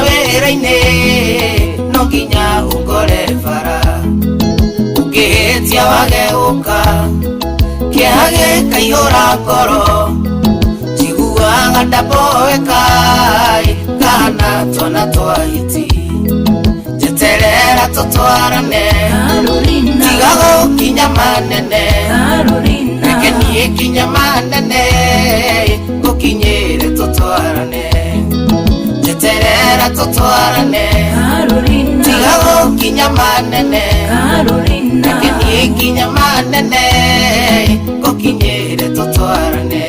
Wĩra-inĩ no nginya ũkore bara, ũngĩhĩtia wage gũka, kĩeha gĩkaihũra ngoro, njiguaga ndamboeka kana twana twa hiti. Njeterera tũtwarane, Carolina, tiga gũkinya manene. Carolina, Reke niĩ kinya manene, ngũkinyĩre tũtwarane. Njeterera tũtwarane, Carolina, tiga gũkinya manene. Carolina, Reke niĩ kinya manene, ngũkinyĩre tũtwarane.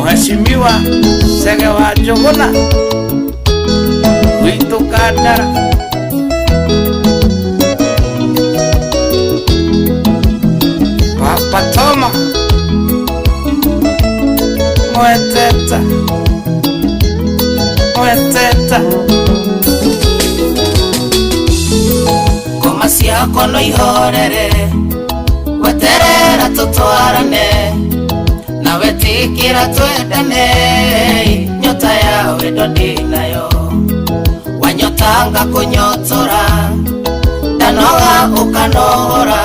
Mheshimiwa Chege wa Njuguna witũ Kandara. Papa Toma Mweteta Mweteta. Ngoma ciakwa no ihorere, weterera tũtwarane, nawe tĩkĩra twendane. Nyota ya wendo ndĩnayo, wanyotanga kũnyotora, ndanoga ũkanogora,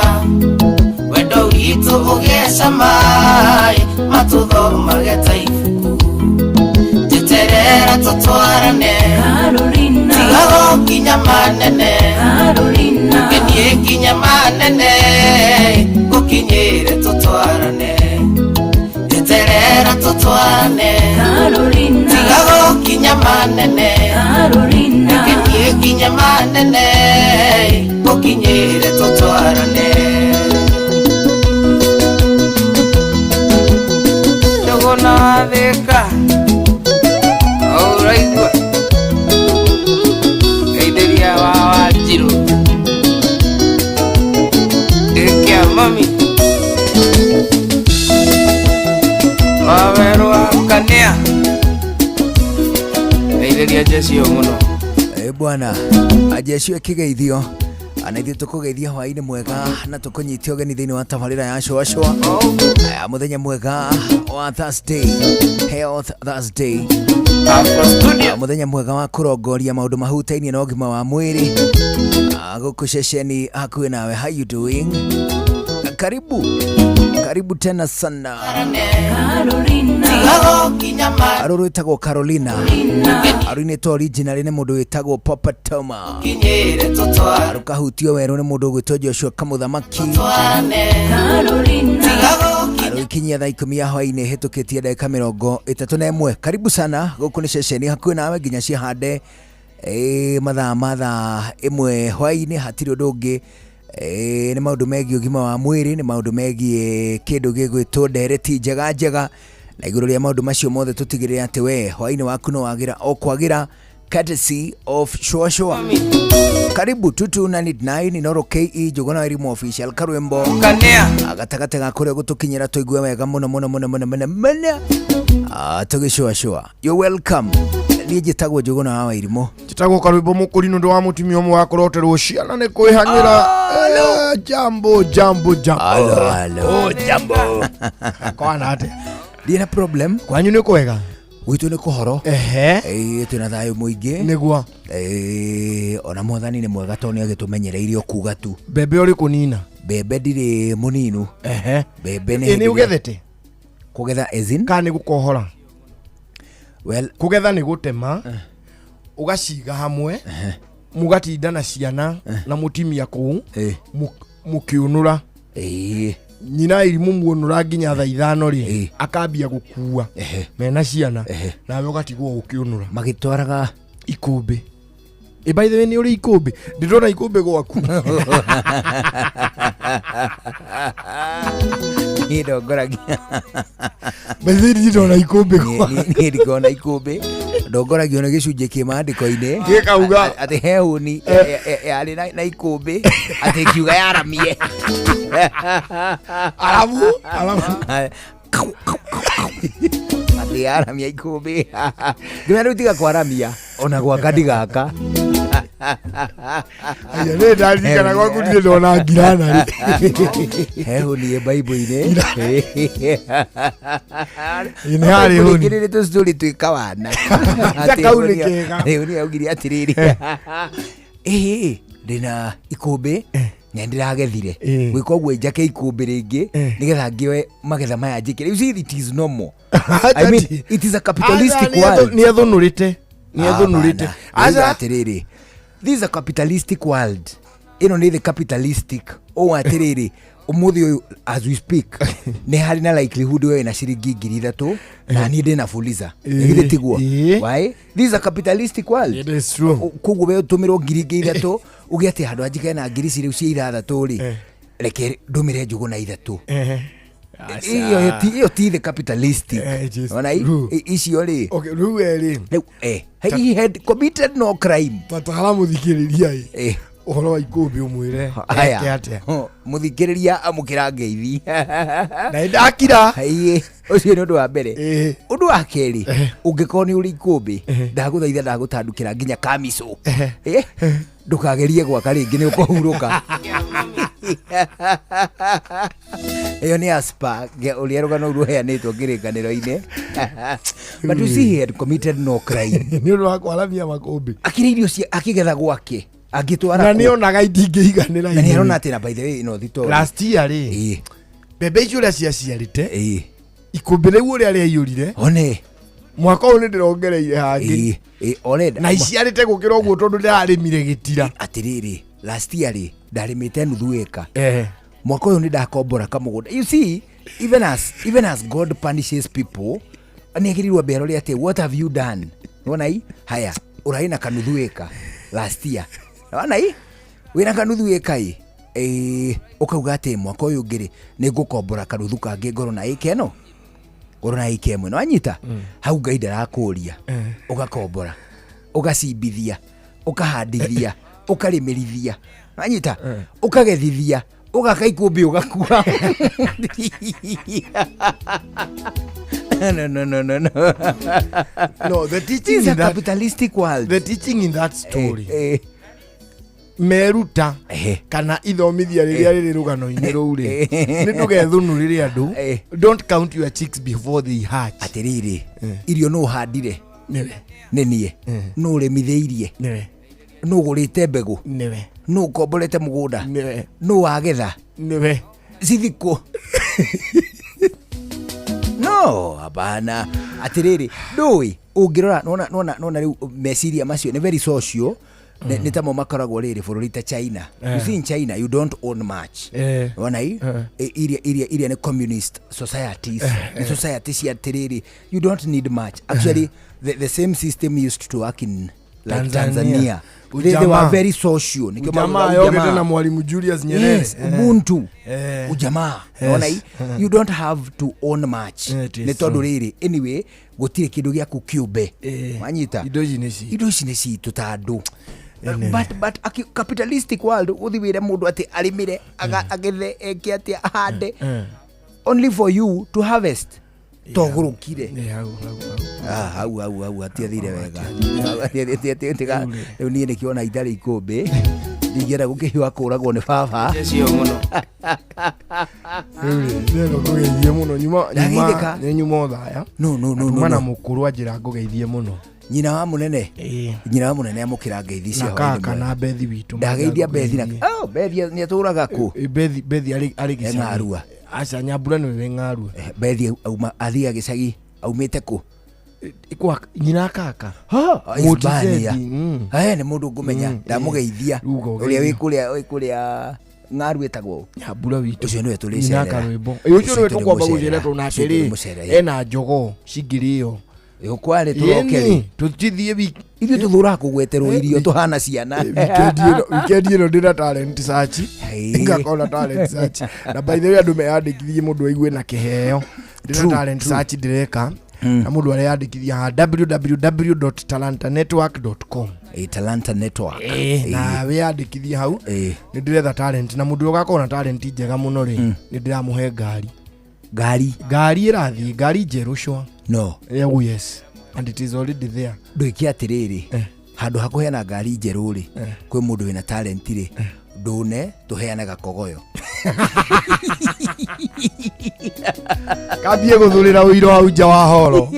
wendo witũ ũgĩe cama, matũthomage ta ibuku. Njeterera tũtwarane, Carolina, tiga gũkinya manene. Carolina, Nginyie nginya manene, ngũkinyĩre tũtwarane. Njeterera tũtwarane, Carolina, tiga gũkinya manene. Carolina, Nginyie nginya manene, ngũkinyĩre tũtwarane. Njuguna wa Thika ũraigua geithĩria wa Wanjirũ gĩkĩa mami wawerũ wa Kania, geithĩria jecio mũno. Ĩ bwana ajecio ĩkĩgeithio na ithuĩ tũkũgeithia hwaĩ-inĩ mwega na tũkũnyitia ũgeni thĩinĩ wa tabarĩra ya cũacũa. Aya, mũthenya mwega wa Thursday, Health Thursday. Afro Studio. Ah, mũthenya mwega wa kũrongoria maũndũ mahutainie na ũgima wa mwĩrĩ. Ah, gũkũ ceceni hakuhĩ nawe. How you doing? Karibu, karibu tena sana. Carolina, Tiga gũkinya manene. Arũ rwĩtagwo Carolina, arũinĩtwo originally nĩ mũndũ wĩtagwo Papa Toma. Kinyĩre tũtwarane. Rũkahutio werũ nĩ mũndũ ũgwĩtwo Joshua Kamũthamaki. Carolina, Tiga gũkinya. Rũikinyia thaa 10 ya hwaĩ-inĩ hĩtũkĩtie ndagĩka 31. Karibu sana, gũkũ nĩ ceceni hakuhĩ nawe nginya cihande mathaa ma thaa 1 hwaĩ-inĩ. Hatirĩ ũndũ ũngĩ. Nĩ maũndũ megiĩ ũgima wa mwĩrĩ, nĩ maũndũ megiĩ kĩndũ gĩgwĩtwo ndereti njega njega, na igũrũ rĩa maũndũ macio mothe tũtigĩrĩre atĩ we hwaĩ-inĩ waku no wagĩra o kwagĩra, courtesy of Shua Shua. Karibu 229 Inoro KE Njuguna Wairimu official karwimbo. Kania. Gatagatĩ ga kũrĩa gũtũkinyĩra tũigue wega mũno mũno mũno mũno mũno mũno. Ah, tũgĩcũacũa. You're welcome. Niĩ njĩtagwo Njuguna wa Wairimu. Njĩtagwo Karwĩmbo Mũkũri nĩ ũndũ wa mũtumia ũmwe wa kũroterwo ciana nĩ kwĩhanyĩra. Jambo jambo jambo. Halo, halo. Oh, jambo kwana atĩa? Ndirĩ na problem. Kwanyu nĩ kwega? Gwitũ nĩ kũhoro. Ehe. Ĩĩ, twĩna thayũ mũingĩ. Nĩguo. Ĩĩ, ona mwathani nĩ mwega tondũ nĩ agĩtũmenyereirie o kuga tu. Mbembe ũrĩ kũnina? Mbembe ndirĩ mũninu. Ehe. Mbembe nĩ Ĩ, nĩ hĩndĩ ĩrĩa- ũgethete? Kũgetha as in? Kana nĩ gũkohora? Well, kũgetha nĩ gũtema ũgaciga hamwe, mũgatinda na ciana na mũtimia kũu mũkĩũnũra. Nyina irimũ muonũra nginya thaa 5 rĩ, akambia gũkua mena ciana, nawe ũgatigwo ũkĩũnũra. Magĩtwaraga ikũmbĩ. Ĩ, by the way, nĩ ũrĩ ikũmbĩ? Ndĩrona ikũmbĩ gwaku. Niĩ ndongoragia. By the way, ndĩrona ikũmbĩ gwaku. Niĩ ndikona ikũmbĩ, ndongoragio nĩ gĩcunjĩ kĩ maandĩko-inĩ Gĩkauga. Atĩ he hũni yarĩ na ikũmbĩ, atĩ ĩkiuga yaramie. Arabu arabu. Atĩ yaramia ikũmbĩ, ngĩmera rĩu tiga kwaramia, ona gwaka ndigaka. Aya, nĩ ndaririkana gwaku ndirĩ ndona ngiranarĩ. He hũni ĩ Bible-inĩ. Ĩ, nĩ harĩ hũni. Rĩrĩ tũcitũri twĩ kawana. Ta kau nĩ kega. Hũni augire atĩrĩrĩ, ĩhĩ, ndĩna ikũmbĩ na ndĩragethire, gwĩka ũguo njake ikũmbĩ rĩngĩ nĩgetha ngĩoe magetha maya njĩkĩre. You see, it is normal. I mean, it is a capitalistic world. Nĩ ethũnũrĩte, nĩ ethũnũrĩte. Aca atĩrĩrĩ, this is a capitalistic world. Ĩno nĩ the capitalistic ũũ atĩrĩrĩ, ũmũthĩ ũyũ, as we speak, nĩ harĩ na likelihood we wĩna ciringi 3000 na niĩ ndĩna fuliza. Githĩ tiguo? Why? This is a capitalistic world. It is true. Koguo we ũtũmĩrwo ngiri ingĩ ithatũ, uge atĩ handũ anjikare na ngiri ici rĩu cia ithathatũ rĩ, reke ndũmĩre njũgũ na ithatũ. Ĩyo ti the capitalistic. It is Ona true. icio rĩ. Okay, rĩu we rĩ, Rĩu he had committed no crime. Tatara mũthikĩrĩria ĩ ũhoro wa ikũmbĩ, ũmwĩre Aya. eke atĩa. Mũthikĩrĩria, amũkĩra ngeithi. Na nĩ ndakira. Ĩĩ, ũcio nĩ ũndũ wa mbere. Ũndũ wa kerĩ, ũngĩkorwo nĩ ũrĩ ikũmbĩ, ndagũthaitha, ndagũtandũkĩra nginya kamicũ. Ndũkagerie gwaka rĩngĩ, nĩ ũkũhurũka. Ĩyo nĩ aspa ũrĩa rũgano rũu rũheanĩtwo kĩrĩkanĩro-inĩ. But you see, he had committed no crime. Nĩ ũndũ wa kwaramia makũmbĩ. Akĩrĩ irio cia akĩgetha gwake angĩtwara Na kũ? nĩ onaga itingĩiganĩra. Na nĩ arona atĩ, na by the way, ĩno thito Last year rĩ, mbembe icio ũrĩa ciaciarĩte, ikũmbĩ rĩu ũrĩa rĩaiyũrire, one mwaka ũyũ nĩ ndĩrongereire hangĩ. Ĩĩ, orenda Na iciarĩte gũkĩra ũguo tondũ ndĩrarĩmire gĩtira. Atĩrĩrĩ, last year rĩ, ndarĩmĩte nuthu ĩka. Mwaka ũyũ nĩ ndakombora kamũgũnda. You see, even as God punishes people, nĩ agĩrĩirwo ambe arore atĩ, what have you done? Wona i haya, ũrarĩ na kanuthu ĩka last year. Wona i wĩna kanuthu ĩka ĩ, ũkauga atĩ mwaka ũyũ ũngĩ rĩ, nĩ ngũkombora kanuthu kangĩ, ngorwo na ĩka ĩno, ngorwo na ĩka ĩmwe. Nĩwanyita hau? Ngai ndarakũria. Ũgakombora, ũgacimbithia, ũkahandithia, ũkarĩmĩrithia, wanyita, ũkagethithia, ũgaka ikũmbĩ, ũgakua. No, no, no, no, no. No, the This teaching is a in that, capitalistic world. the teaching in that story, meruta kana ithomithia rĩrĩa rĩrĩ rũgano-inĩ rũu rĩ, nĩ ndũgethũnũrĩre andũ. Don't count your chicks before they hatch. Atĩrĩrĩ, irio nũ ũhandire? Nĩwe. Nĩ niĩ. Nũ ũrĩmithĩirie? Nĩwe. Nũ ũgũrĩte mbegũ? Nĩwe. Nũ ũkomborete mũgũnda? Nĩwe. Nũ wagetha? Nĩwe. Cithikwo no hapana. Atĩrĩrĩ, ndũĩ ũngĩrora, nona nona nona rĩu meciria macio nĩ very social. Nĩ tamo makoragwo rĩrĩ bũrũri ta China. You see, in China you don't own much. Wona i iria nĩ communist societies, nĩ society cia atĩrĩrĩ, you don't need much. Actually, the same system used to work in like Tanzania. Tanzania. They were Ujamaa. very social. Nĩkĩo Ujamaa maugaga yokete ujamaa. na mwalimu Julius Nyerere. Yes, ubuntu, ujamaa. Ona i you don't have to own much. It is Nĩ tondũ true. rĩrĩ, anyway, gũtirĩ kĩndũ gĩaku kĩũmbe. Wanyita? Indo ici nĩ citũ. Indo ici nĩ citũ ta andũ. But capitalistic world, ũthi wĩre mũndũ atĩ arĩmĩre, agethe, eke atĩa, ahande only for you to harvest, togũrũkire. Eh, hau, hau, hau. Ah, hau hau hau hatiathire wega. Rĩu niĩ nĩkĩona itarĩ ikũmbĩ, ndingĩenda gũkĩhiũha kũragwo nĩ baba. Cio mũno. Rĩu rĩ, ndĩrenda ngũgeithie mũno nyuma Ndageithĩka. nĩ nyuma ũthaya. No, no, no, no, Tuma na no. mũkũrũ anjĩra ngũgeithie mũno. Nyina wa mũnene, nyina wa mũnene, amũkĩra ngeithi cia Na hwaĩ-inĩ kaka mwega. na bethi witũ. Ndageithia Bethi na, oh, Bethi nĩ atũraga kũ? Bethi arĩ gĩcagi. Ng'arua. Aca, Nyambura nĩwe wĩ Ng'arua. Bethi auma athiĩ gĩcagi aumĩte kũ? Kwa nyina kaka. Hispania. Mũtizedi, mm. Nĩ mũndũ ngũmenya. Ndamũgeithia. Rĩu Ũrĩa ũgeithia. wĩ kũrĩa Ng'aru ĩtagwo ũ? Nyambura witũ. Ũcio nĩwe tũrĩcerera. Nyina karwĩmbo. Ĩ, ũcio nĩwe Ũcio tũkwamba tũrĩmũcerera. gũcera tondũ nake Ũcio rĩ, tũrĩmũcerera. ena njogoo cingĩrĩo. Ũkwarĩ tũroke rĩ. Ĩni, tũtithiĩ wiki. Ithuĩ tũthũraga kũgweterwo irio tũhana ciana. Weekend ĩno ndĩna talent search. Hey. Ngakorwo na talent search, na by the way, andũ meyandĩkithie, mũndũ aigue na kĩheo. Ndĩna talent search ndĩreka, na mũndũ areyandĩkithia ha www.talantanetwork.com. Talanta Network. Na wĩyandĩkithie hau. Nĩ ndĩretha talent, na mũndũ ũrĩa ũgakorwo na talent njega mũno rĩ, nĩ ndĩramũhe ngari. Ngari? Ngari ĩrathiĩ, ngari njerũ cwa. No. Oh yes, and it is already there. Ndwĩke atĩrĩrĩ, Handũ ha kũheana ngari njerũ rĩ, kwĩ mũndũ wĩna talent rĩ, ndũne tũheane gakogoyo. Kambie gũthurĩra ũiro hau nja wa horo.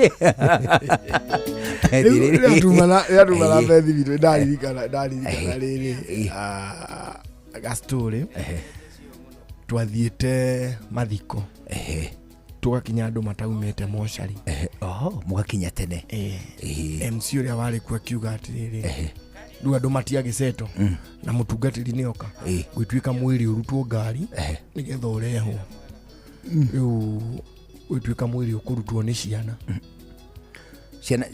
Rĩu rĩrĩa tuma na bethi witũ ndaririkana rĩrĩ gastori twathiĩte mathiko tugakinya andũ mataumĩte mocarĩ. Oho, mũgakinya tene. MC ũrĩa warĩ kuo akiuga atĩrĩrĩ, rĩu andũ matiagĩceto na mũtungatĩri nĩoka gwĩtuĩka mwĩrĩ ũrutwo ngari nĩgetha ũrehwo. Rĩu gwĩtuĩka mwĩrĩ ũkũrutwo nĩ ciana.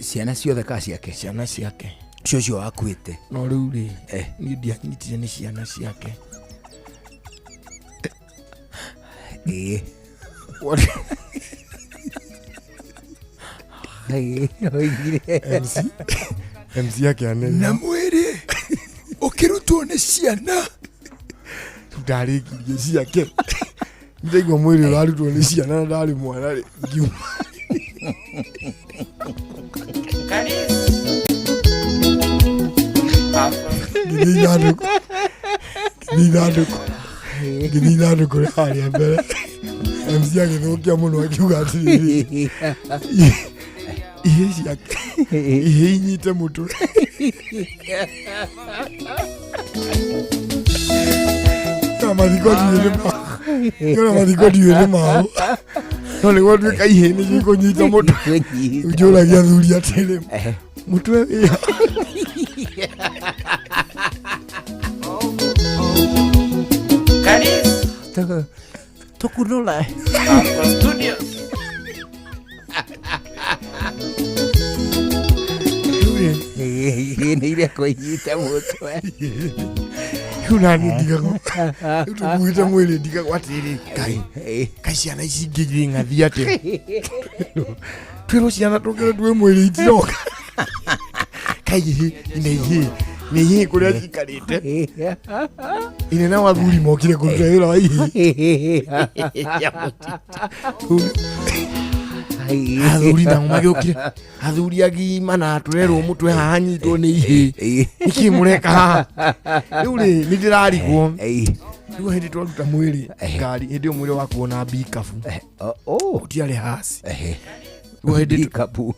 Ciana ciothe ka ciake? Ciana ciake. Cũcũ wakuĩte. No rĩu rĩ, niĩ ndianyitire nĩ ciana ciake. MC akĩanĩrĩra. Na mwĩrĩ ũkĩrutwo nĩ ciana. Ndarĩkirie ciake. Ndaigua mwĩrĩ ũrarutwo nĩ ciana na ndarĩ mwana rĩ, ngiuma. Ngĩthiĩ ithandũkũ rĩa harĩa mbere. MC agĩthũkia mũno akiuga atĩrĩrĩ, ihe ciake, ihe inyite mũtwe. Na mathiko ndiũĩ nĩ mao. No nĩguo nduĩka ihe nĩcio ikũnyita mũtwe. Njũragia athuri atĩrĩ, mũtwe wĩha? Tukunũra. Studio. Nĩ iria kũnyita mũtwe. Rĩu nani ndigagwo, rĩu tũkuĩte mwĩrĩ ndigagwo atĩrĩrĩ, Ngai, kaĩ ciana ici ingĩ irĩ ng'athi atĩa? Twĩrwo ciana tũkĩre tuwe mwĩrĩ itiroka. Kaĩ ihe, ine ihe, nĩ ihe kũrĩa cikarĩte. Ine nao athuri mokire kũruta wĩra wa ihe. Athuri nao magĩũkire. Athuri agima na tũrerwo mũtwe haha nyitwo nĩ ihĩ. Nĩkĩ mũreka haha? Rĩu rĩ, nĩ ndĩrarigwo. Rĩu hĩndĩ twaruta mwĩrĩ ngari, hĩndĩ ĩyo mwĩrĩ wakuo na mbikabu. Gũtiarĩ hasi. Rĩu hĩndĩ Pikapu.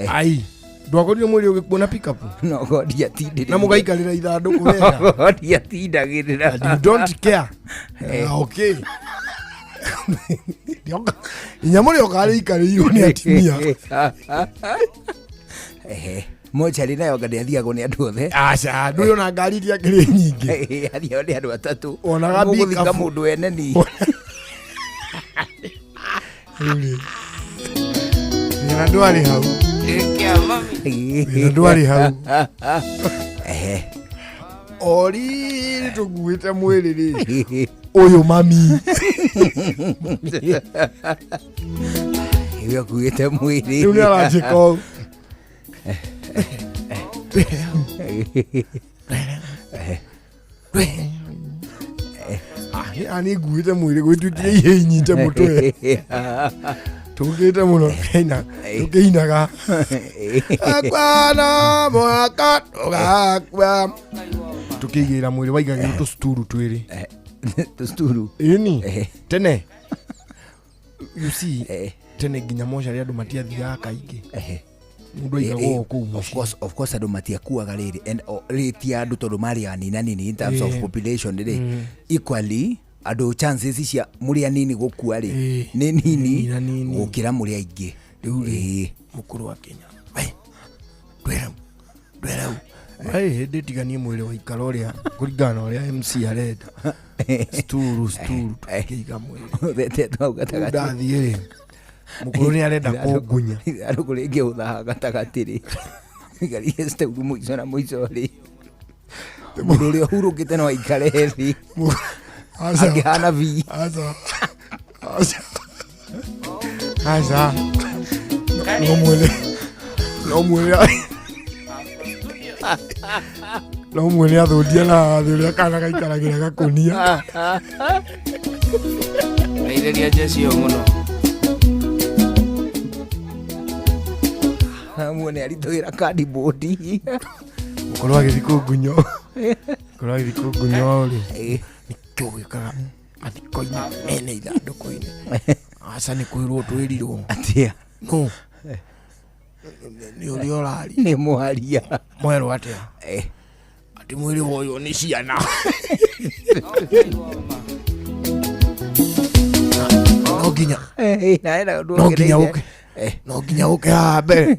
Ai. Ndwakorire mwĩrĩ ũgĩkuo na pikapu? No godi atindĩrĩire. Na mũgaikarĩra ithandũkũ wega. No godi atindagĩrĩra. And you don't care. Okay. Inya mũrĩoka rĩikarĩirwo nĩ atumia. Mocarĩ nayo anga ndĩathiagwo nĩ andũ othe. Aca, ndũĩ ona ngari iria ngĩrĩ nyingĩ. Athiagwo nĩ andũ atatũ. Onaga Mũgũthika pikapu. mũndũ ene ni. Rĩu rĩ, thĩna ndwarĩ hau. Thĩna ndwarĩ hau. O rĩrĩ tũkuĩte mwĩrĩ rĩ, ũyũ mami. Ũyũ akuĩte mwĩrĩ. Rĩu nĩ aranjĩka ũũ. Nĩ nguĩte mwĩrĩ gwĩtuĩkire ihe inyite mũtwe. Tũkĩte mũno tũkĩinaga. Akwa na mwaka tũgakua. Tũkĩigĩrĩra mwĩrĩ waigagĩrwo tũcuturu twĩrĩ. Tũcuturu? Ĩni. Tene. You see, tene nginya mocarĩ andũ matiathiaga kaingĩ. Mũndũ aigagwo o kũu mũciĩ. Of course andũ matiakuaga rĩrĩ and rate ya andũ tondũ marĩ anini anini in terms of population rĩ. Equally andũ chances cia mũrĩ anini gũkua rĩ nĩ nini gũkĩra mũrĩ aingĩ. Rĩu rĩ, mũkũrũ wa Kenya. We, ndwerau, ndwerau. Ai, hĩndĩ tiganie mwĩrĩ waikara ũrĩa kũringana na ũrĩa MC arenda. Sturu, sturu, tũkĩiga mwĩrĩ. Ũthetete hau gatagatĩ. Ndathiĩ rĩ, mũkũrũ nĩ arenda kũngunya. Ithandũkũ rĩngĩ ũthaha gatagatĩ rĩ. Igarie sturu mũico na mũico rĩ. Mũndũ ũrĩa ũhurũkĩte no aikare thĩ. Angĩhana V. Aca. Aca. Aca. No mwene. No mwene. No mwene athũndia na thĩ ũrĩa kana gaikaragĩra gakũnia. Airĩria jeci ĩyo mũno. Muone aritũhĩra cardboard. Korwo agĩthiĩ kũngunyo. Korwo agĩthiĩ kũngunyo rĩ. Nĩkĩo gwĩkaga mathiko-inĩ mene ithandũkũ-inĩ. Aca nĩ kwĩrwo twĩrirwo. Atia. No. Nĩ ũrĩa ũraria. Nĩ mwaria. Mwerwo atĩa? Atĩ mwĩrĩ woywo nĩ ciana. No nginya. No nginya ũke. No nginya ũke haha mbere.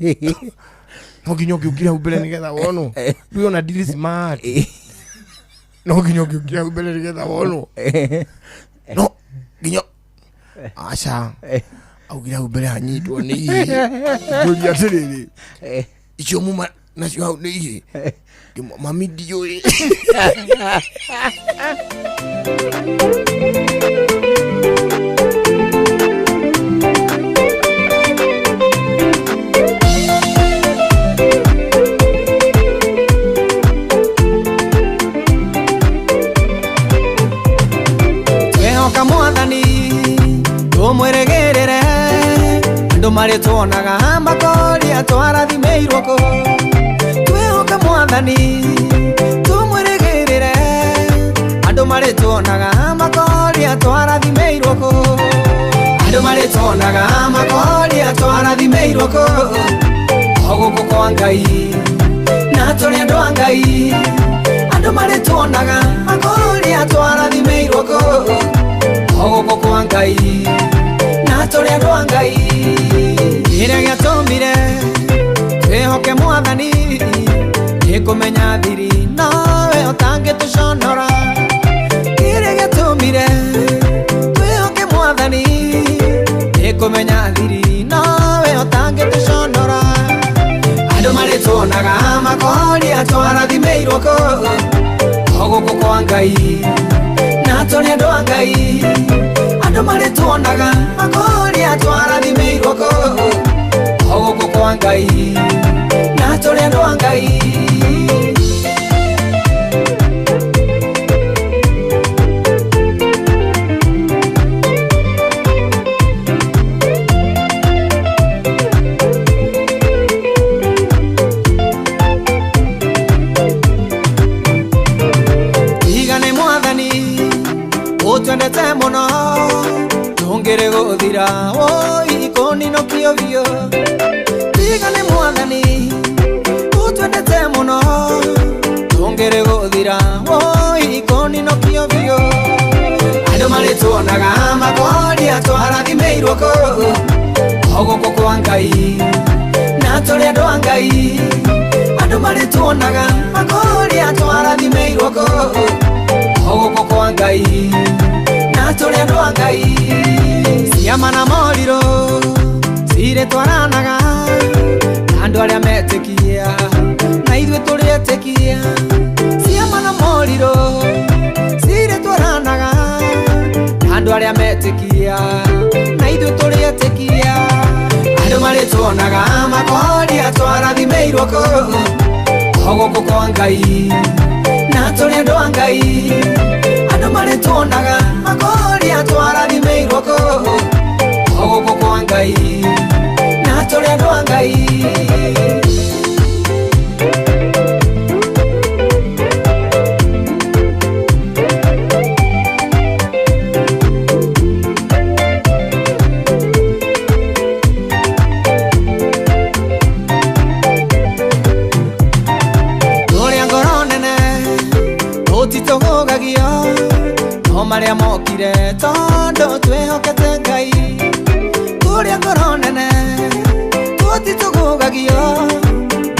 No nginya ũngĩũkire hau mbere nĩgetha wonwo. Rĩu ona ndirĩ smart. No nginya ũngĩũkire hau mbere nĩgetha wonwo. No nginya. Aca. Augire hau mbere hanyitwo nĩ ihĩ. Ngũria atĩrĩrĩ. Icio muma nacio hau nĩ ihĩ. Mami ndiũĩ. Twehoka mwathani tumwiregerere andu mari tuonaga makoria twarathimĩirwo kũ. Twehoka mwathani tumwiregerere andu mari tuonaga makoria twarathimĩirwo kũ. Andu mari tuonaga makoria twarathimĩirwo kũ. O gũkũ kwa Ngai na tũrĩ andũ a Ngai. Andu mari tuonaga makoria twarathimĩirwo kũ. O gũkũ kwa Ngai na tũrĩ andũ a Ngai. Kĩrĩa gĩatũmire twĩhoke mwathani nĩ kũmenya thiri nowe ũtangĩtũconora. Kĩrĩa gĩatũmire twĩhoke mwathani nĩ kũmenya thiri nowe ũtangĩtũconora. Andũ marĩ tuonaga makoria twarathimĩirwo kũ. O gũkũ kwa Ngai na tũrĩ andũ a Ngai. Andũ marĩ tuonaga makoria twarathimĩirwo kũ. O gũkũ kwa Ngai na tũrĩ andũ a Ngai. Tigane mwathani ũtwendete mũno tũngĩrĩ gũthira woi kũninũkio biũ. Tigane mwathani ũtwendete mũno tũngĩrĩ gũthira woi kũninũkio biũ. Andũ marĩ tuonaga makoria twarathimĩirwo kũ. O gũkũ kwa Ngai na tũrĩ andũ a Ngai. Andũ marĩ tuonaga makoria twarathimĩirwo kũ. O gũkũ kwa Ngai na tũrĩ andũ a Ngai. Ciama na morirũ cirĩ twaranaga na andũ arĩa metĩkia na ithuĩ tũrĩ etĩkia. Ciama na morirũ cirĩ twaranaga na andũ arĩa metĩkia na ithuĩ tũrĩ etĩkia. Andũ marĩ tuonaga makoria twarathimĩirwo kũ. O gũkũ kwa Ngai na tũrĩ andũ a Ngai. Andũ marĩ tuonaga makoria twarathimĩirwo kũ. O gũkũ kwa Ngai na tũrĩ andũ a Ngai. Tũrĩ ngoro nene tũtitũgũgagio no marĩa mokire tondũ twĩhokete Ngai. Tũrĩ ngoro nene tũtitũgũgagio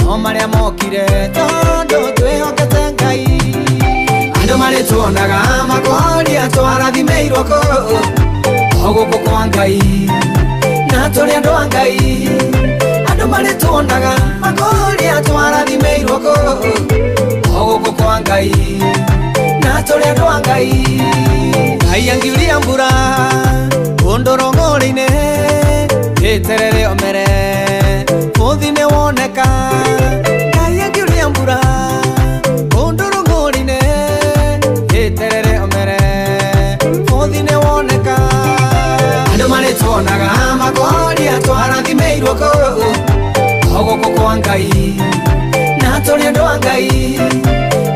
no marĩa mokire tondũ twĩhokete Ngai. Andũ marĩ tuonaga makoria twarathimĩirwo kũ. O gũkũ kwa Ngai na tũrĩ andũ a Ngai. Andũ marĩ tuonaga makoria twarathimĩirwo kũ. O gũkũ kwa Ngai na tũrĩ andũ a Ngai. Ngai angiuria mbura kũndũ rũng'ũrĩ-inĩ ĩterere omere bũthi nĩ woneka. Ngai angiuria mbura kũndũ rũng'ũrĩ-inĩ ĩterere omere bũthi nĩ woneka. Andũ marĩ tuonaga makoria twarathimĩirwo kũ. O gũkũ kwa Ngai na tũrĩ andũ a Ngai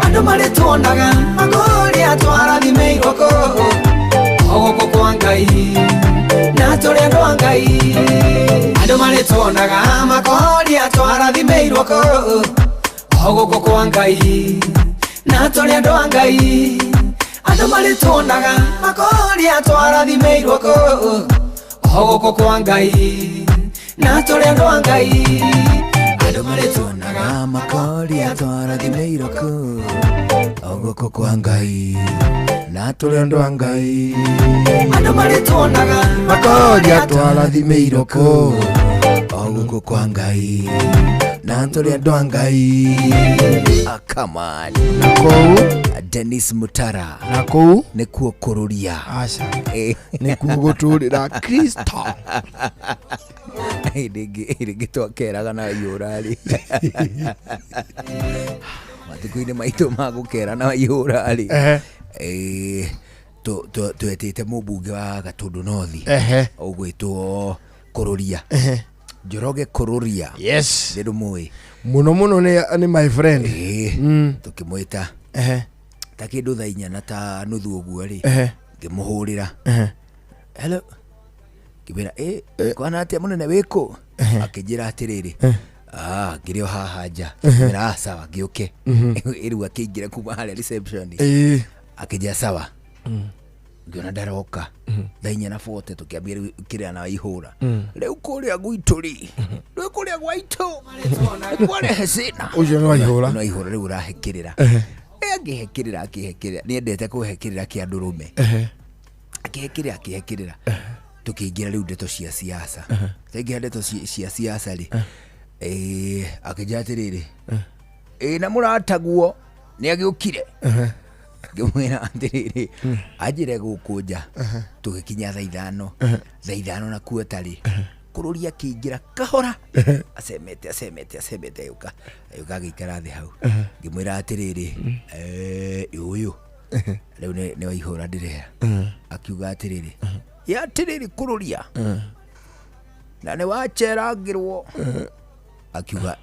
andũ marĩtuonaga makũrĩa twarathimĩirwo kũu o gũkũ kwa Ngai na tũrĩ andũ a Ngai andũ marĩtuonaga makũrĩa twarathimĩirwo kũu o gũkũ kwa Ngai na tũrĩ andũ a Ngai andũ marĩtuonaga makũrĩa twarathimĩirwo kũu o gũkũ kwa Ngai na tũrĩ andũ a Ngai andũ marĩtuonaga makoria twarathimĩirwo kũu o gũkũ kwa Ngai na tũrĩ andũ a Ngai andũ marĩtuonaga makoria twarathimĩirwo kũu o gũkũ kwa Ngai na tũrĩ andũ a Ngai. Ah, come on. Na kũu Dennis Mutara na kũu nĩkuo kũrũria aca nĩkuo gũtũrĩra Kristo. Rĩngĩ twakeraga na ihũra rĩ matukũ-inĩ maitũ ma gũkera na ihũra rĩ twetĩte mũmbunge wa Gatundu North ũgwĩtwo Kũrũria Njoroge Kũrũria. Yes. Nĩ ndũmũĩ mũno mũno nĩ my friend. Tũkĩmwĩta ta kĩndũ thaa inya na ta nuthu ũguo rĩ ngĩmũhũrĩra hello ngĩmwĩra kwana atĩa mũnene wĩkũ akĩnjĩra atĩrĩrĩ ngĩrĩ o haha nja ngĩmwĩra sawa ngĩũke rĩu akĩingĩra kuma harĩa reception akĩnjĩra sawa ngĩona ndaroka thaa inya na 40 tũkĩambia rĩu kĩrĩa na ihũra rĩu kũrĩa gwitũ rĩ rĩu kũrĩa gwaitũ kwarehe cĩna ũcio nĩ waihũra no ihũra rĩu ũrahekĩrĩra angĩhekĩrĩra akĩhekĩrĩra nĩendete kũhekĩrĩra kĩa ndũrũme akĩhekĩrĩra akĩhekĩrĩra tũkĩingĩra rĩu ndeto cia siasa twaingĩra ndeto cia siasa rĩ akĩnjĩra atĩrĩrĩ na mũrataguo nĩ agĩũkire ngĩmwĩra atĩrĩrĩ anjĩre gũkũ nja tũgĩkinya thaa ithano na kuota rĩ Kũrũria akĩingĩra kahora acemete acemete acemete agĩũka agĩikara thĩ hau ngĩmwĩra atĩrĩrĩ ũyũ rĩu nĩ waihũra ndĩrera akiuga atĩrĩrĩ ya atĩrĩrĩ Kũrũria na nĩ wacerangĩrwo akiuga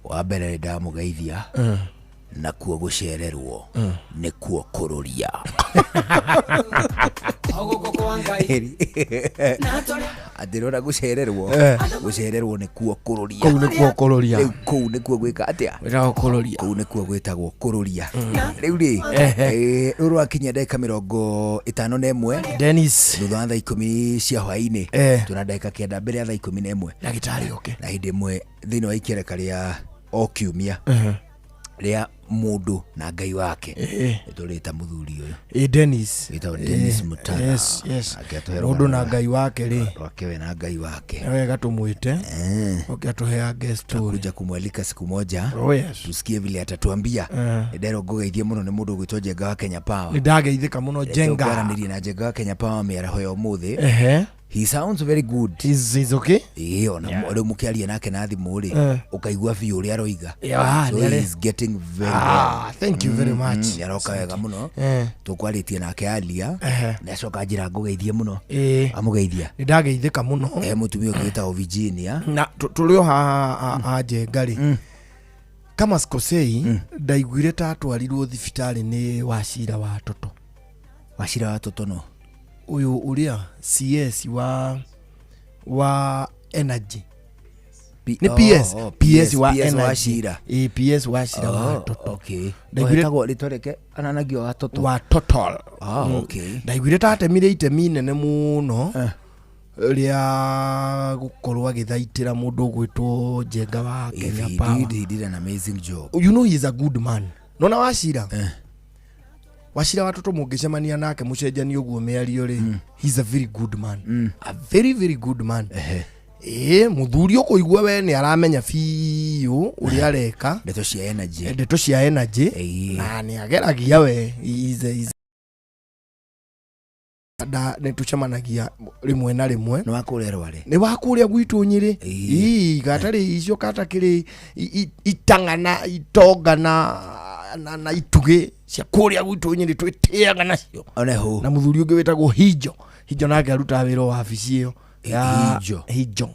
wa mbere nĩ ndamũgeithia nakuo gũcererwo nĩkuo kũrũria. Atĩrona gũcererwo gũcererwo nĩkuo kũrũria. Kũu nĩkuo kũrũria. Rĩu kũu nĩkuo gwĩka atĩa? Gwĩtagwo kũrũria. Kũu nĩkuo gwĩtagwo kũrũria. Rĩu rĩ rũrũ rwakinya ndagĩka 51 Dennis thutha wa thaa 10 cia hwaĩ-inĩ tũna ndagĩka 9 mbere ya thaa 11 ndagĩtarĩ oke na hĩndĩ ĩmwe thĩinĩ wa ikereka rĩa o kiumia rĩa mũndũ na Ngai wake nĩtũrĩta mũthuri ũyũ Dennis wĩtagwo Dennis Mutara. Yes, yes. Mũndũ na Ngai wake rĩ wake we na Ngai wake nĩ wega tũmwĩte oke atũheange story. Kuja kumwalika siku moja. Oh, yes. Tusikie vile atatuambia. Nderwo ngũgeithie mũno nĩ mũndũ ũgwĩtwo Njenga wa Kenya Power. Nĩ ndageithĩka mũno Njenga. Tũkwaranĩria na Njenga wa Kenya Power mĩaraho ya ũmũthĩ. He sounds very good. He's okay? Ona rĩu mũkĩaria nake na thimũ rĩ ũkaigua biũ ũrĩa aroiga. So he's getting very well. Thank you very much. Nĩaroka wega mũno. Tũkwarĩtie nake aria na acoka njĩra ngũgeithie mũno. Amũgeithia. Nĩ ndageithĩka mũno. Mũtumia ũngĩ wĩtagwo Virginia. Na tũrĩ o haha Njenga rĩ kama sikosei ndaiguire ta atwarirwo thibitarĩ nĩ Wachira wa Toto. Wachira wa Toto no? Ũyũ ũrĩa CS wa energy. Nĩ PS, PS wa energy. PS Wachira wa Toto. Okay. Ndaiguire rĩtwa rĩake ananagio wa Toto. Wa Total. Okay. Ndaiguire ta atemire itemi inene mũno rĩa gũkorwo agĩthaitĩra mũndũ ũgwĩtwo Njenga wa Kenya Power. He did an amazing job. You know he is a good man. Nona Wachira? Wachira wa Toto mũngĩcemania nake mũcenjanie ũguo mĩario rĩ he's a very good man. A very very good man. Mũthuri ũkũigua we nĩ aramenya biũ ũrĩa areka. Ndeto cia energy. Ndeto cia energy. Na nĩ ageragia we. Nĩ tũcemanagia rĩmwe na rĩmwe. Nĩ wa kũrĩa Rware? Nĩ wa kũrĩa gwitũ Nyĩrĩ. Gatarĩ icio katakĩrĩ itang'ana itonga na itugĩ cia kũrĩa gwitũ Nyĩrĩ twĩtĩaga nacio. Oneho. Na mũthuri ũngĩ wĩtagwo Hinjo. Hinjo nake arutaga wĩra wabici ĩyo. Ya Hinjo. Hinjo.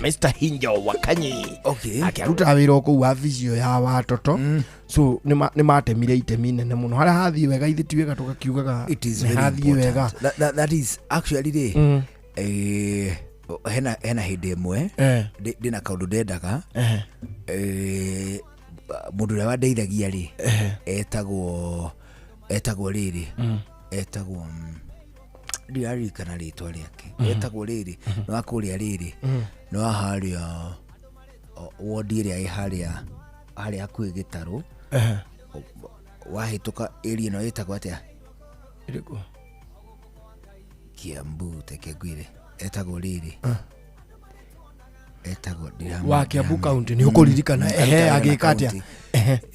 Mr Hinjo Wakanyi. Okay. Akĩarutaga wĩra o kũu wabici ĩyo ya watoto. So nĩ matemire itemi nene mũno. Harĩa hathiĩ wega ithe ti wega tũgakiugaga It is nĩ very hathiĩ important. wega. That is actually rĩ, hena hĩndĩ ĩmwe ndĩna kaũndũ ndendaga, mũndũ ũrĩa wandeithagia rĩ, etagwo rĩrĩ, etagwo ndiraririkana rĩtwa rĩake, etagwo rĩrĩ, nĩ wa kũrĩa rĩrĩ, nĩ wa harĩa wodi ĩrĩa ĩ harĩa hakuhĩ gĩtarũ, wahĩtũka area ĩno ĩtagwo atĩa? Ĩrĩkũ? Kiambu, teke ngwĩre etagwo rĩrĩ, etagwo Wa Kiambu County nĩ ũkũririkana. Ehe, agĩka atĩa?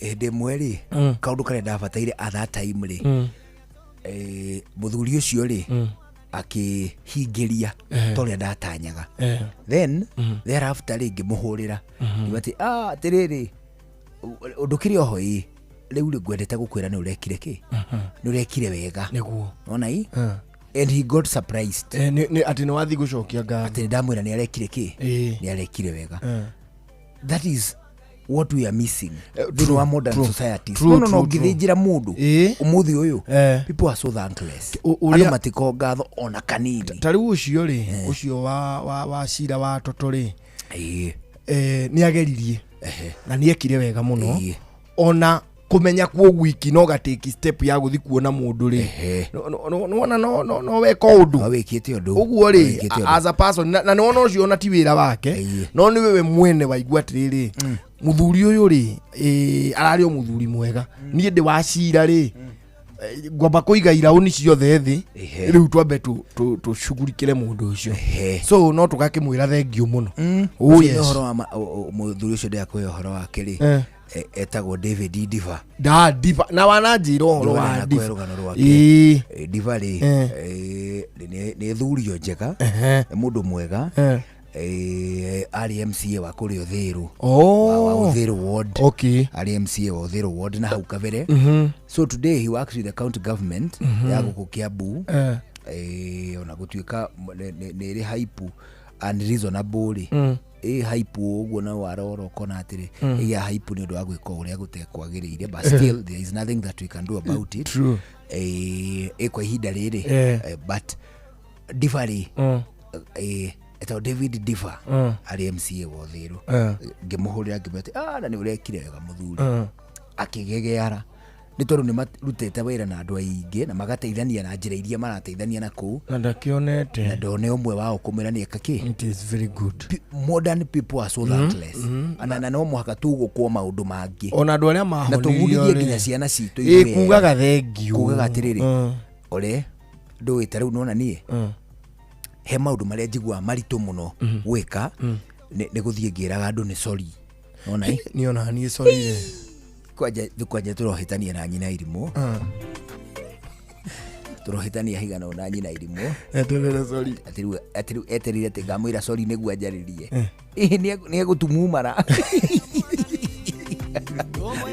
Hĩndĩ ĩmwe rĩ, kaũndũ karĩa ndabataire at that time rĩ, mũthuri ũcio rĩ akĩhingĩria ta ũrĩa ndatanyaga. Then thereafter rĩ, ngĩmũhũrĩra ngiuga atĩ, atĩrĩrĩ, ũndũ kĩrĩ oho ĩ rĩu rĩ, ngwendete gũkwĩra nĩ ũrekire kĩ, nĩ ũrekire wega. Nĩguo. Nona i and he got surprised. Atĩ nĩ wathiĩ gũcokia ngatho. Atĩ nĩndamwĩra nĩ arekire kĩ, nĩ arekire wega. That is what we are missing thĩinĩ wa modern societies. No ũngĩthĩnjĩra mũndũ ũmũthĩ ũyũ, people are so thankless. Andũ matiko ngatho ona kanini. Ta rĩu ũcio rĩ, ũcio wa cira wa toto rĩ, nĩ ageririe na nĩ ekire wega mũno. Ona kũmenya kuo gwiki no gatĩki step ya gũthi kuona mũndũ rĩ, nĩwona no weka ũndũ. No wĩkĩte ũndũ. Ũguo rĩ, Wĩkĩte ũndũ. As a person, na nĩwona ũcio ona ti wĩra wake, no nĩ wewe mwene waigua atĩrĩrĩ, mũthuri ũyũ rĩ, ararĩ o mũthuri mwega, niĩ ndĩ wa cira rĩ, ngwamba kũiga iraũni ciothe thĩ, rĩu twambe tũcugurikĩre mũndũ ũcio. So no tũgakĩmwĩra thengiũ mũno. Oh, Ũcio nĩ yes. ũhoro wa mũthuri ũcio ndĩrakũhe ũhoro wake rĩ, etagwo David Diva. Da Diva, na wananjĩra ũhoro Diva wa nĩakũhe Diva. rũgano rwake. Diva rĩ, nĩ thurio njega, nĩ mũndũ mwega, arĩ MCA wa kũrĩa Ũthĩrũ. Wa Ũthĩrũ ward. Arĩ MCA wa Ũthĩrũ ward na hau kabere. So today he works with the county government ya gũkũ Kiambu. Ona gũtuĩka nĩ ĩrĩ hype unreasonable rĩ, ĩ hype ũguo na warora ũkona atĩrĩ, ĩgĩa hype nĩ ũndũ wa gwĩka ũrĩa gũtekwagĩrĩire, but still there is nothing that we can do about it. Ĩ kwa ihinda rĩrĩ, but Diva rĩ, etagwo David Diva, arĩ MCA wa Ũthĩrũ. Ngĩmũhũrĩra ngĩmwĩra atĩ, na nĩ ũrekire wega mũthuri. Akĩgegeara nĩ tondũ nĩ marutĩte wĩra na andũ aingĩ na magateithania na njĩra iria marateithania na kũu. Na ndakĩonete. Na ndone ũmwe wao kũmwĩra nĩ eka kĩ. It is very good. Modern people are so thankless. Na no mũhaka tugũkwo maũndũ mangĩ. Ona andũ arĩa Na mahonirio tũbundithie rĩ. nginya ciana citũ ithuĩ Kugaga thengiũ. Kugaga atĩrĩrĩ, ore ndũĩ ta rĩu nĩwona niĩ, he maũndũ marĩa njiguaga maritũ mũno gwĩka, nĩ gũthiĩ ngĩraga andũ nĩ sorry. Nĩwona ĩ? Niĩ ona niĩ sorry rĩ. Kwanja tũrohĩtania na nyina irimũ. Tũrohĩtania higana na nyina irimũ. Eterere sorry. Atĩ rĩu eterire atĩ ngamwĩra sorry nĩguo anjarĩrie. Ĩhĩ, nĩ egũtumumara.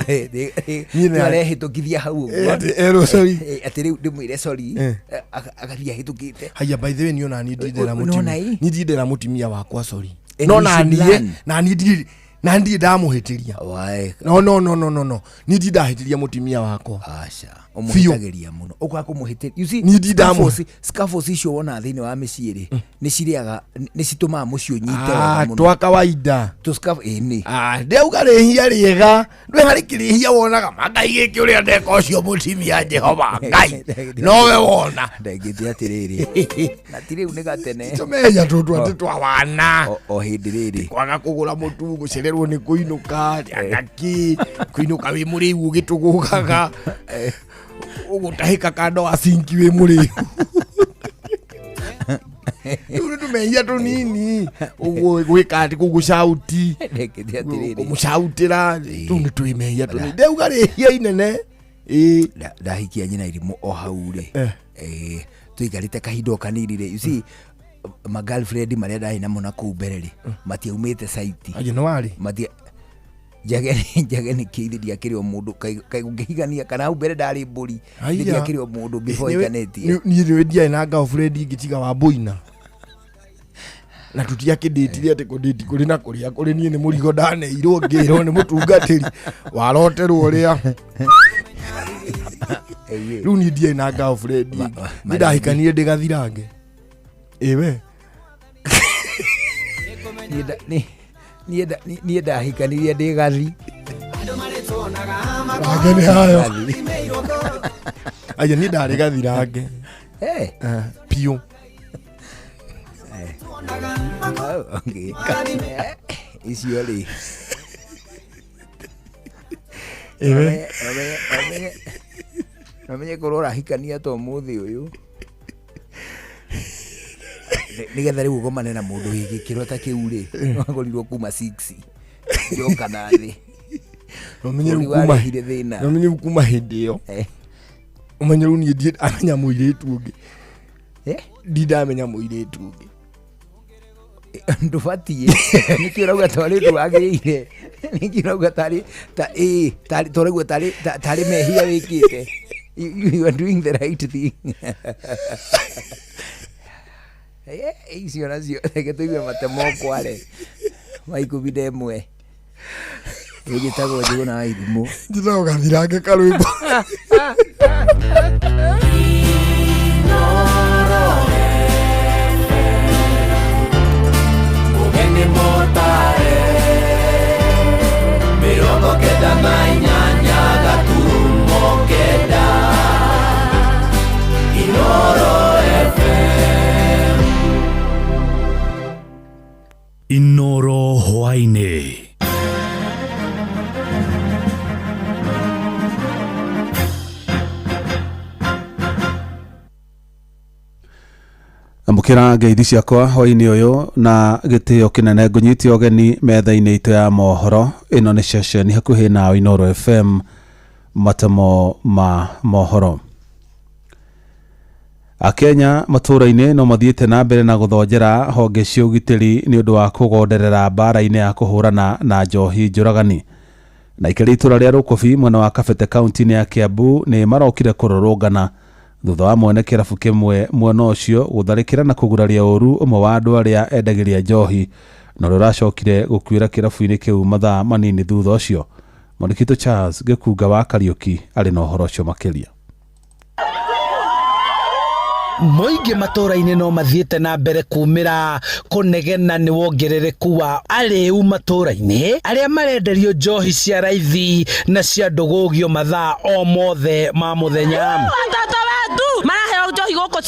Niĩ nĩ- Arehĩtũkithia hau ũguo. Atĩ erwo sorry. Atĩ rĩu ndĩmwĩre sorry, agathiĩ ahĩtũkĩte. Haya, by the way, niĩ ona niĩ ndindera Nĩwona mũtumia. ĩ? Niĩ ndindera mũtumia wakwa sorry. And No we na should niĩ, learn. na niĩ ndirĩ, na ndirĩ ndamũhĩtĩria. Wae. No, no, no, no, no, no. Niĩ ndirĩ ndahĩtĩria mũtumia wakwa. Aca. Biũ. Ũmũhĩtagĩria mũno. Ũkaga kũmũhĩtĩria. You see, Niĩ ndirĩ ndamũ- scaffolds icio wonaga thĩinĩ wa mĩciĩ rĩ, nĩ cirĩaga, nĩ citũmaga mũciĩ ũnyite wega mũno. Twa kawaida. Tũ ĩ, nĩ. Ndauga rĩhia rĩega, ndwĩ harĩ kĩrĩhia wonaga, ma Ngai gĩkĩ ũrĩa ndeka ũcio mũtumia Jehova Ngai. Nowe wona. Ndaigĩte atĩrĩrĩ. Na ti rĩu nĩ gatene. Tũmenya tũtũ atĩ twa wana. O hĩndĩ rĩrĩ. Kwaga kũgũra mũtu, gũcererwo nĩ kũinũka, ngaki, kũinũka wĩ mũrĩu ũgĩtũgũgaga. Ũgũtahĩka kando wa sinki wĩ mũrĩu. Rĩu nĩ tũmehia tũnini. Ũguo gwĩka atĩ kũgũcauti. Ndekete atĩrĩrĩ. Kũmũcautĩra. Rĩu nĩ twĩmehia tũnini. Ndauga rĩhia inene. Ĩĩ. Ndahikia nyina irimũ o hau rĩ. Tũikarĩte kahinda o kanini rĩ. You see, ma girlfriend marĩa ndarĩ namo na kũu mbere rĩ, matiaumĩte site. Aje, nĩ warĩ? Matia njage njage nĩ kĩithi ndiakĩrĩ o mũndũ, kaĩ ũngĩhigania kana hau mbere ndarĩ mbũri, Haiya. ndiakĩrĩ o mũndũ before Nĩ- ikanĩtie. Niĩ nĩwe ndiarĩ na girlfriend ingĩ tiga wa Boina. Na tutiakĩndĩtire atĩ kũndĩti kũrĩ na kũrĩa kũrĩ niĩ nĩ mũrigo ndaneirwo ngĩrwo nĩ mũtungatĩri waroterwo ũrĩa. Rĩu niĩ ndiarĩ na girlfriend ĩngĩ. Niĩ ndahikanirie ndĩgathirange ĩwe. Niĩ ndahikanirie ndĩ gathi. Range nĩ hayo. Aya niĩ ndarĩ gathirange. Piũ. Okay. Icio rĩ. Ĩwe. Ũmenye korwo ũrahikania ta ũmũthĩ ũyũ. Nĩgetha rĩu ũgomane na mũndũ wĩ gĩkĩro ta kĩu rĩ, wagũrirwo kuma 6 njoka na thĩ. Ũmenye rĩu Bũrũri kuma warehire thĩna. Ũmenye rĩu kuma hĩndĩ ĩyo. Ũmenye rĩu niĩ ndirĩ ndamenya mũirĩtu ũngĩ. Ndirĩ ndamenya mũirĩtu ũngĩ. Ndũbatiĩ. Nĩkĩ ũrauga tarĩ ũndũ wagĩrĩire? Nĩkĩ ũrauga tarĩ ta ĩĩ tarĩ tũraigua tarĩ tarĩ mehia wĩkĩte? You are doing the right thing. Icio nacio reke tũigue matemo kware ma 11. Ĩgĩtagwo Njũgũna wa Irimũ. Njĩtagwo gathirange karwĩmbo. Mũgeni mũtare 98.9 Inoro FM. Inoro hwaĩ-inĩ. Amũkĩra ngeithi ciakwa hwaĩ-inĩ ũyũ na gĩtĩo kĩnene ngũnyite ũgeni metha-inĩ itũ ya mohoro. Ĩno nĩ ceceni hakuhĩ na Inoro FM, matemo ma mohoro. Akenya matũũra-inĩ no mathiĩte na mbere na gũthonjera honge cia ũgitĩri nĩ ũndũ wa kũgonderera mbara-inĩ ya kũhũrana na njohi njũragani. Na ikĩrĩ itũra rĩa Rũkobi mwena wa Kabete kaunti-inĩ ya Kiambu nĩ marokire kũrũrũngana thutha wa mwene kĩrabu kĩmwe mwena ũcio gũtharĩkĩra na kũguraria ũru ũmwe wa andũ arĩa endagĩria njohi na ũrĩa ũracokire gũkuĩra kĩrabu-inĩ kĩu mathaa manini thutha ũcio. Mwandĩki Charles Gĩkunga wa Kariũki arĩ na ũhoro ũcio makĩria. Mũingĩ matũũra-inĩ no mathiĩte na mbere kumĩra kũnegena nĩ wongerereku wa arĩu matũũra-inĩ arĩa marenderio njohi cia raithi na cia ndũgũgio mathaa o mothe ma mũthenya. Watoto wetu maraheo njohi gũkũ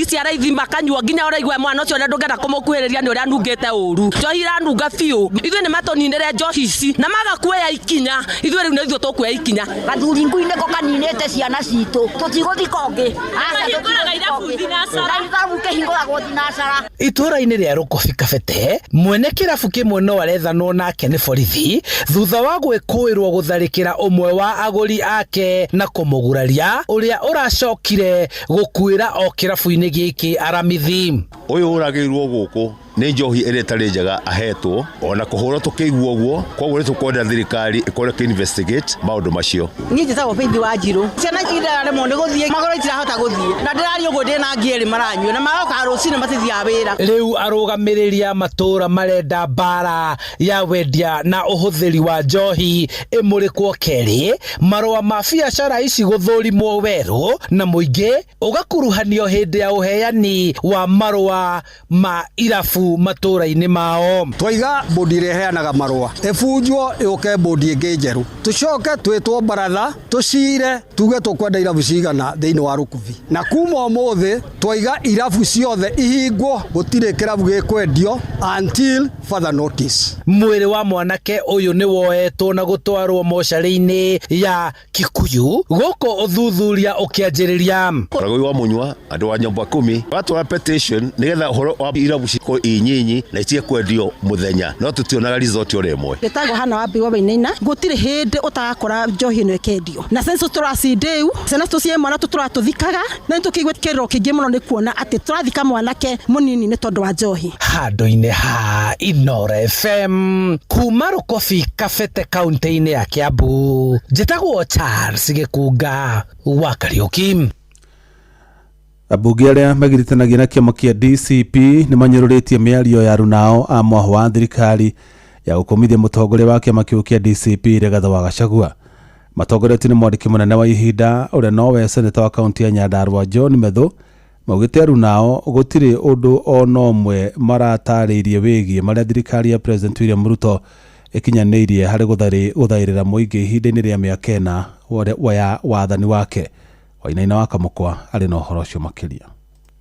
cia raithi makanyua nginya ũraigua mwana ũcio ũrĩa ndũngĩenda kũmũkuhĩrĩria nĩ ũrĩa anungĩte ũru. Njohi iranunga biũ. Ithuĩ nĩ matũninĩre njohi ici na maga kuoya ikinya. Ithuĩ rĩu nĩ ithuĩ tũkuoya ikinya. Gathuri ngui nĩko kaninĩte ciana citũ. Tũtigũthiĩ kũngĩ. Mahingũraga irabu thinacara. Irabu kĩhingũragwo thinacara. Itũũra-inĩ rĩa Rũkobi Kabete, mwene kĩrabu kĩmwe no arethanwo nake nĩ borithi thutha wa gwĩkũĩrwo gũtharĩkĩra ũmwe wa agũri ake na kũmũguraria ũrĩa ũracokire gũkuĩra o kĩrabu-inĩ gĩkĩ aramithi. Ũyũ ũragĩirwo gũkũ nĩ njohi ĩrĩa ĩtarĩ njega ahetwo ona kũhũrwo tũkĩigua ũguo, koguo nĩ tũkwenda thirikari ĩkorwo ĩkĩ investigate maũndũ macio. Niĩ njĩtagwo Faith wa Njirũ. Ciana iraremwo nĩ gũthiĩ magũrũ itirahota gũthiĩ na ndĩraria ũguo ndĩna ngi erĩ maranyua na maroka rũcinĩ matithiaga wĩra. Rĩu arũgamĩrĩri a matũũra marenda mbara ya wendia na ũhũthĩri wa njohi ĩmũrĩkwo kerĩ, marũa ma biacara ici gũthũrimwo werũ na mũingĩ ũgakuruhanio hĩndĩ ya ũheani wa marũa ma irabu matũũra-inĩ mao. Twaiga bodi ĩrĩa ĩheanaga marũa ĩbunjwo yũke bodi ĩngĩ njerũ, tũcoke twĩtwo baratha tũcire tuge tũkwenda irabu cigana thĩinĩ wa Rũkubi, na kuma ũmũthĩ twaiga irabu ciothe ihingwo, gũtirĩ kĩrabu gĩkwendio until further notice. Mwĩrĩ wa mwanake ũyũ nĩ woetwo na gũtwarwo mocarĩ-inĩ ya Kikuyu gũkũ ũthuthuria ũkĩanjĩrĩria. Ragoi wa Munyua andũ a nyũmba kumi batwara petition nĩgetha ũhoro wa irabu cikorwo i nyinyi na itige kwendio mũthenya, no tũtionaga result oro ĩmwe. Gĩtagwo hana wa Mbigwa Wainaina, gũtirĩ hĩndĩ ũtagakora njohi ĩno ĩkĩendio na census tũracindĩu ciana citũ ciĩ mwana tũtũrathikaga na nĩtũkĩigua kĩrĩro kĩingĩ mũno nĩ kuona atĩ tũrathika mwanake mũnini nĩ tondũ wa njohi. Handũ-inĩ ha Inoro FM kuma Rũkobi Kabete kaunti-inĩ ya Kiambu, njĩtagwo Charles Gĩkunga wa Kariũki. Ambunge arĩa megiritanagia na kĩama kĩa DCP nĩ manyũrũrĩtie mĩario ya arunao a mwahũ wa thirikari ya gũkũmithia mũtongoria wa kĩama kĩu kĩa DCP Rigathĩ wa Gachagua. Matongoretio nĩ mwandĩki mũnene wa ihinda ũrĩa nowe seneta wa kaunti ya Nyandarua John Methu, maugĩte arunao gũtirĩ ũndũ ona ũmwe maratarĩirie wĩgiĩ marĩa thirikari ya President William Ruto ĩkinyanĩirie harĩ gũthaĩrĩra mũingĩ ihinda-inĩ rĩa mĩaka 4 ya wathani wake. Wainaina wa Kamũkwa arĩ na ũhoro ũcio makĩria.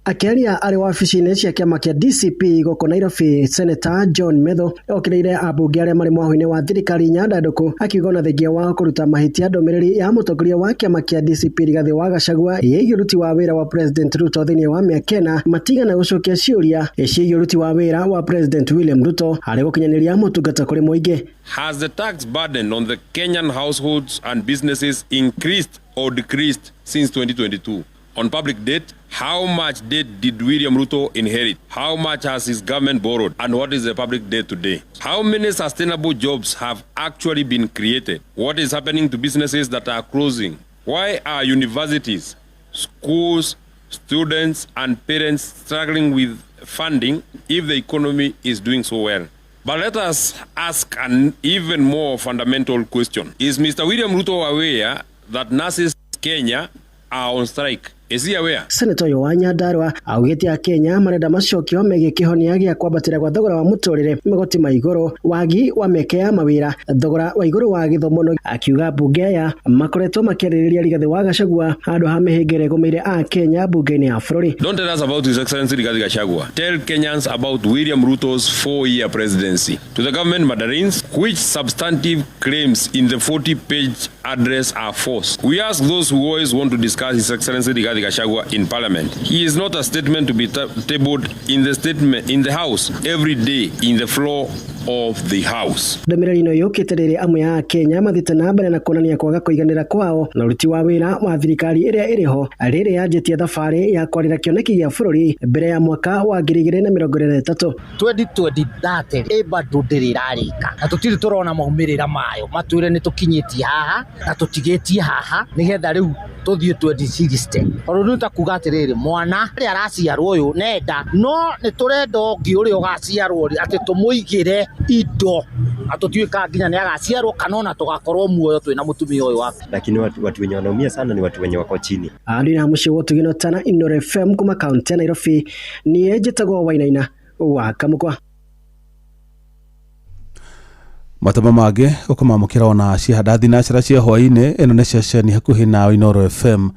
Akĩaria arĩ wabici-inĩ cia kĩama kĩa DCP gũkũ Nairobi, Senator John Methu okĩrĩire ambunge arĩa marĩ mwahũ-inĩ wa thirikari nyandandũku, akiuga ona thengia wao kũruta mahĩtia ndũmĩrĩri ya mũtongoria wa kĩama kĩa DCP Rigathĩ wa Gachagua ĩgiĩ ũruti wa wĩra wa President Ruto thĩinĩ wa mĩaka 4 matigana gũcokia ciũria ciĩgiĩ ũruti wa wĩra wa President William Ruto harĩ gũkinyanĩria motungata kũrĩ mũingĩ. Has the tax burden on the Kenyan households and businesses increased or decreased since 2022? On public debt, how much debt did William Ruto inherit? How much has his government borrowed? And what is the public debt today? How many sustainable jobs have actually been created? What is happening to businesses that are closing? Why are universities, schools, students, and parents struggling with funding if the economy is doing so well? But let us ask an even more fundamental question. Is Mr. William Ruto aware that nurses in Kenya are on strike? Is he aware? Senator ũyũ wa Nyandarua augĩte Akenya marenda macokio megiĩ kĩhonia gĩa kwambatĩra gwa thogora wa mũtũrĩre, magoti ma igũrũ, wagi wa mĩeke ya mawĩra, thogora wa igũrũ wa gĩthomo, akiuga mbunge aya makoretwo makĩarĩrĩria Rigathĩ wa Gachagua handũ ha mĩhĩnga ĩrĩa ĩgũmĩire Akenya mbunge-inĩ ya bũrũri. Don't tell us about His Excellency Rigathi Gachagua. Tell Kenyans about William Ruto's 4-year presidency. To the government mandarins, which substantive claims in the 40-page address are false? We ask those who always want to discuss His Excellency Rigathi Gachagua in Parliament. He is not a statement to be tabled in the statement in the House every day in the floor of the House. Ndũmĩrĩri ĩno yũkĩte rĩrĩa amwe a Kenya mathiĩte na mbere na kuonania kwaga kũiganĩra kwao na ũruti wa wĩra wa thirikari ĩrĩa ĩrĩho rĩrĩa yanjĩtie thabarĩ ya kwarĩra kĩoneki gĩa bũrũri mbere ya mwaka wa 2023. 2030 ĩ bado ndĩrĩ ĩrarĩka na tũtirĩ tũrona maumĩrĩra mayo, matwĩre nĩ tũkinyĩtie haha na tũtigĩtie haha nĩgetha rĩu tũthiĩ 2060. Tondũ rĩu ta kuga atĩrĩrĩ, mwana ũrĩa araciarwo ũyũ nenda, no nĩ tũrenda ũngĩ ũrĩa ũgaciarwo rĩ, atĩ tũmũigĩre indo na tũtuĩka nginya nĩ agaciarwo kana ona tũgakorwo muoyo twĩna mũtumia ũyũ wake. Lakini watu wenye wanaumia sana ni watu wenye wako chini. Andũ mũciĩ wa Ũtugino Tana, Inooro FM kuma kaunti ya Nairobi, niĩ njĩtagwo Wainaina wa Kamũkwa. Matama mangĩ ũkũmamũkĩra ona cihanda thinacara cia hwaĩ-inĩ. Ĩno nĩ ceceni hakuhĩ nawe Inooro FM,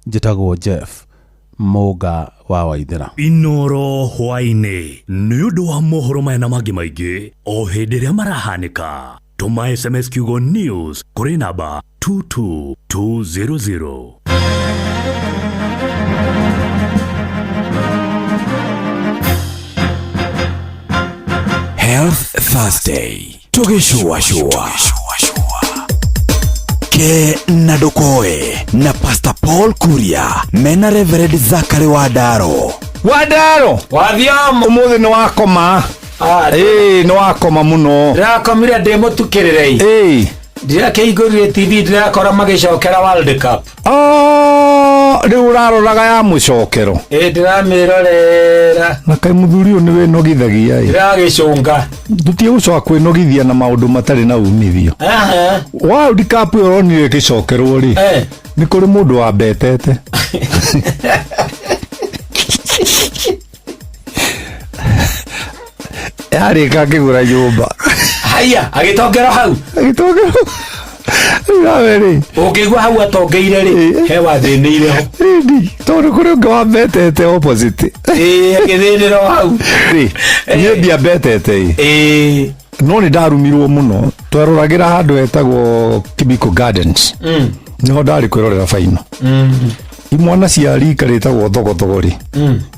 njĩtagwo Jeff Mũnga wa Waithera. Inooro hwaĩ-inĩ nĩ ũndũ wa mohoro maya na mangĩ maingĩ o hĩndĩ ĩrĩa marahanĩka. Tũma SMS kiugo news kũrĩ namba 22200. Health Thursday tũgĩcũacũa ke na ndũkoe na Pastor Paul Kuria mena Reverend Zachary Wandaro. Wandaro wathiamu ũmũthĩ nĩ wakoma. Ĩĩ nĩ wakoma mũno. Ndĩrakomire ndĩ mũtukĩrĩre. Ĩĩ ndirakĩhingũrire TV ndirakora magĩcokera World Cup. Rĩu ũraroraga ya mũcokero. Ĩĩ ndĩramĩrorera. Na kaĩ mũthuri ũyũ nĩ wĩnogithagia ĩ. Ndĩragĩcũnga. Tũtige gũcoka kwĩnogithia na maũndũ matarĩ na umithio. World Cup ĩyo ũronire ĩgĩcokerwo rĩ, nĩ kũrĩ mũndũ wambetete. Yarĩka akĩgũra nyũmba. Haya, agĩtongera hau. Agĩtongera. Nawe rĩ, ũngĩigua hau atongeire rĩ, he wathĩnĩire ho. Ĩni, tondũ kũrĩ ũngĩ wambetete opposite. Ĩĩ, agĩthĩnĩra o hau. Rĩ, niĩ ndiambetete ĩ. Ĩĩ. No nĩ ndarumirwo mũno. Tweroragĩra handũ hetagwo Kibiko Gardens. Nĩho ndarĩ kwĩrorera baino. Imwana cia rika rĩtagwo thogothogo rĩ,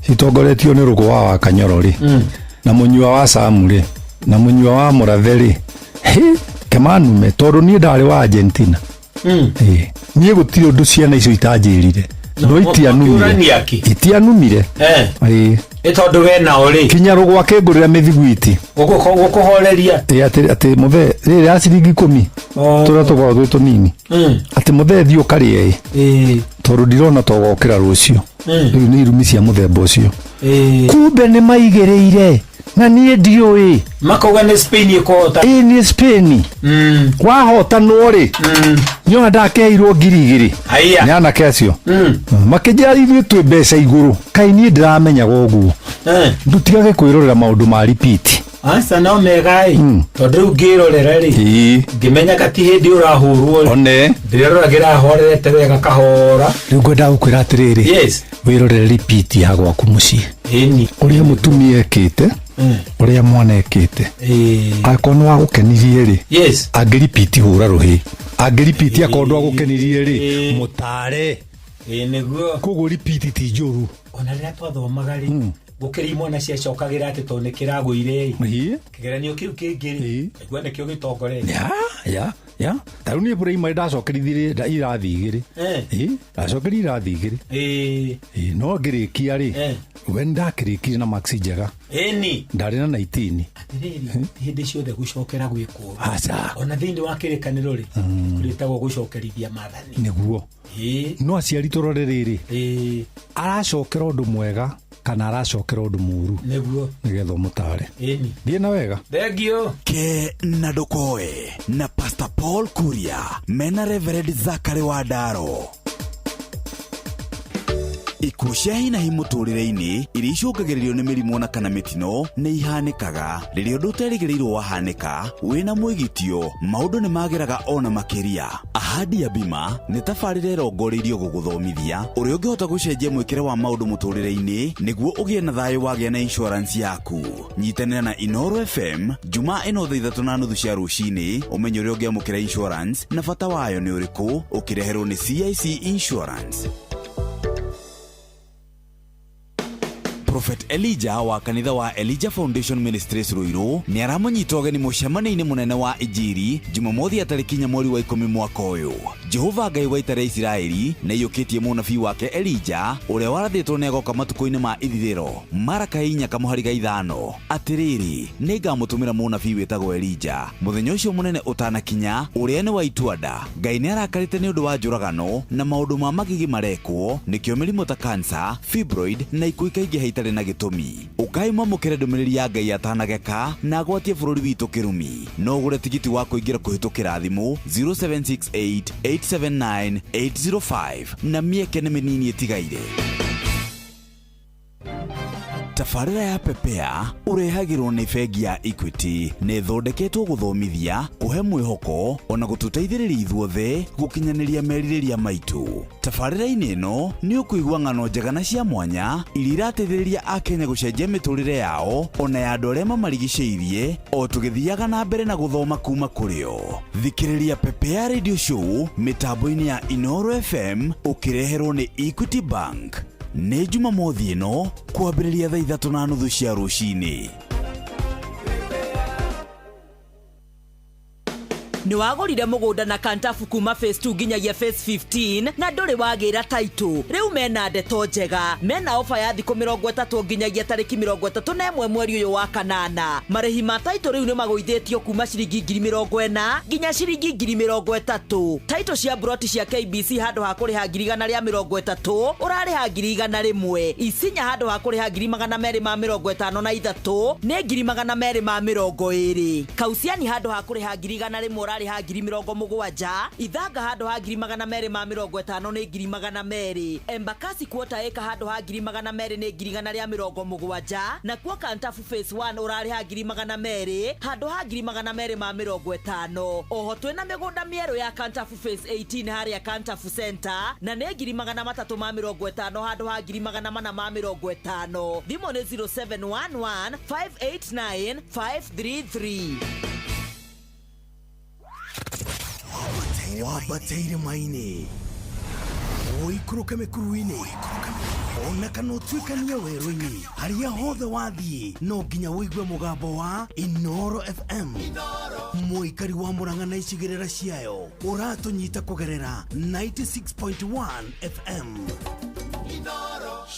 citongoretio nĩ rũgũ wa Wakanyoro rĩ, na mũnyua wa Samu rĩ, na mũnyua wa Mũrathe rĩ. Hĩ, kemanume tondũ niĩ ndarĩ wa Argentina. Ĩĩ, niĩ gũtirĩ ũndũ ciana icio itanjĩrire. No itianumire. Itianumire. Ĩĩ. Nĩ tondũ we nao rĩ. Kinya rũgũ akĩngũrĩra mĩthiguiti. Gũkũhoreria. Ĩĩ, atĩ mũthee rĩrĩ ya ciringi 10. Tũrĩa tũkoragwo twĩ tũnini. Atĩ mũthee thiĩ ũkarĩe ĩ. Ĩĩ. Tondũ ndirona ta ũgokĩra rũciũ. Rĩu nĩ irumi cia mũthemba ũcio. Kumbe nĩ maigĩrĩire na niĩ ndiũĩ. Makauga nĩ Spain ĩkũhota. Ĩĩ nĩ Spain. Wahotanwo rĩ, nĩona ndakeirwo 2,000. Haiya. Nĩ anake acio. Makĩnjĩra ithuĩ twĩ mbeca igũrũ. Kaĩ niĩ ndĩramenyaga ũguo. Ndũtigage kwĩrorera maũndũ ma repeat. Aca no mega ĩ, tondũ rĩu ngĩrorera rĩ, ngĩmenyaga ti hĩndĩ ũrahũrwo rĩ. One. Ndĩreroragĩra horerete wega kahora. Rĩu ngwendaga gũkwĩra atĩrĩrĩ. Yes. Wĩrorere repeat ya gwaku mũciĩ. Ĩni. Ũrĩa mũtumia ekĩte, ũrĩa mwana ekĩte. Angĩkorwo nĩ wagũkenirie rĩ, Yes. angĩripiti hũra rũhĩ. Angĩripiti akorwo ndwagũkenirie rĩ, mũtare. Ĩĩ nĩguo. Koguo ripiti ti njũru. Ona rĩrĩa twathomaga rĩ, gũkĩrĩ imwana ciacokagĩra atĩ tondũ nĩ kĩragũire rĩ, kĩgeranio kĩu kĩngĩ rĩ, ngaigua nĩkĩo gĩtongoretie. Ya, ya, ya. Ta rĩu niĩ primary ndacokerithirie irathi igĩrĩ. Ĩĩ, ndacokeria irathi igĩrĩ. Ĩĩ. No ngĩrĩkia rĩ, we ndakĩrĩkirie na marks njega. Ĩni. Ndarĩ na 19. Atĩrĩrĩ, ti hĩndĩ ciothe gũcokera gwĩkwo. Aca. Ona thĩinĩ wa kĩrĩkanĩro rĩ, kũrĩtagwo gũcokerithia maathani. Nĩguo. No aciari tũrore rĩrĩ, aracokera ũndũ mwega kana aracokera ũndũ mũru. Nĩguo. Nĩgetha ũmũtare. Ĩni. Thiĩ na wega. Thengio. Ke na ndũkoe na Pastor Paul Kuria mena Reverend Zachary Wandaro. Ikuũ cia hinahi mũtũrĩre-inĩ iria icũngagĩrĩrio nĩ mĩrimũ na kana mĩtino nĩ ihanĩkaga. Rĩrĩa ũndũ ũterĩgĩrĩirwo wahanĩka, wĩna mwĩgitio, maũndũ nĩ magĩraga ona makĩria. Ahadi ya Bima nĩ tabarĩra ĩrongoreirio gũgũthomithia ũrĩa ũngĩhota gũcenjia mwĩkĩre wa maũndũ mũtũrĩre-inĩ nĩguo ũgĩe na thayũ wagĩa na insurance yaku. Nyitanĩra na Inoro FM Jumaa ĩno thaa 3:30 cia rũcinĩ ũmenye ũrĩa ũngĩamũkĩra insurance na bata wayo nĩ ũrĩkũ, ũkĩreherwo nĩ CIC Insurance. Prophet Elijah wa kanitha wa Elijah Foundation Ministries Ruiru nĩ aramũnyita ũgeni mũcemanio-inĩ mũnene wa Injiri Jumamothi ya tarĩki 4 mweri wa 10 mwaka ũyũ. Jehova Ngai wa ita rĩa Isiraeli nĩ aiyũkĩtie mũnabii wake Elijah ũrĩa warathĩtwo nĩ agoka matukũ-inĩ ma ithirĩro. Maraka 4 kamũhari ga 5. Atĩrĩrĩ, nĩ ngamũtũmĩra mũnabii wĩtagwo Elijah mũthenya ũcio mũnene ũtanakinya, ũrĩa nĩ wa ituanda. Ngai nĩ arakarĩte nĩ ũndũ wa njũragano na maũndũ ma magigi marekwo, nĩkĩo mĩrimũ ta cancer, fibroid na ikuũ ikaingĩha itarĩ na gĩtũmi. Ũkai mwamũkĩre ndũmĩrĩri ya Ngai atanageka na agwatie bũrũri witũ kĩrumi. No ũgũre tigiti wa kũingĩra kũhĩtũkĩra thimũ 0768 879 805 na mĩeke nĩ mĩnini ĩtigaire. Tabarĩra ya Pepea ũrehagĩrwo nĩ bengi ya Equity na ĩthondeketwo gũthomithia, kũhe mwĩhoko ona gũtũteithĩrĩria ithuothe gũkinyanĩria merirĩria maitũ. Tabarĩra-inĩ ĩno nĩ ũkũigua ng'ano njega na cia mwanya iria irateithĩrĩria Akenya gũcenjia mĩtũrĩre yao ona ya andũ arĩa mamarigicĩirie o tũgĩthiaga na mbere na gũthoma kuma kũrĩ o. Thikĩrĩria Pepea Radio Show mĩtambo-inĩ ya Inoro FM ũkĩreherwo nĩ Equity Bank. Nĩ Jumamothi ĩno kwambĩrĩria thaa 3:30 cia rũcinĩ. Nĩ wagũrire mũgũnda na Kantafu kuma phase 2 nginyagia phase 15 na ndũrĩ wagĩra taitũ. Rĩu mena ndeto njega, mena ofa ya thikũ 30 nginyagia tarĩki 31 mweri ũyũ wa kanana. Marĩhi ma taitũ rĩu nĩ magũithĩtio kuma ciringi 40,000 nginya ciringi 30,000. Taitũ cia broti cia KBC handũ ha kũrĩha 130,000 ũrarĩha 100,000. Isinya handũ ha kũrĩha 253,000 nĩ 220,000. Kausiani handũ ha kũrĩha 100,000 ũrarĩha 70,000. Ithanga handũ ha 250,000 nĩ 200,000. Embakasi quarter acre handũ ha 200,000 nĩ 170,000. Nakuo Kantafu phase 1 ũrarĩha 200,000 handũ ha 250,000. Oho twĩna mĩgũnda mĩerũ ya Kantafu phase 18 harĩa Kantafu Center na nĩ 350,000 handũ ha 450,000. Thimũ nĩ 0711 589 533. Wambate irĩma-inĩ, ũikũrũke mĩkuru-inĩ, ona kana ũtuĩkanie werũ-inĩ, harĩa hothe wathiĩ no nginya ũigue mũgambo wa Inoro FM. Mũikari wa Murang'a na icigĩrĩra ciayo ũratũnyita kũgerera 96.1 FM.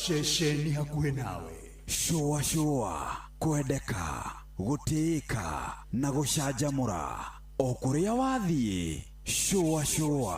Ceceni hakuhĩ nawe. Shũa shũa, kwendeka, gũtĩĩka na gũcanjamũra o kũrĩa wathiĩ. Shũa shũa.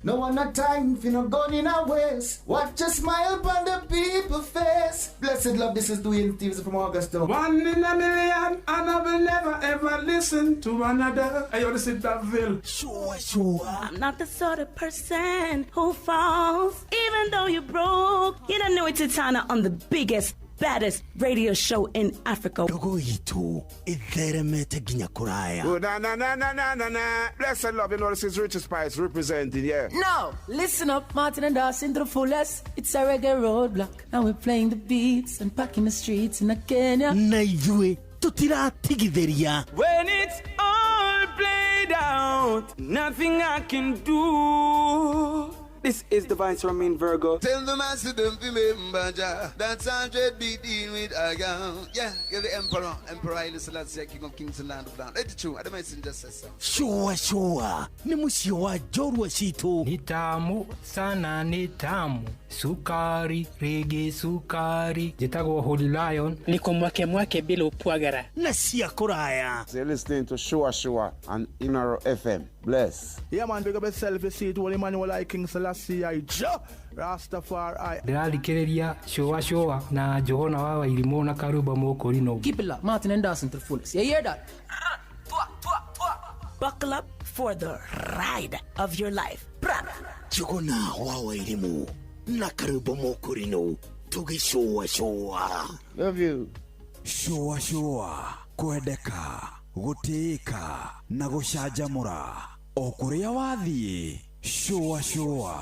No one a time for no gun in a waste. Watch a smile upon the people face. Blessed love, this is Dwayne Stevens from Augusta. One in a million, and I will never ever listen to another. Hey, yo, this is Daville. Sure, sure. I'm not the sort of person who falls, even though you're broke. You don't know it's Titana on the biggest, baddest radio show in Africa. Ndogo itu itheremete nginya kuraya. Oh, na na na na na na na. Blessed love, you know this is Richard Spice representing, yeah. Now, listen up, Martin and Dawson to the fullest. It's a reggae roadblock. Now we're playing the beats and packing the streets in Kenya. Na ithuĩ tutiratigithĩria. When it's all played out, nothing I can do. This is the Vice Romain Virgo. Tell the master don't remember Jah. That's 100 be dealing with a girl. Yeah, you're the emperor. Emperor Haile Selassie, King of Kings and Land of Land. It's true. I don't messenger says so. Sure, sure. Ni mũciĩ wa njorua citũ. Ni tamu sana, ni tamu. Sukari, rege sukari. Njĩtagwo Holy Lion. Niko mwake mwake bila upwagara. Na cia kũraya. You're listening to Sure Sure on Inaro FM. Bless. Yeah, man, big up yourself. You see it, Holy Emmanuel, I King Selassie, I Jah Rastafari. Ndĩrathikĩrĩria Sure Sure na Johana wa Wairimũ na Karũmba Mũkũrinũ. Keep it locked, Martin and Dawson to the fullest. You hear that? Buckle up for the ride of your life. Johana wa Wairimũ na Karũmba Mũkũrinũ tũgĩcũa cũa. Love you. Sure Sure, kwendeka, gũtĩĩka na gũcanjamũra o kũrĩa wathiĩ. Sure Sure.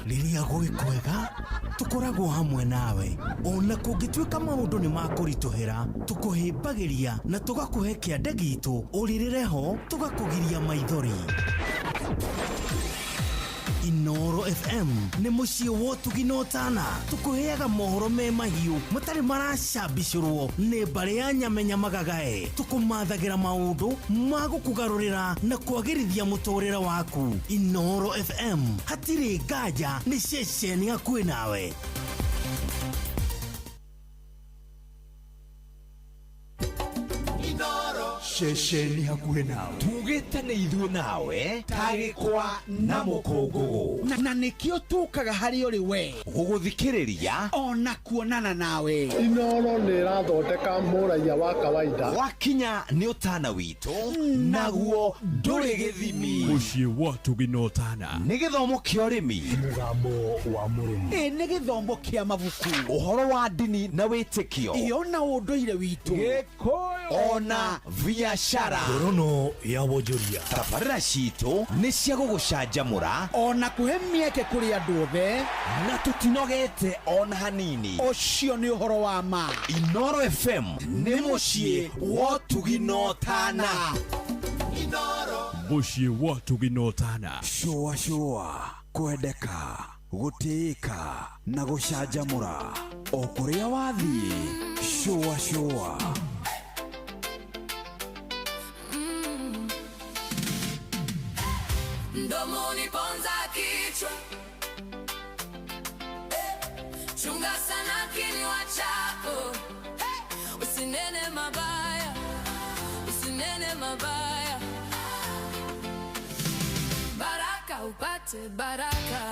Rĩrĩa gwĩ kwega tũkoragwo hamwe nawe, ona kũngĩtuĩka maũndũ nĩ makũritũhĩra, tũkũhĩmbagĩria na tũgakũhe kĩande gitũ, ũrĩrĩre ho tũgakũgiria maithori. Inoro FM nĩ mũciĩ wa ũtugi na ũtana, tũkũheaga mohoro me mahiũ matarĩ maracambicũrwo nĩ mbarĩ ya nyamenya magagae, tũkũmathagĩra maũndũ ma gũkũgarũrĩra na kwagĩrithia mũtũrĩre waku. Inoro FM hatirĩ nganja, nĩ ceceni hakuhĩ nawe. Ceceni hakuhĩ nawe, tugĩte nĩ ithuĩ nawe tagĩkwa na mũkũngũgũ, na nĩkĩo tũkaga harĩ ũrĩ we gũgũthikĩrĩria ona kuonana nawe. Inoro nĩ ĩrathondeka mũraiya wa kawaida. Wakinya nĩ ũtana witũ, naguo ndũrĩ gĩthimi. Mũciĩ wa ũtugi na ũtana nĩ gĩthomo kĩa ũrĩmi, mũgambo wa mũrĩmi, ĩ nĩ gĩthomo kĩa mabuku, ũhoro wa ndini na wĩtĩkio, ĩyo na ũndũire witũ, Gĩkũyũ ona biashara, ngorono ya wonjoria. Tabarĩra citũ nĩ cia gũgũcanjamũra ona kũhe mĩeke kũrĩ andũ othe, na tũtinogete ona hanini. Ũcio nĩ ũhoro wa ma. Inoro FM nĩ mũciĩ wa ũtugi na ũtana. Mũciĩ wa ũtugi na ũtana. Shũa shũa, kwendeka, gũtĩĩka na gũcanjamũra o kũrĩa wathiĩ. Shũa shũa. Mdomo uniponza kichwa, chunga sana kinywa chako, usinene mabaya, usinene mabaya, baraka upate baraka.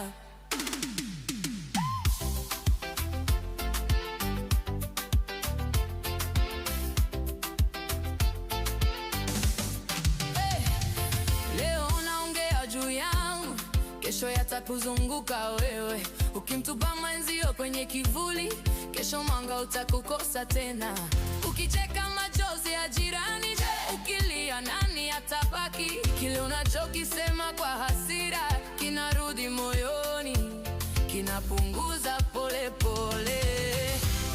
Leo unaongea juu yangu, kesho yatakuzunguka wewe. Ukimtupa mwenzio kwenye kivuli, kesho mwanga utakukosa tena. Ukicheka machozi ya jirani, ukilia nani atabaki? Kile unachokisema kwa hasira kinarudi moyoni, kinapunguza pole pole.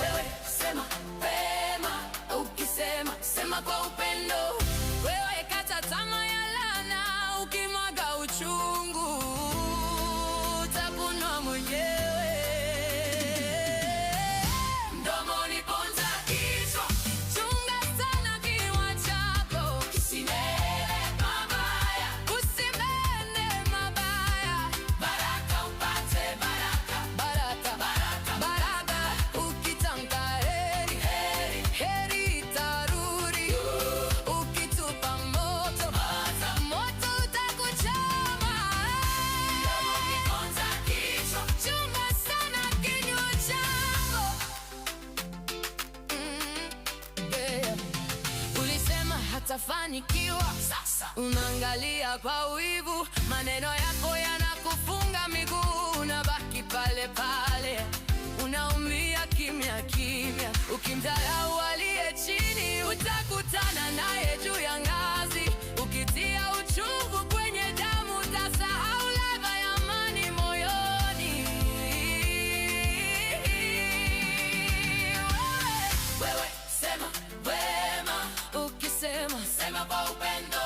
Wewe sema pema, ukisema sema kwa upendo. Wewe kata tamaa ya laana, ukimwaga uchungu utapunwa mwenyewe. Mdomo uniponza kichwa, chunga sana kinywa chako, usinene mabaya, usinene mabaya, baraka upate baraka, baraka, baraka, baraka. Ukitamka heri, heri, heri itarudi. Ukitupa moto, moto utakuchoma. Mdomo uniponza kichwa, chunga sana kinywa chako. Yeah. Ulisema hatafanikiwa, sasa unaangalia kwa wivu, maneno yako yanakufunga miguu, unabaki pale pale, unaumia kimya kimya. Ukimdharau aliye chini, utakutana naye juu ya ngazi. Ukitia uchungu kwenye damu, utasahau ladha ya amani moyoni. Wewe sema wema, ukisema sema kwa upendo.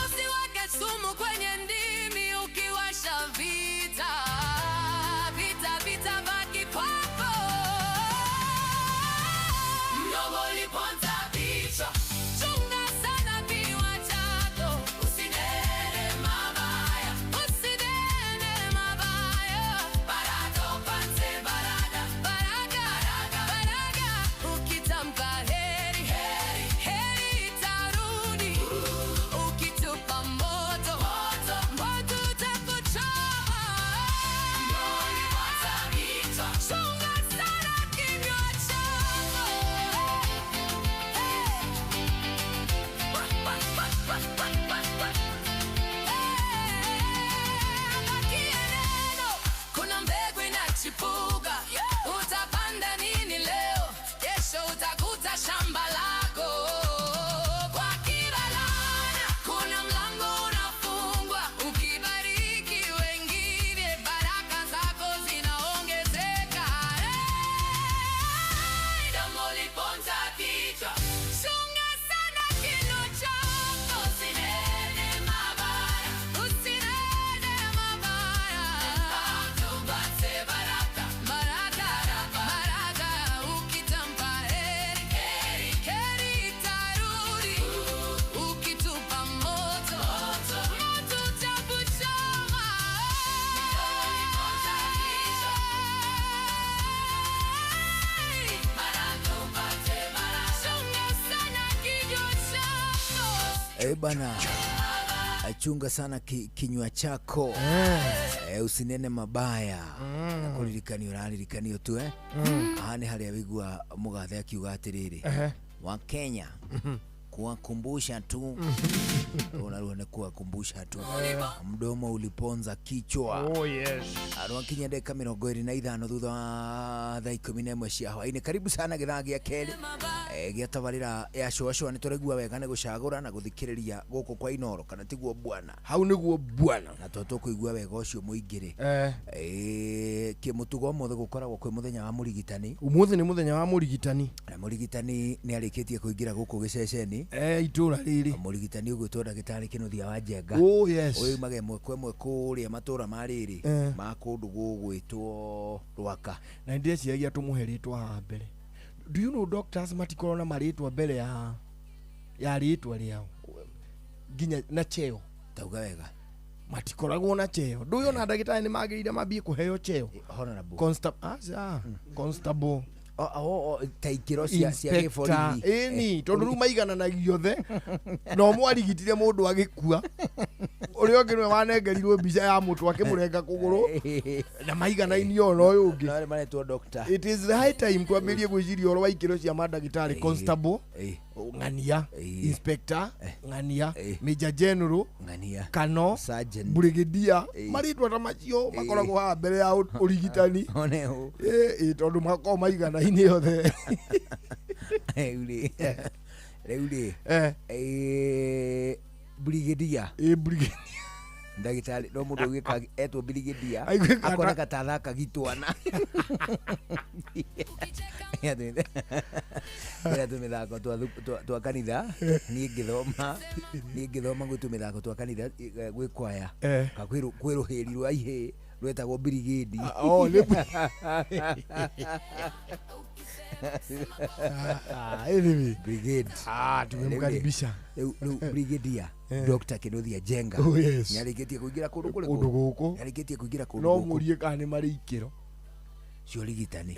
Usiweke sumu kwenye ndimi, ukiwasha vita, vita vita baki kwako. Mdomo Bana, chunga sana kinywa chako. Usinene mabaya. Na kũririkanio ũraririkanio tu Aha nĩ harĩa wĩigua mũgathe akiuga atĩrĩrĩ, wa Kenya kuwakumbusha tu. Unaruo nĩ kuwakumbusha tu. Mdomo uliponza kichwa. Oh yes. Arwakinya ndagĩka 25 thutha wa thaa 11 cia hwaĩ-inĩ. Karibu sana gĩthaa gĩa kerĩ gĩa tabarĩra ya cũacũa. Nĩ tũraigua wega nĩ gũcagũra na gũthikĩrĩria gũkũ kwa Inoro, kana tiguo bwana? Hau nĩguo bwana. Na to tũkũigua wega ũcio mũingĩ rĩ, kĩmũtugo ũmũthĩ gũkoragwo kwĩ mũthenya wa mũrigitani. Ũmũthĩ nĩ mũthenya wa mũrigitani. Na mũrigitani nĩ arĩkĩtie kũingĩra gũkũ gĩceceni itũra rĩrĩ. Mũrigitani ũgwĩtwo ndagĩtarĩ Kĩnuthia wa Njenga. Oh yes. Ũyũ umaga ĩmwe kwa ĩmwe kũrĩa matũra ma rĩrĩ ma kũndũ gũgwĩtwo Rwaka. Na ndĩreciragia tũmũhe rĩtwa haha mbere. Do you know doctors matikoragwo na marĩtwa mbere ya rĩtwa rĩao nginya na cheo? Tauga wega. Matikoragwo na cheo. Ndũĩ ona ndagĩtarĩ nĩ magĩrĩire mambie kũheo cheo. Honorable. Constable. Ta ikĩro cia gĩborithi. Ĩni, tondũ rĩu maigananagia othe. No mwarigitire mũndũ agĩkua. Ũrĩa ũngĩ nĩwe wanengerirwo mbica ya mũtwe akĩmũrenga kũgũrũ. Na maiganainie ona ũyũ ũngĩ. No arĩa maretwo doctor. It is the high time twambĩrĩrie gwĩciria ũhoro wa ikĩro cia mandagĩtarĩ. Constable, ng'ania, inspector, ng'ania, major general, ng'ania, kano, sergeant, brigadier. Marĩtwa ta macio makoragwo haha mbere ya ũrigitani. Tondũ makoragwo maiganaine othe. Rĩu rĩ, brigadier. Brigadier. Ndagĩtarĩ no mũndũ ũgĩka etwo brigadier akoneka ta athaka gitwana. Ĩra tũmĩthako twa kanitha. Niĩ ngĩthoma gwĩ tũmĩthako twa kanitha gwĩ kwaya ka kwĩ rũhĩri rwa ihĩĩ rwetagwo brigade. Anyway. Brigade. Tumemkaribisha. Rĩu brigadier Dr. Kĩnuthia Njenga. Oh yes. Nĩarĩkĩtie kũingĩra kũndũ kũrĩkũ? Kũndũ gũkũ. Nĩarĩkĩtie kũingĩra kũndũ No gũkũ. mũrie kana nĩ marĩ ikĩro cia ũrigitani.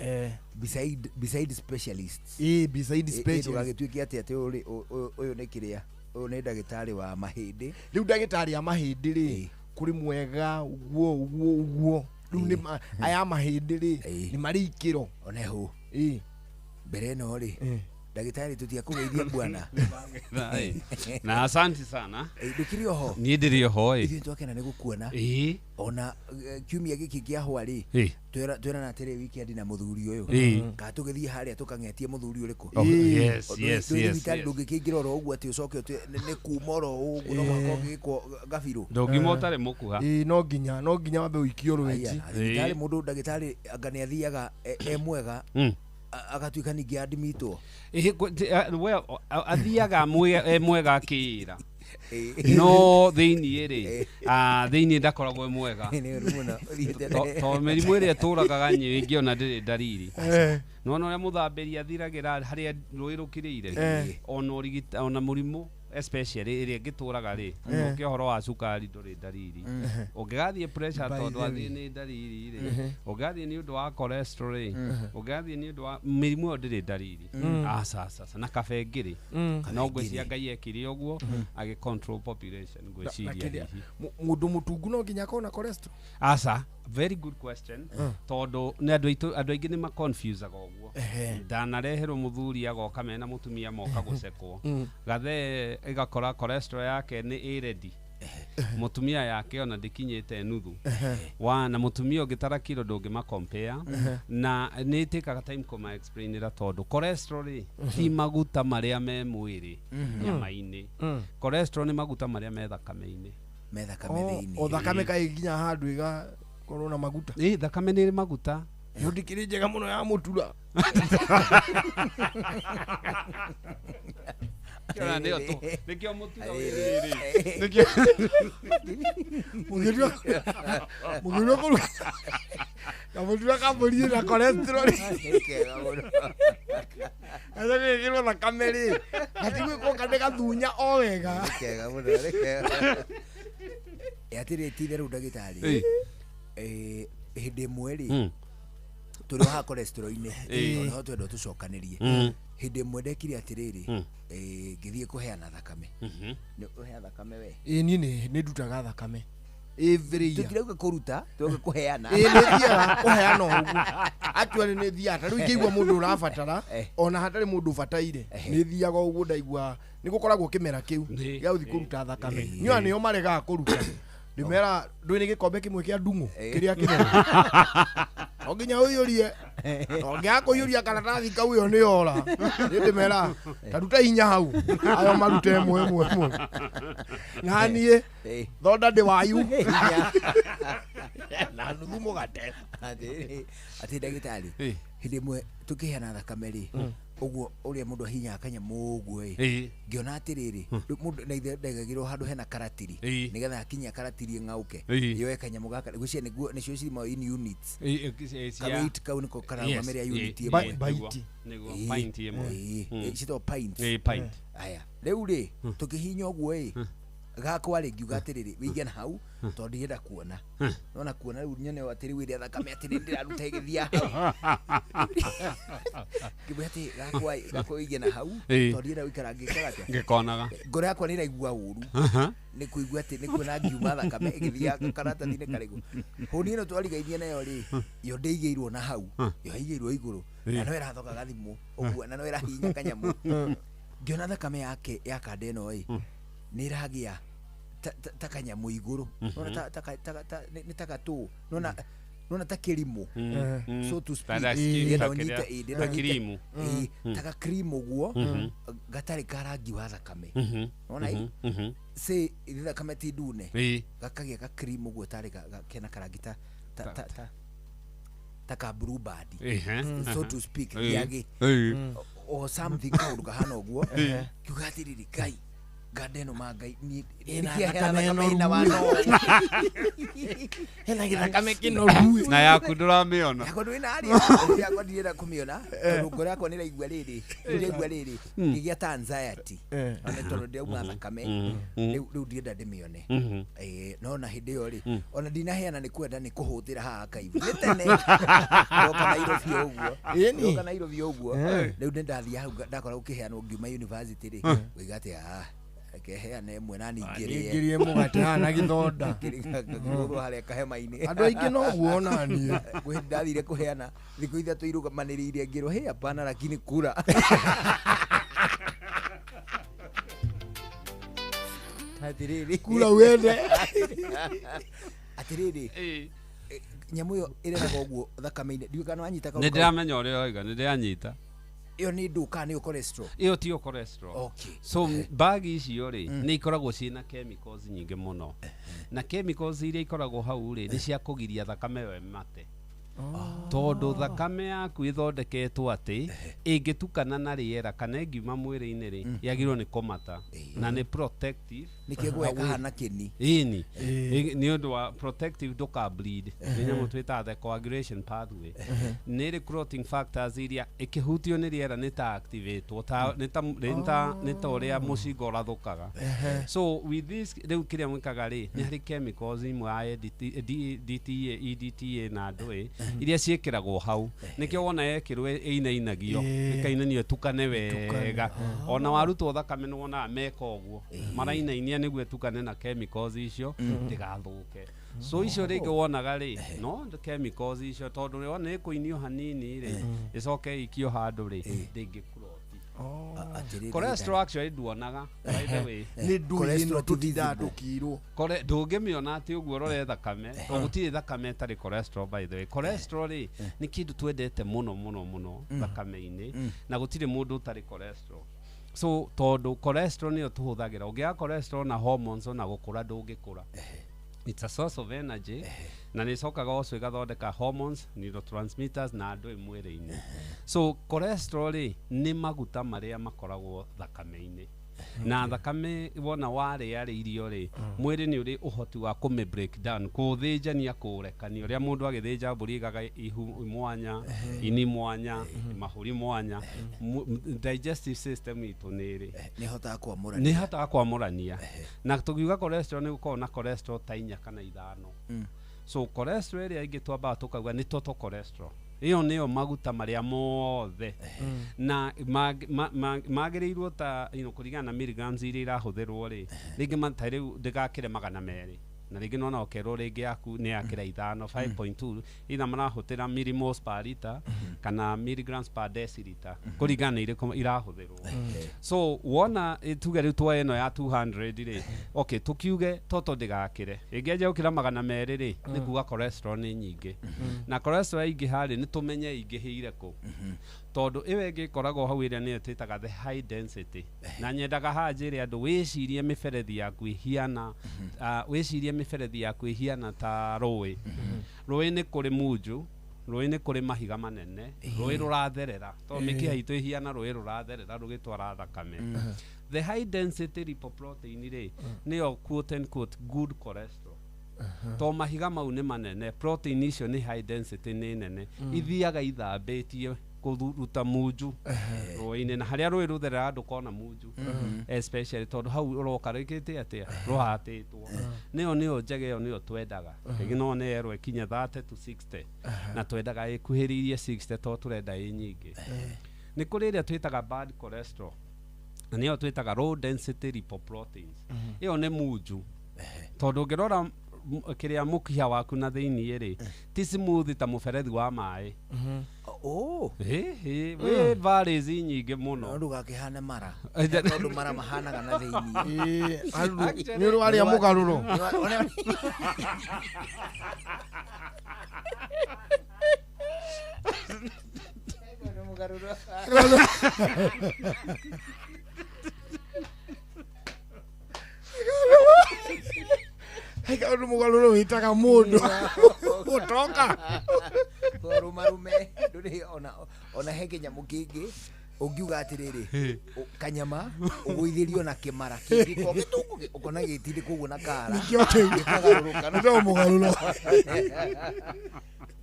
Beside specialists. Beside specialists. Ndũgagĩtuĩke atĩ ũyũ nĩ kĩrĩa, ũyũ nĩ ndagĩtarĩ wa mahĩndĩ. Rĩu ndagĩtarĩ a mahĩndĩ rĩ, kũrĩ mwega ũguo ũguo ũguo. Rĩu nĩ aya mahĩndĩ rĩ, nĩ marĩ ikĩro. Oneho. Mbere ĩno rĩ, ndagĩtarĩ tũtiakũgeithia bwana. Na asante sana. Ndũkĩrĩ oho? Niĩ ndĩrĩ oho. Ithuĩ twakena nĩ gũkuona. Ona kiumia gĩkĩ kĩa hwa rĩ, twerana atĩrĩ weekend na mũthuri ũyũ. Kana tũgĩthiĩ harĩa tũkang'etie mũthuri ũrĩkũ. Yes, yes, yes. Ndũngĩkĩingĩra oro ũguo atĩ ũcoke nĩ kuma oro ũguo no mũhaka ũngĩgĩkwo gabirũ. Ndũngiuma ũtarĩ mũkuha. No nginya wambe ũikio rwenji. Thibitarĩ mũndũ ndagĩtarĩ anga nĩ athiaga e mwega agatuĩka ningĩ adimitwo. Athiaga mwega akĩĩra. No thĩiniĩ rĩ, thĩiniĩ ndakoragwo e mwega. To mĩrimũ ĩrĩa ĩtũragaga nyingĩ ona ndĩrĩ ndariri. Nĩwona ũrĩa mũthambĩri athiragĩra harĩa rũĩ rũkĩrĩire, ona mũrimũ especially ĩrĩa ĩngĩtũraga rĩ, ũngĩ ũhoro wa cukari ndũrĩ ndariri. Ũngĩgathiĩ pressure tondũ athiĩ nĩ ndariri rĩ, ũngĩgathiĩ nĩ ũndũ wa cholesterol rĩ, ũngĩgathiĩ nĩ ũndũ wa mĩrimũ ĩyo ndĩrĩ ndariri. Aca aca, na kabengĩ rĩ, no ngwĩciria Ngai ekire ũguo agĩ control population ngwĩciria hihi. Mũndũ mũtungu no nginya akorwo na cholesterol? Aca, very good question. Tondũ nĩ andũ aingĩ nĩ ma-confusaga ũguo. Ndanareherwo mũthuri agoka mena mũtumia moka gũcekwo. Gathee ĩgakora cholesterol yake nĩ ĩ ready. Mũtumia yake ona ndĩkinyĩte nuthu. Na mũtumia ũngĩtara kiro ndũngĩma compare. Na nĩ ĩtĩkaga time kũma explainĩra tondũ cholesterol rĩ ti maguta marĩa me mwĩrĩ nyama-inĩ. Cholesterol nĩ maguta marĩa me thakame-inĩ. Me thakame thĩinĩ. O thakame kaĩ nginya handũ ĩgakorwo na maguta. Thakame nĩ ĩrĩ maguta. Ĩyo ndĩkĩrĩ njega mũno ya mũtura. Nĩkĩo mũtura rĩrĩ. Mũgĩtua kũruga kamũtura ka mbũri na cholesterol. Gacoke gekĩrwo thakame rĩ, gatigwĩkwo kana gathunya o wega. Kega mũno, kega. Atĩrĩ ti itherũ ndagĩtarĩ, hĩndĩ ĩmwe rĩ, Tũrĩ haha cholesterol-inĩ. Ĩĩ. Tondũ twendwo tũcokanĩrie. Hĩndĩ ĩmwe ndekire atĩrĩrĩ, ngĩthiĩ kũheana thakame. Nĩ ũheana thakame we? Ĩĩ, niĩ nĩ ndutaga thakame every year. Tũtirauga kũruta, tũrauga kũheana. Ĩĩ, nĩ thiaga kũheana ũguo. Actually nĩ thiaga ta rĩu ingĩigua mũndũ ũrabatara, ona hatarĩ mũndũ ũbataire, nĩ thiaga ũguo ndaigua nĩ gũkoragwo kĩmera kĩu gĩa gũthiĩ kũruta thakame. Niĩ ona nĩo maregaga kũruta, ndĩmera ndũĩ nĩ gĩkombe kĩmwe kĩa ndung'u kĩrĩa kĩnene, no nginya ũiyũrie, ũngĩaga kũiyũria karatathi kau ĩyo nĩ yora. Nĩ ndĩmera ta ruta inya hau, ayo marute ĩmwe ĩmwe ĩmwe, na niĩ thonda ndĩ wayu na nuthu mũgate. Atĩ ndagĩtarĩ, hĩndĩ ĩmwe tũkĩheana thakame rĩ, ũguo ũrĩa mũndũ ahinyaga kanyamũ ũguo ĩ, ngĩona atĩrĩrĩ, rĩu mũndũ na ithe ndaigagĩrwo handũ hena karatiri, nĩgetha akinyia karatiri ĩng'auke, yoe kanyamũ gaka, ngwĩciria nĩguo nĩcio cirimagwo in units. Kaweight kau nĩko kararũgamĩrĩra unit ĩmwe. Nĩguo, pint ĩmwe. Ciĩtagwo pint. Pint. Aya, rĩu rĩ, tũkĩhihinya ũguo ĩ, gakwa rĩ, ngiuga atĩrĩrĩ, wĩige na hau tondũ ndirenda kuona, nona kuona rĩu nyone atĩrĩ wĩrĩa thakame atĩrĩ ndĩraruta ĩgĩthiĩ hau. Ngĩmwĩra atĩ gakwa gakwa wĩige na hau tondũ ndirenda gũikara ngĩkaga atĩa, Ngĩkonaga. Ngoro yakwa nĩ ĩraigua ũru nĩ kũigua atĩ nĩ kuona ngiuma thakame ĩgĩthiĩ karatathi-inĩ karĩgũ. Hũni ĩno twarigainie nayo rĩ, yo ndĩigĩirwo na hau, yo ĩigĩirwo igũrũ, na no ĩrathokaga thimũ ũguo, na no ĩrahihinya kanyamũ. Ngĩona thakame yake ya kanda ĩno ĩ, nĩ ĩragĩa ta kanyamũ igũrũ. Nona nĩ ta gatũ, nona nona ta kĩrimũ, so to speak. Ta skin, Ndĩrenda ta ũnyite, kĩrĩa- ĩ, ndĩrenda ta ũnyite, kirimu. ta ga cream ũguo, gatarĩ ka rangi wa thakame. Nona ĩ, say ithe thakame ti ndune, gakagĩa ga cream ũguo, tarĩ kena karangi ta ta ta ta ta ka blue band, so to speak, gĩagĩ or something, kaũndũ kahana ũguo. Kiuga atĩrĩrĩ, Ngai, nganda ĩno ma Ngai niĩ Ĩna nĩkĩahera thakame thakame ĩno ĩna wa ruo. no. Hena gĩthakame kĩnoru. Na yaku ndũramĩona. Yakwa ndũrĩ na harĩa, yakwa ndirenda kũmĩona tondũ ngoro yakwa nĩ ĩraigua rĩrĩ, ndĩraigua rĩrĩ ngĩgĩa ta anxiety. Ona tondũ ndĩrauma thakame, rĩu ndirenda ndĩmĩone. No na hĩndĩ ĩyo rĩ, ona ndinaheana nĩ kwenda nĩ kũhũthĩra haha kaibu nĩ tene ndoka Nairobi ũguo. Ndoka Nairobi ũguo, rĩu nĩ ndathiĩ hau ndakora gũkĩheanwo ngiuma university rĩ, ngĩiga atĩ ah, reke heane ĩmwe na ningĩrĩe. Ningĩrĩe mũgate haha na gĩthonda. Ngĩgũrwo harĩa kahema-inĩ. Andũ aingĩ noguo ona niĩ. Kwĩ ndathire kũheana thikũ 3 irũgamanĩrĩire, ngĩrwo hey, hapana, lakini kura. Atĩrĩrĩ, Kura wende. Atĩrĩrĩ, nyamũ ĩyo ĩreraga ũguo thakame-inĩ, ndiũĩ kana wanyita Nĩ ndĩramenya ũrĩa ũroiga, nĩ ndĩranyita. Ĩyo nĩ ndũ kana nĩyo cholesterol? Ĩyo tiyo cholesterol. So bagi icio rĩ, nĩ ikoragwo ciĩna chemicals nyingĩ mũno, na chemicals iria ikoragwo hau rĩ, nĩ cia kũgiria thakame ĩyo ĩmate, tondũ thakame yaku ĩthondeketwo atĩ ĩngĩtukana na rĩera kana ĩngiuma mwĩrĩ-inĩ rĩ, yagĩrĩirwo nĩ kũmata, na nĩ protective. Nĩkĩo guoya kahana kĩni. Ĩni nĩ ũndũ wa protective, ndũka bleed. Nĩ nyamũ twĩtaga the coagulation pathway. Nĩ ĩrĩ clotting factors iria ĩkĩhutio nĩ rĩera nĩ ta activatwo, ta nĩ ta nĩ ta nĩ ta ũrĩa mũcinga ũrathũkaga. So with this rĩu kĩrĩa mwĩkaga rĩ, nĩ harĩ chemicals imwe ya DTA, EDTA na ndũĩ iria ciĩkĩragwo hau, nĩkĩo wona yekĩrwo ĩinainagio, ĩkainanio ĩtukane wega. Ona warutwo thakame nĩ wonaga meka ũguo, marainainia nĩguo ĩtukane na chemicals icio ndĩgathũke. So icio rĩngĩ wonaga rĩ, no chemicals icio, tondũ wona ĩkũinio hanini rĩ, ĩcoke ĩikio handũ rĩ, ndĩngĩclot. Cholesterol actually nduonaga, by the way. Nĩ ndũĩ ĩno tũtindaga tũkĩirwo. Ndũngĩmĩona atĩ ũguo ũrore thakame, tondũ gũtirĩ thakame ĩtarĩ cholesterol. By the way, cholesterol rĩ, nĩ kĩndũ twendete mũno mũno mũno thakame-inĩ, na gũtirĩ mũndũ ũtarĩ cholesterol. So tondũ cholesterol nĩyo tũhũthagĩra, ũngĩaga cholesterol na hormones, ona gũkũra ndũngĩkũra. It's a source of energy, na nĩ ĩcokaga also ĩgathondeka hormones, neurotransmitters na andũ mwĩrĩ-inĩ. So cholesterol rĩ, nĩ maguta marĩa makoragwo thakame-inĩ, na thakame wona warĩa rĩ irio rĩ, mwĩrĩ nĩ ũrĩ ũhoti wa kũmĩ break down, kũũthĩnjania, kũũrekania, ũrĩa mũndũ agĩthĩnja mbũri ĩgaga ihu mwanya, ini mwanya, mahũri mwanya. Digestive system itũ nĩ ĩrĩ Nĩ ĩhotaga kwamũrania. Nĩ ĩhotaga kwamũrania. Na tũkiuga cholesterol, nĩ gũkoragwo na cholesterol ta 4 kana 5. So cholesterol ĩrĩa ĩngĩ twambaga tũkauga nĩ total cholesterol. Ĩyo nĩyo maguta marĩa mothe na magĩrĩirwo ta you know, kũringana na milligrams iria irahũthĩrwo rĩ, rĩngĩ ta rĩu ndĩgakĩre 200, na rĩngĩ nona ũkerwo rĩngĩ yaku nĩ yakĩra 5, 5.2, either marahũthĩra millimoles per liter kana milligrams per deciliter, kũringana na irĩkũ irahũthĩrwo. So wona tuge rĩu tuoye ĩno ya 200 rĩ, okay, tukiuge toto ndĩgakĩre, ĩngĩanjia gũkĩra 200 rĩ, nĩ kuga cholesterol nĩ nyingĩ. Na cholesterol yaingĩha rĩ, nĩ tũmenye ĩingĩhĩire kũ, tondũ ĩyo ĩngĩ ĩkoragwo hau ĩrĩa nĩyo twĩtaga the high density. Na nyendaga haha njĩre andũ wĩcirie mĩberethi yaku ĩhiana, wĩcirie mĩberethi yaku ĩhiana ta rũĩ. Rũĩ nĩ kũrĩ munju, rũĩ nĩ kũrĩ mahiga manene, rũĩ rũratherera, tondũ mĩkiha itũ ĩhiana rũĩ rũratherera rũgĩtwara thakame. The high density lipoprotein rĩ, nĩyo quote and quote good cholesterol, to mahiga mau nĩ manene, protein icio nĩ high density, nĩ nene, ithiaga ithambĩtie kũruta munju rũĩ-inĩ, na harĩa rũĩ rũtherera ndũkona munju, especially tondũ hau ũroka rĩkĩte atĩa, rũhatĩtwo. Nĩyo njega, ĩyo nĩyo twendaga. Rĩngĩ no nĩ yerwo ĩkinye 30 to 60, na twendaga ĩkuhĩrĩirie 60 tondũ tũrenda ĩ nyingĩ. Nĩ kũrĩ ĩrĩa twĩtaga bad cholesterol, na nĩyo twĩtaga low density lipoproteins. Ĩyo nĩ munju, tondũ ũngĩrora kĩrĩa mũkiha waku na thĩiniĩ rĩ, ti smooth ta mũberethi wa maĩ. Wĩ valleys nyingĩ mũno. No ndũgakĩhane mara, tondũ mara mahanaga na thĩiniĩ. Nĩ ũrĩ warĩa mũgarũro? Kaũndũ mũgarũro wĩtaga mũndũ gũtoka. Rũmarume ndũrĩ ona he kĩnyamũ kĩngĩ ũngiuga atĩrĩrĩ, kanyama ũgũithĩrio na kĩmara kĩngĩ ũkona gĩtindĩkwo ũguo na kara. Nĩkĩo kĩu. Gĩkagarũrũka. Nĩ mũgarũro.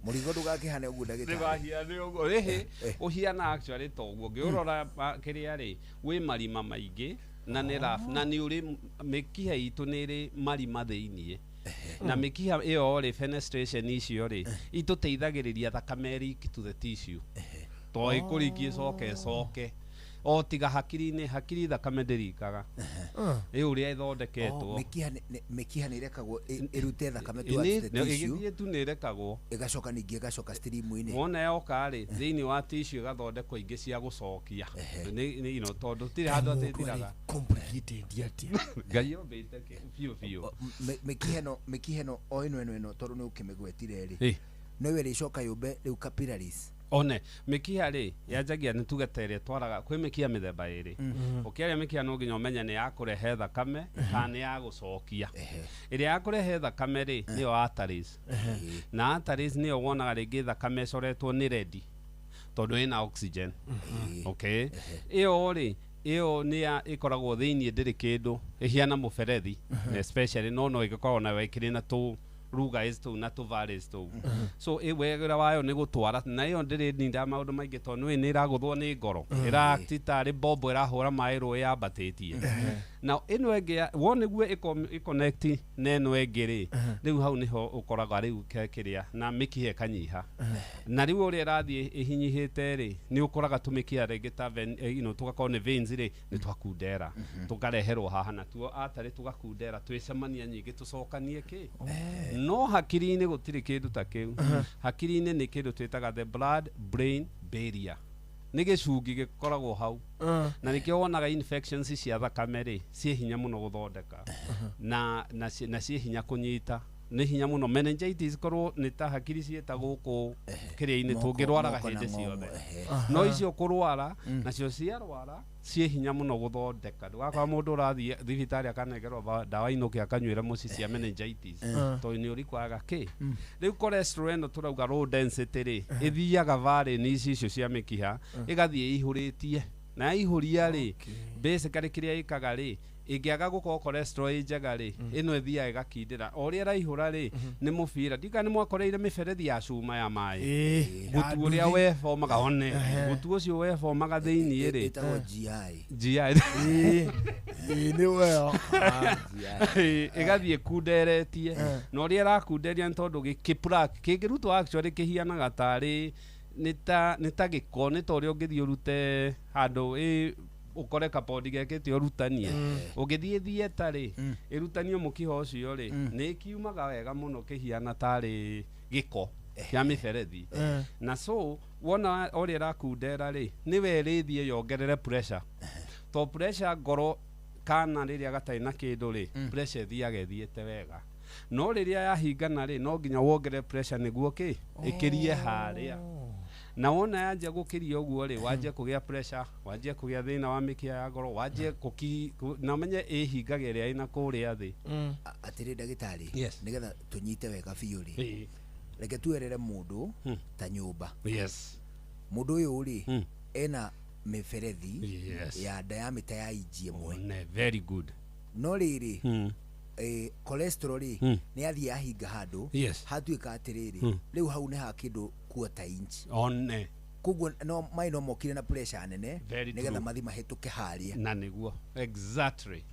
Mũrigo ndũgakĩhane ũguo ndagĩtarĩ. Ndũgahiane ũguo. Ĩhĩ, ũhiana actually ta ũguo. Ũngĩũrora kĩrĩa rĩ, wĩ marima maingĩ na nĩ rough, na nĩ ũrĩ mĩkiha itũ nĩ ĩrĩ marima thĩiniĩ, na mĩkiha ĩyo rĩ, fenestration icio rĩ, itũteithagĩrĩria thakame leak to the tissue, to ĩkũrikia ĩcoke ĩcoke o tiga hakiri-inĩ, hakiri thakame ndĩrikaga ĩ ũrĩa ĩthondeketwo. Mĩkiha nĩ ĩrekagwo ĩrute thakame towards the tissue. Ĩgĩthiĩ tu nĩ ĩrekagwo. Ĩgacoka ningĩ ĩgacoka stream-inĩ. Wona yoka rĩ, thĩinĩ wa tissue ĩgathondekwo ingĩ cia gũcokia. Nĩ you know, tondũ tirĩ handũ atĩ ĩthiraga. Complicated atĩa? Ngai ombĩte biũ biũ. Mĩkiha ĩno o ĩno ĩno ĩno, tondũ nĩ ũkĩmĩgwetire rĩ, no ĩrĩcoka yũmbe rĩu capillaries. One mĩkiha rĩ, yanjagia nĩ tuge ta ĩrĩa twaraga, kwĩ mĩkiha mĩthemba ĩrĩ. Ũkĩaria mĩkiha no nginya ũmenye nĩ ya kũrehe thakame kana nĩ ya gũcokia. Ĩrĩa ya kũrehe thakame rĩ, nĩyo arteries. Na arteries nĩyo wonaga rĩngĩ thakame ĩcoretwo nĩ red, tondũ ĩna oxygen. Okay, ĩyo rĩ, ĩyo nĩ ya ĩkoragwo thĩiniĩ, ndĩrĩ kĩndũ, ĩhiana mũberethi especially, no ĩgĩkoragwo nayo ĩkĩrĩ na tũ rugaes tũu na tũ valleys tũu. So wĩra wayo nĩ gũtwara, na ĩyo ndĩrĩ ninda maũndũ maingĩ, tondũ nĩ nĩ ĩragũthwo nĩ ngoro, ĩra tarĩ bombo ĩrahũra maĩ rũĩ yambatĩtie. Na ĩno ĩngĩ wona nĩguo ĩconnect na ĩno ĩngĩ rĩ, rĩu hau nĩho ũkoraga rĩu kĩrĩa na mĩkiha ĩkanyiha. Na rĩu ũrĩa ĩrathiĩ ĩhinyihĩte rĩ, nĩ ũkoraga tũmĩkiha rĩngĩ ta you know, tũgakorwo nĩ veins rĩ, nĩ twakundera, tũkareherwo haha, na tuo artery tũgakundera, twĩcemania nyingĩ tũcokanie kĩ. No hakiri-inĩ gũtirĩ kĩndũ ta kĩu. Hakiri-inĩ nĩ kĩndũ twĩtaga the blood brain barrier, nĩ gĩcungi gĩkoragwo hau, na nĩkĩo wonaga infections cia thakame rĩ, ciĩ hinya mũno gũthondeka na ciĩ hinya kũnyita, nĩ hinya mũno. Meningitis korwo nĩ ta hakiri ciĩta gũkũ kĩrĩa-inĩ, tũngĩrwaraga hĩndĩ ciothe, no icio kũrwara nacio ciarwara ciĩ hinya mũno gũthondeka. Ndũgakora mũndũ ũrathiĩ thibitarĩ akanengerwo ndawa inũke akanyuĩra mũciĩ cia meningitis, tondũ nĩ ũrikwaga kĩ. Rĩu cholesterol ĩno tũrauga low density rĩ, ĩthiaga valley ici icio cia mĩkiha, ĩgathiĩ ĩihũrĩtie, na yaihũria rĩ, basically kĩrĩa ĩkaga rĩ, ĩngĩaga gũkorwo cholesterol ĩ njega rĩ, ĩno ĩthiaga ĩgakindĩra. O ũrĩa ĩraihũra rĩ, nĩ mũbira. Ndika nĩ mwakoreire mĩberethi ya cuma ya maĩ, mũtu ũrĩa webomaga, one mũtu ũcio webomaga thĩiniĩ rĩ, ĩtagwo GI. GI nĩ weo. Ĩgathiĩ ĩkunderetie, na ũrĩa ĩrakunderia nĩ tondũ gĩkĩplug kĩngĩrutwo actually kĩhianaga tarĩ nĩ ta gĩko, nĩ ta ũrĩa ũngĩthiĩ ũrute handũ ũkore kapondi gekĩte ũrutanie. Ũngĩthiĩ theatre rĩ, ĩrutanio mũkiha ũcio rĩ, nĩ kiumaga wega mũno kĩhiana tarĩ gĩko kĩa mĩberethi. Na so wona ũrĩa ĩrakundera rĩ, nĩwe ĩrĩthiĩ yongerere pressure. To pressure ngoro kana rĩrĩa gatarĩ na kĩndũ rĩ, pressure ĩthiaga ĩthiĩte wega. No rĩrĩa yahingana rĩ, no nginya wongerere pressure nĩguo kĩ ĩkĩrie harĩa. Na wona yanjia gũkĩria ũguo rĩ, wanjie kũgĩa pressure, wanjie kũgĩa thĩna wa mĩkiha ya ngoro, wanjie na ũmenye ĩhingaga ĩrĩa ĩna kũrĩa thĩ. Atĩrĩ ndagĩtarĩ, nĩgetha tũnyite wega biũ rĩ, reke tuerere mũndũ ta nyũmba. Yes. Mũndũ ũyũ rĩ, ena mĩberethi ya diameter ya inji ĩmwe. Very good. No rĩrĩ, cholesterol rĩ, nĩ yathiĩ yahinga handũ, hatuĩka atĩrĩrĩ, rĩu hau nĩ ha kĩndũ quarter inch. One. Koguo no maĩ no mokire na pressure nene nĩgetha mathi mahĩtũke harĩa. Na nĩguo. Exactly.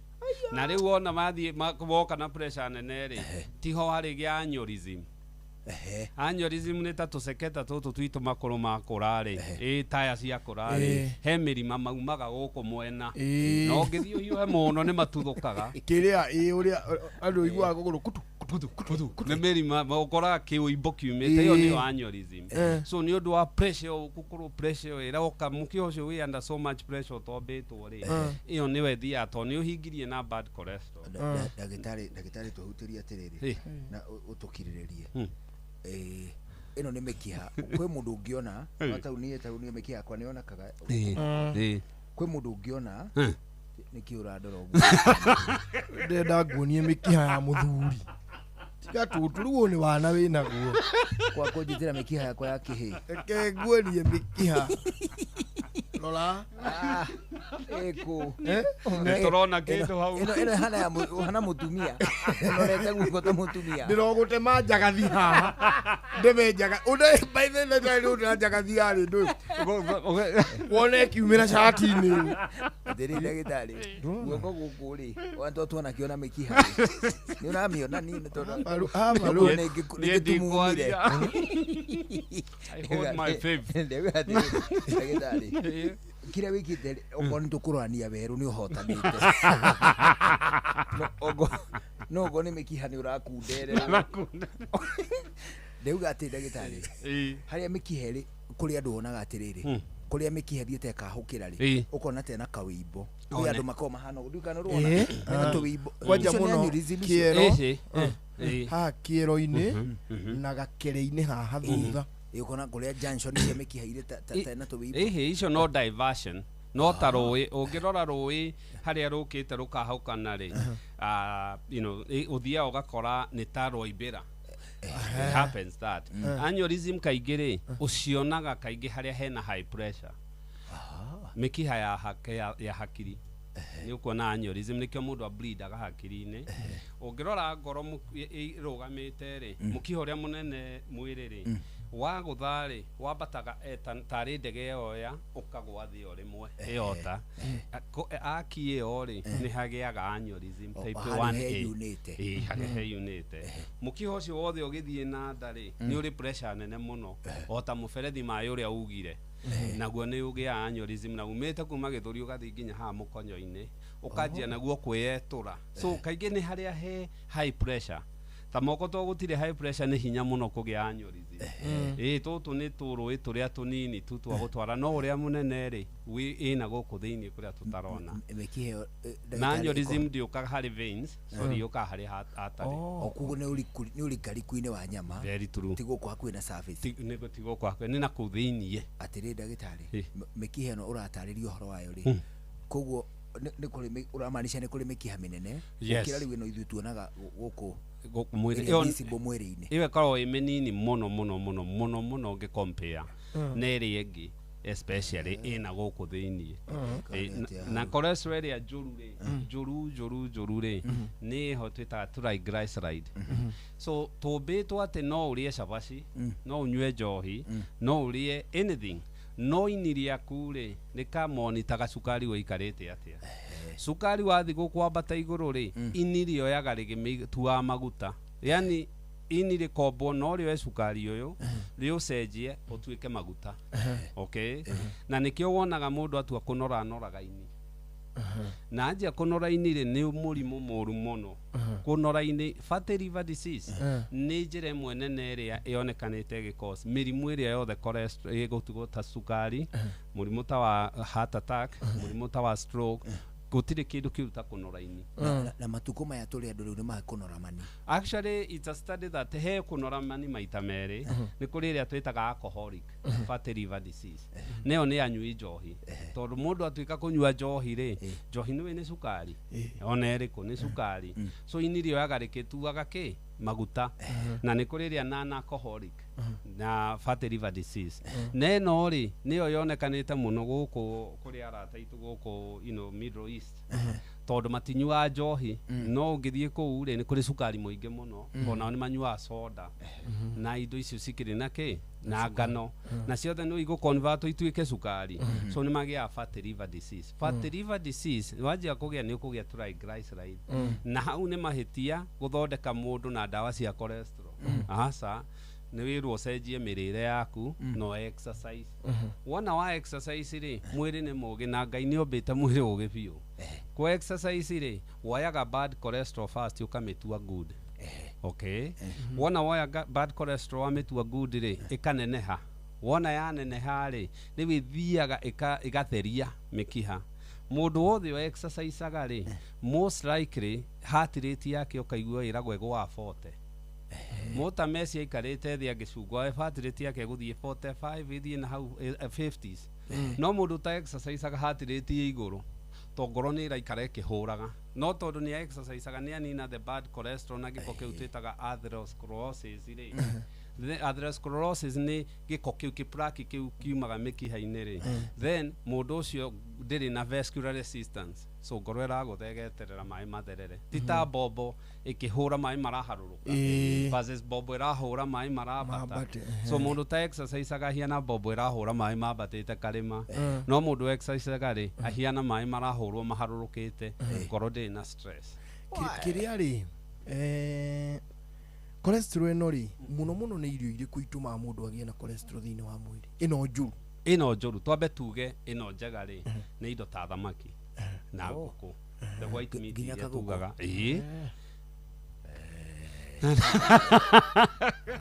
Na rĩu wona mathiĩ woka na pressure nene rĩ, tiho harĩ gĩa aneurysm. Aneurysm nĩ ta tũceketa tũtũ twitũ makũrũ makũra rĩ, taya ciakũra rĩ, he mĩrima maumaga gũkũ mwena. Na ũngĩthiĩ ũhiũhe mũno nĩ matuthũkaga. Kĩrĩa ũrĩa andũ iguaga kũgũrũ kutu kutu kutu kutu. Nĩ mĩrima ũkoraga kĩũimbo kiumĩte, ĩyo nĩyo aneurysm. So nĩ ũndũ wa pressure, gũkorwo pressure ĩroka mũkiha ũcio wĩ under so much pressure ũtombĩtwo rĩ, ĩyo nĩyo ĩthiaga tondũ nĩ ũhingirie na bad cholesterol. Ndagĩtarĩ tũhutĩrie atĩrĩrĩ na ũtũkirĩrĩrie. Ĩno nĩ mĩkiha. Kwĩ mũndũ ũngĩona, no tauni mĩkiha yakwa nĩyonekaga. Kwĩ mũndũ ũngĩona nĩkĩ ũrandora ũguo? Ndĩrenda nguonie mĩkiha ya mũthuri. Tiga tũtũ rĩu nĩ wana wĩnaguo. Kwa kũnjĩtĩra mĩkiha yakwa ya kĩhĩ. Reke nguonie mĩkiha. Rora. Ĩkũ. Nĩtũrona kĩndũ hau. Ĩno ĩhana mũtumia. Ũrorete guoko ta mũtumia. Ndĩrogũtema njagathi haha. Ndeme njaga. Ũndũ by the way ndĩ ũndũ njagathi yarĩ ndũ. Wone ĩkiumĩra cati-inĩ. Atĩrĩ ndagĩtarĩ, guoko gũkũ rĩ, wantu tuona kĩona mĩkiha. Nĩ ũramĩona niĩ nĩ tondũ nĩngĩtumumire. I hold my faith. Ndagĩtarĩ, kĩrĩa wĩkĩte okorwo nĩ tũkũrorania werũ nĩ ũhotanĩte. No okorwo nĩ mĩkiha nĩ ũrakunderera. Ndauga atĩ ndagĩtarĩ, harĩa mĩkiha ĩrĩ kũrĩ andũ wonaga atĩrĩrĩ, kũrĩa mĩkiha ĩthiĩte ĩkahũkĩra rĩ, ũkona ta ĩna kawĩimbo. Kwĩ andũ makoragwo mahana ũguo, ndikana ũrona mena tũwĩimbo. Kwanja mũno kĩero, haha kĩero-inĩ na gakere-inĩ haha thutha. Ũkona kũrĩa junction cia mĩkiha irĩ ta ĩna tũwĩimbo. Icio no diversion. No ta rũĩ, ũngĩrora rũĩ harĩa rũkĩte rũkahũkana rĩ, you know, ũthiaga ũgakora nĩ ta rwaimbĩra. It happens that. Aneurysm kaingĩ rĩ, ũcionaga kaingĩ harĩa hena high pressure. Mĩkiha ya hakiri. Nĩ ũkuona aneurysm nĩkĩo mũndũ ableedaga hakiri-inĩ. Ũngĩrora ngoro ĩrũgamĩte rĩ, mũkiha ũrĩa mũnene mwĩrĩ rĩ, wagũtha rĩ, wambataga tarĩ ndege yoya ũkagwa thĩ o rĩmwe ĩyota. Aki ĩyo rĩ, nĩ hagĩaga aneurysm type 1A. Harĩa heyunĩte. Mũkiha ũcio wothe ũgĩthiĩ na nda rĩ, nĩ ũrĩ pressure nene mũno, o ta mũberethi maĩ ũrĩa ugire. Naguo nĩ ũgĩaga aneurysm na umĩte kuma gĩthũri ũgathiĩ nginya haha mũkonyo-inĩ, ũkanjia naguo kwĩyetũra. So kaingĩ nĩ harĩa he high pressure. Ta moko to gũtirĩ high pressure nĩ hinya mũno kũgĩa aneurysm. Tũtũ nĩ tũrũĩ tũrĩa tũnini tu twa gũtwara, no ũrĩa mũnene rĩ, ĩna gũkũ thĩinĩ kũrĩa tũtarona. Na aneurysm ndĩũkaga harĩ veins, sorry, yũkaga harĩ artery. Koguo nĩ ũrikariku-inĩ wa nyama. Very true. Ti gũkũ hakuhĩ na surface. Ti gũkũ hakuhĩ, nĩ na kũu thĩinĩ. Atĩrĩ ndagĩtarĩ, mĩkiha ĩno ũratarĩria ũhoro wayo rĩ, koguo nĩ kũrĩ ũramaanisha nĩ kũrĩ mĩkiha mĩnene gũkĩra rĩu ĩno ithuĩ tuonaga gũkũ mwĩrĩ-inĩ. Ĩyo ĩkoragwo ĩ mĩnini mũno mũno mũno mũno mũno ũngĩ compare na ĩrĩa ĩngĩ, especially ĩna gũkũ thĩinĩ. Na cholesterol ĩrĩa njũru rĩ, njũru njũru njũru rĩ, nĩ ĩho twĩtaga triglyceride. So tũmbĩtwo atĩ no ũrĩe cabaci, no ũnyue njohi, no ũrĩe anything, no ini rĩaku rĩ rĩkamonitaga cukari ũikarĩte atĩa. Cukari wathiĩ gũkwambata igũrũ rĩ, ini rĩoyaga rĩgĩtuaga maguta. Yani ini rĩkombwo no rĩoe cukari ũyũ, Rĩũcenjie ũtuĩke maguta. Okay, na nĩkĩo wonaga mũndũ atua kũnora anoraga ini, na anjia kũnora ini rĩ, nĩ mũrimũ mũru mũno. Kũnora ini, fatty liver disease, nĩ njĩra ĩmwe nene ĩrĩa ĩonekanĩte ĩgĩcause mĩrimũ ĩrĩa yothe cholesterol ĩgũtigwo, ta cukari, mũrimũ ta wa heart attack, mũrimũ ta wa stroke. Gũtirĩ kĩndũ kĩu ta kũnora ini. Na matukũ maya tũrĩ andũ rĩu nĩ makũnora mani. Actually, it's a study that he kũnora mani maita merĩ. Nĩ kũrĩ ĩrĩa twĩtaga alcoholic fatty liver disease, nĩyo nĩ anyui njohi, tondũ mũndũ atuĩka kũnyua njohi rĩ, njohi nĩwe nĩ cukari, ona ĩrĩkũ nĩ cukari, so ini rĩoyaga rĩkĩtuaga kĩ maguta. Na nĩ kũrĩ ĩrĩa non alcoholic na fatty liver disease, na ĩno rĩ, nĩyo yonekanĩte mũno gũkũ kũrĩ arata aitũ gũkũ Middle East, tondũ matinyuaga njohi, no ũngĩthiĩ kũu rĩ, nĩ kũrĩ cukari mũingĩ mũno, onao nĩ manyuaga soda na indo icio cikĩrĩ na kĩ na ngano, na ciothe no igũ ituĩke cukari, so nĩ magĩaga fatty liver disease. Fatty liver disease wanjia kũgĩa, nĩ ũkũgĩa triglyceride, na hau nĩ mahĩtia gũthondeka mũndũ na ndawa cia cholesterol. Aca, nĩ wĩrwo ũcenjie mĩrĩre yaku no exercise. Wona wa exercise rĩ, mwĩrĩ nĩ mũgĩ na Ngai nĩ ombĩte mwĩrĩ ũgĩ biũ. Kwa exercise rĩ, woyaga bad cholesterol first ũkamĩtua good. Okay, wona woya bad cholesterol wamĩtua good rĩ, ĩkaneneha. Wona yaneneha rĩ, rĩu ĩthiaga ĩgatheria mĩkiha. Mũndũ wothe o exerciseaga rĩ, most likely heart rate yake ũkaigua ĩragwo ĩgũaga 40. Mũta Messi aikarĩte thĩ angĩcungwa, heart rate yake ĩgũthiĩ 45, ĩthiĩ na hau 50s. No mũndũ ta exerciseaga, heart rate ĩ igũrũ, to ngoro nĩ ĩraikara ĩkĩhũraga, no tondũ nĩ exerciseaga, nĩ anina the bad cholesterol na gĩko kĩu twĩtaga atherosclerosis rĩ. The atherosclerosis nĩ gĩko kĩu, kĩplaque kĩu kiumaga mĩkiha-inĩ rĩ, then mũndũ ũcio ndĩrĩ na vascular resistance, so ngoro ĩragũtha ĩgeterera maĩ matherere, ti ta mbombo ĩkĩhũra maĩ maraharũrũka versus mbombo ĩrahũra maĩ marambata. Mambate, So mũndũ ta exerciseaga ahiana mbombo ĩrahũra maĩ mambatĩte karĩma, no mũndũ exerciseaga rĩ, ahiana maĩ marahũrwo maharũrũkĩte, ngoro ndĩrĩ na stress. Kĩrĩa rĩ, cholesterol ĩno rĩ, mũno mũno nĩ irio irĩkũ itũmaga mũndũ agĩe na cholesterol thĩinĩ wa mwĩrĩ ĩno njũru? Ĩno njũru, twambe tuge ĩno njega rĩ, nĩ indo ta thamaki na ngũkũ, the white meat Nginya iria kagũkũ? tugaga, ĩĩ.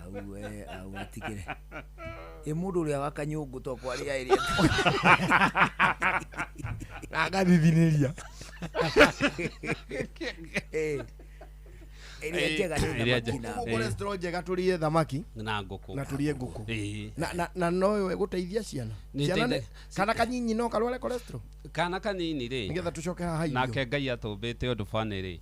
Au we, au atigire ĩ mũndũ ũrĩa wa kanyũngũ to kwaria ĩrĩa Na agathithinĩria. Ĩrĩa njega nĩ Ĩrĩa thamaki na Koguo cholesterol njega tũrĩe thamaki na ngũkũ na tũrĩe ngũkũ. Na noyo ĩgũteithia ciana. Nĩ Ciana kana kanyinyi no karware cholesterol? Kana kanini rĩ, Nĩgetha tũcoke haha irio. Nake Ngai atũmbĩte ũndũ bani rĩ,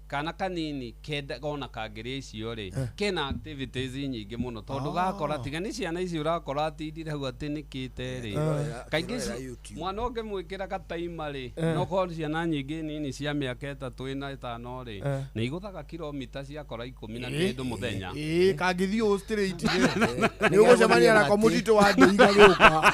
kana kanini kenda ona kangĩrĩa icio rĩ, kena activities nyingĩ mũno, tondũ gakora tiga nĩ ciana icio ũrakora atindire hau atĩnĩkĩte rĩ, kaingĩ Akĩrorera YouTube. Mwana ũngĩmwĩkĩra gataima rĩ, no korwo ciana nyingĩ nini cia mĩaka 3, 4, 5 rĩ, nĩ igũthaga kilomita ciakora 10 na kĩndũ mũthenya. Ĩĩ, kangĩthiĩ ũũ straight rĩ, nĩ ũgũcemania nako mũtitũ wa ndĩi gagĩũka.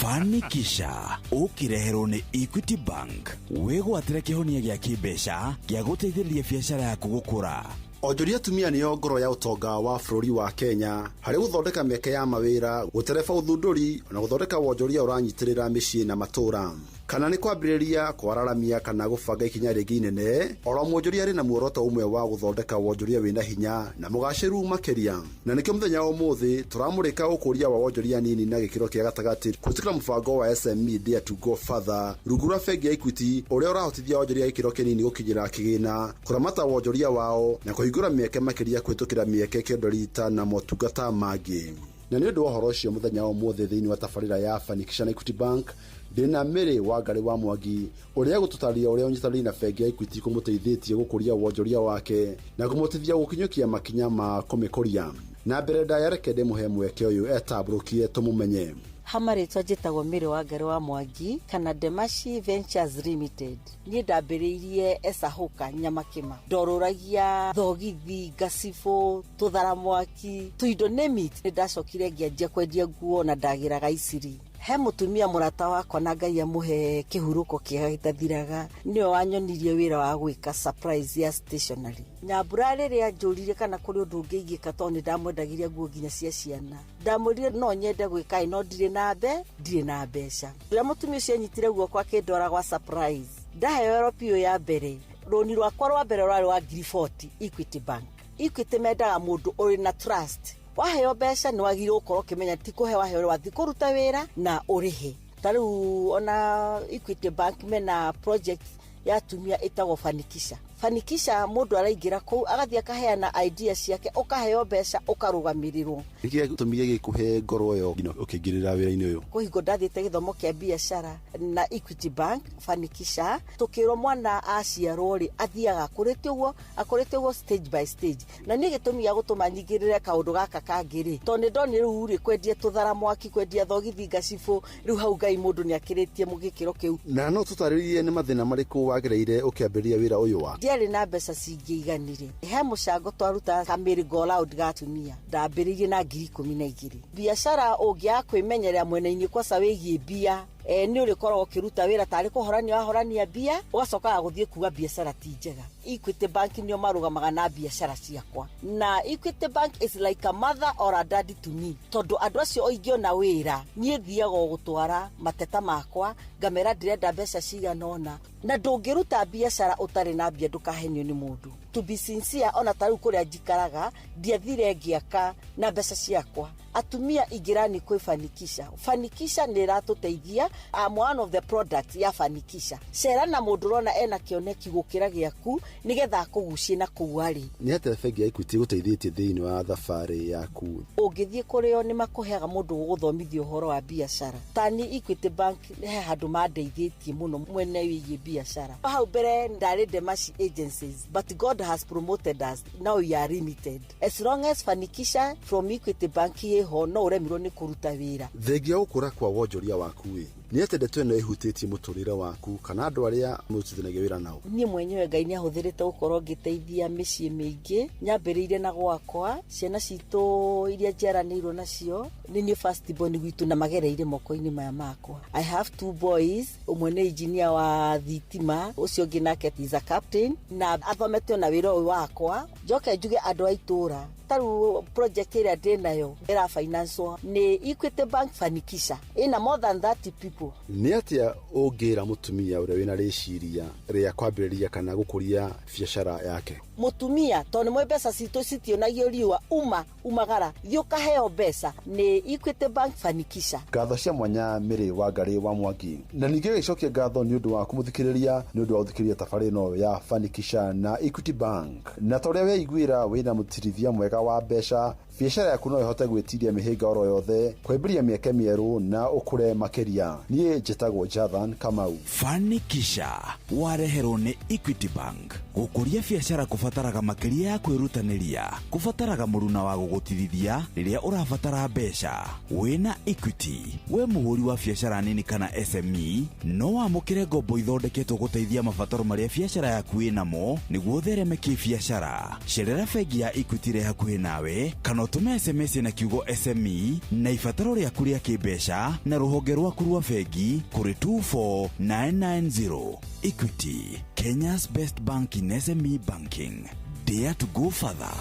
Fanikisha ũkĩreherwo nĩ Equity Bank, wĩgwatĩre kĩhonia gĩa kĩmbeca gĩa gũteithĩrĩria biacara yaku gũkũra. Onjoria atumia nĩo ngoro ya ũtonga wa bũrũri wa Kenya harĩ gũthondeka mĩeke ya mawĩra, gũtereba ũthundũri na gũthondeka wonjoria ũranyitĩrĩra mĩciĩ na matũũra, kana nĩ kwambĩrĩria, kwararamia kana gũbanga ikinya rĩngĩ inene. Oro mwonjoria arĩ na muoroto ũmwe wa gũthondeka wonjoria wĩna hinya na mũgacĩru makĩria, na nĩkĩo mũthenya wa ũmũthĩ tũramũrĩka ũkũria wa wonjoria nini na gĩkĩro kĩa gatagatĩ kũhĩtũkĩra mũbango wa SME Dare to Go Further rungu rwa bengi ya Equity, ũrĩa ũrahotithia wonjoria gĩkĩro kĩnini gũkinyĩra kĩgĩna, kũramata wonjoria wao na kũhingũra mĩeke makĩria kũhĩtũkĩra mĩeke kĩondorita na motungata mangĩ. Na nĩ ũndũ wa ũhoro ũcio, mũthenya wa ũmũthĩ thĩinĩ wa tabarĩra ya Fanikisha na Equity Bank, ndĩna Mary Wangari wa Mwangi ũrĩa gũtũtarĩria ũrĩa ũnyitanĩri na bengi ya Equity kũmũteithĩtie gũkũria wonjoria wake na kũmũteithia gũkinyũkia makinya ma kũmĩkũria. Na mbere ndaya, reke ndĩmũhe mweke ũyũ etambũrũkie tũmũmenye. Hama rĩtwa njĩtagwo Mary Wangari wa Mwangi kana Demashi Ventures Limited. Niĩ ndambĩrĩirie ecahuka nyamakĩma, ndorũragia thogithi, ngacibũ, tũthara mwaki, tũindo name it. Nĩ ndacokire ngĩanjia kwendia nguo na ndagĩraga iciri. He mũtumia mũrata wakwa na Ngai amũhe kĩhurũko kĩega gĩtathiraga, nĩwe wanyonirie wĩra wa gwĩka surprise ya stationery. Nyambura rĩrĩa anjũririe kana kũrĩ ũndũ ũngĩ ingĩka tondũ nĩ ndamwendagĩria nguo nginya cia ciana, ndamwĩrire no nyende gwĩka ĩ no ndirĩ na ndirĩ na mbeca. Rĩrĩa mũtumia ũcio anyitire guoko akĩndwara gwa surprise, ndaheo LPO ya mbere, rũni rwakwa rwa mbere rwarĩ wa ngiri 40 Equity Bank. Equity mendaga mũndũ ũrĩ na trust. Waheo mbeca nĩ wagĩrĩirwo gũkorwo ũkĩmenya ti kũhe waheo, wathiĩ kũruta wĩra na ũrĩhe. Ta rĩu ona Equity Bank mena project ya atumia ĩtagwo Fanikisha. Fanikisha mũndũ araingĩra kũu agathiĩ akaheana idea ciake, ũkaheo mbeca ũkarũgamĩrĩrwo. Nĩkĩ gĩatũmire gĩkũhe ngoro ĩyo nginya ũkĩingĩrĩra wĩra-inĩ ũyũ? Kũhingo ndathiĩte gĩthomo kĩa biacara na Equity Bank Fanikisha, tũkĩrwo mwana aciarwo rĩ athiaga akũrĩte ũguo akũrĩte ũguo stage by stage. Na niĩ gĩtũmi gĩa gũtũma nyingĩrĩre kaũndũ gaka kangĩ rĩ, tondũ nĩ ndonire rĩu rĩ kwendia tũthara mwaki, kwendia thogithi ngacibũ, rĩu hau Ngai mũndũ nĩ akĩrĩtie gĩkĩro kĩu. Na no tũtarĩrie nĩ mathĩna marĩkũ wagereire ũkĩambĩrĩria wĩra ũyũ waku? Ndiarĩ na mbeca cingĩiganire. He mũcango twarutaga ka merry go round ga atumia, ndambĩrĩirie na 12,000. Biacara ũngĩaga kwĩmenyerera mwena-inĩ kwaca wĩgiĩ mbia, nĩ ũrĩkoragwo ũkĩruta wĩra tarĩ kũhorania wahorania mbia, ũgacokaga gũthiĩ kuga biacara ti njega. Equity Bank nĩo marũgamaga na biacara ciakwa, na Equity Bank is like a mother or a daddy to me, tondũ andũ acio ingĩona wĩra niĩ thiaga o gũtwara mateta makwa, ngamera ndĩrenda mbeca cigana ũna. Na ndũngĩruta biacara ũtarĩ na mbia, ndũkahenio nĩ mũndũ. To be sincere, ona ta rĩu kũrĩa njikaraga ndiathire ngĩaka na mbeca ciakwa. Atumia ingĩrani kwĩ Fanikisha. Fanikisha nĩ ĩratũteithia. I'm one of the product ya Fanikisha. Cera na mũndũ ũrona ena kĩoneki gũkĩra gĩaku nĩgetha akũgucie na kũu arĩ. Nĩ atĩa bengi ya Equity ĩgũteithĩtie thĩinĩ wa thabarĩ yaku? Ũngĩthiĩ kũrĩ o nĩ makũheaga mũndũ ũgũthomithia ũhoro wa biacara. Tani Equity Bank he handũ mandeithĩtie mũno mwena wĩgiĩ biacara. Hau mbere ndarĩ Demashi Agencies, but God has promoted us, now we are limited. As long as Fanikisha from Equity Bank ĩho, no ũremirwo nĩ kũruta wĩra. Thengia gũkũra kwa wonjoria waku ĩ, nĩ atĩa ndeto ĩno ĩhutĩtie mũtũrĩre waku kana andũ arĩa mũrutithanagia wĩra nao? Niĩ mwenyewe Ngai nĩ ahũthĩrĩte gũkorwo ngĩteithia mĩciĩ mĩingĩ. Nyambĩrĩirie na gwakwa, ciana citũ iria njiaranĩirwo nacio nĩ niĩ first born gwitũ na magereire moko-inĩ maya makwa. I have 2 boys, ũmwe nĩ engineer wa thitima, ũcio ũngĩ nake is a captain, na athomete ona wĩra ũyũ wakwa. Njoke njuge andũ a itũũra, ta rĩu project ĩrĩa ndĩnayo ĩra finance nĩ Equity Bank Fanikisha, ĩna more than 30 people. Nĩ atĩa ũngĩra mũtumia ũrĩa wĩna rĩciria rĩa kwambĩrĩria kana gũkũria biacara yake? Mũtumia tondũ nĩ mbeca citũ citionagio riũa, uma umagara thiĩ ũkaheo mbeca nĩ Equity Bank Fanikisha. Ngatho cia mwanya Mary Wangari wa Mwangi, na ningĩ gĩcokia ngatho nĩ ũndũ wa kũmũthikĩrĩria, nĩ ũndũ wa gũthikĩrĩria tabarĩra ĩno ya Fanikisha na Equity Bank. Na ta ũrĩa weiguĩra wĩna mũtirithia mwega wa mbeca, biacara yaku no ĩhote gwĩtiria mĩhĩnga oro yothe, kwambĩrĩria mĩeke mĩerũ na ũkũre makĩria. Niĩ njĩtagwo Jathan Kamau. Fanikisha wareherwo nĩ Equity Bank. Gũkũria biacara kũbataraga makĩria ya kwĩrutanĩria, kũbataraga mũruna wa gũgũtirithia rĩrĩa ũrabatara mbeca. Wĩna Equity, we mũhũri wa biacara nini kana SME, no wamũkĩre ngombo ithondeketwo gũteithia mabataro marĩa biacara yaku ĩnamo nĩguo ũthereme kĩbiacara. Cerera bengi ya Equity ĩrĩa hakuhĩ nawe kana ũtũme SMS na kiugo SME na ibataro rĩaku rĩa kĩmbeca na rũhonge rwaku rwa bengi kũrĩ 24990. Equity, Kenya's best bank in SME banking. Dare to go further.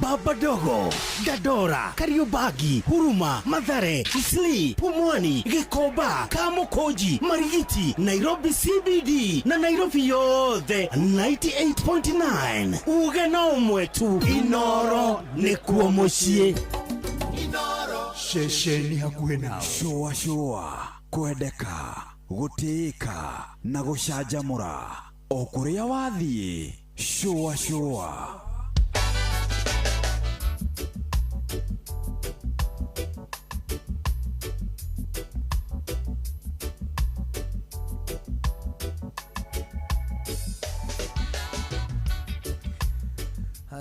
Baba Dogo, Dandora, Kariobangi, Huruma, Mathare, Isli, Pumwani, Gikomba, Kamukunji, Marigiti, Nairobi CBD na Nairobi yothe 98.9. Uge na ũmwe tu, Inoro nĩkuo mũciĩ. Ceceni hakuhĩ nawe. Shũa shũa, kwendeka, gũtĩĩka na gũcanjamũra o kũrĩa wathiĩ. Shũa shũa.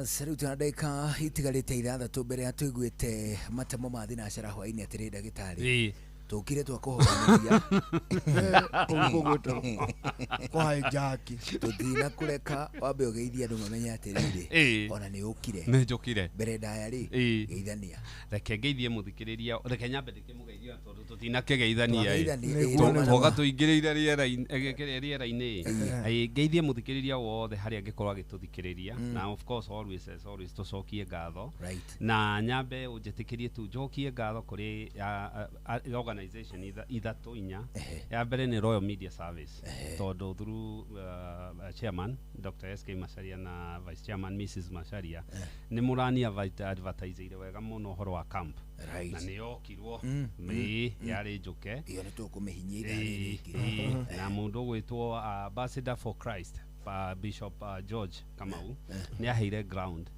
Rĩu twĩna ndagĩka itigarĩte 6 mbere ya tũiguĩte matemo ma thinacara hwaĩ-inĩ. Atĩrĩ ndagĩtarĩ, Tũkire twakũhoranĩria. Kũu gũgwĩtwo kũhaijaki. Tũtina kũreka wambe ũgeithie andũ mamenye atĩrĩrĩ, ona nĩ ũkire. Nĩ njũkire. Mbere ndaya rĩ, geithania. Reke ngeithie mũthikĩrĩria, reke nyambe ndĩkĩmũgeithia tondũ tũtinakĩgeithania ĩ. Twageithania, ĩ, Twoka tũingĩrĩire rĩera-inĩ ĩ. Ngeithie mũthikĩrĩria wothe harĩa angĩkorwo agĩtũthikĩrĩria, na of course always, as always, tũcokie ngatho. Na nyambe ũnjĩtĩkĩrie tu njokie ngatho kũrĩ organization ithatũ inya. Ya mbere nĩ Royal Media Service, tondũ through chairman Dr. SK Macharia na vice chairman Mrs. Macharia nĩ mũrani advertiseire wega mũno ũhoro wa camp. Na nĩ yokirwo. Ĩĩ, yarĩ njũke. Ĩyo nĩ tũkũmĩhinyia ithaa rĩrĩ rĩngĩ. Ĩĩ, na mũndũ ũgwĩtwo Ambassador for Christ, Bishop George Kamau nĩ aheire ground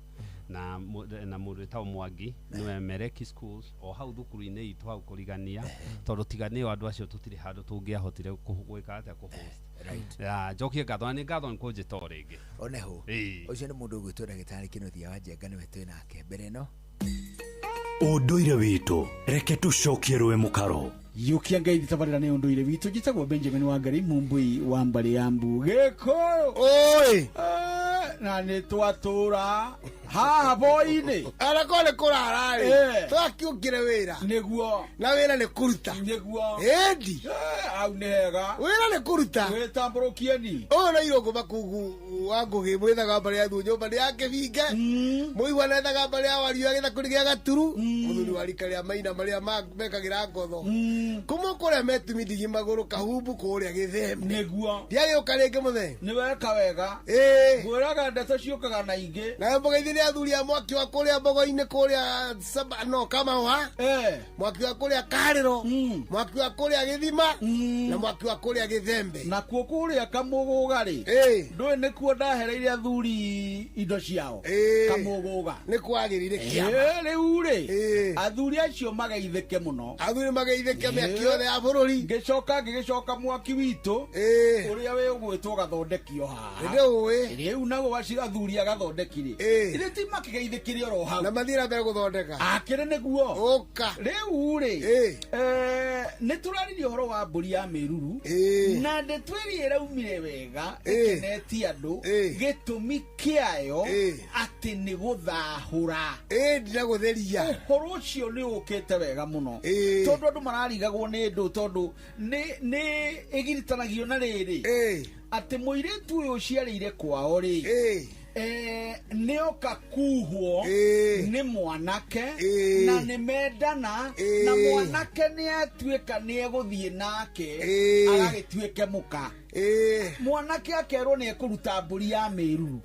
na mũndũ wĩtagwo Mwangi nĩwe Mereki Schools o hau thukuru-inĩ itũ hau kũrigania, tondũ tiga nĩo andũ acio tũtirĩ handũ tũngĩahotire gwĩka atĩa kũ-host. Ya, njokie ngatho, na nĩ ngatho nĩ kũnjĩta o rĩngĩ. Oneho. Ũcio nĩ mũndũ ũgwĩtwo ndagĩtarĩ Kĩnuthia wa Njenga, nĩwe twĩ nake mbere ĩno. Ũndũire witũ, reke tũcokie rũĩ mũkaro. Yukia ngai tabarĩra nĩ ũndũire witũ. Njĩtagwo Benjamin Wangari Mumbui wa mbarĩ ya Mbu Gĩkũyũ. Oi! Na nĩ twatũra haha boi-inĩ. Anakorwo nĩ kũrara rĩ, twakiũkire wĩra. Nĩguo. Na wĩra nĩ kũruta. Nĩguo. Ĩndi. Hau nĩ hega. Wĩra nĩ kũruta. Wĩtambũrũkieni. Ũyũ nĩ Irũngũ Makungu wa Ngũgĩ, mwĩthaga mbarĩ ya Thuo, nyũmba nĩ ya Kĩbinge. Mũigua nethaga mbarĩ ya Wario ya gĩthakũri gĩa Gaturu. Mũthuri wa rika rĩa Maina marĩa mekagĩra ngotho. Kuma kũrĩa metumi ndigi magũrũ kahumbu kũrĩa Gĩthembe. Nĩguo. Ndiagĩũka rĩngĩ mũthee. Nĩ weka wega. Ngwĩraga ndeto ciũkaga na ingĩ. Nayo mboga-inĩ nĩ athuri a mwaki wa kũrĩa mbogo-inĩ kũrĩa Saba, no Kamauha. Mwaki wa kũrĩa Karĩro. Mwaki wa kũrĩa Gĩthima. Na mwaki wa kũrĩa Gĩthembe. Nakuo kũrĩa Kamũgũga rĩ. Ndũĩ nĩkuo ndahereire athuri indo ciao. Kamũgũga. Nĩ kwagĩrĩire kĩama. Rĩu rĩ, athuri acio mageithĩke mũno. Athuri mageithĩke mĩaki yothe ya bũrũri. Ngĩcoka ngĩgĩcoka mwaki witũ ũrĩa wĩ ũgwĩtwo gathondekio haha. Nĩndĩũĩ. Rĩu naguo waci athuri a gathondeki rĩ. Ithe ti makĩgeithĩkĩre oro hau. Na mathiĩ na mbere gũthondeka. Akĩrĩ nĩguo. Ũka. Rĩu rĩ, nĩ tũraririe ũhoro wa mbũri ya mĩruru. Na ndeto ĩrĩa ĩraumire wega ĩkenetie andũ, gĩtũmi kĩayo atĩ nĩ gũthahũra. Ndina gũtheria. Ũhoro ũcio nĩ ũkĩte wega mũno. Tondũ andũ mararigagwo nĩ ndũ, tondũ nĩ ĩgiritanagio na rĩrĩ. Atĩ mũirĩtu ũyũ ũciarĩire kwao rĩ, nĩoka kuhwo nĩ mwanake, na nĩ mendana, na mwanake nĩ atuĩka nĩ egũthiĩ nake, agagĩtuĩke mũka. Mwanake akerwo nĩ ekũruta mbũri ya mĩruru.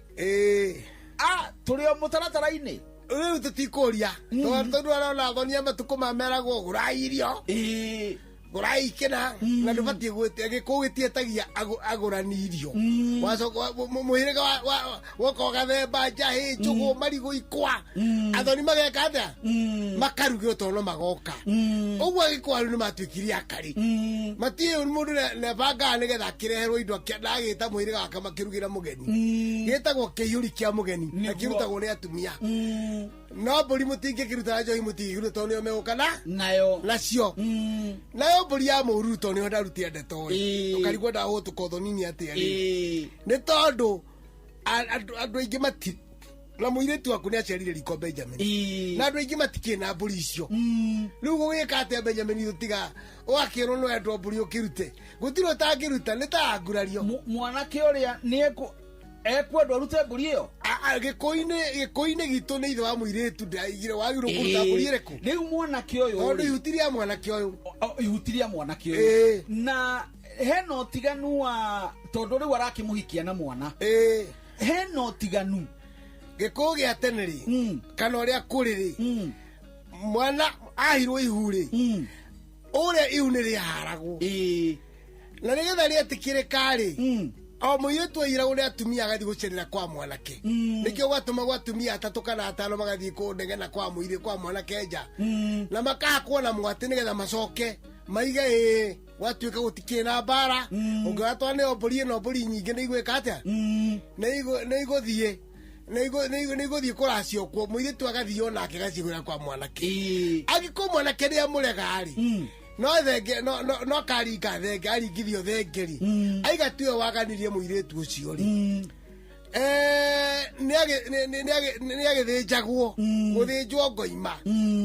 Tũrĩ o mũtaratara-inĩ. Rĩu tũtikũria. Tondũ arona thoni ya matukũ ma meragwo gũrai irio. Gũrai ikĩna. Na ndũbatiĩ gwĩtia, gĩkũyũ gĩtietagia agũrani irio. Wacoka mũhĩrĩga woka ũgathemba njahĩ, njũgũ, marigũ, ikwa. Athoni mageka atĩa? Makarugĩrwo tondũ no magoka. Ũguo agĩkũyũ rĩu nĩ matuĩkire akari. Matiũĩ mũndũ nebangaga nĩgetha akĩreherwo indo ndagĩta mũhĩrĩga wake makĩrugĩra mũgeni. Gĩtagwo kĩihũri kĩa mũgeni, na kĩrutagwo nĩ atumia. No mbũri mũtingĩkĩruta na njohi mũtingĩkĩruta tondũ nĩo megũka na nayo. Nacio. Nayo mbũri ya mũruru tondũ nĩho ndarutire ndeto ĩ. Ũkarigwo ndahũtũka ũthoni-inĩ atĩa rĩ. Nĩ tondũ andũ aingĩ mati na mũirĩtu waku nĩ aciarire riko Benjamin. Na andũ aingĩ matikĩrĩ na mbũri icio. Rĩu gũgĩka atĩa Benjamin tũtiga ũgakĩrwo no endwo mbũri ũkĩrute. Gũtirĩ ũtangĩruta, nĩ ta ngurario. Mwanake ũrĩa nĩ ekwendwo arute mbũri ĩyo? Gĩkũyũ-inĩ gitũ nĩ ithe wa mũirĩtu ndaigire wagĩrĩirwo kũruta mbũri ĩrĩkũ? Rĩu mwanake ũyũ Tondũ rĩ, ihuti rĩa mwanake ũyũ. Ihuti rĩa mwanake ũyũ. Na hena ũtiganu wa tondũ rĩu arakĩmũhikia na mwana. Hena ũtiganu. Gĩkũyũ gĩa tene rĩ, kana ũrĩa kũrĩ rĩ, mwana ahirwo ihu rĩ, ũrĩa ihu nĩ rĩharagwo. Na nĩgetha rĩetĩkĩrĩka rĩ, o mũirĩtu airagwo nĩ atumia agathiĩ gũcerera kwa mwanake. Nĩkĩo gwatũmagwo atumia atatũ kana atano magathiĩ kũndegena kwa mũirĩ, kwa mwanake nja. Na makahakwo na mwatĩ nĩgetha macoke maige ĩĩ, gwatuĩka gũtikĩrĩ na mbara. Ũngĩona twaneo mbũri ĩno, mbũri nyingĩ nĩ igwĩka atĩa? Nĩ igũthiĩ. Nĩ igũthiĩ kũracio kuo, mũirĩtu agathiĩ onake gacigũra kwa mwanake. Angĩkorwo mwanake nĩ amũrega rĩ, No thenge no no karinga thenge aringithio thengeri. Aiga tiwe waganirie muiritu ucio ri. Nĩ agĩthĩnjagwo gũthĩnjwo ngoima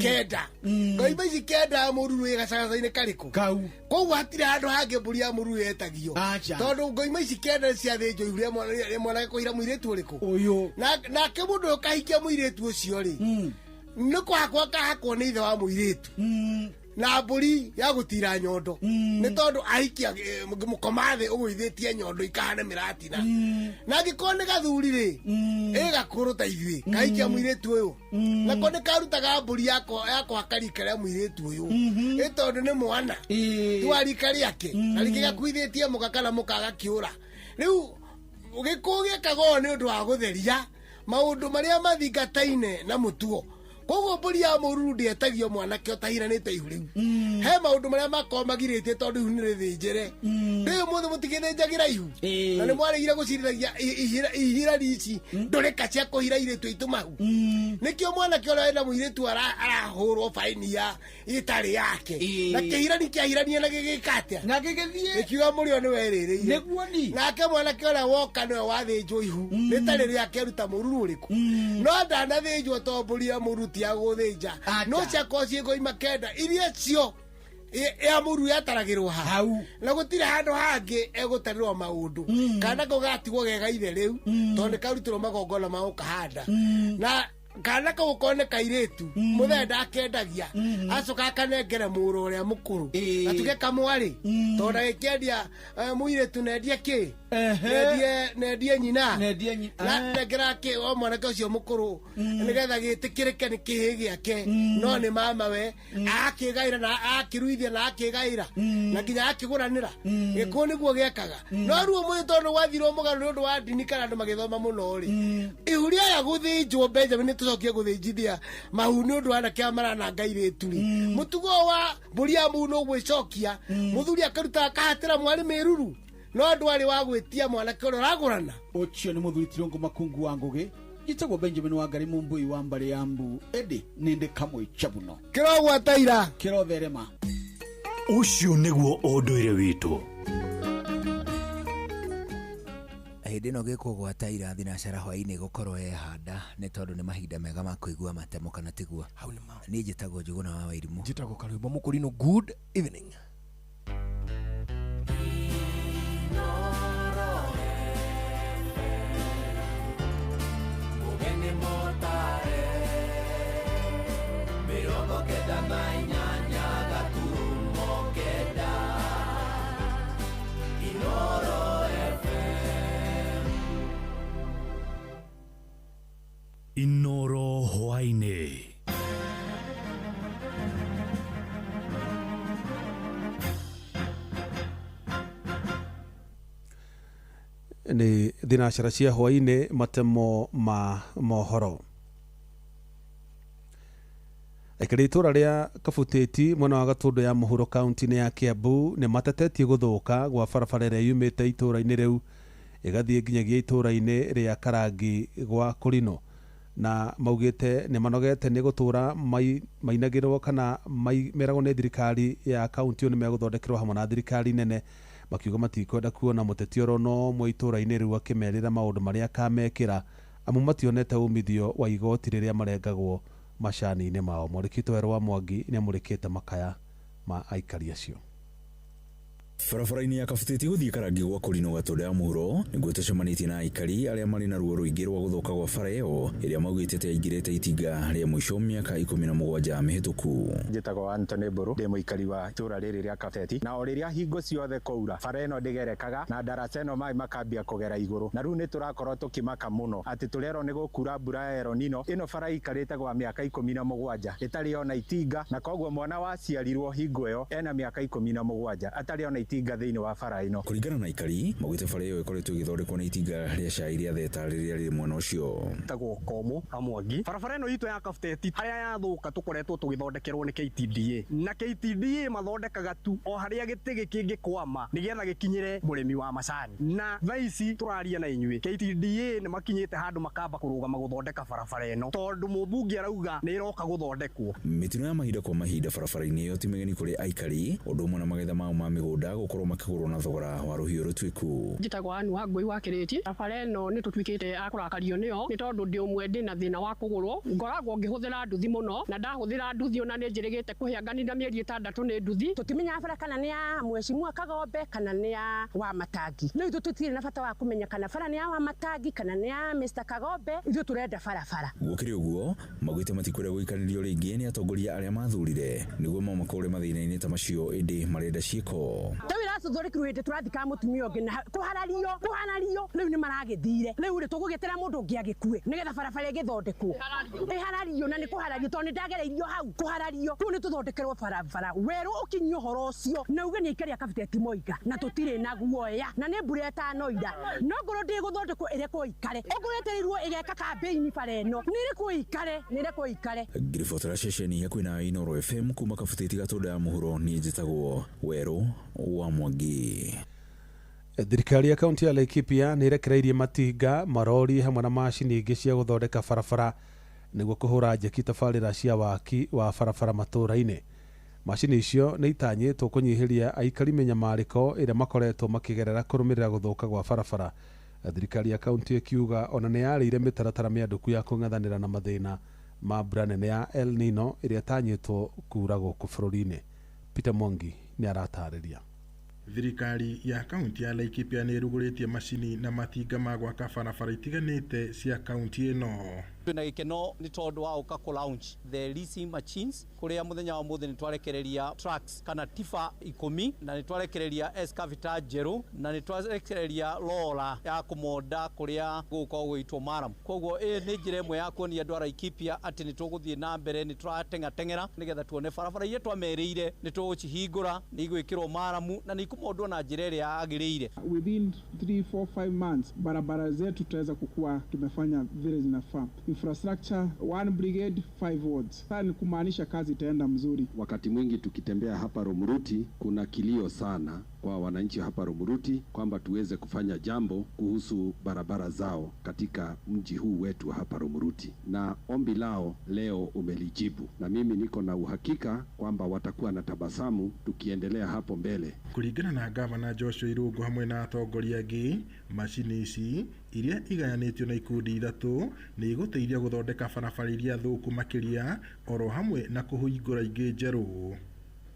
kenda ngoima ici kenda mũruru ĩgacagaca-inĩ karĩkũ kau koguo hatirĩ handũ hangĩ mbũri ya mũruru yetagio tondũ ngoima ici kenda ciathĩnjwo ihu rĩa mwanake kũhira mũirĩtu ũrĩkũ ũyũ nake mũndũ ũyũ kahikia mũirĩtu ũcio rĩ nĩ kũhakwo akahakwo nĩ ithe wa mũirĩtu na mbũri ya gũtira nyondo nĩ tondũ ahikia mũkoma thĩ ũgũithĩtie nyondo ikahana mĩratina na angĩkorwo nĩ gathuri rĩ ĩgakũrũ ta ithuĩ kahikia mũirĩtu ũyũ nako nĩ karutaga mbũri ya kũhaka rika rĩa mũirĩtu ũyũ ĩ tondũ nĩ mwana ti wa rika rĩake na rĩngĩ gakuithĩtie mũka kana mũka agakĩũra rĩu gĩkũũ gĩkaga ũũ nĩ ũndũ wa gũtheria maũndũ marĩa mathingataine na mũtugo koguo mbũri ya mũruru ndĩetagio mwanake ũtahiranĩte ihu rĩu he maũndũ marĩa makorwo magirĩtie tondũ ihu nĩ rĩthĩnjĩre rĩu mũthĩ mũtigĩthĩnjagĩra ihu na nĩ mwaregire gũcirithagia ihirani ici ndũrĩka cia kũhira airĩtu aitũ mahu nĩkĩo mwanake ũrĩa wenda mũirĩtu arahũrwo baini ya ĩtarĩ yake na kĩhirani kĩahirania na gĩgĩka atĩa na gĩgĩthiĩ gĩkiuga mũrĩo nĩ werĩrĩire nĩguo ni nake mwanake ũrĩa woka nĩwe wathĩnjwo ihu rĩtarĩ rĩake aruta mũruru ũrĩkũ no ndanathĩnjwo to mbũri ya mũruru ti ya gũthĩnja no ciakorwo ciĩ ngoima kenda iria cio ya mũruru yataragĩrwo hau na gũtirĩ handũ hangĩ egũtarĩrwo maũndũ kana kau gatigwo gega ithe rĩu tondũ nĩ karutĩrwo magongona ma gũkahanda na kana kau okorwo nĩ kairĩtu mũthee ndakendagia acoka akanengere mũrũ ũrĩa mũkũrũ gatuge kamwarĩ tondũ ndagĩkĩendia mũirĩtu nendie kĩ nendie nyina nengera kĩ o mwanake ũcio mũkũrũ nĩgetha gĩtĩkĩrĩke nĩ kĩhĩ gĩake no nĩ mamawe akĩgaĩra na akĩruithia na akĩgaĩra na nginya akĩgũranĩra gĩkũũ nĩguo gĩekaga no rĩu ũmũthĩ tondũ gwathirwo mũgarũ nĩ ũndũ wa ndini kana andũ magĩthoma mũno rĩ ihu rĩaya gũthĩnjwo Benjamin nĩtũcokie gũthĩnjithia mahu nĩ ũndũ wa anake aya marananga airĩtu rĩ mũtugo wa mbũri ya mũhu nĩũgwĩcokia mũthuri akaruta akahatĩra mwarĩ mĩruru no andũ arĩ wa gwĩtia mwanake ũrĩa ũragũrana ũcio nĩ mũthuri Tirũngũ Makungu wa Ngũgĩ njĩtagwo Benjamin Wangari Mũmbui wa mbarĩ ya Mbu ĩndĩ nĩndĩ kamwe chabuno kĩrogwata ira kĩrotherema ũcio nĩguo ũndũire witũ. Hĩndĩ ĩno gĩkũgwata ira thinacara hwaĩ-inĩ gũkorwo ehanda nĩ tondũ nĩ mahinda mega ma kũigua matemo kana tiguo. Niĩ njĩtagwo Njũgũna wa Wairimũ. Njĩtagwo Karwĩmbo Mũkũrinũ. Good evening. Inoro hwaĩ-inĩ. Nĩ thinacara cia hwaĩ-inĩ matemo ma mohoro. Aikari itũra rĩa Kabutĩti mwena wa Gatũndũ ya mũhuro kaunti-inĩ ya Kiambu nĩ matetetie gũthũka gwa barabara ĩrĩa yumĩte itũra-inĩ rĩu ĩgathiĩ nginyagia itũra-inĩ rĩa Karangi gwa Kũrinũ na maugĩte nĩ manogete nĩ gũtũra mainagĩrwo kana meragwo nĩ thirikari ya kaunti ĩyo nĩ megũthondekerwo hamwe na thirikari nene makiuga matikwenda kuona mũteti oro no ũmwe itũra-inĩ rĩu akĩmerĩra maũndũ marĩa akamekĩra amu mationete umithio wa igoti rĩrĩa marengagwo macani-inĩ mao. Mwandĩki witũ Werũ wa Mwangi nĩamũrĩkĩte makaya ma aikari acio. Barabara-inĩ ya Kabutĩti gũthiĩ Karangi gwa Kũrinũ Gatũndũ ya mũhuro nĩguo tũcemanĩtie na aikari arĩa marĩ na ruo rũingĩ rwa gũthũka gwa bara ĩyo ĩrĩa maugĩte ta yaingĩrĩte itinga rĩa mũico mĩaka 17 mĩhĩtũku. Njĩtagwo Anthony Mbũrũ, ndĩ mũikari wa itũra rĩrĩ rĩa Kabuteti, na o rĩrĩa hingo ciothe kwaura bara ĩno ndĩgerekaga na ndaraca ĩno maĩ makambia kũgera igũrũ, na rĩu nĩ tũrakorwo tũkĩmaka mũno atĩ tũrerwo nĩ gũkura mbura ya El Nino. Ĩno bara ĩikarĩte gwa mĩaka 17 ĩtarĩ ona itinga, na koguo mwana waciarirwo hingo ĩyo ena mĩaka 17 atarĩ ona itinga thĩinĩ wa bara ĩno. Kũringana na aikari, maugĩte bara ĩyo ĩkoretwo ĩgĩthondekwo nĩ itinga rĩa cai rĩa Theta rĩrĩa rĩrĩ mwena ũcio. Tagwo Komo Amwangi. Barabara ĩno itũ ya Kabuteti harĩa yathũka tũkoretwo tũgĩthondekerwo nĩ KTDA, na KTDA mathondekaga tu o harĩa gĩtĩ gĩkĩngĩkwama nĩgetha gĩkinyĩre mũrĩmi wa macani. Na thaa ici tũraria na inyuĩ, KTDA nĩ makinyĩte handũ makamba kũrũgama gũthondeka barabara ĩno tondũ mũmbunge arauga nĩ ĩroka gũthondekwo. Mĩtino ya mahinda kwa mahinda barabara-inĩ ĩyo ti mĩgeni kũrĩ aikari, ũndũ ũmwe na magetha mao ma mĩgũnda gũkorwo makĩgũrwo na thogora wa rũhiũ rũtuĩku. Njĩtagwo Anu wa Ngũi wa Kĩrĩti. Barabara ĩno nĩ tũtuĩkĩte a kũrakario nĩyo nĩ tondũ ndĩ ũmwe ndĩ na thĩna wa kũgũrũ, ngoragwo ngĩhũthĩra nduthi mũno, na ndahũthĩra nduthi ona nĩ njĩrĩgĩte kũhĩa nganina mĩeri 6 nĩ nduthi. Tũtimenyaga bara kana nĩ ya mheshimiwa Kagombe kana nĩ ya wa Matangi. No ithuĩ tũtirĩ na bata wa kũmenya kana bara nĩ ya wa Matangi kana nĩ ya Mr Kagombe, ithuĩ tũrenda barabara. Gũkĩrĩ ũguo, maugĩte matikwenda gũikarĩrio rĩngĩ nĩ atongoria arĩa mathurire nĩguo mamakũre mathĩna-inĩ ta macio, ĩndĩ marenda ciĩko. Rĩu irathondekirwo hĩndĩ tũrathikaga mũtumia ũngĩ na kũharario rĩu nĩ maragĩthire. Rĩu rĩ tũgũgĩtĩra mũndũ ũngĩ agĩkue nĩgetha barabara ĩgĩthondekwo. Ĩharario na nĩ kũharario tondũ nĩ ndagereirio hau kũharario. Rĩu nĩ tũthondekerwo barabara werũ ũkinyie ũhoro ũcio na uge nĩ aikari a Kabuteti moiga na tũtirĩ na guoya na nĩ mbura ĩtanoira no ngorwo ndĩgũthondekwo ĩrekwo ikare, okorwo ĩtereirwo ĩgeka kambĩini bara ĩno nĩ ĩrekwo ikare, nĩ ĩrekwo ikare. Ngiribotera ceceni hakuhĩ na Inooro FM kuma Kabuteti Gatũnda ya mũhuro, niĩ njĩtagwo Werũ wa Mwangi. Thirikari ya kaunti ya Laikipia nĩ ĩrekereirie matinga, marori hamwe na macini ingĩ cia gũthondeka barabara nĩguo kũhũra njeki tabarĩra cia waki wa barabara matũũra-inĩ. Macini icio nĩ itanyĩtwo kũnyihĩria aikari mĩnyamarĩko ĩrĩa makoretwo makĩgerera kũrũmĩrĩra gũthũka gwa barabara. Thirikari ya kaunti ĩkiuga ona nĩ yarĩire mĩtaratara mĩandũku ya kũng'ethanĩra na mathĩna ma mbura nene ya El Nino ĩrĩa ĩtanyĩtwo kuura gũkũ bũrũri-inĩ. Peter Mwangi nĩ aratarĩria. Thirikari ya kaunti ya Laikipia nĩ ĩrugũrĩtie macini na matinga ma gwaka barabara itiganĩte cia kaunti ĩno. Twĩna gĩkeno nĩ tondũ wa gũka kũ launch the leasing machines kũrĩa mũthenya wa mũthĩ nĩ twarekereria trucks kana tifa 10 na nĩ twarekereria excavator njerũ na nĩ twarekereria lora ya kũmonda kũrĩa gũgũkorwo gũgĩitwo maram. Koguo ĩĩ nĩ njĩra ĩmwe ya kuonia andũ a Laikipia atĩ nĩ tũgũthiĩ na mbere, nĩ tũrateng'ateng'era nĩgetha tuone barabara iria twamerĩire nĩ tũgũcihingũra, nĩ igwĩkĩrwo maramu na nĩ ikumondwo na njĩra ĩrĩa yagĩrĩire. Within 3, 4, 5 months barabara zetu tutaweza kukua tumefanya vile zinafaa. Infrastructure, 1 brigade, 5 wards. Sasa ni kumaanisha kazi itaenda mzuri. Wakati mwingi tukitembea hapa Rumuruti kuna kilio sana kwa wananchi hapa Rumuruti kwamba tuweze kufanya jambo kuhusu barabara zao katika mji huu wetu hapa Rumuruti, na ombi lao leo umelijibu, na mimi niko na uhakika kwamba watakuwa na tabasamu tukiendelea hapo mbele. Kulingana na Gavana Joshua Irungu hamwe na atongoria angĩ, macini ici iria igayanĩtio na ikundi 3 nĩ igũteithia gũthondeka barabara iria thũku makĩria oro hamwe na kũhingũra ingĩ njerũ.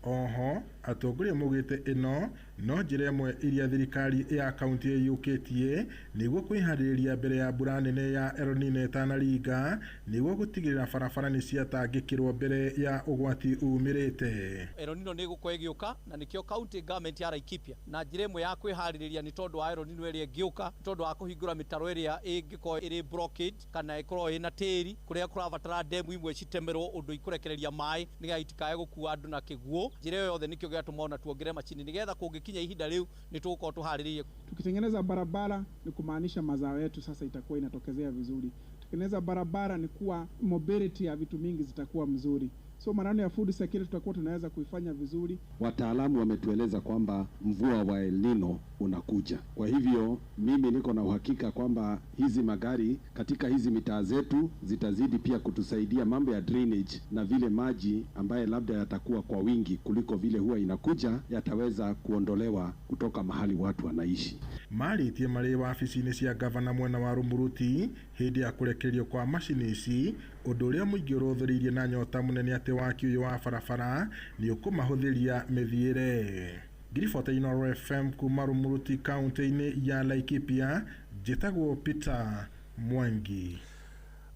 Oho atongoria maugĩte ĩno no njĩra ĩmwe iria thirikari ya kaunti ĩyũkĩtie nĩguo kwĩharĩrĩria mbere ya mbura nene ya El Nino ĩtanaringa nĩguo gũtigĩrĩra barabara nĩ ciatangĩkĩrwo mbere ya ũgwati umĩrĩte. El Nino nĩ ĩgũkorwo ĩgĩũka na nĩkĩo county government ya Laikipia na njĩra ĩmwe ya kwĩharĩrĩria nĩ tondũ wa El Nino ĩrĩa ĩngĩũka, tondũ wa kũhingũra mĩtaro ĩrĩa ĩngĩkorwo ĩrĩ blockade kana ĩkorwo ĩna tĩri kũrĩa kũrabatara demu imwe citemerwo ũndũ ikũrekereria maĩ nĩgetha itikae gũkua andũ na kĩguũ. Njĩra ĩyo yothe nĩkĩo gĩatũma ona tuongerere macini nĩgetha kũngĩkinya ihinda rĩu nĩ tũgũkorwo tũharĩrĩirie. Tukitengeneza barabara ni kumaanisha mazao yetu sasa itakuwa inatokezea vizuri. Tutengeneza barabara ni kuwa mobility ya vitu mingi zitakuwa mzuri. So maneno ya food security tutakuwa tunaweza kuifanya vizuri. Wataalamu wametueleza kwamba mvua wa El Nino unakuja. Kwa hivyo mimi niko na uhakika kwamba hizi magari katika hizi mitaa zetu zitazidi pia kutusaidia mambo ya drainage, na vile maji ambaye labda yatakuwa kwa wingi kuliko vile huwa inakuja yataweza kuondolewa kutoka mahali watu wanaishi. Marĩtie marĩ wabici-inĩ cia gavana mwena wa Rumuruti hĩndĩ ya kũrekererio kwa macini ici, ũndũ ũrĩa mũingĩ ũrũthĩrĩirie na nyota mũnene atĩ waki ũyũ wa barabara nĩ ũkũmahũthĩria mĩthiĩre. Ngiribota Inooro FM kuma Rumuruti kaunti-inĩ ya Laikipia, njĩtagwo Peter Mwangi.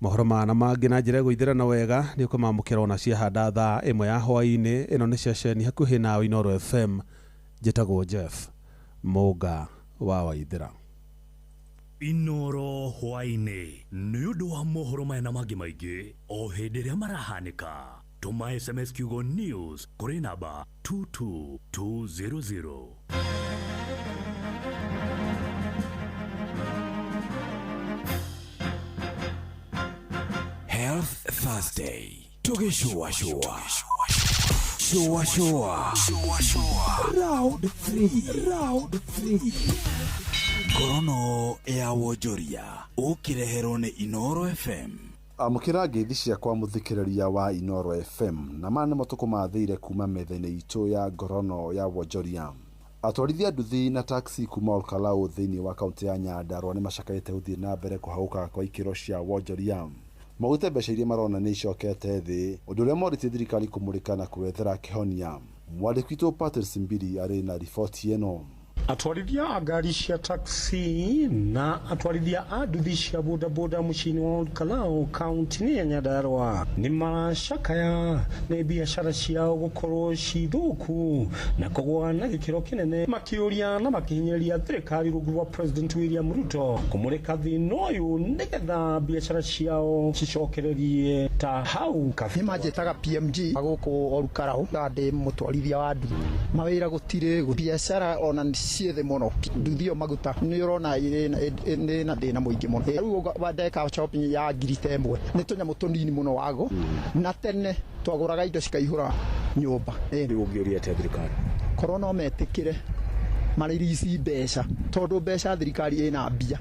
Mohoro mana mangĩ na njĩra ĩgũithĩrana wega nĩ ũkũmamũkĩra ona ciahanda thaa 1 ya hwaĩ-inĩ. Ĩno nĩ ceceni hakuhĩ nawe Inooro FM, njĩtagwo Jeff Mũnga wa Waithĩra. Inooro hwaĩ-inĩ nĩ ũndũ wa mohoro maya na mangĩ maingĩ o hĩndĩ ĩrĩa marahanĩka. Tũma SMS kiugo news kũrĩ namba 22200. Health Thursday tũgĩcũacũa cũacũa round 3 round 3 ngorono ya wonjoria ũkĩreherwo nĩ Inoro FM. Amũkĩra ngeithi ciakwa mũthikĩrĩria wa Inoro FM, na maya nĩmo tũkũmathĩire kuma metha-inĩ itũ ya ngorono ya wonjoria. Atwarithia nduthi na taxi kuma Olkalau thĩinĩ wa kaunti ya Nyandarua nĩ macakaĩte gũthiĩ na mbere kũhagũka kwa ikĩro cia wonjoria. Maugĩte mbeca iria marona nĩ icokete thĩ, ũndũ ũrĩa morĩtie thirikari kũmũrĩka na kũwethera kĩhonia. Mwandĩki witũ Patrice Mbiri arĩ na riboti ĩno. Atwarithia a ngari cia taxi na atwarithia a nduthi cia bodaboda mũciĩ-inĩ wa Olkalau kaunti-inĩ ya Nyandarua nĩ maracakaya nĩ biacara ciao gũkorwo ci thũku na kũgũa na gĩkĩro kĩnene, makĩũria na makĩhinyĩrĩria thirikari rungu rwa President William Ruto kũmũrĩka thĩna ũyũ nĩgetha biacara ciao cicokererie ta hau kabere. Nĩ manjĩtaga PMG gũkũ Olkalau na ndĩ mũtwarithia wa nduthi. Mawĩra gũtirĩ, biacara ona ciĩ thĩ mũno, nduthi ĩyo maguta nĩ ũrona ĩ na thĩna mũingĩ mũno. Rĩu ndeka shopping ya ngiri ta ĩmwe nĩ tũnyamũ tũnini mũno wago, na tene twagũraga indo cikaihũra nyũmba. Rĩu ũngĩũria atĩa thirikari? Korwo no metĩkĩre marĩrici mbeca, tondũ mbeca thirikari ĩna mbia.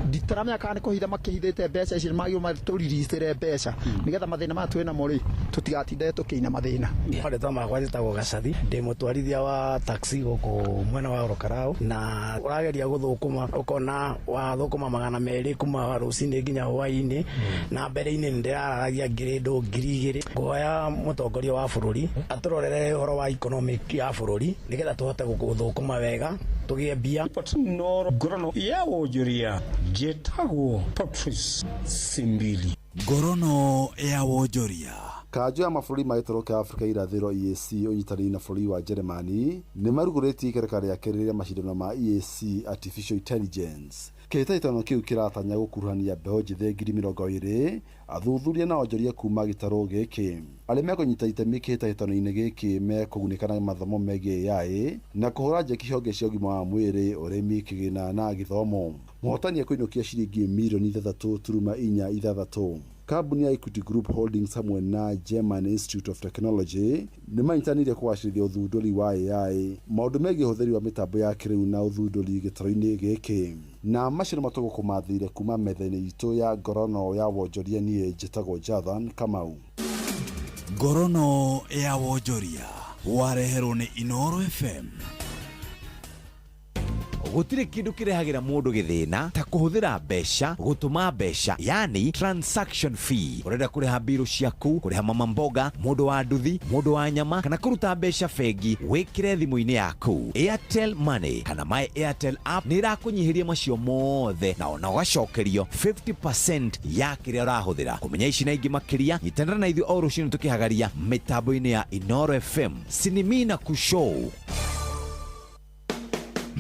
Nditaramenya kana nĩ kũhitha makĩhithĩte mbeca ici, magĩrĩirwo matũriricĩre mbeca nĩgetha mathĩna maya twĩ namo rĩ tũtigatinde tũkĩina mathĩna. Marĩtwa makwa njĩtagwo Gacathi, ndĩ mũtwarithia wa taxi gũkũ mwena wa Olkalau, na ũrageria gũthũkũma ũkona wathũkũma 200 kuma rũcinĩ nginya hwaĩ-inĩ, na mbere-inĩ nĩ ndĩrararagia ngiri 2,000. Nguhoya mũtongoria wa bũrũri atũrorere ũhoro wa economic ya bũrũri nĩgetha tũhote gũthũkũma wega tũgĩe mbia. Noro ngorono ya wonjoria, njĩtagwo Patrice Simbili. Ngorono ya wonjoria. Kanjũ ya mabũrũri ma gĩtarũ kĩa Afrika irathĩro EAC ũnyitanĩri na bũrũri wa Jeremani nĩ marugũrĩtie ikereka rĩa kerĩ rĩa macindano ma EAC Artificial Intelligence. Kĩhĩtahĩtano kĩu kĩratanya gũkuruhania mbeũ njĩthĩ 20,000 athuthuria na onjoria kuma gĩtarũ gĩkĩ. Arĩa mekũnyita itemi kĩhĩtahĩtano-inĩ gĩkĩ mekũgunĩka na mathomo megiĩ AI na kũhũra njeki honge cia ũgima wa mwĩrĩ, ũrĩmi, kĩgĩna na gĩthomo. Mũhotani ekũinũkia ciringi mirioni 6.46. Kambuni ya Equity Group Holdings hamwe na German Institute of Technology nĩ manyitanĩire kũgacĩrithia ũthundũri wa AI, maũndũ megiĩ ũhũthĩri wa mĩtambo ya kĩrĩu na ũthundũri gĩtarũ-inĩ gĩkĩ. Na macio nĩmo tũgũkũmathĩire kuma metha-inĩ itũ ya ngorono ya wonjoria. Niĩ njĩtagwo Jathan Kamau. Ngorono ya wonjoria wareherwo nĩ Inoro FM. Gũtirĩ kĩndũ kĩrehagĩra mũndũ gĩthĩna ta kũhũthĩra mbeca gũtũma mbeca, yani transaction fee. Ũrenda kũrĩha mbirũ ciaku, kũrĩha mama mboga, mũndũ wa nduthi, mũndũ wa nyama, kana kũruta mbeca bengi, wĩkĩre thimũ-inĩ yaku. Airtel Money kana My Airtel app nĩ ĩrakũnyihĩria macio mothe na ona ũgacokerio 50% ya kĩrĩa ũrahũthĩra. Kũmenya ici na ingĩ makĩria, nyitanĩra na ithuĩ o rũcinĩ tũkĩhagaria mĩtambo-inĩ ya Inoro FM. Sinimina Kushow.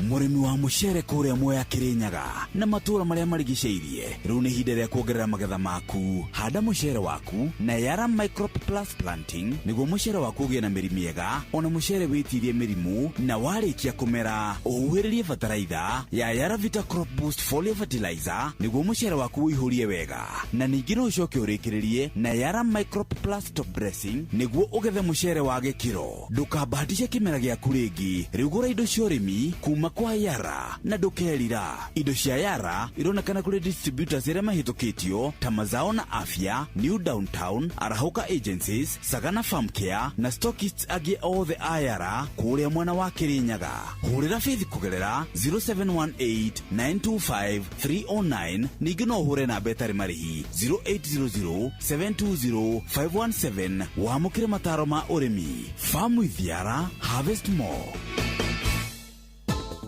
Mũrĩmi wa mũcere kũrĩa Mwea Kĩrĩnyaga na matũũra marĩa marigicĩirie, rĩu nĩ ihinda rĩa kuongerera magetha maku. Handa mũcere waku na Yara Microp Plus Planting nĩguo mũcere waku ũgĩe na mĩri mĩega, ona mũcere wĩtirie mĩrimũ, na warĩkia kũmera ũhuhĩrĩrie bataraitha ya Yara Vita Crop Boost Foliar Fertilizer nĩguo mũcere waku ũihũrie wega, na ningĩ no ũcoke ũrĩkĩrĩrie na Yara Microp Plus Top Dressing nĩguo ũgethe mũcere wa gĩkĩro. Ndũkambahatishe kĩmera gĩaku rĩngĩ, rĩu gũra indo cia ũrĩmi kuma kwa Yara na ndũkerira. Indo cia Yara ironekana kũrĩ distributors arĩa mahĩtũkĩtio ta Mazao na Afya, New Downtown, Arahũka Agencies, Sagana Farm Care na stockists angĩ othe a Yara kũrĩa mwena wa Kĩrĩnyaga. Hũrĩra Faith kũgerera 0718 925 309, ningĩ no ũhũre namba ĩtarĩ marĩhi 0800 720 517 wamũkĩre mataro ma ũrĩmi. Farm with Yara, harvest more.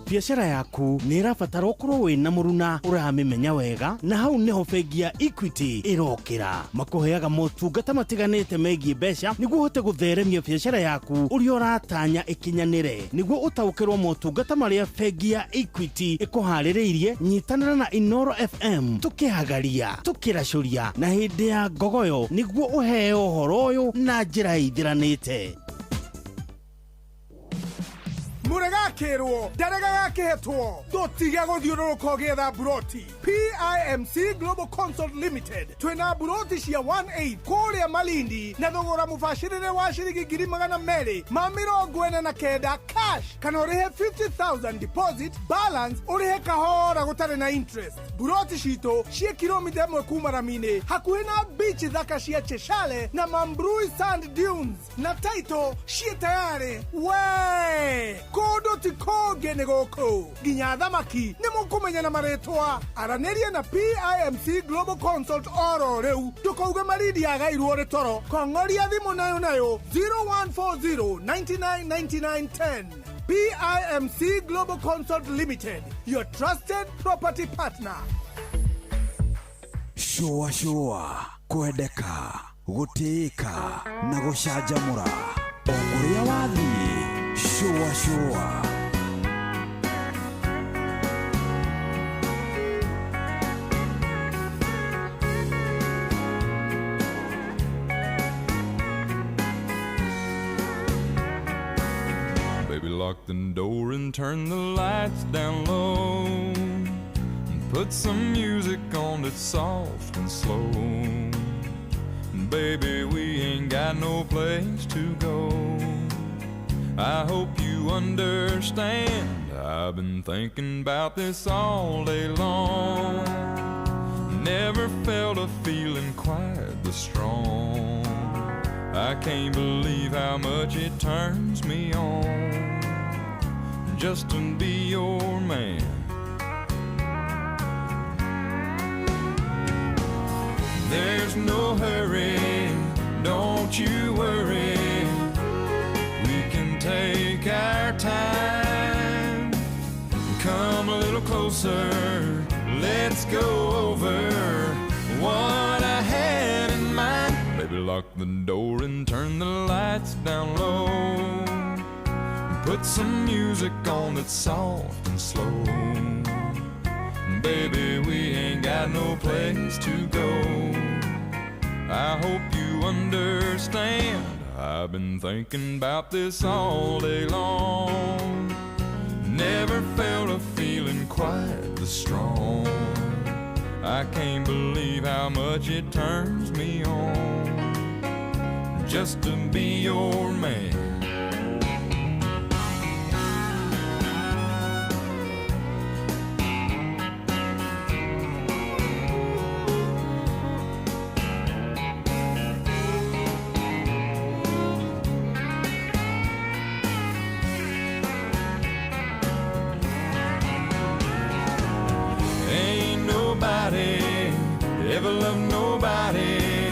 Biacara yaku nĩ ĩrabatara ũkorwo wĩna mũruna ũramĩmenya wega, na hau nĩho bengi ya Equity ĩrokĩra. Makũheaga motungata matiganĩte megiĩ mbeca nĩguo ũhote gũtheremia biacara yaku ũrĩa ũratanya ĩkinyanĩre. Nĩguo ũtaũkĩrwo motungata marĩa bengi ya Equity ĩkũharĩrĩirie, nyitanĩra na Inoro FM tũkĩhagaria, tũkĩracũria na hĩndĩ ya ngogoyo nĩguo ũheo ũhoro ũyũ na njĩra ĩithiranĩte. Murega Akĩrwo ndaregaga akĩhetwo. Ndũtige gũthiũrũrũka ũgĩetha mburoti. PIMC Global Consult Limited twĩna mburoti cia 18 kũrĩa Malindi na thogora mũbacĩrĩre wa ciringi 249,000 cash, kana ũrĩhe 50,000 deposit, balance ũrĩhe kahora gũtarĩ na interest. Mburoti citũ ciĩ kilomita 1 kuma rami-inĩ, hakuhĩ na beach thaka cia Cheshale na Mambrui Sand Dunes, na title ciĩ tayarĩ. We kũndũ ti kũngĩ nĩ gũkũ, nginya thamaki nĩ mũkũmenya na marĩtwa. Aranĩria na PIMC Global Consult oro rĩu, ndũkauge Malindi yagairwo rĩ toro. Kong'oria thimũ nayo nayo 0140 99 99 10. PIMC Global Consult Limited, your trusted property partner. Shũa shũa, kwendeka, gũtĩĩka na gũcanjamũra o kũrĩa wathiĩ. Shũa shũa. Baby, lock the door and turn the lights down low. And put some music on that's soft and slow. Baby, we ain't got no place to go. I hope you understand. I've been thinking about this all day long. Never felt a feeling quite this strong. I can't believe how much it turns me on just to be your man. There's no hurry, don't you worry. We can take our time. Come a little closer, let's go over what I had in mind. Baby, lock the door and turn the lights down low. Put some music on that's soft and slow. Baby, we ain't got no place to go. I hope you understand. I've been thinking about this all day long. Never felt a feeling quite this strong. I can't believe how much it turns me on just to be your man. Ain't nobody ever loved nobody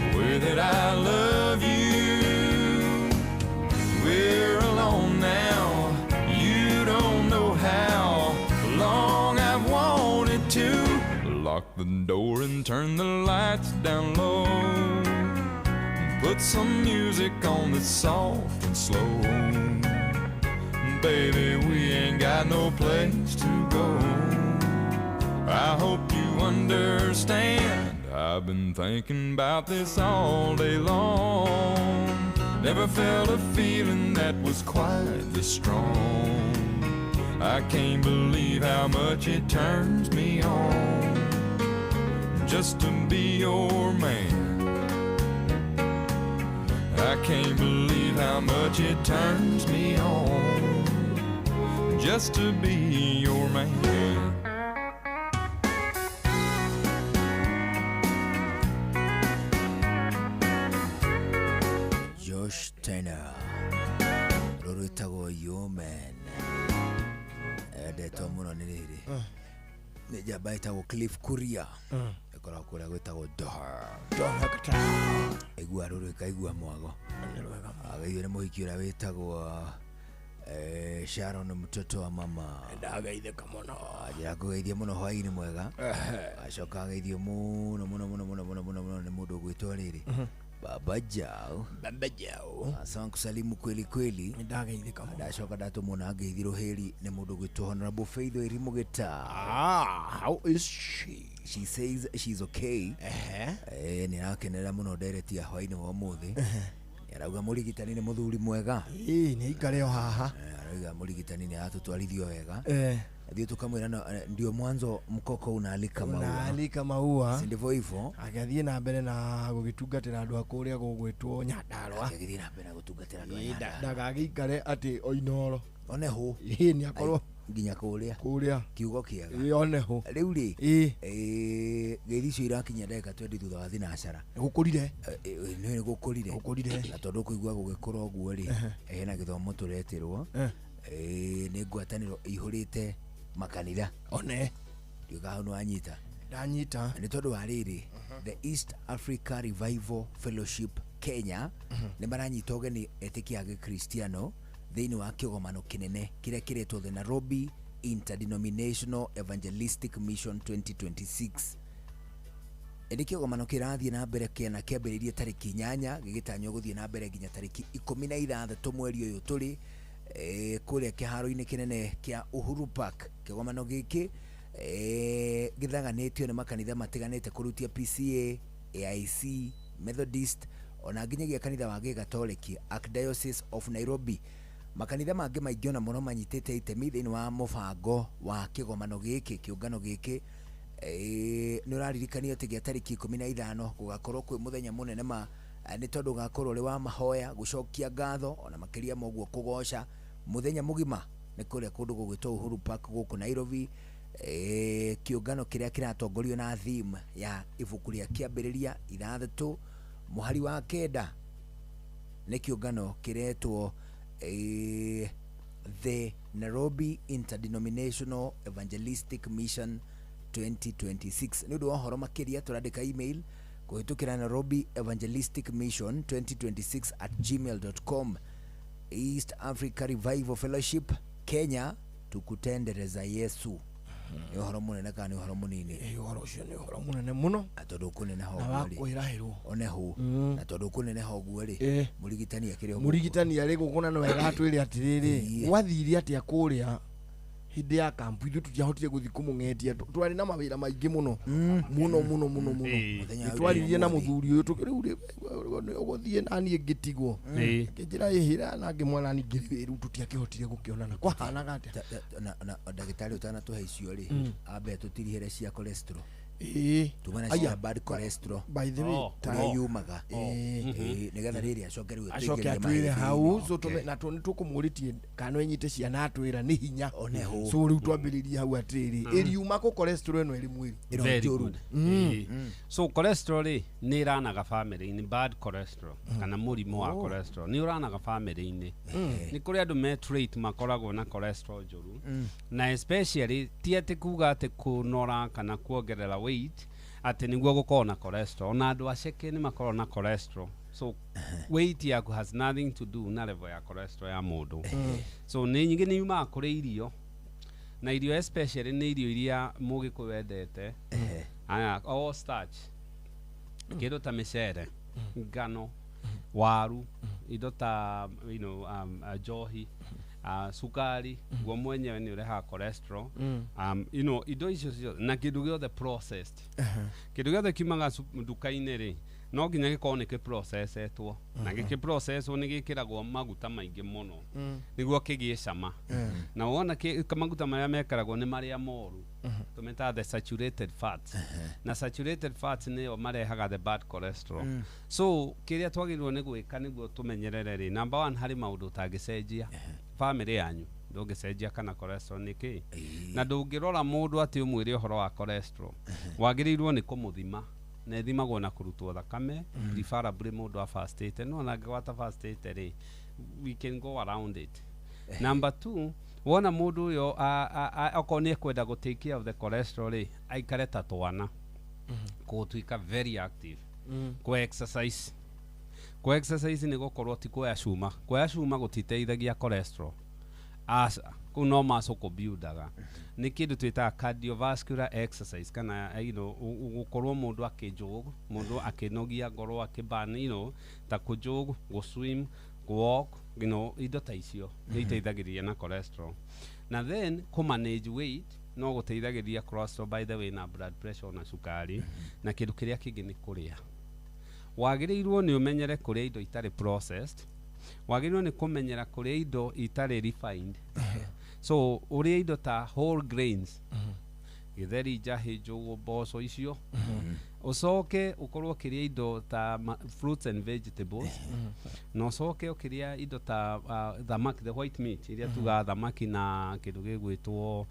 the way that I love you. We're alone now. You don't know how long I've wanted to lock the door and turn the lights down low. Put some music on that's soft and slow. Baby, we ain't got no place to go. I hope you understand. I've been thinking about this all day long. Never felt a feeling that was quite this strong. I can't believe how much it turns me on just to be your man. I can't believe how much it turns me on just to be your man. Josh Turner rũrũ rwĩtagwo Your Man, endetwo mũno nĩ rĩrĩ nĩ njamba ĩtagwo Cliff Kuria, ĩkoragwo kũrĩa gwĩtagwo Doha. Aigua rũrũ ĩkaigua mwago. Ageithio nĩ mũhiki ũrĩa wĩtagwo Sharon mtoto wa mama. Ndageithĩka mũno. Njĩra ngũgeithie mũno hwaĩ-inĩ mwega. Acoka ageithio mũno mũno mũno mũno mũno mũno mũno nĩ mũndũ ũgwĩtwo rĩrĩ Baba Jao. Baba Jao. Asante kusalimu kweli kweli. Ndageithĩka mũno. Ndacoka ndatũmwo na ngeithi rũhĩri nĩ mũndũ ũgwĩtwo Honorable Faith Wairimu Gĩta. How is she? She says she's okay. Nĩ arakenerera mũno ndereti ya hwaĩ-inĩ wa ũmũthĩ. Nĩ Arauga mũrigitani nĩ mũthuri mwega. Ĩĩ nĩ aikare o haha. Arauga mũrigitani nĩ aratũtwarithio wega. Thiĩ tukamwĩra ndio mwanzo mkoko unaalika maua. Unaalika maua. Si ndivyo hivyo? Agĩthiĩ na mbere na gũgĩtungatĩra andũ a kũrĩa gũgwĩtwo Nyandarũa. Agĩthiĩ na mbere na gũtungatĩra andũ a Nyandarũa. Ndagagĩikare atĩ o Inooro. One hũ. Ĩĩ nĩ akorwo nginya kũrĩa. Kũrĩa. Kiugo kĩega. Ĩĩ one hũ. Rĩu rĩ. Ĩĩ. Ngeithi icio irakinyia ndagĩka 20 thutha wa thinacara. Gũkũrire. Nĩ gũkũrire. Gũkũrire. Na tondũ kũigua gũgĩkũra ũguo rĩ, hena gĩthomo tũretĩrwo. Nĩ ngwatanĩro ĩihũrĩte makanitha. One. Ndiũĩ hau nĩwanyita. Ndanyita. Nĩ tondũ wa rĩrĩ, the East Africa Revival Fellowship Kenya nĩ maranyita ũgeni etĩkia a gĩkristiano thĩinĩ wa kĩgomano kĩnene kĩrĩa kĩretwo the Nairobi Interdenominational Evangelistic Mission 2026. Ĩndĩ kĩgomano kĩrathiĩ na mbere kĩana kĩambĩrĩirie tarĩki 8 gĩgĩtanywo gũthiĩ na mbere nginya tarĩki 16 mweri ũyũ tũrĩ kũrĩa kĩharo-inĩ kĩnene kĩa Uhuru Park. Kĩgomano gĩkĩ gĩthaganĩtio nĩ makanitha matiganĩte kũrutia PCA, AIC, Methodist ona nginyagia kanitha wa Gĩgatoleki Archdiocese of Nairobi. Makanitha mangĩ maingĩ ona mũno manyitĩte itemi thĩinĩ wa mũbango wa kĩgomano gĩkĩ kĩũngano gĩkĩ. Nĩ ũraririkanio atĩ gĩa tarĩki 15 gũgakorwo kwĩ mũthenya mũnene ma nĩ tondũ ũgakorwo ũrĩ wa mahoya gũcokia ngatho ona makĩria ma ũguo kũgoca mũthenya mũgima nĩ kũrĩa kũndũ gũgwĩtwo Uhuru Park gũkũ Nairobi. Kĩũngano kĩrĩa kĩratongorio na theme ya ibuku rĩa kĩambĩrĩria 6 mũhari wa 9 nĩ kĩũngano kĩretwo the Nairobi Interdenominational Evangelistic Mission 2026. Nĩ ũndũ wa ũhoro makĩria tũrandĩka email kũhĩtũkĩra Nairobi Evangelistic Mission 2026@gmail.com. East Africa Revival Fellowship Kenya, tukutendereza Yesu. Nĩ ũhoro mũnene kana nĩ ũhoro mũnini? Ũhoro ũcio nĩ ũhoro mũnene mũno. Na tondũ kũneneha Na ũguo wa rĩ. kwĩrahĩrwo. One hũ. Na tondũ kũneneha ũguo rĩ, mũrigitani akĩrĩ o gũkũ. Mũrigitani arĩ gũkũ na nĩ wega atwĩre atĩrĩrĩ, gwathire atĩa kũrĩa hĩndĩ ya kampu ithuĩ tũtiahotire gũthiĩ kũmũng'etia twarĩ na mawĩra maingĩ mũno mũno mũno mũno mũno. Mũthenya Nĩtwaririe na ũmũthĩ. mũthuri ũyũ rĩu rĩ ũgũthiĩ naniĩ ngĩtigwo. Ngĩnjĩra ĩhĩra na ngĩmwona ningĩ rĩu tũtiakĩhotire gũkĩonana kwahanaga atĩa? Na ndagĩtarĩ ũtanatũhe icio rĩ, ambe tũtirihĩre cia cholesterol. Tuma na cia bad cholesterol. By the way, kũrĩa yumaga. Nĩgetha rĩrĩ acoke rĩu acoke atwĩre hau so tũme na nĩ tũkũmũrĩtie kana no ĩnyite ciana atwĩra nĩ hinya. One hũ. So rĩu twambĩrĩrie hau atĩrĩrĩ, ĩriuma kũ cholesterol ĩno ĩrĩ mwĩrĩ? Ĩno njũru. So cholesterol rĩ nĩ ĩranaga family-inĩ, bad cholesterol kana mũrimũ wa cholesterol nĩ ũranaga family-inĩ. Nĩ kũrĩ andũ me trait makoragwo na cholesterol njũru, na especially ti atĩ kuga atĩ kũnora kana kuongerera weight atĩ nĩguo gũkorwo na cholesterol. Ona andũ aceke nĩ makoragwo na cholesterol. So weight yaku has nothing to do na level ya cholesterol ya mũndũ. So nĩ nyingĩ nĩ yumaga kũrĩ irio, na irio especially nĩ irio iria mũgĩkũyũ endete. Aya, all starch, kĩndũ ta mĩcere, ngano, waru, indo ta njohi, sukari guo mwenyewe nĩ ũrehaga cholesterol. Indo icio ciothe na kĩndũ gĩothe processed, kĩndũ gĩothe kiumaga nduka-inĩ rĩ no nginya gĩkorwo nĩ kĩprocessetwo, na gĩkĩprocesswo nĩ gĩkĩragwo maguta maingĩ mũno nĩguo kĩgĩe cama. Na wona maguta marĩa mekaragwo nĩ marĩa moru, tũmetaga the saturated fats, na saturated fats nĩyo marehaga the bad cholesterol. So kĩrĩa twagĩrĩirwo nĩ gwĩka nĩguo tũmenyerere rĩ, number 1 harĩ maũndũ ũtangĩcenjia family yanyu ndũngĩcenjia kana cholesterol nĩ kĩ, na ndũngĩrora mũndũ atĩ ũmwĩre ũhoro wa cholesterol, wagĩrĩirwo nĩ kũmũthima, na ĩthimagwo na kũrutwo thakame, preferably mũndũ afastĩte, no ona angĩgwata fastĩte rĩ, we can go around it. Number 2, wona mũndũ ũyũ okorwo nĩ ekwenda gũ take care of the cholesterol rĩ, aikare ta twana, gũtuĩka very active, kũ exercise. Kũ exercise nĩ gũkorwo ti kuoya cuma, kuoya cuma gũtiteithagia cholesterol, aca kũu no muscle kũbuildaga. Nĩ kĩndũ twĩtaga cardiovascular exercise kana gũkorwo mũndũ akĩjog, mũndũ akĩnogia ngoro, akĩburn, ta kũjog, gũswim, walk, indo ta icio nĩ iteithagĩrĩria na cholesterol. Na then kũ manage weight no gũteithagĩrĩria cholesterol by the way na blood pressure na cukari. Na kĩndũ kĩrĩa kĩngĩ nĩ kũrĩa. Wagĩrĩirwo nĩ ũmenyere kũrĩa indo itarĩ processed, wagĩrĩirwo nĩ kũmenyera kũrĩa indo itarĩ refined. So ũrĩe indo ta whole grains, gĩtheri, njahĩ, njũgũ, mboco icio. Ũcoke ũkorwo ũkĩrĩa indo ta fruits and vegetables, na ũcoke ũkĩrĩa indo ta thamaki, the white meat iria tugaga thamaki na kĩndũ gĩgwĩtwo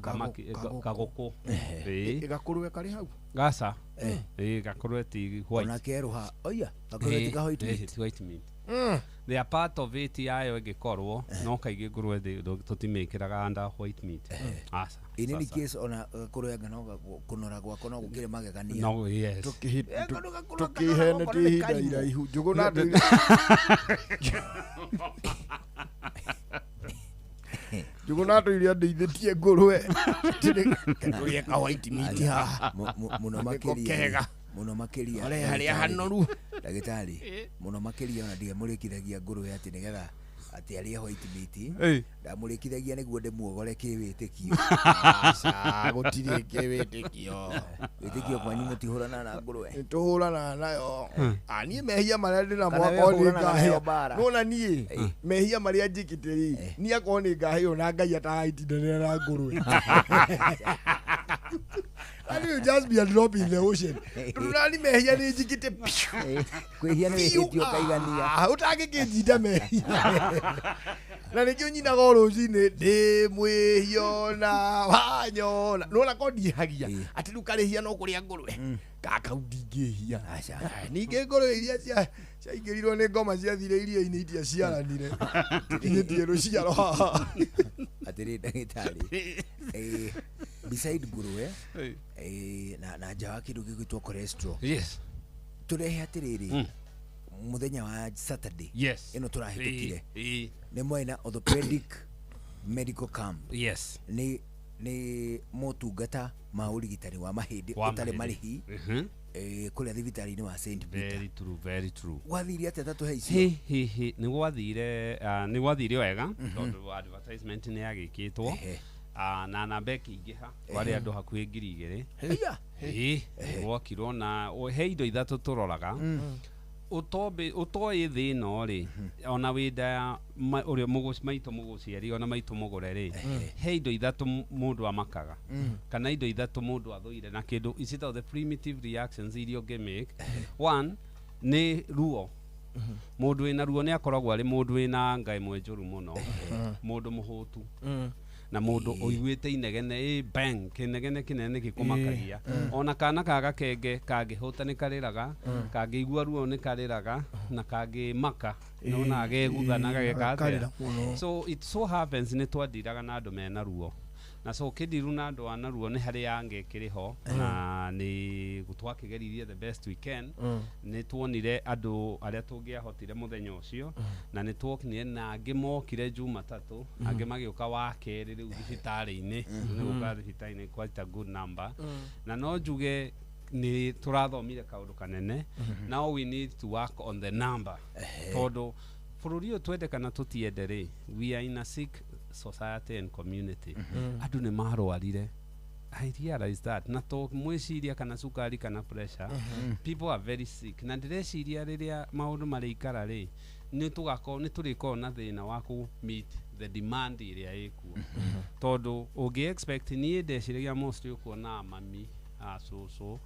thamaki, kagũkũ. Gakũrwe karĩ hau? Gaca, ĩĩ, gakũrwe ti white. Ona keruha oya gakũrwe ti ka white meat. Ti white meat. They are part of it yayo ĩngĩkorwo, no kaingĩ ngũrwe tũtimĩkĩraga under white meat. Aca. In any case, ona gakũrwe anga no kũnora gwako no gũkĩrĩ magegania. No, yes. Tũkĩhene tĩ ihinda iraihu njũgũ na njũgũ na ndũire ndeithĩtie ngũrwe tũrĩe ka white meat haha mũno makĩria, mũno makĩria harĩa hanoru. Ndagĩtarĩ, mũno makĩria ona ndiamũrĩkithagia ngũrwe atĩ nĩgetha atĩ arĩe white meat, ndamũrĩkithagia nĩguo ndĩmuogore kĩwĩtĩkio. Aca, gũtirĩ kĩwĩtĩkio. Wĩtĩkio kwanyu mũtihũranaga na ngũrwe? Nĩtũhũranaga nayo. Niĩ mehia marĩa ndĩnamo akorwo nĩ ngahĩo, nĩwona niĩ mehia marĩa njĩkĩte rĩ, niĩ akorwo nĩ ngahĩo na Ngai atagaitindanĩra na ngũrwe. And you just be a drop in the ocean. Tunani mehia nĩ njĩkĩte kwĩhia nĩ wĩhĩtie ũkaigania. Ũtangĩkĩnjinda mehia. Na nĩkĩo nyinaga o rũcinĩ ndĩ mwĩhia na wanyona. Nĩwona ko ndiĩhagia atĩ rĩu karĩhia no kũrĩa ngũrwe. Gaka ndingĩhia. Ningĩ ngũrwe iria ciaingĩrirwo nĩ ngoma ciathire iria-inĩ itiaciaranire. Tũkinyĩtie rũciaro haha. Atĩrĩ ndagĩtarĩ, beside ngũrwe na nja wa kĩndũ gĩgwĩtwo cholesterol, yes, tũrehe atĩrĩrĩ, mũthenya wa Saturday ĩno tũrahĩtũkire nĩ mwena orthopedic medical camp. Yes. Nĩ motungata ma ũrigitani wa mahĩndĩ ũtarĩ marĩhi kũrĩa thibitarĩ-inĩ wa St. Peter. Very true, very true. Gwathire atĩa ta tũhe icio? Hi nĩ gwathire, nĩ gwathire wega tondũ advertisement nĩ yagĩkĩtwo na namba ĩkĩingĩha, kwarĩ andũ hakuhĩ 2000. Ĩĩ, gwokirwo na he indo ithatũ tũroraga. Ũtoĩ thĩ ĩno rĩ, ona wĩ nda ya ũrĩa maitũ mũgũciari ona maitũ mũgũre rĩ, he indo ithatũ mũndũ amakaga kana indo ithatũ mũndũ athũire na kĩndũ ici the primitive reactions iria ũngĩmake. One nĩ ruo. Mũndũ wĩna ruo nĩ akoragwo arĩ mũndũ wĩna anga ĩmwe njũru mũno, mũndũ mũhũtu na mũndũ ũiguĩte inegene bang, kĩnegene kĩnene gĩkũmakagia. Ona kana ka gakenge kangĩhũta nĩ karĩraga, kangĩigua ruo nĩ karĩraga, na kangĩmaka nona gegutha na gageka atĩa. So it so happens nĩ twandiraga na andũ mena ruo, na so kĩndiru na andũ ana ruo nĩ harĩ anga ĩkĩrĩ ho, na nĩ twakĩgeririe the best we can. Nĩ tuonire andũ arĩa tũngĩahotire mũthenya ũcio, na nĩ tuonire na angĩ mokire Jumatatũ, angĩ magĩũka wa kerĩ rĩu thibitarĩ-inĩ, nĩ gũka thibitarĩ-inĩ quite a good number. Na no njuge nĩ tũrathomire kaũndũ kanene. Now we need to work on the number, tondũ bũrũri ũyũ twende kana tũtiende rĩ, we are in a sick society and community. Andũ nĩ marwarire. I realize that na to mwĩciria kana cukari kana pressure, people are very sick. Na ndĩreciria rĩrĩa maũndũ marĩikara rĩ, nĩ tũgakorwo nĩ tũrĩkorwo na thĩna wa kũ meet the demand ĩrĩa ĩkuo, tondũ ũngĩ expect niĩ ndeciragia mostly ũkuona mami cũcũ,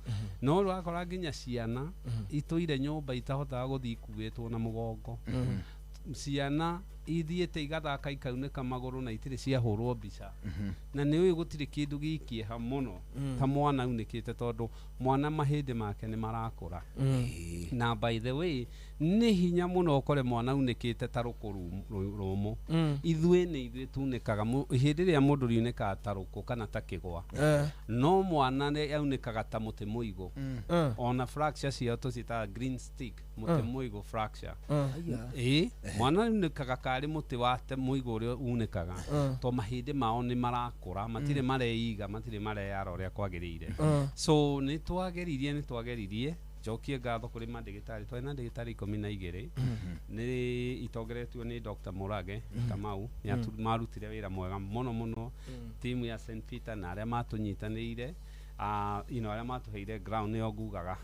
no ũrakora nginya ciana itũire nyũmba itahotaga gũthiĩ ikuĩtwo na mũgongo, ciana ithiĩte igathaka ikaunĩka magũrũ na itirĩ ciahũrwo mbica. Na nĩ ũĩ gũtirĩ kĩndũ gĩkĩeha mũno ta mwana aunĩkĩte, tondũ mwana mahĩndĩ make nĩ marakũra. Na by the way, nĩ hinya mũno ũkore mwana aunĩkĩte ta rũkũ rũmũ. Ithuĩ nĩ ithuĩ tunĩkaga hĩndĩ ĩrĩa mũndũ riunĩkaga ta rũkũ kana ta kĩgwa, no mwana nĩ aunĩkaga ta mũtĩ mũigũ. Ona fracture ciao tũciĩtaga green stick, mũtĩ mũigũ fracture. Ĩĩ, mwana aunĩkaga karĩ mũtĩ wa mũigũ ũrĩa unĩkaga, to mahĩndĩ mao nĩ marakũra, matirĩ mareiga, matirĩ mareyara ũrĩa kwagĩrĩire. So nĩ twageririe njokie ngatho kũrĩ mandagĩtarĩ. Twarĩ na ndagĩtarĩ 12 nĩ itongoretio nĩ Dr. Murage Kamau, nĩ marutire wĩra mwega mũno mũno. Timu ya St. Peter na arĩa matũnyitanĩire Arĩa matũheire ground nĩo ngugaga,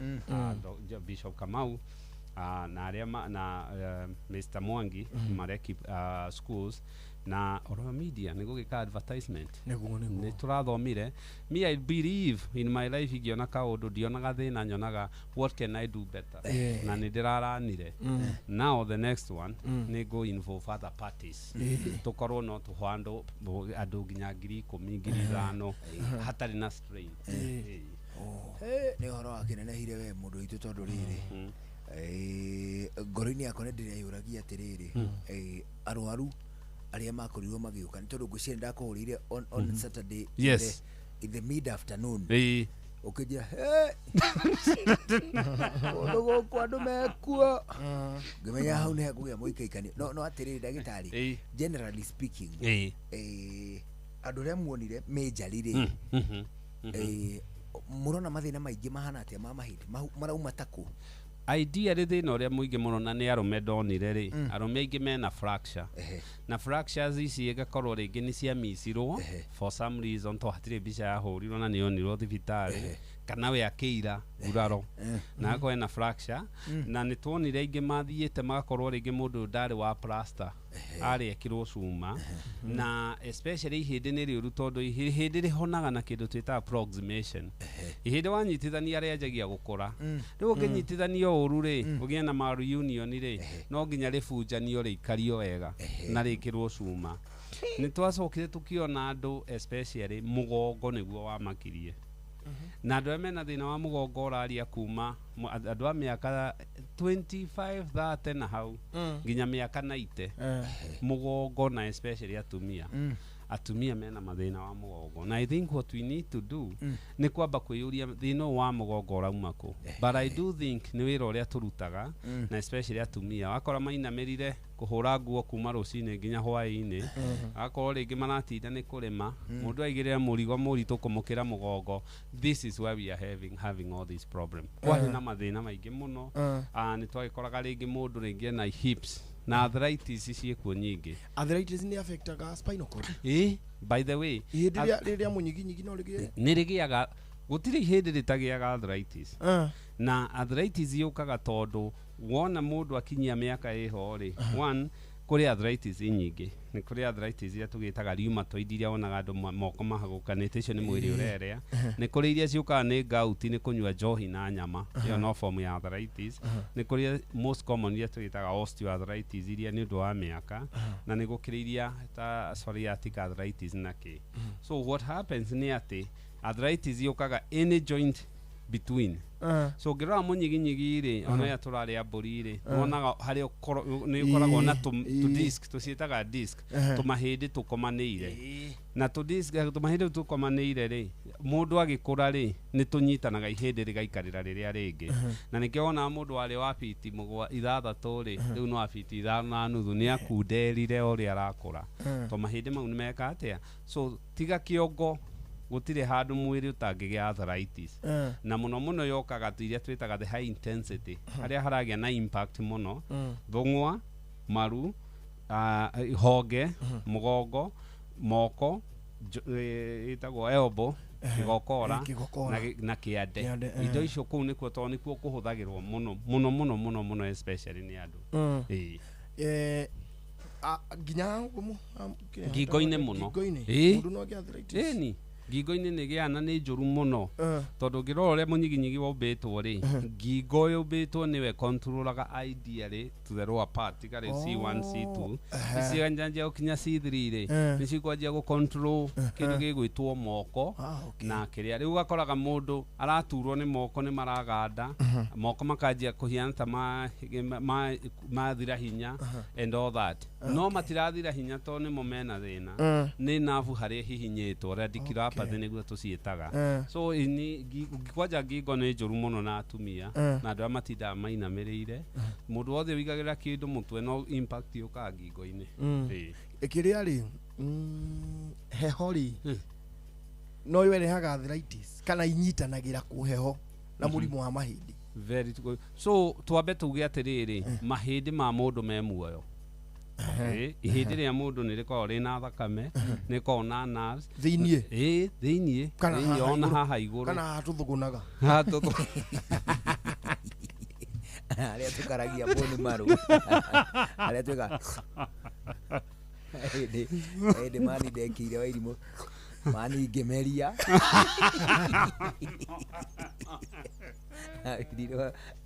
Bishop Kamau, na arĩa na Mr Mwangi, Mareki schools na Oro Media nĩ gũgĩka advertisement. Nĩguo, nĩguo. Nĩ tũrathomire. Me, I believe in my life, ingĩona kaũndũ ndionaga thĩna, nyonaga what can I do better. Na nĩ ndĩraranire. Now the next one, nĩ go involve other parties, tũkorwo no tũhandũ andũ nginya 10,000, 5,000 hatarĩ na strain. Nĩ ũhoro wa kĩnenehire we mũndũ witũ, tondũ rĩrĩ, ngoro-inĩ yakwa nĩ ndĩreyũragia atĩrĩrĩ, arwaru arĩa makorirwo magĩũka, nĩ tondũ ngwĩciria ndakũhũrĩire on Saturday in the mid afternoon, ũkĩnjĩra, "Hey, kũndũ gũkũ andũ mekuo," ngĩmenya hau nĩ hekũgĩa mũikaikanio. No atĩrĩrĩ, ndagĩtarĩ, generally speaking, andũ arĩa muonire majorly rĩ, mũrona mathĩna maingĩ mahana atĩa ma mahĩndĩ? Marauma takũ? Ideally, thĩna ũrĩa mũingĩ mũno na nĩ arũme ndonire rĩ, arũme aingĩ mena fracture, na fractures ici ĩgakorwo rĩngĩ nĩ ciamicirwo for some reason, to hatirĩ mbica yahũrirwo na nĩyonirwo thibitarĩ, kana we akĩira nguraro na agakorwo ena fracture. Na nĩ tuonire aingĩ mathiĩte magakorwo rĩngĩ mũndũ ũyũ ndarĩ wa plaster, arĩ ekĩrwo cuma. Na especially ihĩndĩ nĩ rĩũru, tondũ ihĩndĩ rĩhonaga na kĩndũ twĩtaga approximation. Ihĩndĩ wanyitithania rĩanjagia gũkũra. Rĩu ũngĩnyitithanio ũru rĩ, ũgĩe na malunion rĩ, no nginya rĩbunjanio, rĩikario wega na rĩkĩrwo cuma. Nĩ twacokire tũkĩona andũ especially mũgongo nĩguo wamakirie, na andũ arĩa mena thĩna wa mũgongo ũraria kuma andũ a mĩaka 25, 30 na hau nginya mĩaka 90. Mũgongo, na especially atumia. Atumia mena mathĩna wa mũgongo, na I think what we need to do nĩ kwamba kwĩyũria thĩna ũyũ wa mũgongo ũrauma kũ. But I do think nĩ wĩra ũrĩa tũrutaga, na especially atumia wakora mainamĩrire kũhũra nguo kuma rũcinĩ nginya hwaĩ-inĩ, agakorwo rĩngĩ maratinda nĩ kũrĩma, mũndũ aigĩrĩra mũrigo mũritũ kũmũkĩra mũgongo. This is why we are having all this problem. Kwarĩ na mathĩna maingĩ mũno. Nĩ twagĩkoraga rĩngĩ mũndũ rĩngĩ ena hips na arthritis ciĩkuo nyingĩ. Arthritis nĩ affectaga spinal cord? Ĩ, by the way, ihĩndĩ rĩrĩa mũnyiginyigi no rĩgĩe? Nĩ rĩgĩaga, gũtirĩ ihĩndĩ rĩtagĩaga arthritis. Na arthritis yũkaga tondũ wona mũndũ akinyia mĩaka ĩho rĩ, one, kũrĩ arthritis nyingĩ. Nĩ kũrĩ arthritis iria tũgĩtaga rheumatoid, iria wonaga andũ moko mahagũkanĩte, icio nĩ mwĩrĩ ũrerĩa. Nĩ kũrĩ iria ciũkaga nĩ gout, nĩ kũnyua njohi na nyama, ĩyo no form ya arthritis. Nĩ kũrĩ most common iria tũgĩtaga osteoarthritis, iria nĩ ũndũ wa mĩaka, na nĩ gũkĩrĩ iria ta psoriatic arthritis na kĩ. So what happens nĩ atĩ arthritis yũkaga any joint between. So ũngĩrora mũnyiginyigi rĩ, ona ĩrĩa tũrarĩa mbũri rĩ, wonaga harĩa nĩ ũkoragwo na tũ disc, tũciĩtaga disc, tũmahĩndĩ tũkomanĩire. Na tũ disc, tũmahĩndĩ tũu tũkomanĩire rĩ, mũndũ agĩkũra rĩ, nĩ tũnyitanaga, ihĩndĩ rĩgaikarĩra rĩrĩa rĩngĩ. Na nĩkĩo wonaga mũndũ warĩ wa biti 6 rĩ, rĩu no wa biti 5.5, nĩ akunderire o ũrĩa arakũra, to mahĩndĩ mau nĩ meka atĩa. So tiga kĩongo, gũtirĩ handũ mwĩrĩ ũtangĩgĩa arthritis. Na mũno mũno yokaga tu iria twĩtaga the high intensity, harĩa haragĩa na impact mũno: thũng'wa, maru, honge, mũgongo, moko, ĩtagwo elbow, kĩgokora, Kĩgokora. na kĩande. Kĩande, eh. Indo icio kũu nĩkuo, tondũ nĩkuo kũhũthagĩrwo mũno mũno mũno mũno mũno, especially nĩ andũ. Ĩĩ. Nginya kĩrĩa Ngingo-inĩ mũno. Ngingo-inĩ. Ĩĩ. Mũndũ no agĩe arthritis? Ĩni, ngingo-inĩ nĩ gĩaga na nĩ njũru mũno, tondũ ũngĩrora ũrĩa mũnyiginyigi wombĩtwo rĩ, ngingo yũmbĩtwo nĩwe controlaga ideally to the lower part, tiga rĩ C1, C2, nĩcianjia gũkinya C3 rĩ, nĩcikwanjia gũ control kĩndũ gĩgwĩtwo moko na kĩrĩa. Rĩu ũgakoraga mũndũ araturwo nĩ moko, nĩ maraganda moko, makanjia kũhiana ta mathira hinya and all that. No matirathira hinya tondũ nĩmo mena thĩna, nĩ nabu harĩa hihinyĩtwo, radiculopathy nĩguo tũciĩtaga. So kwanja ngingo nĩ njũru mũno na atumia, na andũ arĩa matindaga mainamĩrĩire. Mũndũ wothe ũigagĩrĩra kĩndũ mũtwe, no impact yũkaga ngingo-inĩ. Ĩĩ. Kĩrĩa rĩ, heho rĩ, no yo ĩrehaga arthritis kana inyitanagĩra kũ heho na mũrimũ wa mahĩndĩ? Very good. So twambe tuge atĩrĩrĩ, mahĩndĩ ma mũndũ me muoyo. Ihĩndĩ rĩa mũndũ nĩ rĩkoragwo rĩna thakame, nĩ rĩkoragwo na nerves Thĩiniĩ? Ĩĩ, thĩiniĩ. Kana Thĩiniĩ haha ona igũrũ? haha igũrũ. Kana haha tũthũgũnaga? Haha tũthũ- Arĩa tũkaragia bone marrow. Arĩa twĩka hĩndĩ hĩndĩ mani ndekĩire wairimũ mani ngĩmeria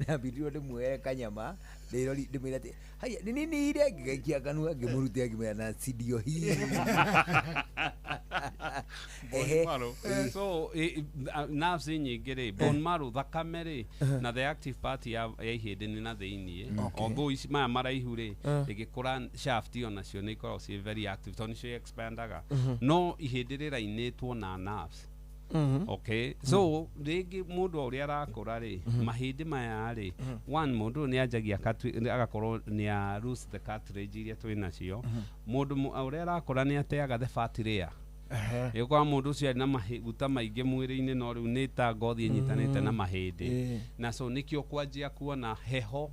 ndambĩrirwo ndĩmuoere kanyama ndĩrori ndĩmwĩre atĩ haya nĩ nini ire ngĩgaikia kanua ngĩmũrutĩra ngĩmwĩra na sindio hii. Bone marrow. So nerves nyingĩ rĩ, bone marrow, thakame rĩ, na the active part ya ihĩndĩ nĩ na thĩiniĩ. Although ici maya maraihu rĩ, ĩgĩkũra shaft onacio nĩ ikoragwo ciĩ very active tondũ nĩcio expandaga. No ihĩndĩ rĩrainĩtwo na nerves. Okay, so rĩngĩ mũndũ o ũrĩa arakũra rĩ, mahĩndĩ maya rĩ, one, mũndũ ũyũ nĩ anjagia agakorwo nĩ a lose the cartilage iria twĩ nacio. Mũndũ ũrĩa arakũra nĩ ateaga the fat layer. Ĩgũkora mũndũ ũcio arĩ na maguta maingĩ mwĩrĩ-inĩ, no rĩu nĩ ta ngothi ĩnyitanĩte na mahĩndĩ. Na so nĩkĩo kwanjia kuona heho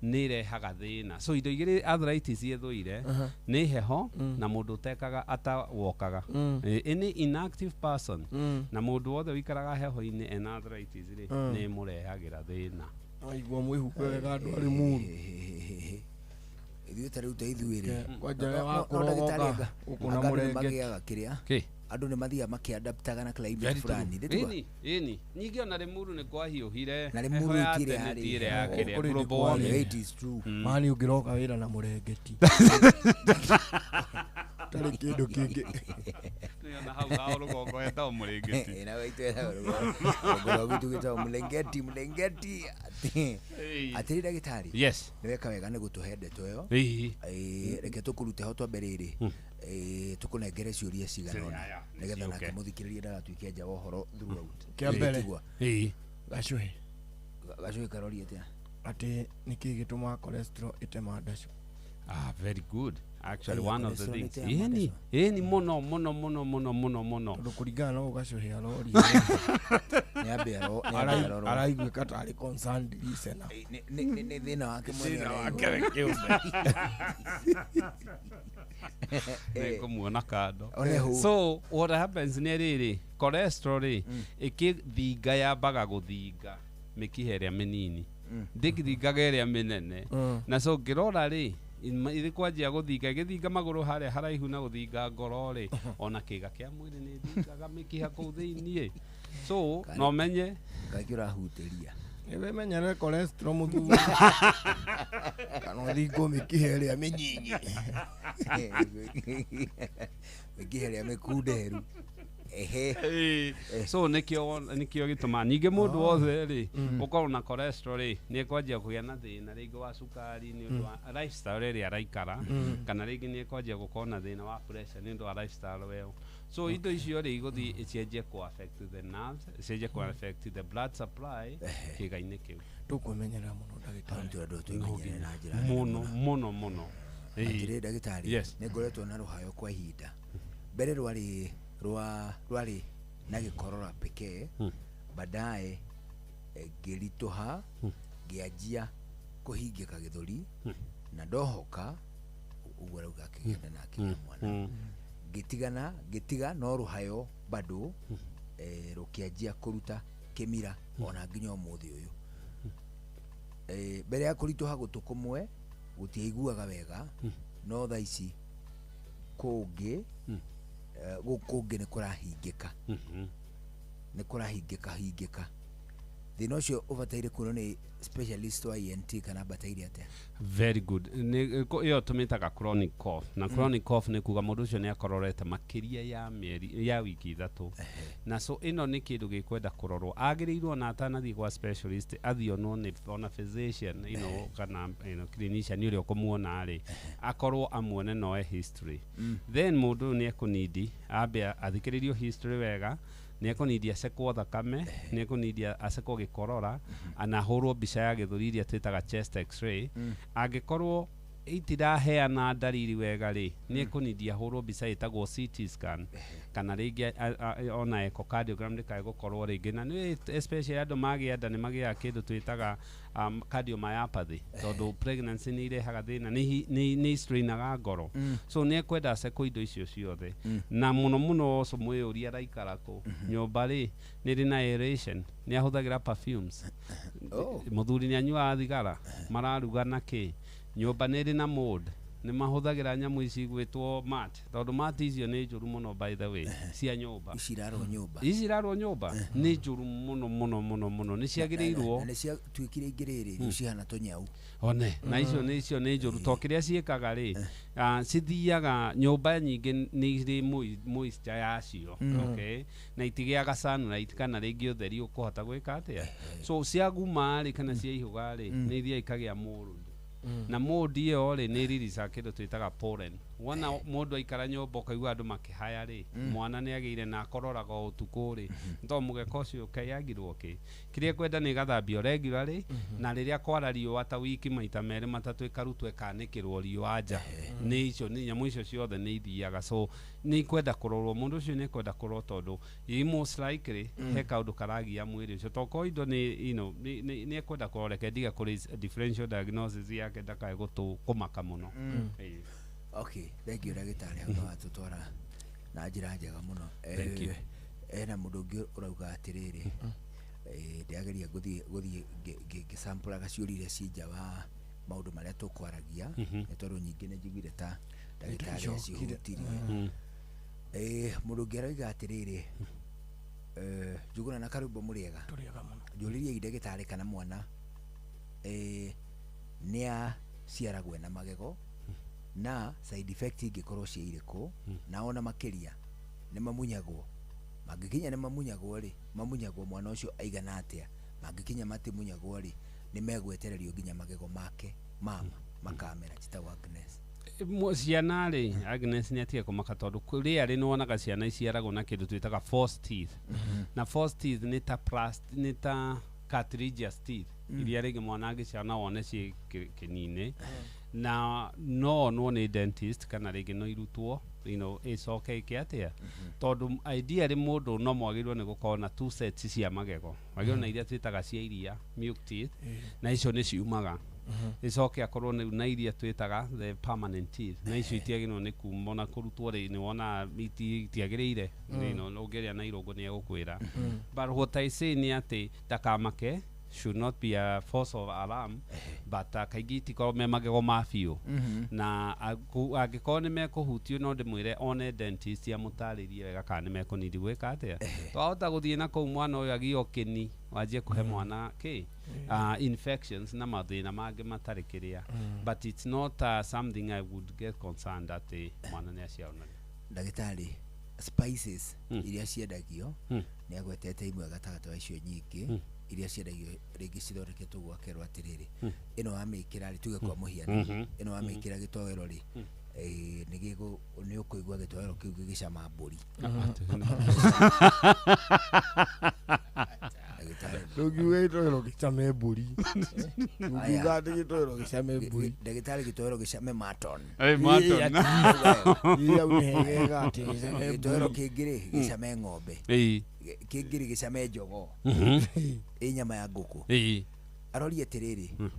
nĩ ĩrehaga thĩna. So indo igĩrĩ arthritis ĩthũire nĩ heho na mũndũ ũtekaga atawokaga. Any inactive person na mũndũ wothe ũikaraga heho-inĩ ena arthritis rĩ, nĩ ĩmũrehagĩra thĩna. Aigua mwĩhumbe wega andũ arĩ mũru. Ithuĩ ta rĩu ta ithuĩ rĩ, Kwanja no- no- wakũra no ndagĩtarĩ ũgoka anga- gũkũ na anga andũ nĩ mũrengeti. magĩaga kĩrĩa Kĩ? Andũ nĩ mathiaga makĩadaptaga na climate Very true. fulani. Nĩ Ĩni, ĩni. Ningĩ ona Limuru nĩ kwahiũhire. Na Heho Limuru ya ĩtirĩ tene harĩ ti ĩrĩa ya heho. kĩrĩa, Kũrĩ global ndikwarĩ. warming. It is true. Mani ũngĩroka wĩra na mũrengeti tarĩ kĩndũ kĩngĩ. Nĩona hau hao rũgongo hetagwo mũrengeti. Eh, na waitũ etagwo rũgongo rwa gwitũ gwĩtagwo mũlengeti mũlengeti. Ĩĩ. Atĩrĩ ndagĩtarĩ, Yes. nĩ weka wega nĩ gũtũhe ndeto ĩyo. Ĩĩ. Reke tũkũrute ho twambe rĩrĩ, tũkũnengere ciũria cigana ũna Ya, nĩgetha nake ciũke. mũthikĩrĩria ndagatuĩke nja wa ũhoro throughout. Kĩa mbere. Tigua. Ĩĩ. Gacũhĩ. Gacũhĩ karori atĩa? Atĩ nĩkĩ gĩtũmaga cholesterol ĩtema ndacũ? Ah, very good. Actually, Aya, one of the cholesterol things. nĩ ĩtema Ĩni, ĩni mũno mũno mũno mũno mũno mũno. Tondũ kũringana na ũũ gacũhĩ aroria Nĩ ambe nĩ ambe arorwo. Araiguĩka tarĩ concerned listener. Nĩ thĩna wake mwene Thĩna araigua. wake we kĩũmbe. Nĩngũmuona kando. One hũ. So what happens nĩ rĩrĩ, cholesterol rĩ, ĩkĩthinga yambaga gũthinga mĩkiha ĩrĩa mĩnini, ndĩthingaga ĩrĩa mĩnene. Na so ngĩrora rĩ, ĩrĩ kwanjia gũthinga ĩgĩthinga magũrũ harĩa haraihu na gũthinga ngoro rĩ, ona kĩga kĩa mwĩrĩ nĩ thingaga mĩkiha kũu thĩiniĩ. So no menye Kaingĩ ũrahutĩria. Nĩwĩmenyerere cholesterol mũthuri kana ũthingwo mĩkiha ĩrĩa mĩnyinyi. Mĩkiha ĩrĩa mĩkunderu. Ehe. Ĩĩ. So nĩkĩo gĩtũmaga ningĩ mũndũ wothe rĩ ũkorwo na cholesterol rĩ, nĩ ekwanjia kũgĩa na thĩna rĩngĩ wa cukari nĩ ũndũ wa lifestyle ĩrĩa araikara, kana rĩngĩ nĩ ekwanjia gũkorwo na thĩna wa pressure nĩ ũndũ wa lifestyle ĩyo. So indo icio rĩ igũthiĩ icenjie kũ affect the nerves, icenjie kũ affect the blood supply kĩĩga-inĩ kĩu. Tũkwĩmenyerera mũno ndagĩtarĩ. Tondũ twĩmenyerere na njĩra nene mũno mũno mũno. Ĩĩ. Atĩrĩ ndagĩtarĩ, Yes. nĩ ngoretwo na rũhayo kwa ihinda. Mbere rwarĩ rwarĩ na gĩkorora pekee, baadaye ngĩritũha, ngĩanjia kũhingĩka gĩthũri na ndohoka ũguo arauga akĩgenda na akĩgĩa mwana. Ngĩtigana ngĩtiga no rũhayo bado rũkĩanjia kũruta kĩmira ona nginya ũmũthĩ ũyũ. Mbere ya kũritũha gũtũ kũmwe gũtiaiguaga wega, no thaa ici kũngĩ gũkũ ũngĩ nĩ kũrahingĩka, nĩ kũrahingĩka hingĩka. Thĩna ũcio ũbataire kuonwo nĩ specialist wa ENT kana bataire atĩa? Very good. Nĩ ĩyo tũmĩtaga chronic cough. Na chronic cough nĩ kuga mũndũ ũcio nĩ akororete makĩria ya mĩeri ya wiki 3. Na so ĩno nĩ kĩndũ gĩkwenda kũrorwo. Agĩrĩirwo na atanathiĩ kwa specialist athiĩ onwo nĩ ona physician, kana clinician ũrĩa ũkũmuona rĩ, akorwo amuone noe history. Then mũndũ ũyũ nĩ ekũnidi ambe athikĩrĩrio history wega, nĩ ekũnidi acekwo thakame, nĩ ekũnidi acekwo gĩkorora, ana ahũrwo mbica ya gĩthũri iria twĩtaga chest x-ray. Angĩkorwo itiraheana ndariri wega rĩ, nĩ ekũnidia hũrwo mbica ĩtagwo CT scan kana rĩngĩ ona echocardiogram, ndĩkae gũkorwo rĩngĩ na nĩ especially andũ magĩa nda nĩ magĩaga kĩndũ twĩtaga cardiomyopathy, tondũ pregnancy nĩ irehaga thĩna, nĩ strainaga ngoro. So nĩ ekwenda acekwo indo icio ciothe. Na mũno mũno ũcio mwĩyũria araikara kũ, nyũmba rĩ nĩ ĩrĩ na aeration, nĩ ahũthagĩra perfumes? Oh. Mũthuri nĩ anyuaga thigara? Mararuga na kĩ? Nyũmba nĩ ĩrĩ na mold? Nĩ mahũthagĩra nyamũ ici igwĩtwo mat? Tondũ mat icio nĩ njũru mũno, by the way, cia nyũmba. Ici irarwo nyũmba. Ici irarwo nyũmba nĩ njũru mũno mũno mũno mũno, nĩ ciagĩrĩirwo. Na nĩ ciatuĩkire ingĩ rĩrĩ, rĩu cihana tũnyau. One na icio nĩ icio nĩ njũru, to kĩrĩa ciĩkaga rĩ, cithiaga nyũmba nyingĩ nĩ irĩ moisture yacio. Okay, na itigĩaga sunlight kana rĩngĩ ũtheri ũkũhota gwĩka atĩa. So ciaguma rĩ, kana ciaihũga rĩ, nĩ ithiaga ikagĩa mold, na mold ĩyo rĩ, nĩ ĩriricaga kĩndũ twĩtaga pollen. Wona mũndũ aikara nyũmba ũkaigua andũ makĩhaya rĩ, mwana nĩ agĩire na akororaga o ũtukũ rĩ, nĩ tondũ mũgeka ũcio kayagirwo kĩ kĩrĩa kwenda nĩ ĩgathambio regularly, na rĩrĩa kwara riũa ta wiki maita merĩ matatũ, ĩkarutwo ĩkanĩkĩrwo riũa nja. Nĩ icio nĩ nyamũ icio ciothe nĩ ithiaga, so nĩ ikwenda kũrorwo, mũndũ ũcio nĩ ekwenda kũrorwo, tondũ i most likely he kaũndũ karagia mwĩrĩ ũcio, tokorwo indo nĩ you know, nĩ ekwenda kũrora. Reke ndige kũrĩ differential diagnosis yake, ndakae gũtũ kũmaka mũno. Ĩĩ. Okay, thank you, ndagĩtarĩ, hau nĩwatũtwara na njĩra njega mũno. Thank you. Ena mũndũ ũngĩ ũrauga atĩrĩrĩ, ndĩrageria gũthiĩ ngĩsampũraga ciũria iria ci nja wa maũndũ marĩa tũkwaragia, nĩ tondũ nyingĩ nĩ njiguire ta ndagĩtarĩ Nĩtũcokire. acihutirie. Mũndũ ũngĩ aroiga atĩrĩrĩ, Njuguna na Karumbo, mũrĩega? Tũrĩega mũno. Njũrĩriai ndagĩtarĩ kana mwana nĩ aciaragwo ena magego, na side effect ingĩkorwo cia irĩkũ, na ona makĩria nĩ mamunyagwo? Mangĩkinya nĩ mamunyagwo rĩ, mamunyagwo mwana ũcio aigana atĩa? Mangĩkinya matimunyagwo rĩ, nĩ megwetererio nginya magego make mama makamera? Njĩtagwo Agnes. Ciana rĩ, Agnes nĩ atige kũmaka, tondũ rĩarĩ nĩ wonaga ciana iciaragwo na kĩndũ twĩtaga false teeth, na false teeth nĩ ta nĩ ta cartilaginous teeth iria rĩngĩ mwana angĩciara no wone ciĩ kĩni-inĩ, na no onwo nĩ dentist kana rĩngĩ no irutwo ĩcoke ĩke atĩa, tondũ ideally mũndũ no mwagĩrĩirwo nĩ gũkorwo na two sets cia magego. Wagĩrĩirwo na iria twĩtaga cia iria, milk teeth, na icio nĩ ciumaga, icoke akorwo rĩu na iria twĩtaga the permanent teeth, na icio itiagĩrĩirwo nĩ kuma ona kũrutwo rĩ, nĩ wona itiagĩrĩire. Ũngĩrĩa na irũngũ nĩ egũkwĩra. But what I say nĩ atĩ ndakamake, should not be a force of alarm, but kaingĩ itikorwo me magego ma biũ, na angĩkorwo nĩ mekũhutio, no ndĩmwĩre one dentist amũtarĩrie wega kana nĩ mekũnidi gwĩka atĩa. Twahota gũthiĩ na kũu mwana ũyũ agio kĩni, wanjie kũhe mwana kĩ infections na mathĩna mangĩ matarĩ kĩrĩa. But it's not something I would get concerned atĩ mwana nĩ aciarwo narĩo. Ndagĩtarĩ, spices iria ciendagio, nĩ agwetete imwe gatagatĩ wa icio nyingĩ iria ciendagio, rĩngĩ cithondeketwo gwakerwo atĩrĩrĩ, ĩno wamĩkĩra rĩ, tuge kwa mũhiano, ĩno wamĩkĩra gĩtoero rĩ, nĩ gĩgũ nĩ ũkũigua gĩtoero kĩu gĩgĩcama mbũri. Ndagĩtarĩ. Ndũngiuga gĩtoero gĩcame mbũri. Ndũngiuga atĩ gĩtoero gĩcame mbũri. Ndagĩtarĩ, gĩtoero gĩcame mutton. Mutton. Ĩ, hau nĩ hegega atĩ gĩcame Gĩtoero mbũri. kĩngĩ rĩ, gĩcame ng'ombe. Kĩngĩ rĩ, gĩcame jogoo, ĩ nyama ya ngũkũ. Arori atĩrĩrĩ,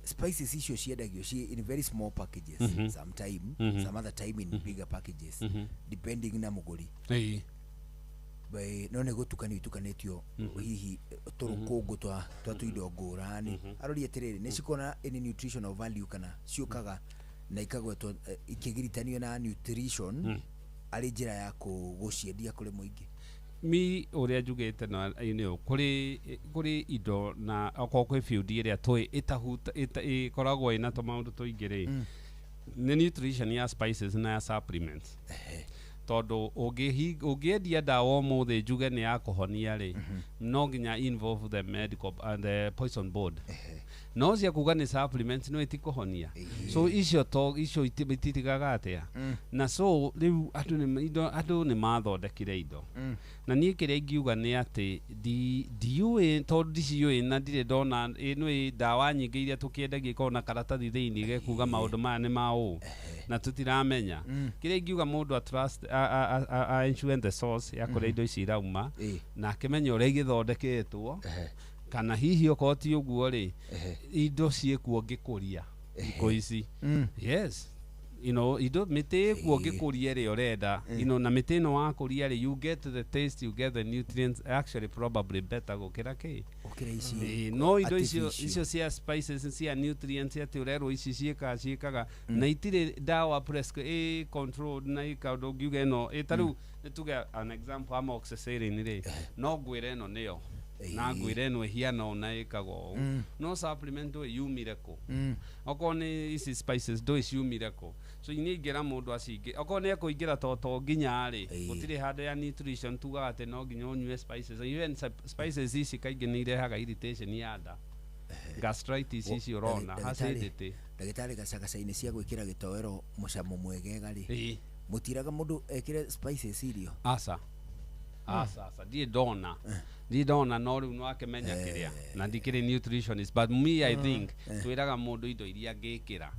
spices icio ciendagio ci in very small packages, sometime, some other time in bigger packages, depending na mũgũri. No nĩ gũtukanio itukanĩtio hihi tũrũkũngũ twa tũindo ngũrani. Arori atĩrĩrĩ, nĩ cikona any nutritional value, kana ciũkaga na ikagwetwo ikĩgiritanio na nutrition arĩ njĩra ya gũciendia kũrĩ mũingĩ? Mi ũrĩa njugĩte na kũrĩ indo na okorwo kwĩ field ĩrĩa tũĩ ĩtahuta ĩkoragwo ĩna tũmaũndũ tũingĩ rĩ, nĩ nutrition ya spices na ya supplements, tondũ ũngĩendia ndawa ũmũthĩ njuge nĩ ya kũhonia rĩ, no nginya involve the medical and the poison board. No cia kuga nĩ supplements no itikũhonia. So icio to icio ititigaga atĩa. Na so rĩu andũ nĩ mathondekire indo. Na niĩ kĩrĩa ingiuga nĩ atĩ ndiũĩ, tondũ ndiciũĩ na ndirĩ ndona ĩno ndawa nyingĩ iria tũkĩendagia ikoragwo na karatathi thĩinĩ gekuga maũndũ maya nĩ ma ũũ na tũtiramenya. Kĩrĩa ingiuga mũndũ a trust a ensure the source ya kũrĩa indo ici irauma na akĩmenya ũrĩa igĩthondeketwo, kana hihi okorwo ti ũguo rĩ, indo ciĩkuo ngĩkũria thikũ ici. Yes, you know, indo mĩtĩ ĩkuo ngĩkũria ĩrĩa ũrenda, you know, na mĩtĩ ĩno wakũria rĩ, you get the taste, you get the nutrients, actually probably better gũkĩra kĩ Gũkĩra ici no indo icio artificial. Icio cia spices, cia nutrients, atĩ ũrerwo ici ciĩkaga na itirĩ ndawa prescri controlled na ikaũndũ ũngiuga ĩno ta rĩu nĩ tuge an example amoxicillin rĩ, no ngwĩre ĩno nĩyo na ngwĩre ĩno ĩhiana ũũ na ĩkaga ũũ, no supplement ndũĩ yumire kũ. Okorwo nĩ ici spices ndũĩ ciumire kũ. So niĩ ingĩra mũndũ acingĩ okorwo nĩ ekũingĩra to nginya rĩ, gũtirĩ handũ ya nutrition tugaga atĩ no nginya ũnyue spices. Even spices ici kaingĩ nĩ irehaga irritation ya nda, gastritis ici ũrona, acidity. Ndagĩtarĩ, gacagaca-inĩ cia gwĩkĩra gĩtoero mũcamo mwegega rĩ, mũtiraga mũndũ ekĩre spices irio? Aca, aca, aca, ndirĩ ndona, ndirĩ ndona. No rĩu no akĩmenya kĩrĩa na ndikĩrĩ nutritionist, but me, I think twĩraga mũndũ indo iria angĩkĩra,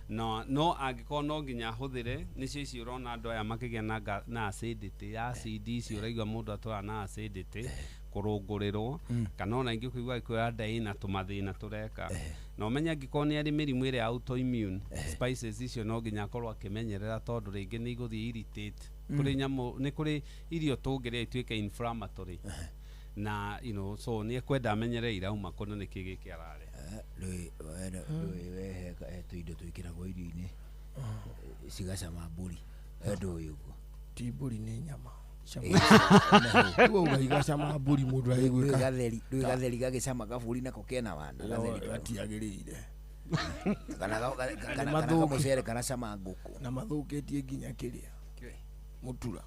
no angĩkorwo no nginya ahũthĩre nĩcio ici ũrona andũ aya makĩgĩa na acidity, acid ici ũraigua mũndũ atwara na acidity kũrũngũrĩrwo, kana ona ingĩ ũkĩigua gĩkũya nda ĩna tũmathĩna tũreka. Na ũmenye angĩkorwo nĩ arĩ mĩrimũ ĩrĩa autoimmune, spices icio no nginya akorwo akĩmenyerera, tondũ rĩngĩ nĩ igũthiĩ irritate. Kũrĩ nyamũ, nĩ kũrĩ irio tũngĩrĩa ituĩke inflammatory na you know, so nĩ ekwenda amenyere irauma kũ na nĩkĩ gĩkĩ ararĩa. Ndũĩ we he tũindo twĩkĩragwo irio-inĩ cigacama mbũri, ndũĩ ũguo? Ti mbũri, nĩ nyama. Rĩu igacama mbũri mũndũ agĩgwĩka. Ndũĩ gatheri gagĩcama kabũri nako kena wana gatheri? Gatiagĩrĩire. Kana kamũcere karacama ngũkũ. Na mathũkĩtie nginya kĩrĩa mũtura.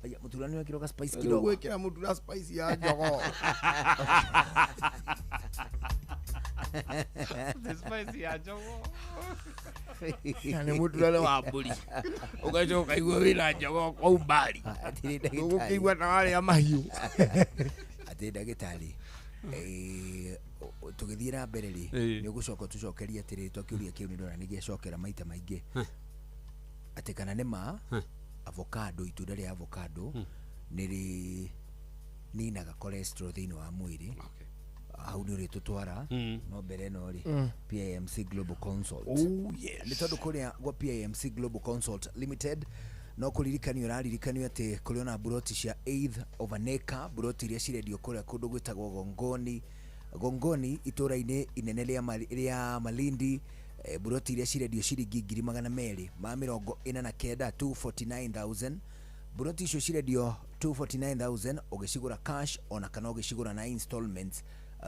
Aya, mũtura nĩ wekĩrwo ka spice Rĩu kidogo. Gwĩkĩra mũtura spice ya jogoo. The spice ya jogoo. Na nĩ mũturane wa mbũri, ũgacoka ũkaigua wĩna jogoo kũu mbari, ũgũkĩigua ta warĩa mahiũ. Atĩ ndagĩtarĩ, tũgĩthiĩ na mbere rĩ, nĩ ũgũcoka ũtũcokerie atĩrĩ, to kĩũria kĩu nĩ ndona nĩ gĩacokera maita maingĩ, atĩ kana nĩ ma avocado, itunda rĩa avocado nĩ rĩ ninaga cholesterol thĩinĩ wa mwĩrĩ? Hau nĩ ũrĩtũtwara, no mbere ĩno rĩ, PIMC Global Consult. Oh, yes. Nĩ tondũ kũrĩa gwa PIMC Global Consult Limited no kũririkanio ũraririkanio atĩ kũrĩ ona mburoti cia eighth of an acre, mburoti iria cirendio kũrĩa kũndũ gwĩtagwo Gongoni, Gongoni itũra-inĩ inene rĩa Malindi. Mburoti iria cirendio ciringi 249,000, 249,000. Mburoti icio cirendio 249,000 ũgĩcigũra cash ona kana ũgĩcigũra na installments.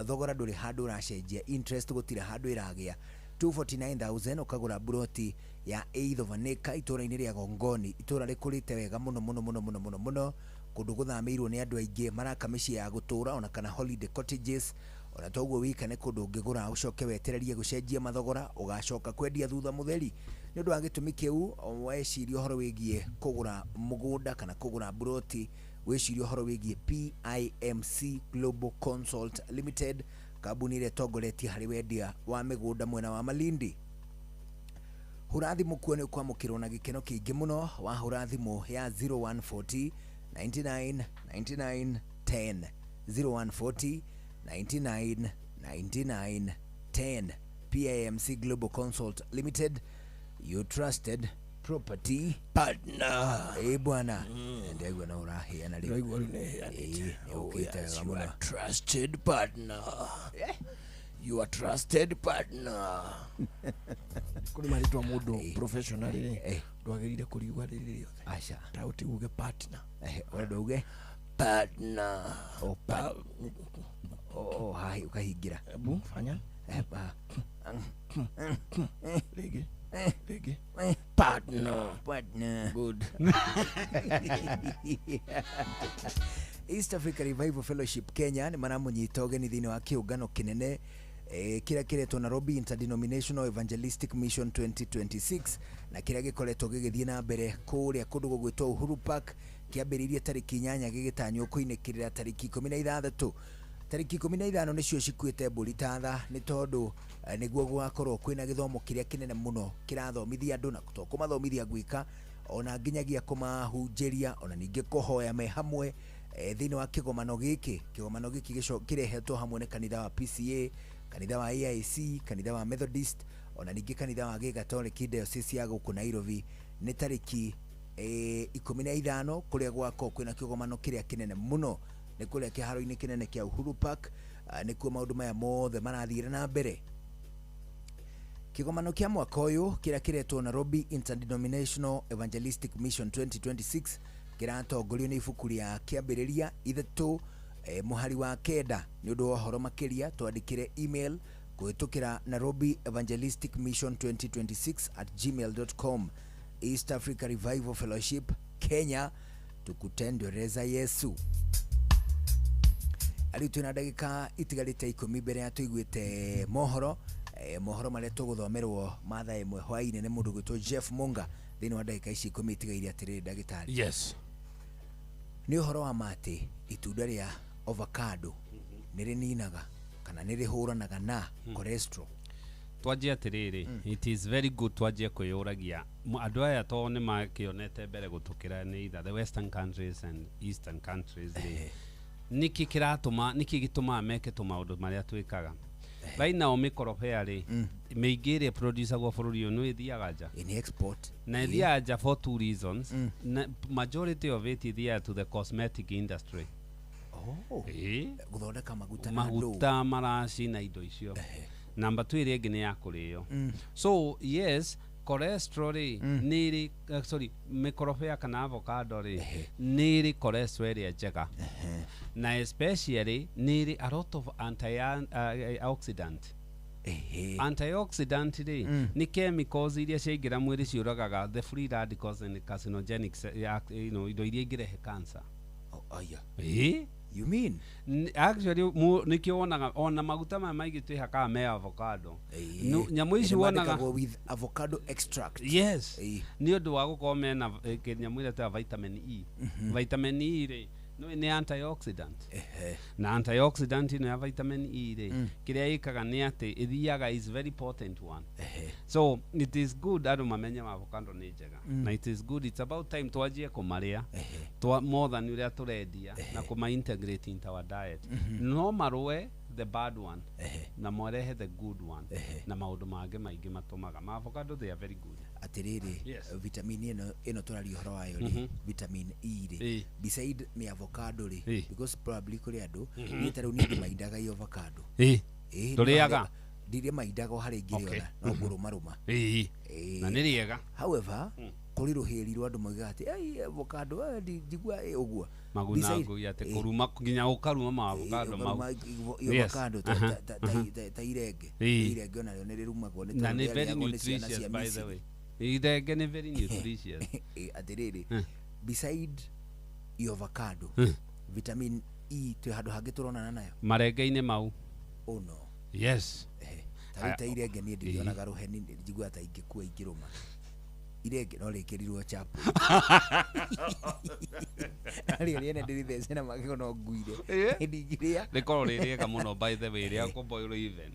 Thogora ndũrĩ handũ ũracenjia, interest gũtirĩ handũ ĩragĩa. 249,000 ũkagũra mburoti ya eighth of an acre itũra-inĩ rĩa Gongoni, itũra rĩkũrĩte wega mũno mũno mũno mũno mũno mũno, kũndũ gũthamĩirwo nĩ andũ aingĩ maraka mĩciĩ ya gũtũra ona kana holiday cottages. Ona toguo wika nĩ kũndũ ũngĩgũra ũcoke wetererie gũcenjia mathogora, ũgacoka kwendia thutha mũtheri. Nĩ ũndũ wa gĩtũmi kĩu, weciria ũhoro wĩgiĩ kũgũra mũgũnda kana kũgũra mburoti, wĩcirie ũhoro wĩgiĩ PIMC Global Consult Limited, kambuni ĩrĩa ĩtongoretie harĩ wendia wa mĩgũnda mwena wa Malindi. Hũra thimũ kuo nĩ ũkwamũkĩrwo na gĩkeno kĩingĩ mũno. Wahũra thimũ ya 0140 99 99 10, 0140 99 99 10. PIMC Global Consult Limited, your trusted property partner. Ĩ bwana, ndaigua no ũraheana rĩu. Ndaigua rĩu nĩheanĩte. Ĩ, nĩ ũkĩte Yes, wega you mũno. are trusted partner, you are trusted partner. Kũrĩ marĩtwa mũndũ professional rĩ ndwagĩrĩire kũriuga rĩrĩ rĩothe. Aca. Ta ũtiuge partner. Ũrenda uge partner. Oh, oh, hahi ũkahingĩra. Ebu fanya. Ba. Rĩngĩ, rĩngĩ, partner. Partner. Good. East Africa Revival Fellowship Kenya nĩ maramũnyita ũgeni thĩinĩ wa kĩũngano kĩnene Kĩrĩa kĩretwo Nairobi Interdenominational Evangelistic Mission 2026 na kĩrĩa gĩkoretwo gĩgĩthiĩ na mbere kũrĩa kũndũ gũgwĩtwo Uhuru Park, kĩambĩrĩirie tarĩki 8 gĩgĩtanywo kũinĩkĩrĩra tarĩki 16. Tarĩki 15 nĩcio cikuĩte mbũri ta tha, nĩ tondũ nĩguo gũgakorwo kwĩna gĩthomo kĩrĩa kĩnene mũno kĩrathomithia andũ, na to kũmathomithia gwĩka, ona nginyagia kũmahunjĩria, ona ningĩ kũhoya me hamwe thĩinĩ wa kĩgomano gĩkĩ. Kĩgomano gĩkĩ kĩrehetwo hamwe nĩ kanitha wa PCA, kanitha wa AIC, kanitha wa Methodist, ona ningĩ kanitha wa Gĩgatoliki Diocese ya gũkũ Nairobi. Nĩ tarĩki 15 kũrĩa gũgakorwo kwĩna kĩgomano kĩrĩa kĩnene mũno, nĩ kũrĩa kĩharo-inĩ kĩnene kĩa Uhuru Park. Nĩkuo maũndũ maya mothe marathiĩra na mbere. Kĩgomano kĩa mwaka ũyũ kĩrĩa kĩretwo Nairobi Interdenominational Evangelistic Mission 2026 kĩratongorio nĩ ibuku rĩa Kĩambĩrĩria 3 mũhari wa 9. Nĩ ũndũ wa ũhoro makĩria, twandĩkĩre email kũhĩtũkĩra Nairobi Evangelistic Mission 2026 at gmail.com. East Africa Revival Fellowship Kenya, tukutendereza Yesu. Rĩu twĩna ndagĩka itigarĩte 10 mbere ya tũiguĩte mohoro, mohoro marĩa tũgũthomerwo ma thaa 1 hwaĩ-inĩ nĩ mũndũ gwĩtwo Jeff Munga thĩinĩ wa ndagĩka ici 10 itigaire. Atĩrĩrĩ ndagĩtarĩ, Yes. Nĩ ũhoro wa ma atĩ itunda rĩa avocado nĩ rĩninaga kana nĩ rĩhũranaga na cholesterol? Twanjie atĩrĩrĩ, it is very good twanjie kwĩyũragia andũ aya to nĩ makĩonete mbere gũtũkĩra, nĩ either the western countries and eastern countries rĩ, nĩkĩ kĩratũma, nĩkĩ gĩtũmaga meke tũmaũndũ marĩa twĩkaga? Right now mĩkorobea rĩ, mĩingĩ ĩrĩa producagwo bũrũri ũyũ nĩ ĩthiaga nja. Nĩ export. Na ĩthiaga nja for two reasons. Na majority of it ĩthiaga to the cosmetic industry. Oh. Ĩĩ. Gũthondeka maguta na ndũ. Maguta, maraci na indo icio. Namba 2, ĩrĩa ĩngĩ nĩ ya kũrĩo. So yes, cholesterol rĩ, nĩ ĩrĩ sorry, mĩkorobea kana avocado rĩ, nĩ ĩrĩ cholesterol ĩrĩa njega, na especially nĩ ĩrĩ a lot of antioxidant. Antioxidant rĩ, nĩ chemicals iria ciaingĩra mwĩrĩ ciũragaga the free radicals and carcinogenic indo iria ingĩrehe cancer. Oh, aya. Ĩĩ. You mean? Actually nĩkĩo wonaga ona maguta maya maingĩ twĩhakaga me avocado. Nyamũ ici Nĩ wonaga mandĩkagwo with avocado extract. Yes, nĩ ũndũ wa gũkorwo mena nyamũ ĩrĩa ta vitamin E. Vitamin E rĩ, nĩ antioxidant, na antioxidant ĩno ya vitamin E rĩ, kĩrĩa ĩkaga nĩ atĩ ĩthiaga, is very potent one. So it is good andũ mamenye avocado nĩ njega, na it is good, it's about time twanjie kũmarĩa twa more than ũrĩa tũrendia na kũma integrate into our diet. No marũe the bad one na marehe the good one, na maũndũ mangĩ maingĩ matũmaga ma avocado, they are very good. Atĩrĩrĩ, vitamin ĩno tũraria ũhoro wayo rĩ, vitamin E rĩ, beside nĩ avocado rĩ, because probably kũrĩ andũ, niĩ ta rĩu niĩ ndimaindaga i avocado. Ĩĩ, Ndũrĩaga? Ndirĩ maindaga o harĩa ingĩrĩona, no ngũrũmarũma. Na nĩ rĩega. However, kũrĩ rũhĩri rwa andũ moigaga atĩ, "Ei, avocado, njigua ũguo." Maguna ngui atĩ kũruma nginya ũkaruma ma avocado mau. Ũkarũma i avocado ta irenge. Irenge onarĩo nĩ rĩrumagwo nĩ Na tondũ nĩ very rĩarĩagwo nĩ ciana nutritious cia by the Misiri. way, irenge nĩ very nutritious. Atĩrĩrĩ, beside i avocado, vitamin E twĩ handũ hangĩ tũronana nayo? Marenge-inĩ mau. Oh no. Yes. Ta rĩu ta irenge niĩ ndirionaga rũheni, njiguaga ta ingĩkua ingĩrũma irenge, no rĩkĩrirwo chapo rĩo rĩene ndĩrĩthece na magego no nguire, ndingĩrĩa. Rĩkorwo rĩ rĩega mũno by the way, rĩa kũboilwo, even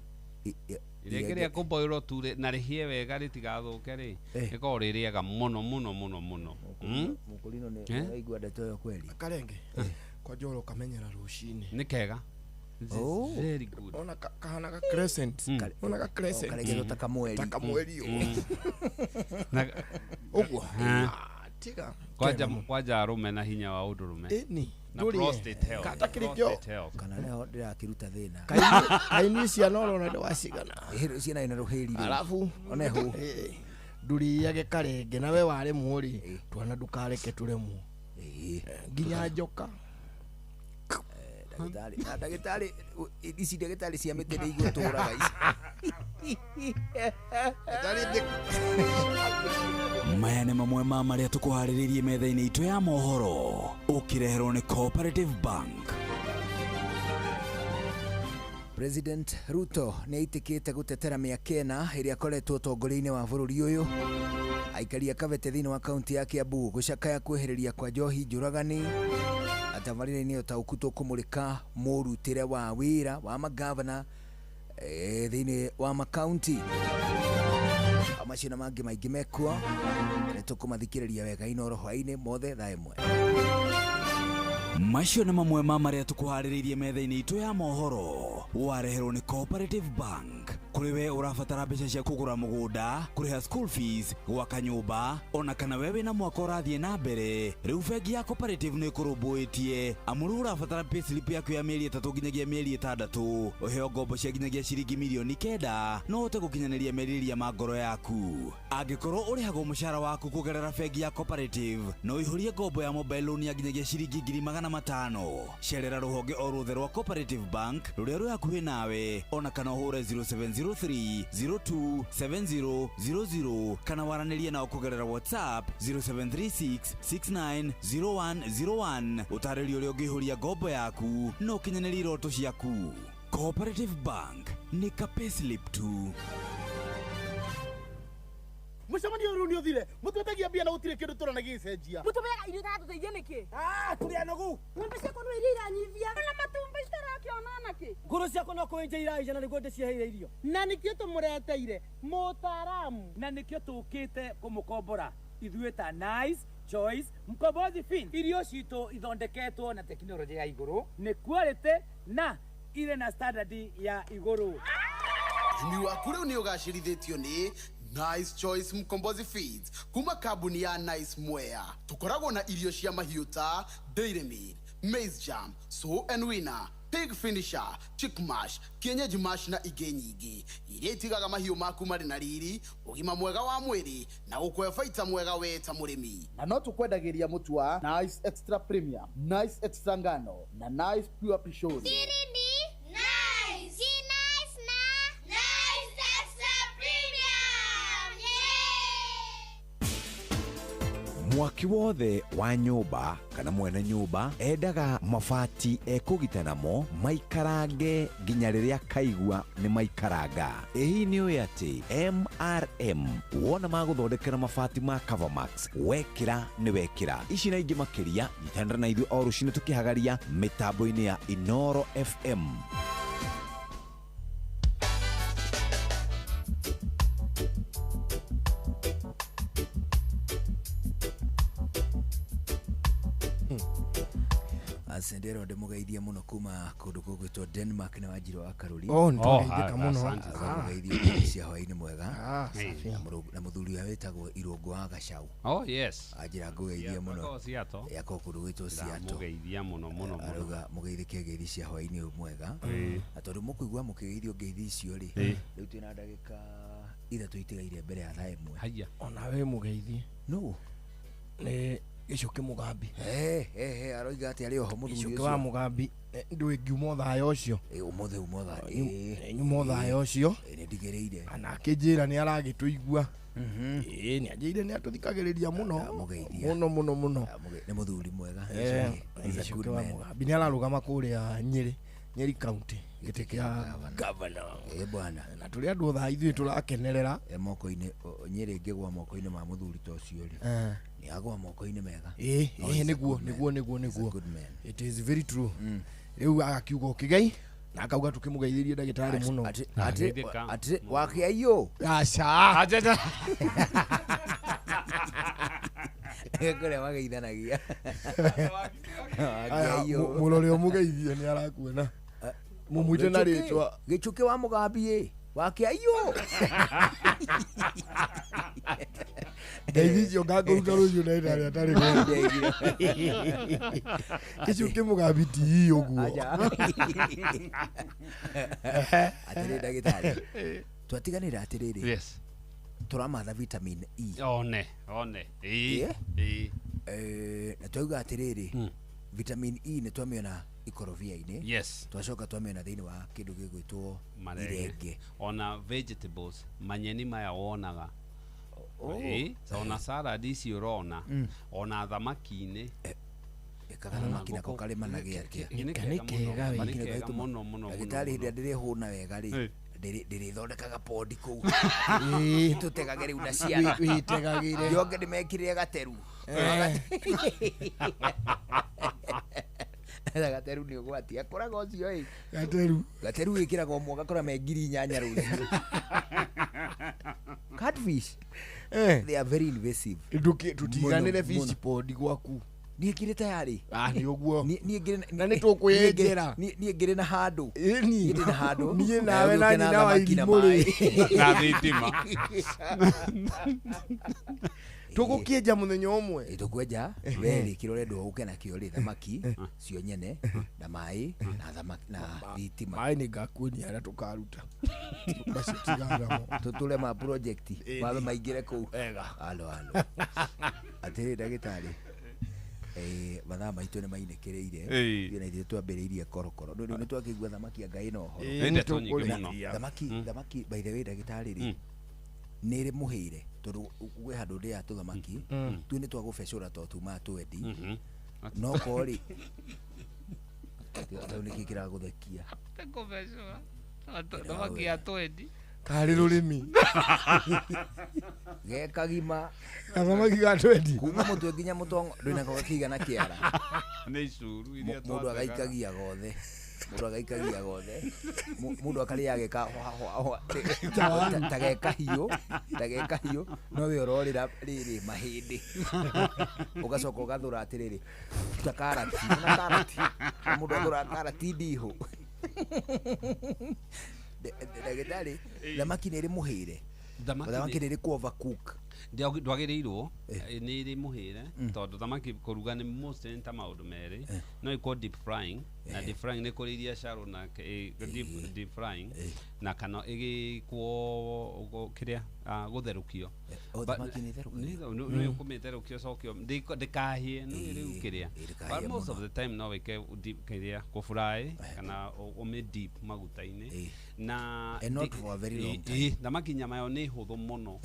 irenge rĩa kũboilwo tu na rĩhĩe wega rĩtigathũke rĩ, rĩkorwo rĩ rĩega mũno mũno mũno mũno. Mũkũrino nĩ Eh? ũraigua ndeto ĩyo kweli? Karenge kwanja ũrĩa ũkamenyera rũcinĩ. Nĩ kega. This is very good. Ona kahana ka crescent. Ona ka crescent. Karegetwo ta kamweri. Ta kamweri ũguo. Ũguo. Ah, tiga. Kwanja arũme na hinya wa ũndũrũme. Ĩni. Na Ndũrĩe. prostate health. Kata kĩrĩkĩo. Prostate health. Kana nĩho ndĩrakĩruta thĩna. Kaini ciana ũrona ndĩwacigana. Ciana ina rũhĩri rĩu. Arabu One hũ. Ndũrĩage karenge na we waremwo rĩ, twana ndũkareke tũremwo. Nginya njoka. Ndagĩtarĩ, na ndagĩtarĩ, ici ndagĩtarĩ cia mĩtĩ nĩ igũtũraga ici. Maya nĩ mamwe ma marĩa tũkũharĩrĩirie metha-inĩ itũ ya mohoro, ũkĩreherwo nĩ Cooperative Bank. President Ruto nĩ aitĩkĩte gũtetera mĩaka ĩna ĩrĩa akoretwo ũtongoria-inĩ wa bũrũri ũyũ. Aikari a Kabete thĩinĩ wa kaunti ya Kiambu gũcakaya kwehereria kwa njohi njũragani. Tabarĩra-inĩ ũtaũku tũkũmũrĩka mũrutĩre wa wĩra wa magavana thĩinĩ wa makaunti. Macio na mangĩ maingĩ mekuo nĩ tũkũmathikĩrĩria wega Inoro hwaĩ-inĩ mothe thaa 1. Macio nĩ mamwe ma marĩa tũkũharĩrĩirie metha-inĩ itũ ya mohoro. Wareherwo nĩ Cooperative Bank. Kũrĩ we ũrabatara mbeca cia kũgũra mũgũnda, kũrĩha school fees, gwaka nyũmba, ona kana we wĩna mwaka ũrathiĩ na mbere, rĩu bengi ya Cooperative nĩ ĩkũrũmbũĩtie. Amu rĩu ũrabatara payslip yaku ya mĩeri 3 nginyagia mĩeri 6, ũheo ngombo cia nginyagia ciringi mirioni 9, no ũhote gũkinyanĩria merirĩria ma ngoro yaku. Angĩkorwo ũrĩhagwo mũcara waku kũgerera bengi ya Cooperative, no ũihũrie ngombo ya mobile loan ya nginyagia ciringi 500,000. Cerera rũhonge o ruothe rwa Cooperative Bank rũrĩa rwĩ hakuhĩ nawe, ona kana ũhũre 0703 02 7000 kana waranĩrie nao kũgerera WhatsApp 0736 690101. Ũtarĩrio ũrĩa ũngĩihũria ngombo yaku na ũkinyanĩrie iroto ciaku. Cooperative Bank nĩ ka payslip tu. Mũcemanio ũyũ nĩ ũthire mũtwetagia mbia na gũtirĩ kĩndũ tũrona gĩgĩcenjia. Mũtũmeaga irio itaratũteithia nĩkĩ? Tũrĩ anogu. Ng'ombe ciakwa no iria iranyivia na matumbĩ citarakĩona nakĩ. Ngũrũ ciakwa no kũenja iraija na nĩguo ndĩciheire irio. Na nĩkĩo tũmũreteire mũtaaramu. Na nĩkĩo tũkĩte kũmũkombora ithuĩ ta Nice Choice Mkombozi Feed. Irio citũ ithondeketwo na tekinoronjĩ ya igũrũ, nĩ quality na irĩ na standard ya igũrũ. Ũrĩmi waku rĩu nĩ ũgacĩrithĩtio nĩ Nice Choice Mkombozi Feeds kuma kambuni ya Nice Mwea. Tukoragwo na irio cia mahiũ ta Dairy Meal, Maize Jam, Sow and Winner, Pig Finisher, Chick Mash, Kienyeji Mash na ingĩ nyingĩ iria itigaga mahiũ maku marĩ na riri, ũgima mwega wa mwĩrĩ na gũkũhe baita mwega we ta mũrĩmi. Na no tũkwendagĩria mũtu wa Nice Extra Premium, Nice Extra Ngano na Nice Pure Pishori. Mwaki wothe wa nyũmba kana mwene nyũmba endaga mabati ekũgita namo maikarange nginya rĩrĩa kaigua nĩ maikaranga. Ĩ hihi nĩ ũĩ atĩ MRM wona magũthondekera mabati ma Covermax wekĩra nĩ wekĩra. Ici na ingĩ makĩria nyitanĩra na ithuĩ o rũcinĩ tũkĩhagaria mĩtambo-inĩ ya Inoro FM. Asendero ndĩmũgeithie mũno kuma kũndũ gũgwĩtwo Denmark na Wanjirũ wa Karũri. Oh, nĩtwageithĩka mũno. Mũgeithie ngeithi cia hwaĩ-inĩ mwega. Na mũthuri ũrĩa wĩtagwo Irũngũ wa Gacau. Oh yes. Anjĩra ngũgeithie mũno. Akorwo kũndũ gwĩtwo Seattle. Ndamũgeithia mũno mũno mũno. Arauga mũgeithĩke ngeithi cia hwaĩ-inĩ ũyũ mwega. Na tondũ mũkũigua mũkĩgeithio ngeithi icio rĩ, rĩu twĩna ndagĩka 3 itigaire mbere ya thaa 1. Haya. Ona we mũgeithie. No. Nĩ Gĩcũkĩ Mũgambi. Aroiga atĩ arĩ oho mũthuri Gĩcũkĩ ũcio. wa Mũgambi ndũĩ ngiuma thayũ ũcio. Ũmũthĩ uma thayũ. Nyuma thayũ ũcio. Nĩ ndigĩrĩire. Na akĩnjĩra nĩ aragĩtũigua. Nĩ anjĩire nĩ atũthikagĩrĩria mũno. Mũno mũno mũno. Nĩ mũthuri mwega. Gĩcũkĩ wa Mũgambi nĩ ararũgama kũrĩa Nyĩrĩ, Nyeri County gĩtĩ kĩa governor. Bwana. Na tũrĩ andũ thaa ithuĩ tũrakenerera. Moko-inĩ Nyĩrĩ ĩngĩgwa moko-inĩ ma mũthuri ta ũcio rĩ. Nĩ agwa moko-inĩ mega. Nĩguo nĩguo nĩguo nĩguo. It is very true. Rĩu agakiuga ũkĩgei na akauga tũkĩmũgeithĩrie ndagĩtarĩ mũno. Atĩ wakĩaiyũ. Aca. Kũrĩa mageithanagia. Mũrore ũmũgeithie nĩ arakuona. Mũmwĩte na rĩtwa. Gĩcũkĩ wa Mũgambi ĩ. Wakĩaiyũ. Ngeithi icio ngakũruta rũciũ na ĩrĩa atarĩ Gĩcũkĩ Mũgambi ti ii ũguo. Atĩrĩ ndagĩtarĩ. Twatiganĩra atĩrĩrĩ. Yes. Tũramatha vitamin E. One, one. Ĩ. Na twauga atĩrĩrĩ. Vitamin E nĩ twamĩona ikorobia-inĩ. Yes. Twacoka twamĩona thĩinĩ wa kĩndũ gĩgwĩtwo irenge. Ona vegetables, manyeni maya wonaga. Ona salad ici ũrona, ona thamaki-inĩ. Kathamaki nako karĩmanage atĩa? Nĩ kega mũno, nĩ kega mũno mũno. Ndagĩtarĩ hĩndĩ ĩrĩa ndĩrĩhũna wega rĩ, ndĩrĩthondekaga podi kũu. Tũtegage rĩu na ciana. Wĩtegagĩre. Yonge ndĩmekĩrĩre gateru. Gateru nĩ ũgwati. Akoraga ũcio ĩ. Gateru. Gateru wĩkĩraga ũmwe ũgakora me 8,000 rũciũ. Catfish. They are very invasive. Tũtiganĩre fish pond gwaku. Niĩ ngĩrĩ tayarĩ. Nĩ ũguo. Niĩ ngĩrĩ Na nĩ tũkwĩyenjera. Niĩ ngĩrĩ na handũ. Niĩ ndĩ na handũ. Niĩ nawe na nyina wa irimũ rĩ. Na thitima. Tũgũkĩenja mũthenya ũmwe. Tũkwenja we rĩ kĩrĩa ũrendwo ũke nakĩo rĩ thamaki cio nyene na maĩ na thamaki na thitima. Maĩ nĩ ngakuonia harĩa tũkaruta. Macio tiganamo. Tũtũre ma project mabe maingĩre kũu. Alo alo. Atĩrĩ ndagĩtarĩ. Mathaa maitũ nĩ mainĩkĩrĩire. Ithuĩ na ithuĩ twambĩrĩirie korokoro. Rĩu nĩ twakĩigua thamaki anga ĩna ũhoro. Nĩ ndeto nyingĩ mũno. Thamaki by the way ndagĩtarĩ rĩ nĩ ĩrĩ mũhĩre tondũ gwĩ handũ ndĩaga tũthamaki tu nĩ twagũbecũra to tumaga twendi no korwo rĩ rĩu nĩkĩ kĩragũthekia? Kũbecũra thamaki ya twendi karĩ rũrĩmi ge kagima gathamaki ga twendi kuma mũtwe nginya mũtongo ndwĩnako gakĩigana kĩara. Nĩ icuru iria mũndũ agaikagia gothe. Mũndũ agaikagia gothe. Mũndũ akarĩaga geka hwa hwa ta geka hiũ no we ũrorĩra rĩrĩ mahĩndĩ ũgacoka ũgathũra atĩrĩrĩ ta karati na karati mũndũ athũraga karati ndihũ. Ndagĩtarĩ thamaki nĩ ĩrĩ mũhĩre. Thamaki nĩ ĩrĩ kũ overcook. Ndwagĩrĩirwo nĩ ĩrĩ mũhĩre tondũ thamaki kũruga nĩ most nĩ ta maũndũ merĩ no ĩkorwo deep frying na deep frying nĩ kũrĩ iria shallow na deep frying na kana ĩgĩkwo kĩrĩa gũtherũkio. Thamaki nĩ ĩtherũkagio? Nĩ ũkũmĩtherũkia ũcoke ndĩkahĩe nĩ rĩu kĩrĩa but most of the time no wĩke kĩrĩa kũfry kana ũmĩ deep maguta-inĩ na not for a very long time. Thamaki nyama yo nĩ hũthũ mũno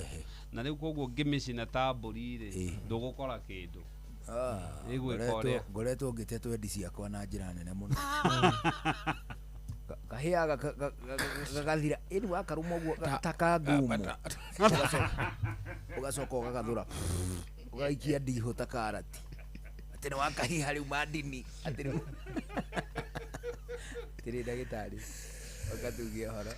na rĩu koguo ngĩmĩcina ta mbũri rĩ ndũgũkora kĩndũ. Ngoretwo ngĩte twendi ciakwa na njĩra nene mũno. Kahĩaga gagathira ĩni wakarũma ũguo ta kangumu ũgacoka ũgagathũra ũgaikia ndihũ ta karati atĩ nĩ wakahiha rĩu mandini atĩ rĩu atĩrĩ ndagĩtarĩ ũkatugia ũhoro.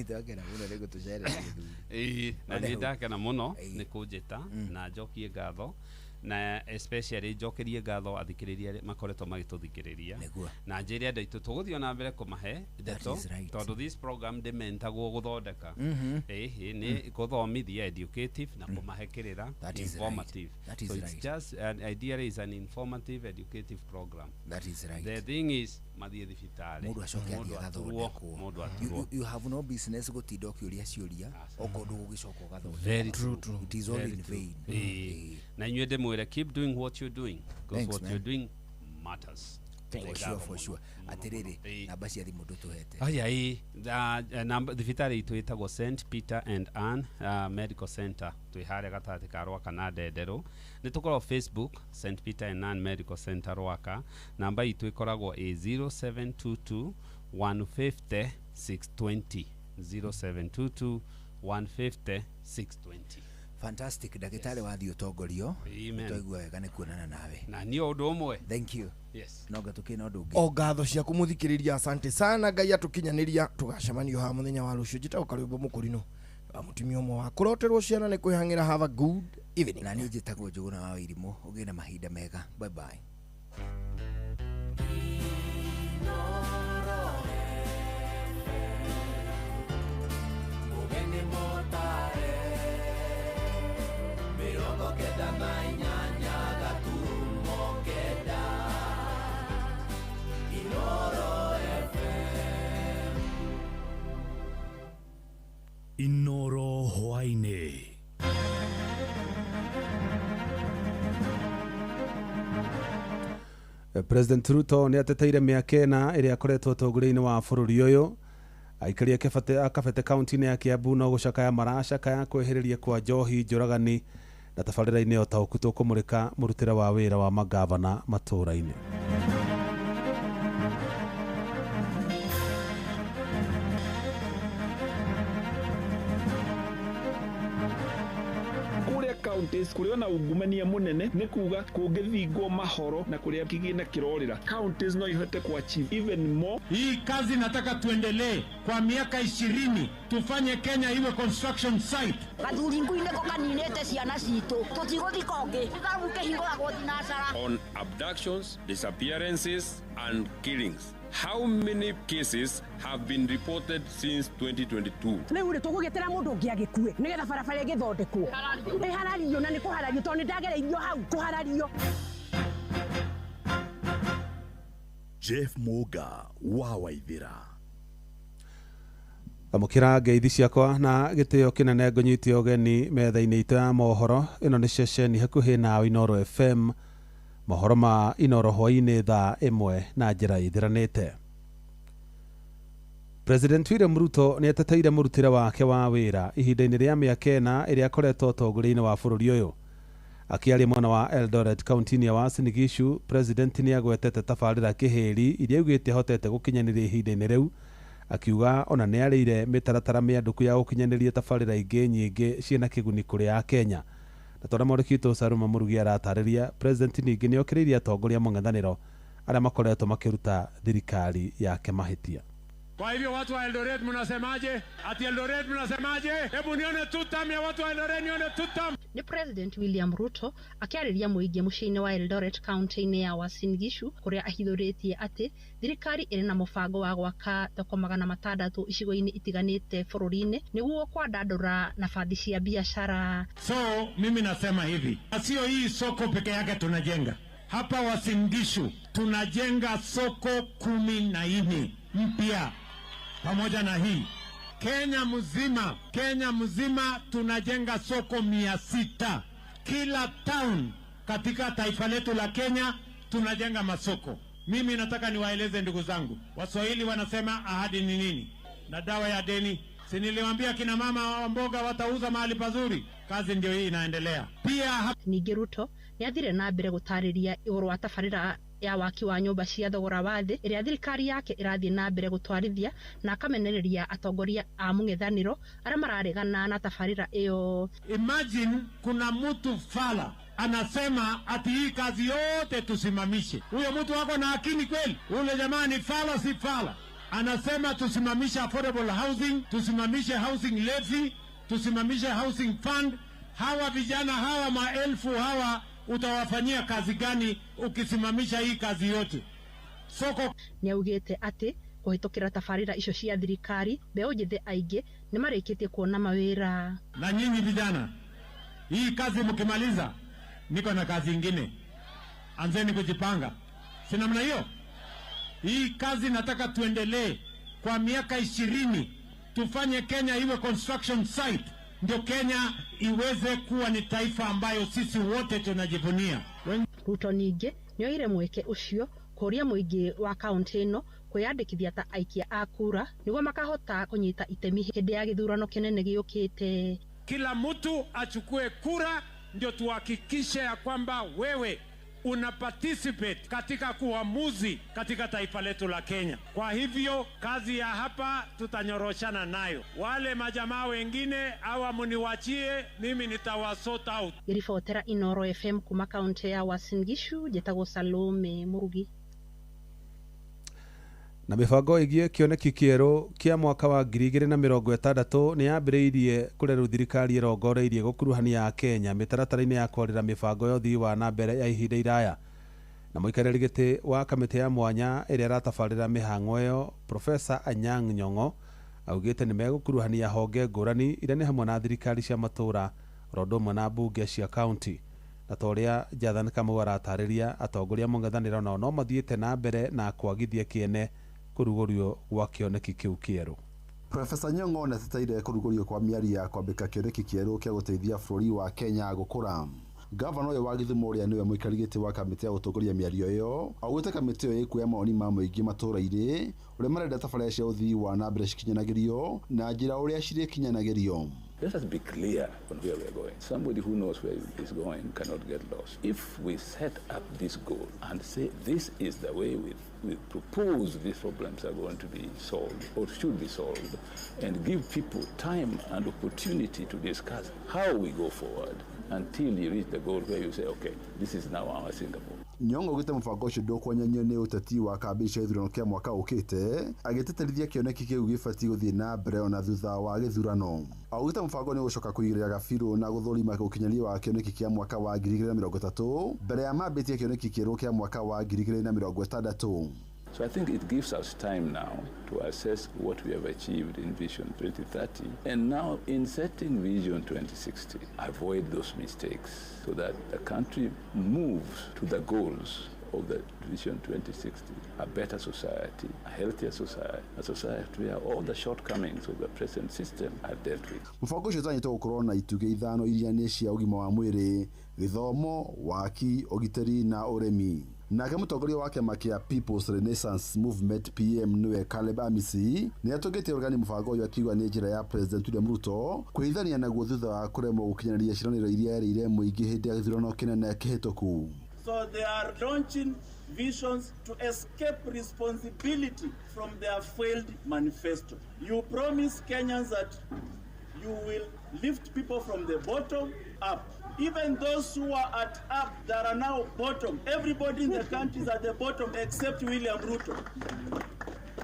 Twakena mũno nĩ gũtũcerera gĩthuri. Na nĩ ndakena mũno nĩ kũnjĩta na njokie ngatho na especially njokerie ngatho athikĩrĩria arĩa makoretwo magĩtũthikĩrĩria na njĩre andũ aitũ tũgũthiĩ na mbere kũmahe ndeto tondũ this program ndĩmentagwo gũthondeka nĩ gũthomithia educative na kũmahe kĩrĩra informative. So it's just an idea is an informative educative program. That is right. The thing is mathiĩ thibitarĩ mũndũ acoke athiĩ agathondekwo. You have no business gũtinda ũkĩũria ciũria okorwo ndũgũgĩcoka ũgathondekwo. Very true. It is all in vain. Na inyuĩ ndĩmwĩre keep doing what you're doing because what you're doing matters. For sure, for sure. Atĩrĩrĩ namba cia thimũ ndũtũhete. Aya ĩ namba thibitarĩ itũ ĩtagwo St Peter and Ann Medical Center twĩ harĩa gatagatĩ ka Rwaka na Ndenderũ. Nĩ tũkoragwo Facebook St Peter and Ann Medical Center Rwaka. Namba itũ ĩkoragwo ĩ 0722 150 620 0722 150 620. Fantastic ndagĩtarĩ wathiĩ ũtongorio twaigua wega nĩ kuonana nawe na niĩ ũndũ ũmwe. Thank you. Yes. No ngatũkĩ na ũndũ ũngĩ. O ngatho ciaku mũthikĩrĩria asante sana Ngai atũkinyanĩria tũgacemanio haha mũthenya wa rũciũ. Njĩtagwo Karwĩmbo Mũkũrinũ wa mũtumia ũmwe wa kũroterwo ciana nĩ kwĩhang'ĩra. Have a good evening. Na niĩ njĩtagwo Njũgũna wa Wairimũ. Ũgĩe na mahinda mega. Bye bye. Inoro hwaĩ-inĩ. President Ruto nĩ ateteire mĩaka ĩna ĩrĩa akoretwo ũtongoria-inĩ wa bũrũri ũyũ. Aikari a Kabete kaunti-inĩ ya Kiambu no gũcakaya maracakaya kwĩhĩrĩria kwa njohi njũragani Na tabarĩra-inĩ ya ũtaũku tũkũmũrĩka mũrutĩre wa wĩra wa magavana matũũra-inĩ. Counties kũrĩ ona ungumania mũnene nĩ kuga kũngĩthingwo mahoro na kũrĩa kĩgĩna kĩrorĩra counties no ihote ku achieve even more. Hii kazi nataka tuendelee kwa miaka 20 tufanye Kenya iwe construction site. Gathuri ngui nĩko kaninĩte ciana citũ tũtigũthi kũngĩ thabu kĩhingũragwo thinacara. On abductions, disappearances and killings. How many cases have been reported since 2022? Rĩu rĩ tũgũgĩtĩra mũndũ ũngĩ agĩkue nĩgetha barabara ĩgĩthondekwo ĩharario na nĩ kũharario tondũ nĩ ndagereirio hau kũharario. Jeff Muga wa Waithira. Amũkĩra ngeithi ciakwa na gĩtĩo kĩnene ngũnyite ũgeni metha-inĩ itũ ya mohoro. Ĩno nĩ ceceni hakuhĩ nawe Inooro FM. Mohoro ma Inooro hwaĩ-inĩ thaa 1 na njĩra ĩthiranĩte. President William Ruto nĩ ateteire mũrutĩre wake wa wĩra ihinda-inĩ rĩa mĩaka 4 ĩrĩa akoretwo ũtongoria-inĩ wa bũrũri ũyũ. Akĩaria mwena wa Eldoret kaunti-inĩ ya Uasin Gishu, President nĩ agwetete tabarĩra kĩhĩri iria augĩte ahotete gũkinyanĩria ihinda-inĩ rĩu, akiuga ona nĩ arĩire mĩtaratara mĩandũku ya gũkinyanĩria tabarĩra ingĩ nyingĩ ciĩna kĩguni kũrĩ Akenya. Na tondũ mwandĩki witũ Saruma Mũrugi aratarĩria, President ningĩ nĩ okĩrĩirie atongoria mũng'ethanĩro arĩa makoretwo makĩruta thirikari yake mahĩtia. Kwa hivyo watu wa Eldoret mnasemaje? Ati Eldoret mnasemaje? Hebu nione tutam ya watu wa Eldoret, nione tutam. Ni President William Ruto akĩarĩria mũingĩ mũciĩ-inĩ wa Eldoret kaunti-inĩ ya Uasin Gishu kũrĩa ahithũrĩtie atĩ thirikari ĩrĩ na mũbango wa gwaka thoko 600 icigo-inĩ itiganĩte bũrũri-inĩ nĩguo kwandandũra nabathi cia biashara. So mimi nasema hivi, sio hii soko peke yake tunajenga. Hapa Uasin Gishu tunajenga soko 14 mpya. Pamoja na hii Kenya mzima tunajenga soko 600. Kila town katika taifa letu la Kenya tunajenga masoko. Mimi nataka niwaeleze ndugu zangu, Waswahili wanasema ahadi ni nini na dawa ya deni. Si niliwaambia kina mama wa mboga watauza mahali pazuri? Kazi ndio hii inaendelea. Pia ningĩ Ruto nĩathire na mbere gũtarĩria igũrũ wa tabarĩra ya waki wa nyũmba cia thogora wa thĩ ĩrĩa thirikari yake ĩrathiĩ na mbere gũtwarithia na akamenereria atongoria a mũng'ethanĩro arĩa mararegana na tabarĩra ĩyo. Imagine kuna mtu fala anasema ati hii kazi yote tusimamishe. Huyo mtu wako na akili kweli? Ule jamaa ni fala si fala? Anasema tusimamishe affordable housing, tusimamishe housing levy, tusimamishe housing fund. Hawa vijana hawa maelfu hawa utawafanyia kazi gani ukisimamisha hii kazi yote? Soko nĩaugĩte atĩ kũhĩtũkĩra tabarĩra icio cia thirikari mbeũ njĩthĩ aingĩ nĩmarĩkĩtie kuona mawĩra. Na nyinyi vijana, hii kazi mkimaliza, niko na kazi ingine, anzeni kujipanga, si namna hiyo? Hii kazi nataka tuendelee kwa miaka 20, tufanye Kenya iwe construction site, ndio Kenya iweze kuwa ni taifa ambayo sisi wote tunajivunia. Ruto ningĩ nĩoire mweke ũcio kũũria mũingĩ wa kaunti ĩno kwĩyandĩkithia ta aikia a kura nĩguo makahota kũnyita itemi hĩndĩ ya gĩthurano kĩnene gĩũkĩte. Kila mtu achukue kura ndio tuhakikishe ya kwamba wewe una participate katika kuamuzi katika taifa letu la Kenya. Kwa hivyo kazi ya hapa tutanyoroshana nayo. Wale majamaa wengine hawa muniwachie, mimi nitawasort out. Ngĩribotera Inooro FM kuma kaunti ya Uasin Gishu, njĩtagwo Salome Murugi. Na mĩbango ĩgiĩ kĩoneki kĩerũ kĩa mwaka wa 2060 nĩ yambĩrĩirie kũrĩa rĩu thirikari ĩrongoreirie gũkuruhania Kenya mĩtaratara-inĩ ya kwarĩra mĩbango ya ũthii wa na mbere ya ihinda iraya. Na mũikarĩri gĩtĩ wa kamĩtĩ ya mwanya ĩrĩa ĩratabarĩra mĩhang'o ĩyo, Profesa Anyang' Nyong'o augĩte nĩ megũkuruhania honge ngũrani iria nĩ hamwe na thirikari cia matũũra oro ũndũ ũmwe na mbunge cia kaunti. Na ta ũrĩa Jathan Kamau aratarĩria, atongoria mũng'ethanĩro nao no mathiĩte na mbere na kwagithia kĩene kũrugũrio gwa kĩoneki kĩu kĩerũ. Profesa Nyong'o nĩateteire kũrugũrio kwa mĩario ya kwambĩka kĩoneki kĩerũ kĩa gũteithia bũrũri wa Kenya gũkũra. Gavana ũyũ wa Gĩthumo ũrĩa nĩwe mũikarĩri gĩtĩ wa kamĩtĩ ya gũtongoria mĩario ĩyo augĩte kamĩtĩ ĩyo ĩkuoya mawoni ma mũingĩ matũũra-inĩ ũrĩa marenda tabarĩra cia ũthii wa na mbere cikinyanagĩrio na njĩra ũrĩa cirĩkinyanagĩrio. Let us be clear on where we're going. Somebody who knows where he's going cannot get lost. If we set up this goal and say this is the way we propose these problems are going to be solved or should be solved, and give people time and opportunity to discuss how we go forward until you reach the goal where you say, okay, this is now our Singapore. Nyong'o augĩte mũbango ũcio ndũkwenyenyio nĩ ũteti wa kambĩini cia gĩthurano kĩa mwaka ũkĩte, agĩtĩtĩrithia kĩoneki kĩu gĩbatiĩ gũthiĩ na mbere ona thutha wa gĩthurano. Augĩte mũbango nĩ ũgũcoka kũigĩrĩra gabirũ na gũthũrima ũkinyanĩria wa kĩoneki kĩa mwaka wa 2030 mbere ya mambĩtie kĩoneki kĩerũ kĩa mwaka wa 2060. So I think it gives us time now to assess what we have achieved in Vision 2030, and now in setting Vision 2060, avoid those mistakes so that the country moves to the goals of the Vision 2060, a better society, a healthier society, a society where all the shortcomings of the present system are dealt with. Mũbango ũcio ũtanyĩtwo gũkorwo na itugĩ ithano iria nĩ cia ũgima wa mwĩrĩ, gĩthomo, waki, ũgitĩri na ũrĩmi. Nake mũtongoria wa kĩama kĩa People's Renaissance Movement PM nĩwe Caleb Amisi nĩ atũngĩtie ũregani mũbango ũyũ akiuga nĩ njĩra ya President William Ruto kwĩhithania naguo thutha wa kũremwo gũkinyanĩria ciĩranĩro iria erĩire mũingĩ hĩndĩ ya gĩthurano kĩnene kĩhĩtũku. So they are launching visions to escape responsibility from their failed manifesto. You promise Kenyans that you will lift people from the bottom up. Even those who are at up, that are now bottom. Everybody in the country is at the bottom except William Ruto.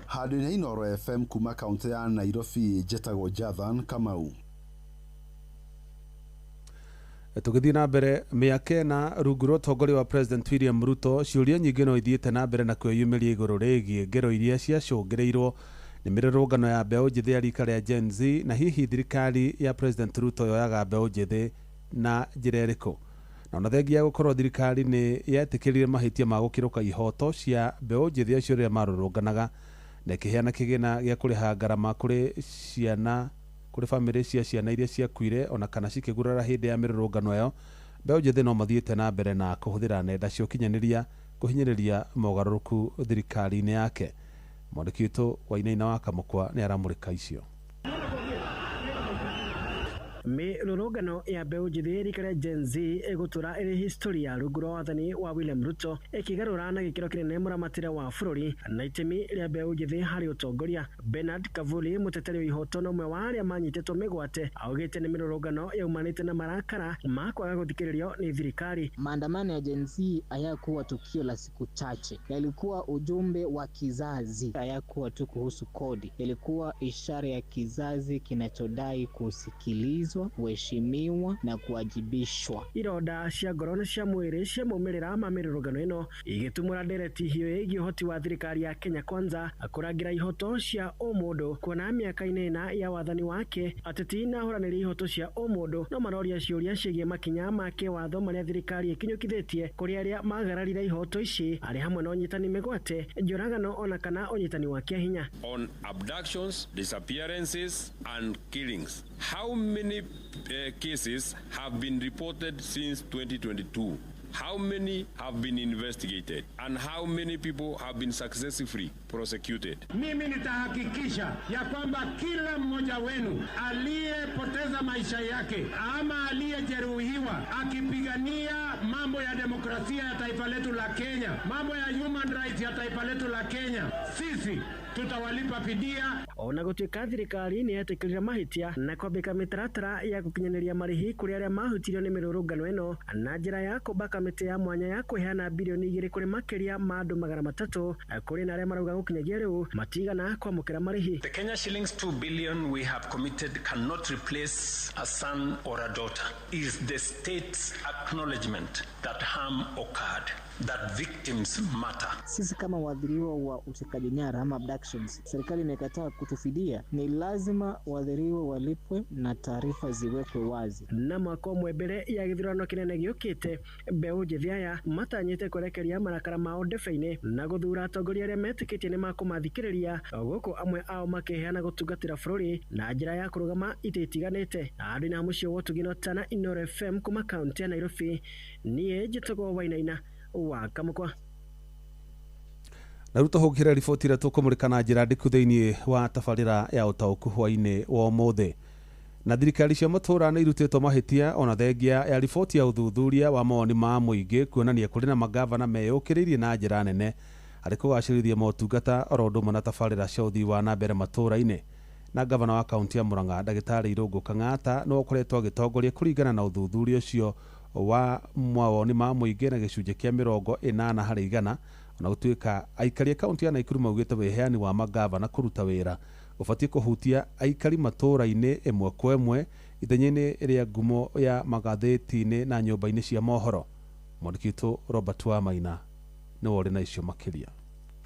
Handũ-inĩ Inooro FM kuma kaunti ya Nairobi, njĩtagwo Jathan Kamau. Tũgĩthiĩ na mbere, mĩaka ĩna rungu rwa ũtongoria wa President William Ruto, ciũria nyingĩ no ithiĩte na mbere na kwĩyumĩria igũrũ rĩgiĩ ngero iria ciacũngĩrĩirwo nĩ mĩrũrũngano ya mbeũ njĩthĩ ya rika rĩa Gen Z, na hihi thirikari ya President Ruto yoyaga mbeũ njĩthĩ na njĩra ĩrĩkũ. Na ona thengia ya gũkorwo thirikari nĩ yetĩkĩrire mahĩtia ma gũkĩrũka ihoto cia mbeũ njĩthĩ acio rĩrĩa marũrũnganaga, na ĩkĩheana kĩgĩna gĩa kũrĩha ngarama kũrĩ ciana kũrĩ bamĩrĩ cia ciana iria ciakuire ona kana cikĩgurara hĩndĩ ya mĩrũrũngano ĩyo, mbeũ njĩthĩ no mathiĩte na mbere na kũhũthĩra nenda cia ũkinyanĩria kũhinyĩrĩria mogarũrũku thirikari-inĩ yake. Mwandĩki witũ Wainaina wa Kamũkwa nĩ aramũrĩka icio. Mĩrũrũngano ya mbeũ njĩthĩ rika rĩa Gen Z ĩgũtũra ĩrĩ historia rungu rwa wathani wa William Ruto, ĩkĩgarũra na gĩkĩro kĩnene mũramatĩre wa bũrũri na itemi rĩa mbeũ njĩthĩ harĩ ũtongoria. Bernard Kavuli, mũteteri wa ihoto na ũmwe wa arĩa manyitĩtwo mĩgwate, augĩte nĩ mĩrũrũngano yaumanĩte na marakara ma kwaga gũthikĩrĩrio nĩ thirikari. Maandamano ya Gen Z hayakuwa tukio la siku chache, yalikuwa ujumbe wa kizazi, hayakuwa tu kuhusu kodi, yalikuwa ishara ya kizazi kinachodai kusikilizwa, kuheshimiwa na kuwajibishwa. Ironda cia ngoro na cia mwĩrĩ cia maumĩrĩra ma mĩrũrũngano ĩno igĩtumũra ndereti hiũ ĩgiĩ ũhoti wa thirikari ya Kenya Kwanza kũrangĩra ihoto cia ũmũndũ, kuona mĩaka-inĩ ĩna ya wathani wake ateti na ahũranĩri ihoto cia ũmũndũ no maroria ciũria ciĩgiĩ makinya ma kĩwatho marĩa thirikari ĩkinyũkithĩtie kũrĩ arĩa magararire ihoto ici, arĩ hamwe na ũnyitani mĩgwate, njũragano ona kana ũnyitani wa kĩahinya. On abductions, disappearances and killings, how many cases have been reported since 2022? How many have been investigated? And how many people have been successfully prosecuted? Mimi nitahakikisha ya kwamba kila mmoja wenu aliyepoteza maisha yake ama aliyejeruhiwa akipigania mambo ya demokrasia ya taifa letu la Kenya, mambo ya human rights ya taifa letu la Kenya, sisi tutawalipa fidia. Ona gũtuĩka thirikari nĩ yetĩkĩrire mahĩtia na kwambĩka mĩtaratara ya gũkinyanĩria marĩhi kũrĩ arĩa mahutirio nĩ mĩrũrũngano ĩno na njĩra ya kũmba kamĩtĩ ya mwanya ya kũheana birioni 2 kũrĩ makĩria ma andũ 300, kũrĩ na arĩa marauga gũkinyagia rĩu matigana kwamũkĩra marĩhi. The Kenya shillings 2 billion we have committed cannot replace a son or a daughter. Is the state's acknowledgement that harm occurred, that victims matter. Sisi kama waathiriwa wa utekaji nyara ama abductions, serikali imekataa kutufidia. Ni lazima waathiriwa walipwe na taarifa ziwekwe wazi. Na mwaka ũmwe mbere ya gĩthurano kĩnene gĩũkĩte, mbeũ njĩthĩ aya matanyĩte kwerekeria marakara mao ndebe-inĩ na gũthura atongoria arĩa metĩkĩtie nĩ makũmathikĩrĩria, gũkũ amwe ao makĩheana gũtungatĩra bũrũri na njĩra ya kũrũgama itĩ itiganĩte. Andũ na mũciĩ wa Ũtugi na Tana, Inooro FM kuma kaunti ya Nairobi, niĩ njĩtagwo Wainaina wa Kamũkwa. Na rĩu tũhũgĩre riboti ĩrĩa tũkũmũrĩka na njĩra ndĩku thĩinĩ wa tabarĩra ya ũtaũku hwainĩ wa ũmũthĩ. Na thirikari cia matũũra nĩ irutĩtwo mahĩtia ona thengia ya riboti ya ũthuthuria wa mawoni ma mũingĩ kuonania kũrĩ na mangavana meyũkĩrĩirie na njĩra nene harĩ kũgacĩrithia motungata oro ũndũ ũmwe na tabarĩra cia ũthii wa na mbere matũũra-inĩ. Na gavana wa kaunti ya Murang'a ndagĩtarĩ Irũngũ Kang'ata nĩwe ũkoretwo agĩtongoria kũringana na ũthuthuria ũcio wa mawoni ma mũingĩ na gĩcunjĩ kĩa 80% ona gũtuĩka aikari a kaunti ya Naikuru maugĩte wĩheani wa mangavana kũruta wĩra ũbatiĩ kũhutia aikari matũũra-inĩ ĩmwe kwa ĩmwe ithenya-inĩ rĩa ngumo ya magathĩti-inĩ na nyũmba-inĩ cia mohoro. Mwandĩki witũ Robert Wamaina nĩwe ũrĩ na icio makĩria.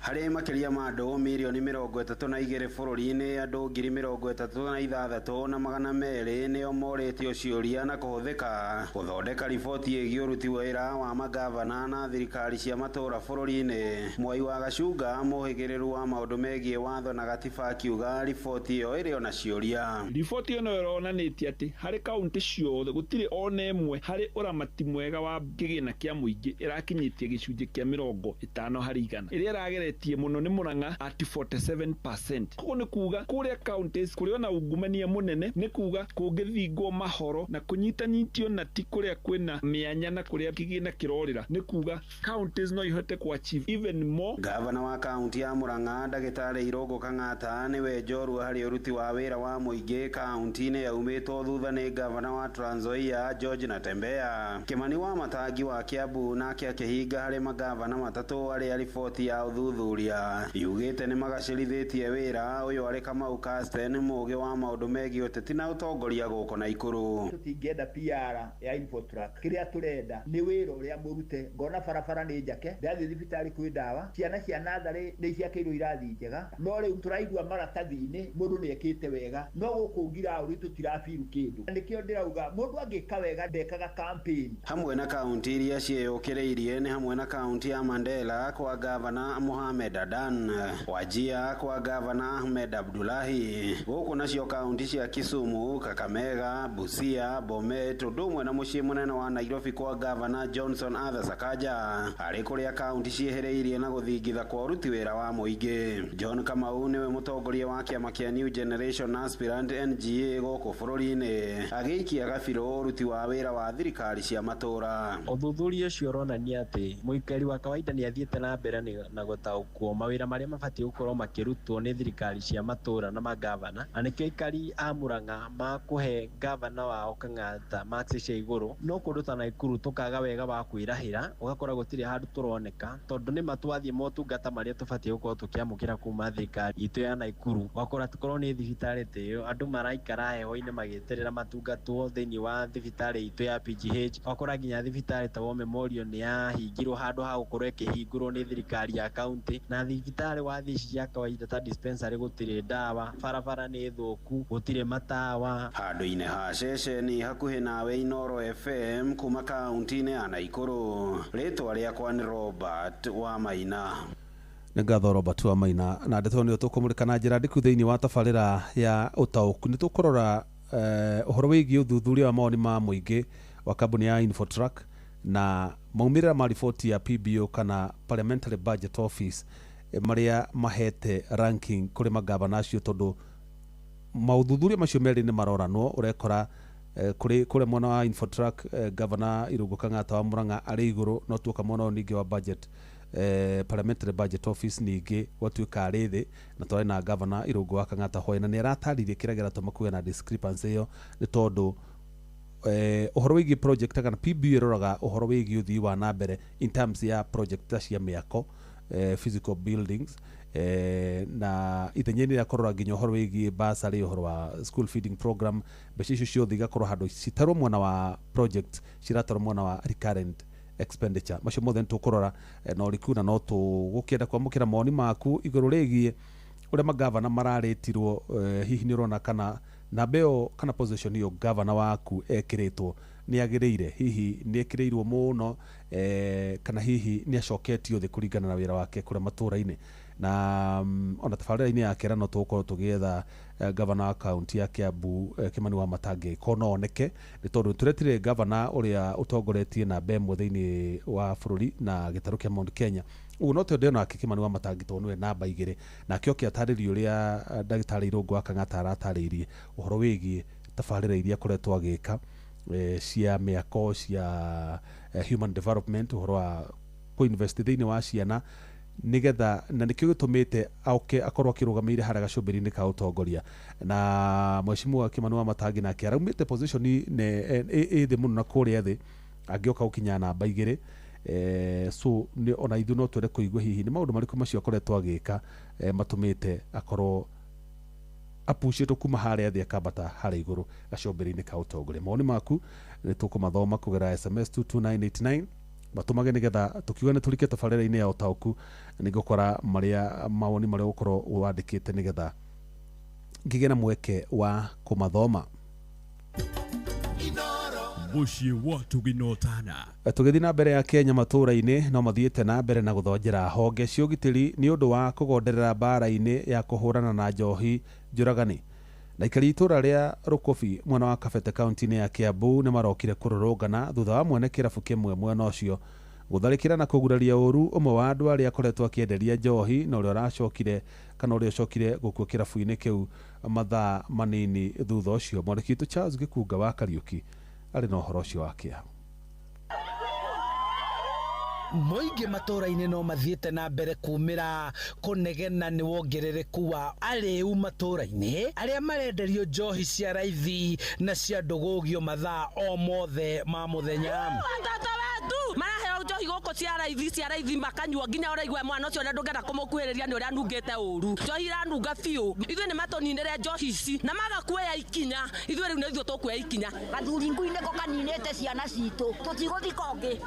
Harĩ makĩria ma andũ mirioni 32 bũrũri-inĩ, andũ 36,200 nĩo morĩtio ciũria na kũhũthĩka gũthondeka riboti ĩgiĩ ũruti wĩra wa mangavana na thirikari cia matũũra bũrũri-inĩ. Mwai wa Gacunga, mũhĩgĩrĩru wa maũndũ megiĩ watho na gatiba, akiuga riboti ĩyo ĩrĩ ona ciũria. Riboti ĩno ĩronanĩtie atĩ harĩ kaunti ciothe gũtirĩ ona ĩmwe harĩ ũramati mwega wa kĩgĩna kĩa mũingĩ ĩrakinyĩtie gĩcunjĩ kĩa 50% ĩrĩa ĩrageretie muno nĩ Murang'a at 47%. Koguo nĩ kuga kũrĩa counties kũrĩ ona ungumania mũnene, nĩ kuga kũngĩthingwo mahoro na kũnyitanyitio na ti kũrĩa kwĩna mĩanya na kũrĩa kĩgĩna kĩrorĩra, nĩ kuga counties no ihote ku achieve even more. Gavana wa kaunti ya Murang'a ndagĩtarĩ Irũngũ Kang'ata nĩwe njorua harĩ ũruti wa wĩra wa mũingĩ kaunti-inĩ yaumĩtwo thutha nĩ gavana wa Trans Nzoia George Natembeya. Kimani wa Matangi wa Kiambu nake akĩhinga harĩ magavana matatũ arĩa riboti ya ũthuthuria yugĩte nĩ magacĩrithĩtie wĩra ũyũ arĩ Kamau Casten, mũũgĩ wa maũndũ megiĩ ũteti na ũtongoria gũkũ Naikuru. Tũtingĩenda PR ya Infotrack, kĩrĩa tũrenda nĩ wĩra ũrĩa mũrute. Ngona barabara nĩ njake, ndathiĩ thibitarĩ kwĩ ndawa, ciana cia natharĩ nĩ ciakĩirwo irathi njega, no rĩu tũraigua maratathi-inĩ mũndũ nĩ ekĩte wega, no gũkũ ngiraũri tũtirabiru kĩndũ. Nĩkĩo ndĩrauga mũndũ angĩka wega ndekaga campaign. Hamwe na kaunti iria ciĩyũkĩrĩirie nĩ hamwe na kaunti ya Mandela kwa gavana Mohamed Adan, Wajia kwa gavana Ahmed Abdullahi, gũkũ nacio kaunti cia Kisumu, Kakamega, Busia, Bomet ũndũ ũmwe na mũciĩ mũnene wa Nairobi kwa gavana Johnson Arthur Sakaja, harĩ kũrĩa kaunti ciĩhĩrĩirie na gũthingitha kwa ũruti wĩra wa mũingĩ. John Kamau nĩwe mũtongoria wa kĩama kĩa New Generation Aspirant NGA gũkũ bũrũri-inĩ, agĩikia gabirũ ũruti wa wĩra wa thirikari cia matũũra. Ũthuthuria ũcio ũronania atĩ mũikari wa kawaida nĩ athiĩte na mbere na gũtaũkwo mawĩra marĩa mabatiĩ gũkorwo makĩrutwo nĩ thirikari cia matũũra na magavana, na nĩkĩo aikari a Murang'a makũhe gavana wao Kang'ata marks cia igũrũ, no kũndũ ta Naikuru tũkaga wega wa kwĩrahĩra, ũgakora gũtirĩ handũ tũroneka, tondũ nĩ matwathiĩ motungata marĩa tũbatiĩ gũkorwo tũkĩamũkĩra kuma thirikari itũ ya Naikuru, ũgakora tũkorwo nĩ thibitarĩ ta ĩyo andũ maraikara heho-inĩ magĩeterera matungatwo thĩinĩ wa thibitarĩ itũ ya PGH, ũgakora nginya thibitarĩ ta War Memorial nĩ yahingirwo handũ ha gũkorwo ĩkĩhingũrwo nĩ thirikari ya kaunti, na thibitarĩ wathiĩ ici cia kawaida ta dispensary gũtirĩ ndawa, barabara nĩ thũku, gũtirĩ matawa. Handũ-inĩ ha ceceni hakuhĩ nawe Inooro FM kuma kaunti-inĩ ya Naikuru, rĩtwa rĩakwa nĩ Robert Wamaina. Nĩ ngatho Robert Wamaina na ndeto nĩyo tũkũmũrĩka na njĩra ndiku thĩinĩ wa tabarĩra ya ũtaũku. Nĩ tũkũrora ũhoro wĩgiĩ ũthuthuria wa mawoni ma mũingĩ wa kambuni ya Infotrack na maumĩrĩra ma riboti ya PBO kana Parliamentary Budget Office marĩa mahete ranking kũrĩ magavana acio, tondũ maũthuthuria macio merĩ nĩ maroranwo. Ũrekora kũrĩ kũrĩa mwena wa Infotrack gavana Irũngũ Kang'ata wa Murang'a arĩ igũrũ, no tuoka mwena ũyũ ningĩ wa budget Parliamentary Budget Office ningĩ gwatuĩka arĩ thĩ, na twarĩ na gavana Irũngũ wa Kang'ata hwaĩ, na nĩ aratarĩirie kĩrĩa kĩratũma kũgĩe na discrepancy ĩyo nĩ tondũ ũhoro wĩgiĩ project kana PBO ĩroraga ũhoro wĩgiĩ ũthii wa na mbere in terms ya project ta cia mĩako, physical buildings, na ithenya-inĩ rĩa kũrora nginya ũhoro wĩgiĩ bursary, ũhoro wa school feeding program, mbeca icio ciothe igakorwo handũ citarwo mwena wa project, ciratarwo mwena wa recurrent expenditure. Macio mothe nĩ tũkũrora na ũriku, na no tũgũkĩenda kwamũkĩra mawoni maku igũrũ rĩgiĩ ũrĩa magavana mararĩtirwo. Hihi nĩ ũrona kana namba ĩyo kana position ĩyo gavana waku ekĩrĩtwo nĩ agĩrĩire, hihi nĩ ekĩrĩirwo mũno, kana hihi nĩ acoketio thĩ kũringana na wĩra wake kũrĩa matũũra-inĩ. Na ona tabarĩra-inĩ ya kera no tũgũkorwo tũgĩetha gavana wa kaunti ya Kiambu Kimani wa Matangi ko no oneke, nĩ tondũ tũretire gavana ũrĩa ũtongoretie namba ĩmwe thĩinĩ wa bũrũri na gĩtarũ kĩa Mount Kenya, ũguo no twende onake Kimani wa Matangi tondũ nĩwe namba 2, nake oke atarĩrie ũrĩa ndagĩtarĩ Irũngũ wa Kang'ata aratarĩirie ũhoro wĩgiĩ tabarĩra iria akoretwo agĩka cia mĩako cia human development, ũhoro wa kũ-invest thĩinĩ wa ciana nigetha na nikio gĩtũmĩte oke akorwo akĩrũgamĩire harĩa gacũmbĩrĩ-inĩ ka ũtongoria. Na mheshimiwa Kimani Wamatangi nake araumĩte position ĩ thĩ mũno na kũrĩa thĩ angĩoka gũkinya namba 2. So ona ithuĩ no twende kũigua hihi nĩ maũndũ marĩkũ macio akoretwo agĩka matũmĩte akorwo apucĩtwo kuma harĩa thĩ akambata harĩa igũrũ gacũmbĩrĩ-inĩ ka ũtongoria. Mawoni maku nĩ tũkũmathoma kũgerera SMS 22989 matũmage nĩgetha tũkiuga nĩ tũrike tabarĩra-inĩ ya ũtaũku nĩngũkora marĩa mawoni marĩa ũgũkorwo wandĩkĩte nĩgetha ngĩgĩe na mweke wa kũmathoma. Mũciĩ wa Tũginotana. Tũgĩthiĩ na mbere ya Kenya matũũra-inĩ no mathiĩte na mbere na gũthonjera honge cia ũgitĩri nĩ ũndũ wa kũgonderera mbara-inĩ ya kũhũrana na njohi njũragani. Na aikari itũũra rĩa Rũkũbi mwena wa Kabete kaunti-inĩ ya Kiambu nĩ marokire kũrũrũngana thutha wa mwene kĩrabu kĩmwe mwena ũcio gũtharĩkĩra na kũguraria ũru ũmwe wa andũ arĩa akoretwo akĩenderia njohi na ũrĩa ũracokire kana ũrĩa ũcokire gũkua kĩrabu-inĩ kĩu mathaa manini thutha ũcio. Mwandĩki witũ Charles Gĩkunga wa Kariũki arĩ na ũhoro ũcio wa kĩeha. Mũingĩ matũũra-inĩ no mathiĩte na mbere kumĩra kũnegena nĩ wongerereku wa arĩu matũũra-inĩ arĩa marenderio njohi cia raithi na cia ndũgũgio mathaa o mothe ma mũthenya. Watoto wetu maraheo njohi gũkũ cia raithi makanyua nginya ũraigua mwana ũcio ndũngĩenda kũmũkuhĩrĩria nĩ ũrĩa anungĩte ũru. Njohi iranunga biũ. Ithuĩ nĩ matũninĩre njohi ici na maga kuoya ikinya. Ithuĩ rĩu nĩ ithuĩ tũkuoya ikinya. Gathuri ngui nĩko kaninĩte ciana citũ. Tũtigũthika ũngĩ.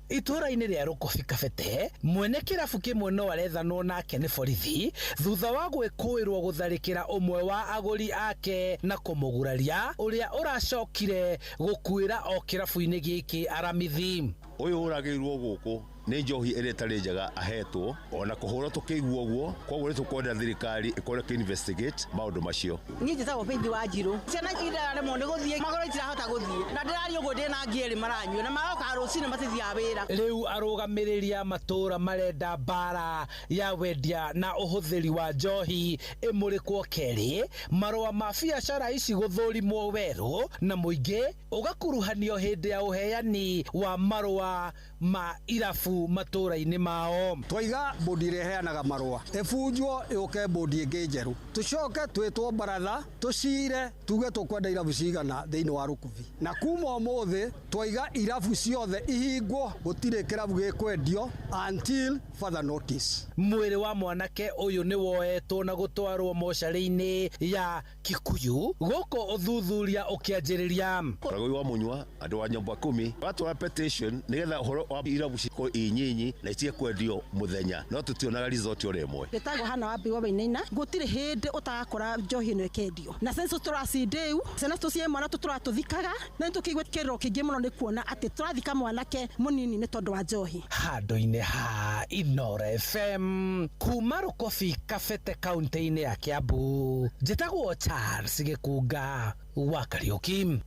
Itũũra-inĩ rĩa Rũkũbi Kabete mwene kĩrabu kĩmwe no arethanwo nake nĩ borithi thutha wa gwĩkũĩrwo gũtharĩkĩra ũmwe wa agũri ake na kũmũguraria ũrĩa ũracokire gũkuĩra o kĩrabu-inĩ gĩkĩ aramithi. Ũyũ ũragĩirwo gũkũ nĩ njohi ĩrĩa ĩtarĩ njega ahetwo ona kũhũra tũkĩigua ũguo, koguo nĩ tũkwenda thirikari ĩkorwo ĩkĩ investigate maũndũ macio. Niĩ njĩtagwo Faith wa Njirũ. Ciana iraremwo nĩ gũthiĩ magũrũ itirahota gũthiĩ na ndĩraria ũguo ndĩna ngi erĩ maranyua na maroka rũcinĩ matithiaga wĩra. Rĩu arũgamĩrĩri a matũũra marenda mbara ya wendia na ũhũthĩri wa njohi ĩmũrĩkwo kerĩ, marũa ma biacara ici gũthũrimwo werũ na mũingĩ ũgakuruhanio hĩndĩ ya ũheani wa marũa ma irabu matũũra-inĩ mao. Twaiga bodi ĩrĩa ĩheanaga marũa ĩbunjwo yũke bodi ĩngĩ njerũ, tũcoke twĩtwo baratha tũcire tuge tũkwenda irabu cigana thĩinĩ wa Rũkubi, na kuma ũmũthĩ twaiga irabu ciothe ihingwo, gũtirĩ kĩrabu gĩkwendio until further notice. Mwĩrĩ wa mwanake ũyũ nĩ woetwo na gũtwarwo mocarĩ-inĩ ya Kikuyu gũkũ ũthuthuria ũkĩanjĩrĩria. Ragũi wa Mũnyua andũ a nyũmba 10 batwara petition nĩgetha ũhoro wa irabu cikorwo inyinyi na itige kwendio mũthenya, no tũtionaga result ora ĩmwe. Ndĩtagwo Hana wa Mbigwa Wainaina. Gũtirĩ hĩndĩ ũtagakora njohi ĩno ĩkĩendio na census tũracindĩu ciana citũ ciĩ mwana tũtũrathikaga na nĩ tũkĩigua kĩrĩro kĩingĩ mũno nĩ kuona atĩ tũrathika mwanake mũnini nĩ tondũ wa njohi. Handũ-inĩ ha Inoro FM kuma Rũkobi Kabete kaunti-inĩ ya Kiambu, njĩtagwo Charles Gĩkunga wa Kariũki.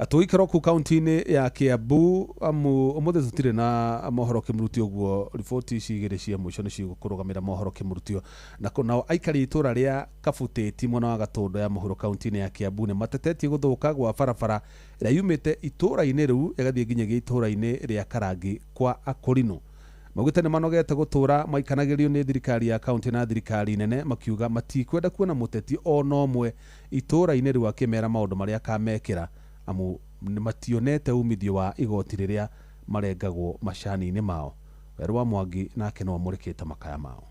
Tũgĩikara kũu kaunti-inĩ ya Kiambu amu ũmũthĩ tũtirĩ na mohoro kĩmurutio ũguo riboti ici igĩrĩ cia mũico nĩ cigũkũrũgamĩra mohoro kĩmurutio. Nao aikari itũũra rĩa Kabutĩti mwena wa Gatũndũ ya mũhuro kaunti-inĩ ya Kiambu nĩ matetetie gũthũka gwa barabara ĩrĩa yumĩte itũũra-inĩ rĩu ĩgathiĩ nginyagia itũũra-inĩ rĩa Karangi kwa Akũrinũ. Maugĩte nĩ manogete gũtũũra maikanagĩrio nĩ thirikari ya kaunti na thirikari nene, makiuga matikwenda kuona mũteti ona ũmwe itũũra-inĩ rĩu akĩmera maũndũ marĩa akamekĩra amu mationete umithio wa igoti rĩrĩa marengagwo macani-inĩ mao. Werũ wa Mwangi nake no amũrĩkĩte makaya mao.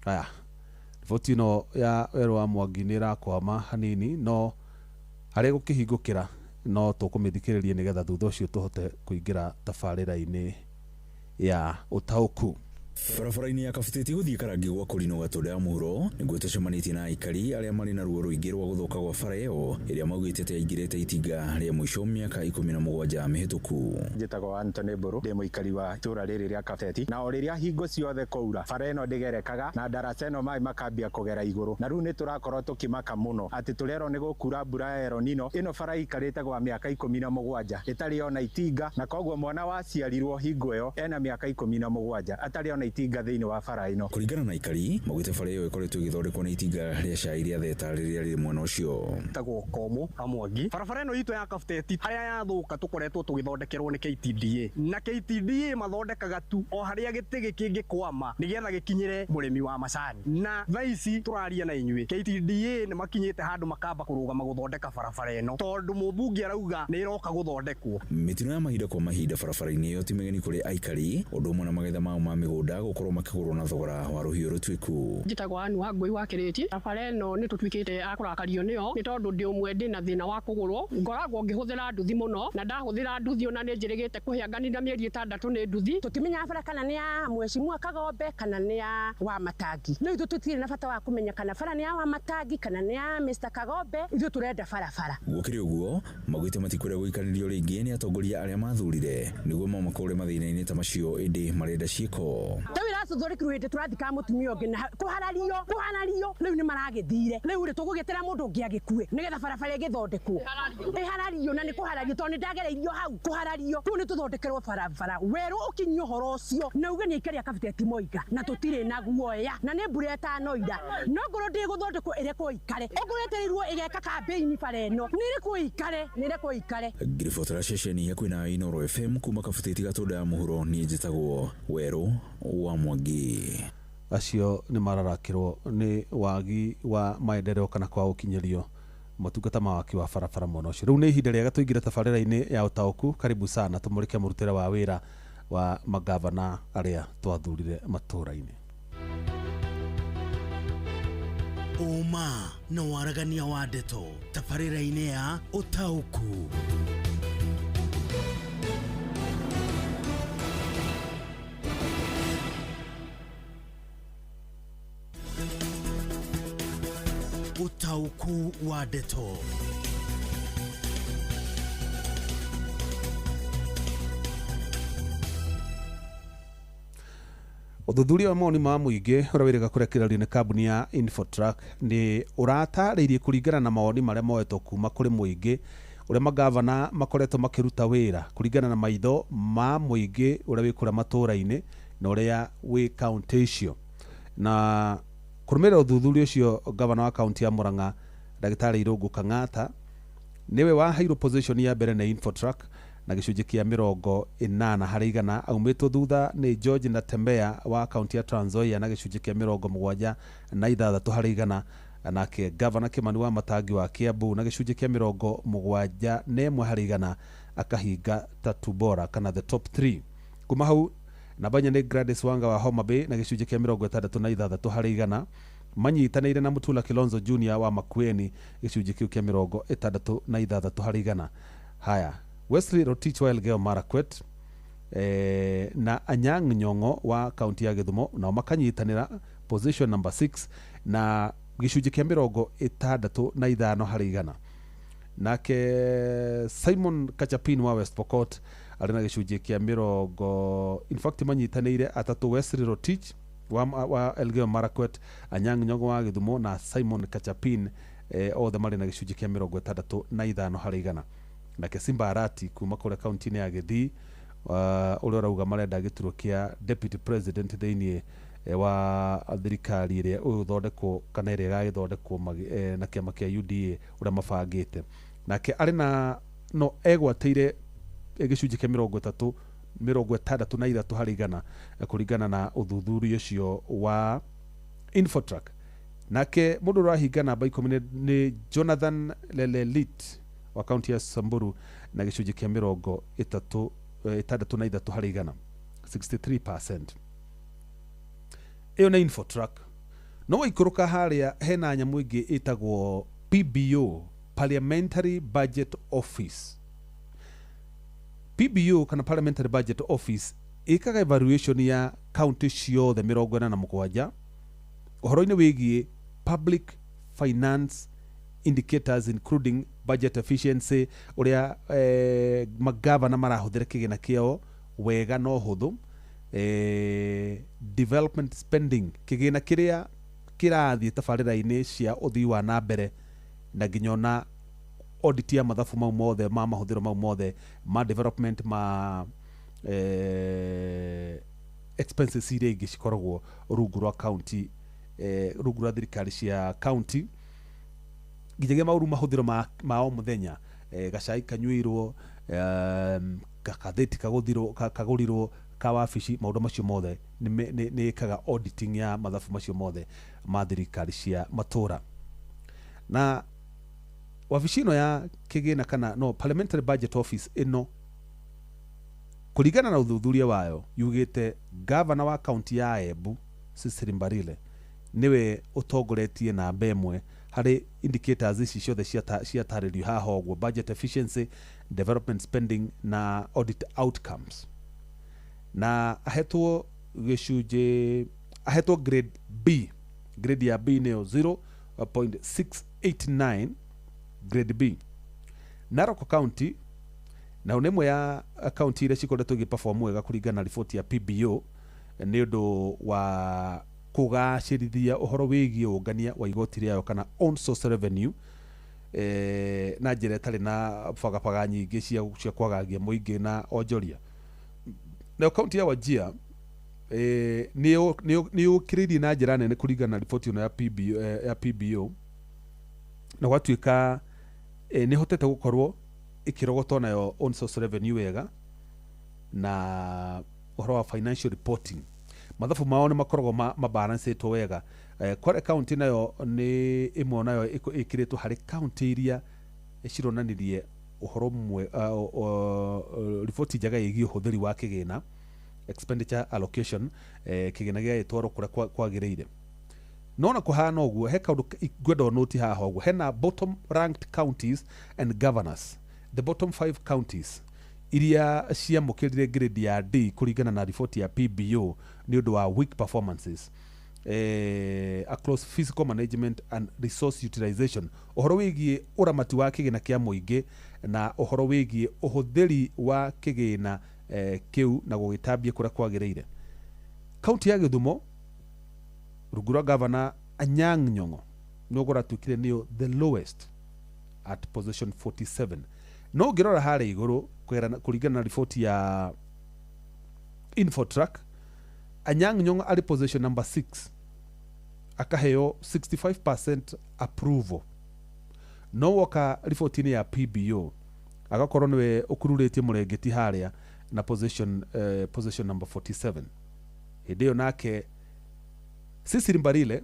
Aya, riboti ĩno ya Werũ wa Mwangi nĩ ĩrakwama hanini, no harĩa gũkĩhingũkĩra no tũkũmĩthikĩrĩria nĩgetha thutha ũcio tũhote kũingĩra tabarĩra-inĩ ya ũtaũku. Barabara-inĩ ya Kabutĩti gũthiĩ Karangi gwa Kũrinũ Gatũndũ ya mũhuro nĩguo tũcemanĩtie na aikari arĩa marĩ na ruo rũingĩ rwa gũthũka gwa bara ĩyo ĩrĩa maugĩte atĩ yaingĩrĩte itinga rĩa mũico mĩaka 17 mĩhĩtũku. Njĩtagwo Anthony Mbũrũ, ndĩ mũikari wa itũra rĩrĩ rĩa Kabuteti, na o rĩrĩa hingo ciothe kwaura bara ĩno ndĩgerekaga na ndaraca ĩno maĩ makambia kũgera igũrũ, na rĩu nĩ tũrakorwo tũkĩmaka mũno atĩ tũrerwo nĩ gũkura mbura ya El Nino. Ĩno bara ĩikarĩte gwa mĩaka 17 ĩtarĩ ona itinga, na koguo mwana waciarirwo hingo ĩyo ena mĩaka 17 atarĩ ona itinga thĩinĩ wa bara ĩno. Kũringana na aikari maugĩte bara ĩyo ĩkoretwo ĩgĩthondekwo nĩ itinga rĩa cai rĩa Theta rĩrĩa rĩrĩ mwena ũcio. Tagwo Komo Amwangi. Barabara ĩno itũ ya Kabuteti harĩa yathũka tũkoretwo tũgĩthondekerwo nĩ KTDA, na KTDA mathondekaga tu o harĩa gĩtĩ kĩngĩkwama nĩgetha gĩkinyĩre mũrĩmi wa macani. Na thaa ici tũraria na inyuĩ KTDA nĩ makinyĩte handũ makamba kũrũgama gũthondeka barabara ĩno tondũ mũmbunge arauga nĩ ĩroka gũthondekwo. Mĩtino ya mahinda kwa mahinda barabara-inĩ ĩyo ti mĩgeni kũrĩ aikari, ũndũ ũmwe na magetha mao ma mĩgũnda gũkorwo makĩgũrwo na thogora wa rũhiũ rũtuĩku. Njĩtagwo Anu wa Ngũi wa Kĩrĩti. Barabara ĩno nĩ tũtuĩkĩte a kũrakario nĩyo nĩ tondũ ndĩ ũmwe ndĩ na thĩna wa kũgũrũ, ngoragwo ngĩhũthĩra nduthi mũno, na ndahũthĩra nduthi ona nĩ njĩrĩgĩte kũhĩa nganina mĩeri 6 nĩ nduthi. Tũtimenyaga bara kana nĩ ya mheshimiwa Kagombe kana nĩ ya Wamatangi. No ithuĩ tũtirĩ na bata wa kũmenya kana bara nĩ ya Wamatangi kana nĩ ya Mr Kagombe, ithuĩ tũrenda barabara. Gũkĩrĩ ũguo maugĩte matikwenda gũikarĩrio rĩngĩ nĩ atongoria arĩa mathurire nĩguo mamakũre mathĩna-inĩ ta macio, ĩndĩ marenda ciĩko. Rĩu iracũthũrĩkirwo hĩndĩ tũrathikaga mũtumia ũngĩ na kũharario rĩu nĩ maragĩthire. Rĩu rĩ tũgũgĩtĩra mũndũ ũngĩ agĩkue nĩgetha barabara ĩgĩthondekwo. Ĩharario na nĩ kũharario tondũ nĩ ndagereirio hau kũharario. Kũu nĩ tũthondekerwo barabara werũ ũkinyie ũhoro ũcio na uge nĩ aikari a Kabuteti moiga na tũtirĩ na guoya na nĩ mbura ĩtanoira no ngorwo ndĩgũthondekwo ĩrekwo ikare, ongorwo ĩtereirwo ĩgeka kambĩini bara ĩno nĩ ĩrekwo ikare, nĩ ĩrekwo ikare. Ngiribotera ceceni hakuhĩ na Inooro FM kuma Kabuteti Gatũndũ ya mũhuro, niĩ njĩtagwo Werũ wa Mwangi. Acio nĩ mararakĩrwo nĩ wagi wa maendeleo kana kwa ũkinyĩrio motungata ma waki wa barabara mwena ũcio. Rĩu nĩ ihinda rĩega tũingĩre tabarĩra-inĩ ya ũtaũku. Karibu sana tũmũrĩke mũrutĩre wa wĩra wa magavana arĩa twathurire matũũra-inĩ. Ũma na waragania wa ndeto tabarĩra-inĩ ya ũtaũku. Ũtaũku wa ndeto. Ũthuthuria wa mawoni ma mũingĩ ũrĩa wĩrĩga kũrekererio nĩ kambuni ya Infotrack nĩ ũratarĩirie kũringana na mawoni marĩa moetwo kuma kũrĩ mũingĩ ũrĩa magavana makoretwo makĩruta wĩra kũringana na maitho ma mũingĩ ũrĩa wĩ kũrĩa matũũra-inĩ na ũrĩa wĩ kaũntĩ icio. Na kũrũmĩrĩra ũthuthuria ũcio, gavana wa kaũntĩ ya Murang'a Ndagĩtarĩ Irũngũ Kang'ata nĩwe waheirwo position ya mbere nĩ Infotrack na gĩcunjĩ kĩa 80 harĩ igana, aumĩtwo thutha nĩ George Natembeya wa kaũntĩ ya Trans Nzoia na gĩcunjĩ kĩa 76 harĩ igana, nake gavana Kimani wa Matangi wa Kiambu na gĩcunjĩ kĩa 71 harĩ igana akahinga tatu bora kana the top 3. Kuma hau namba inya nĩ Gladys Wanga wa Homa Bay na gĩcunjĩ kĩa 66 harĩ igana, manyitanĩire na Mutula Kilonzo Junior wa Makueni gĩcunjĩ kĩu kĩa 66 harĩ igana. Haya, Wesley Rotich wa Elgeyo Marakwet na Anyang' Nyong'o wa kaunti ya Githumo nao makanyitanĩra position number 6 na gĩcunjĩ kĩa 65 harĩ igana. Nake Simon Kachapin wa West Pokot arĩ na gĩcunjĩ kĩa mĩrongo, in fact manyitanĩire atatũ, Wesley Rotich wa Elgeyo Marakwet, Anyang' Nyong'o wa Githumo na Simon Kachapin, othe marĩ na gĩcunjĩ kĩa 65 harĩ igana. Nake Simba Arati kuma kũrĩa kaunti-inĩ ya Gĩthii, ũrĩa ũrauga marenda gĩturwa kĩa deputy president thĩinĩ wa thirikari ĩrĩa ĩgũthondekwo kana ĩrĩa ĩgagĩthondekwo na kĩama kĩa UDA ũrĩa mabangĩte. Nake arĩ na no egwatĩire gĩcunjĩ kĩa 63 harĩ igana kũringana na ũthuthuria ũcio wa Infotrack. Nake mũndũ ũrahinga namba 10 nĩ Jonathan Lelelit wa kaunti ya Samburu na gĩcunjĩ kĩa 63 harĩ igana, 63%. Ĩyo nĩ Infotrack. No waikũrũka harĩa hena nyamũ ĩngĩ ĩtagwo PBO, Parliamentary Budget Office. PBO kana Parliamentary Budget Office Ĩkaga evaluation ya county ciothe 47 ũhoro-inĩ wĩgiĩ public finance indicators, including budget efficiency, ũrĩa magavana marahũthĩra kĩgĩna kĩao wega na ũhũthũ, development spending, kĩgĩna kĩrĩa kĩrathiĩ tabarĩra-inĩ cia ũthii wa na mbere, na nginya ona audit ya mathabu mau mothe ma mahũthĩro mau mothe ma development, ma expenses iria ingĩ cikoragwo rungu rwa county, rungu rwa thirikari cia county, nginyagia maũru mahũthĩro ma o mũthenya, gacai kanyuirwo, gakathĩti kagũthirwo, kagũrirwo ka wabici, maũndũ macio mothe nĩ ĩkaga auditing ya mathabu macio mothe ma thirikari cia matũra. Na wabici ĩno ya kĩgĩna, kana no Parliamentary Budget Office ĩno, kũringana na ũthuthuria wayo, yugĩte gavana wa kaunti ya Embu, Cecily Mbarire, nĩwe ũtongoretie namba 1 harĩ indicators ici ciothe ciatarĩrio haha ũguo: budget efficiency, development spending na audit outcomes. Na ahetwo gĩcunjĩ, ahetwo grade B. Grade ya B nĩyo 0.689, grade B. Narok County nayo nĩ ĩmwe ya kaunti iria cikoretwo igĩperform wega kũringana na riboti ya PBO, nĩ ũndũ wa kũgacĩrithia ũhoro wĩgiĩ ũngania wa igoti rĩayo, kana own source revenue, na njĩra ĩtarĩ na bagabaga nyingĩ cia kwagagia mũingĩ na onjoria. Nayo kaunti ya Wajir nĩ yũkĩrĩirie na njĩra nene kũringana na riboti ĩno ya PBO, ya PBO, na gwatuĩka nĩ ĩhotete gũkorwo ĩkĩrogotwo nayo own source revenue wega, na ũhoro wa financial reporting, mathabu mao nĩ makoragwo mabalancĩtwo wega. Kwale County nayo nĩ ĩmwe nayo ĩkĩrĩtwo harĩ county iria cironanirie ũhoro mwe, riboti njega ĩgiĩ ũhũthĩri wa kĩgĩna, expenditure allocation, kĩgĩna gĩgagĩtwarwo kũrĩa kwagĩrĩire. No na kũhana ũguo, he kaũndũ ngwenda ũnũti haha ũguo. Hena bottom ranked counties and governors, the bottom five counties iria ciamũkĩrire grade ya D kũringana na riboti ya PBO nĩ ũndũ wa weak performances across fiscal management and resource utilization, ũhoro wĩgiĩ ũramati wa kĩgĩna kĩa mũingĩ na ũhoro wĩgiĩ ũhũthĩri wa kĩgĩna kĩu na gũgĩtambia kũrĩa kwagĩrĩire. Kaunti ya Gĩthumo rungu rwa Governor Anyang' Nyong'o nĩguo kũratuĩkire nĩyo the lowest at position 47. No ũngĩrora harĩa igũrũ, kũringana na riboti ya Infotrack, Anyang' Nyong'o arĩ position number 6, akaheo 65% approval. No woka riboti-inĩ ya PBO, agakorwo nĩwe ũkururĩtie mũrengeti harĩa na position number 47. Hĩndĩ ĩyo nake Cecily Mbarire,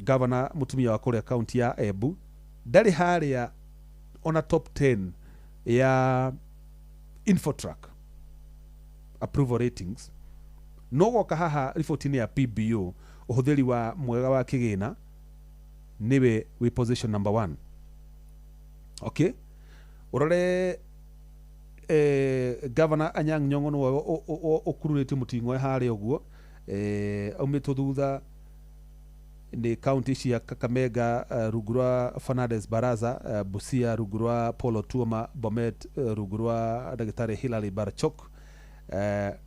governor mũtumia wa kũrĩa kaunti ya Embu, ndarĩ harĩa ona top 10 ya Infotrack approval ratings. No goka haha riboti-inĩ ya PBO, ũhũthĩri wa mwega wa kĩgĩna, nĩwe wĩ position number 1. Okay, ũrore Governor Anyang' Nyong'o nĩwe ũkururĩtie mũting'oe harĩa ũguo, aumĩtwo thutha nĩ kaunti cia Kakamega rungu rwa Fernandes Baraza, Busia rungu rwa Paul Otuoma, Bomet rungu rwa Ndagĩtarĩ Hilary Barchok,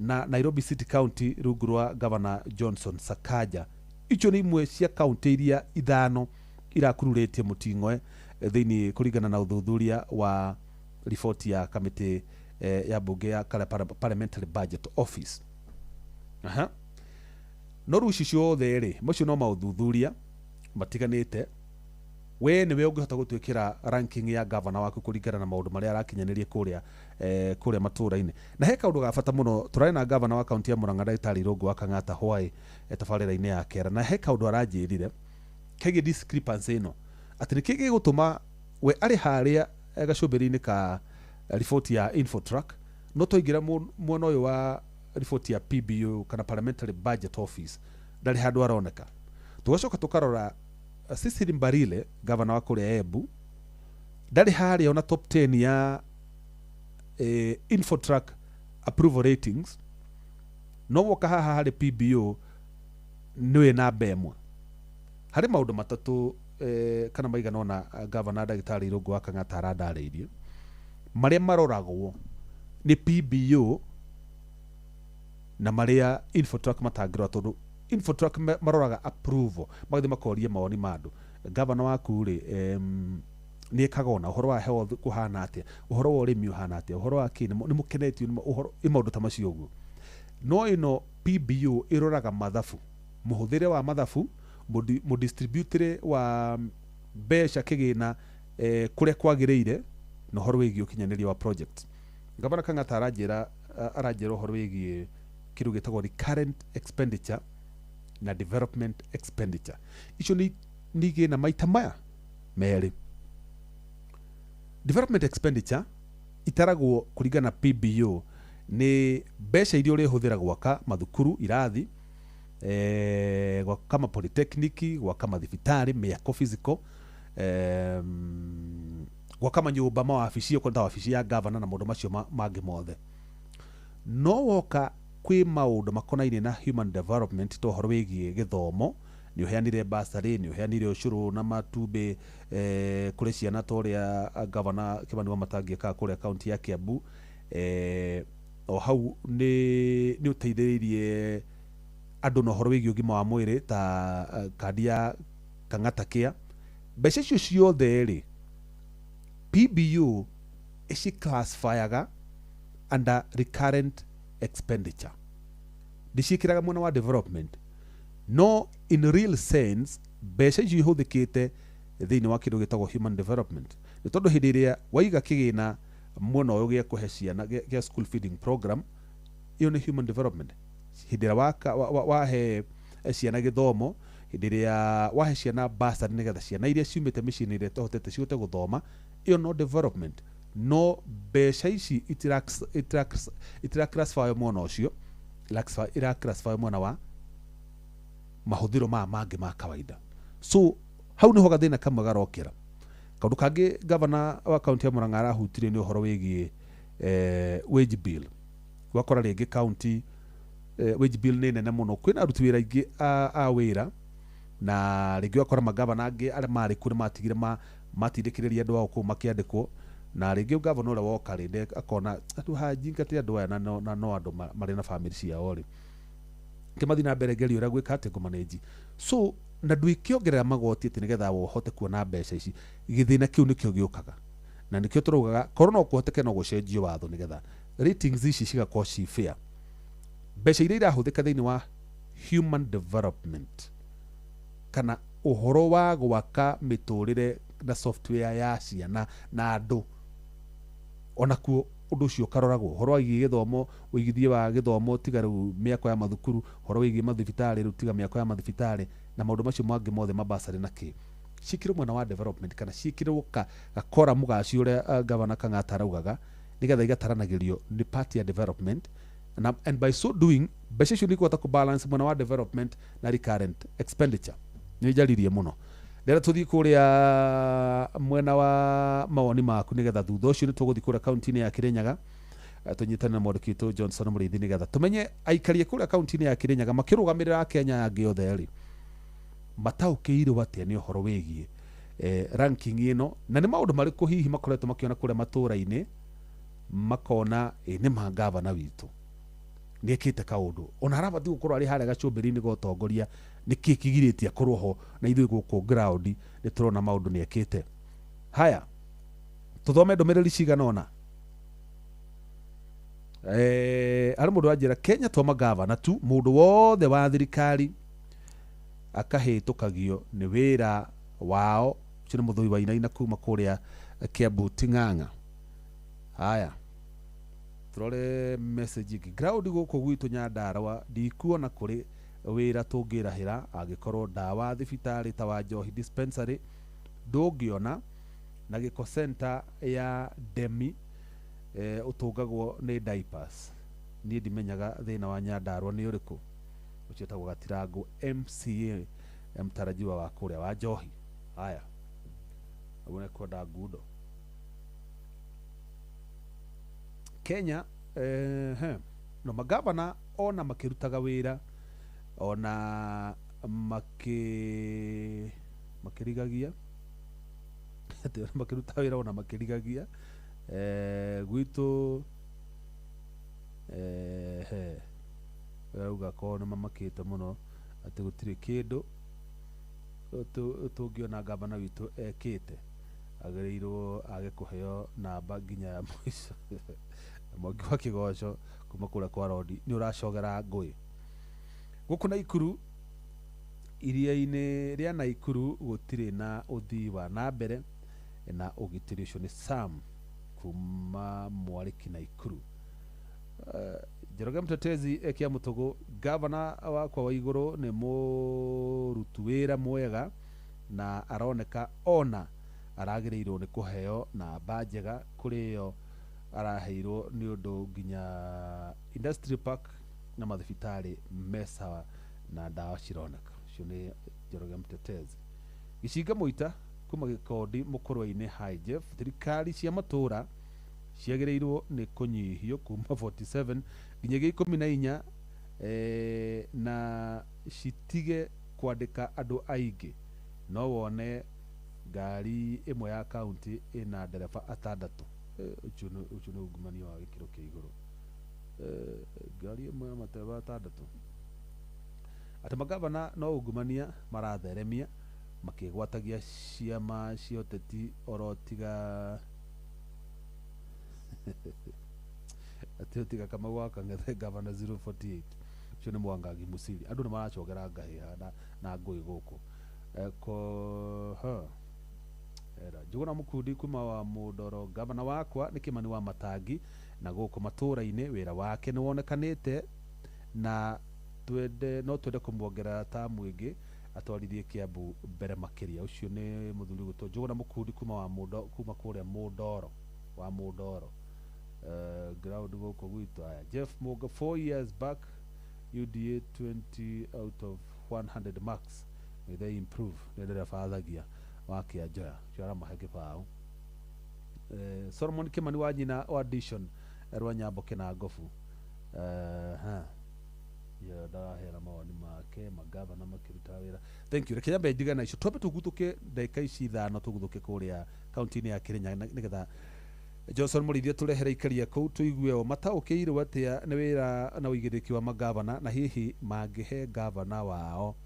na Nairobi City County rungu rwa Governor Johnson Sakaja. Icio nĩ imwe cia kaunti iria ithano irakururĩtie mũting'oe thĩinĩ kũringana na ũthuthuria wa riboti ya kamĩtĩ ya bunge ya Parliamentary Budget Office. Aha. No rĩu ici ciothe rĩ, macio no maũthuthuria matiganĩte. We nĩwe ũngĩhota gũtwĩkĩra ranking ya governor waku kũringana na maũndũ marĩa arakinyanĩria kũrĩa matũũra-inĩ. Na he kaũndũ ga bata mũno, tũrarĩ na governor wa kaunti ya Murang'a, Ndagĩtarĩ Irũngũ wa Kang'ata, hwaĩ tabarĩra-inĩ ya kera, na he kaũndũ aranjĩrire kegiĩ discrepancy ĩno, atĩ nĩkĩ gĩgũtũma we arĩ harĩa gacũmbĩrĩ-inĩ ka riboti ya Infotrack, no twaingĩra mwena ũyũ wa riboti ya PBO, kana Parliamentary Budget Office, ndarĩ handũ aroneka. Tũgacoka tũkarora Cecily Mbarire, governor wa kũrĩa Embu, ndarĩ harĩa ona top 10 ya Infotrack approval ratings. No woka haha harĩ PBO nĩwe namba ĩmwe harĩ maũndũ matatũ kana maigana ũna. Gavana ndagĩtarĩ Irũngũ wa Kang'ata arandarĩirie marĩa maroragwo nĩ PBO na marĩa Infotrack matangĩrora, tondũ Infotrack maroraga approval, magathiĩ makoria mawoni ma andũ. Gavana waku rĩ, nĩ ekaga ona ũhoro wa health kũhana atĩa, ũhoro wa ũrĩmi ũhana atĩa, ũhoro wa kĩ, nĩ mũkenetio nĩ ũhoro ĩ maũndũ ta macio ũguo. No ĩno PBO ĩroraga mathabu, mũhũthĩre wa mathabu, mũdistributĩre wa mbeca kĩgĩna kũrĩa kwagĩrĩire, na ũhoro wĩgiĩ ũkinyanĩria wa project. Gavana Kang'ata aranjĩra ũhoro wĩgiĩ kĩndũ gĩtagwo recurrent expenditure na development expenditure. Icio nĩ igĩna maita maya merĩ. Development expenditure itaragwo kũringana na PBO nĩ mbeca iria ũrĩhũthĩra gwaka mathukuru, irathi, gwaka mapolytechnic, gwaka mathibitarĩ, mĩako physical, gwaka manyũmba, mawabici, okorwo ta wabici ya gavana na maũndũ macio mangĩ mothe. No woka kwĩ maũndũ makonainie na human development, ta ũhoro wĩgiĩ gĩthomo, nĩ ũheanire bursary, nĩ ũheanire ũcũrũ na matumbĩ kũrĩ ciana ta ũrĩa gavana Kĩmani Wamatangi ekaga kũrĩa kaunti ya Kiambu. O hau nĩ ũteithĩrĩirie andũ na ũhoro wĩgiĩ ũgima wa mwĩrĩ ta kandi ya Kang'ata Care. Mbeca icio ciothe rĩ, PBO ĩciclassifyaga under recurrent expenditure, ndĩciĩkĩraga mwena wa development. No in real sense mbeca icio ihũthĩkĩte thĩinĩ wa kĩndũ gĩtagwo human development, nĩ tondũ hĩndĩ ĩrĩa waiga kĩgĩna mwena ũyũ gĩa kũhe ciana gĩa school feeding program, ĩyo nĩ human development. Hĩndĩ ĩrĩa wahe ciana gĩthomo, hĩndĩ ĩrĩa wahe ciana bursary nĩgetha ciana iria ciumĩte mĩciĩ-inĩ ĩrĩa ĩtahotete cihote gũthoma, ĩyo no development. No mbeca ici itiraclassify mwena ũcio, iraclassify mwena wa mahũthĩro maya mangĩ ma kawaida. So hau nĩho gathĩna kamwe garokĩra. Kaũndũ kangĩ gavana wa kaunti ya Murang'a arahutirie nĩ ũhoro wĩgiĩ wage bill. Gwakora rĩngĩ kaunti wage bill nĩ nene mũno, kwĩna aruti wĩra aingĩ a wĩra, na rĩngĩ ũgakora magavana angĩ arĩa marĩ kuo nĩ matigire matindĩkĩrĩria andũ ao kũu makĩandĩkwo, na rĩngĩ gavana ũrĩa woka rĩ akona andũ hanjingate andũ aya na no andũ marĩ na bamĩrĩ ciao rĩ, kĩmathiĩ na mbere ngerio ũrĩa gwĩka atĩ ngũmanĩnji. So na ndwĩkĩongerera magoti atĩ nĩgetha ũhote kuona mbeca ici, gĩthĩna kĩu nĩkĩo gĩũkaga, na nĩkĩo tũraugaga korwo no kũhoteke no gũcenjio watho nĩgetha ratings ici cigakorwo ci fair. Mbeca iria irahũthĩka thĩinĩ wa human development kana ũhoro wa gwaka mĩtũrĩre na software ya ciana na andũ, onakuo ũndũ ũcio ũkaroragwo. Ũhoro wĩgiĩ gĩthomo, ũigithia wa gĩthomo tiga rĩu mĩako ya mathukuru, ũhoro wĩgiĩ mathibitarĩ rĩu tiga mĩako ya mathibitarĩ, na maũndũ macio mangĩ mothe mabasarĩ na kĩ ciĩkĩrwo mwena wa development, kana ciĩkĩrwo gakoramu gacio ũrĩa gavana Kang'ata araugaga, nĩgetha igataranagĩrio nĩ part ya development, and by so doing mbeca icio nĩ ikũhota kũbalance mwena wa development na recurrent expenditure. Nĩ njaririe mũno, ndĩrenda tũthiĩ kũrĩa mwena wa mawoni maku nĩgetha thutha ũcio nĩ tũgũthiĩ kũrĩa kaunti-inĩ ya Kĩrĩnyaga tũnyitane na mwandĩki witũ Johnson Mũrĩithi nĩgetha tũmenye aikari kũrĩa kaunti-inĩ ya Kĩrĩnyaga makĩrũgamĩrĩra Akenya angĩ othe rĩ, mataũkĩirwo atĩa nĩ ũhoro wĩgiĩ ranking ĩno, na nĩ maũndũ marĩkũ hihi makoretwo makĩona kũrĩa matũũra-inĩ makona nĩ ma gavana witũ nĩekĩte kaũndũ ona arabatiĩ gũkorwo arĩ harĩa gacũmbĩrĩ-inĩ ga ũtongoria, nĩkĩ kĩgirĩtie akorwo ho, na ithuĩ gũkũ ground nĩ tũrona maũndũ nĩekĩte. Haya, tũthome ndũmĩrĩri cigana ũna. Harĩ mũndũ wanjĩra Kenya to magavana tu, mũndũ wothe wa thirikari akahĩtũkagio nĩ wĩra wao. Ũcio nĩ Mũthũi wa Inaina kuma kũrĩa Kiambu Ting'ang'a. Haya, tũrore message ĩngĩ. Ground gũkũ gwitũ Nyandarũa ndikuona kũrĩ wĩra tũngĩrahĩra angĩkorwo ndawa thibitarĩ ta wa Njohi dispensary ndũngĩona, na gĩko center ya Demi ũtũngagwo nĩ diapers. Niĩ ndimenyaga thĩna wa Nyandarũa nĩ ũrĩkũ. Ũcio etagwo Gatirango MCA mtarajiwa wa kũrĩa wa Njohi. Haya, ũguo nĩ kwenda ngundo Kenya. No magavana ona makĩrutaga wĩra ona makĩrigagia atĩ ona makĩruta wĩra ona makĩrigagia gwitũ he rauga korwo nĩ mamakĩte mũno atĩ gũtirĩ kĩndũ tũngĩona gavana witũ ekĩte agĩrĩirwo age kũheo namba nginya ya mũico. Mwangi wa Kĩgoco kuma kũrĩa kwa Rodi nĩ ũracogera ngũĩ gũkũ Naikuru. Iria-inĩ rĩa Naikuru gũtirĩ na ũthii wa na mbere na ũgitĩri. Ũcio nĩ Sam kuma Mwarĩki Naikuru. Njoroge Mtetezi ekia Mũtũgũ, gavana wakwa wa igũrũ nĩ mũrutu wĩra mwega na aroneka ona aragĩrĩirwo nĩ kũheo namba njega kũrĩ ĩyo araheirwo nĩ ũndũ nginya industry park na mathibitarĩ me sawa na ndawa cironeka. Ũcio nĩ Njoroge Mtetezi. Gĩcinga Mũita kuma Gĩkondi Mũkũrwe-inĩ. Hi Jeff, thirikari cia matũra ciagĩrĩirwo nĩ kũnyihio kuma 47 nginyagia 14 na citige kwandĩka andũ aingĩ. No wone ngari ĩmwe ya kaunti ĩna ndereba 6. Ũcio nĩ ungumania wa gĩkĩro kĩa igũrũ. Ngari ĩmwe ya matereba 6. Atĩ magavana no ungumania maratheremia makĩgwatagia ciama cia ũteti oro tiga atĩ tiga Kamau wa Kang'ethe gavana 048. Ũcio nĩ Mwangangi Musili. Andũ nĩ maracogera ngahĩha na ngũĩ gũkũ. Ko ha era Njuguna Mukundi kuma wa Mũndoro, gavana wakwa nĩ Kĩmani wa Matangi na gũkũ matũra-inĩ wĩra wake nĩ wonekanĩte na twende no twende kũmuongerera tamu ĩngĩ atwarithie Kiambu mbere makĩria. Ũcio nĩ mũthuri ũgwĩtwo Njuguna Mukundi kuma wa Mũndo, kuma kũrĩa Mũndoro wa Mũndoro. Ground gũkũ gwitũ. Aya Jeff Muga, 4 years back UDA 20 out of 100 marks, may they improve. Nĩ ndereba athagia wa Kĩanjoya ũcio aramahe kĩbaũ. Solomon Kimani wa nyina wa Dishon rwa Nyambo Kĩnangobu ya ndaraheana mawoni make magavana makĩruta wĩra. Thank you. Reke nyambe ndigane na icio twambe tũguthũke ndagĩka ici 5 tũguthũke kũrĩa kaunti-inĩ ya Kĩrĩnyaga nĩgetha Johnson Mũrĩithia tũrehere ikaria kũu tũigue o mataũkĩirwo atĩa nĩ wĩra na ũigĩrĩrĩki wa magavana na hihi mangĩhe gavana wao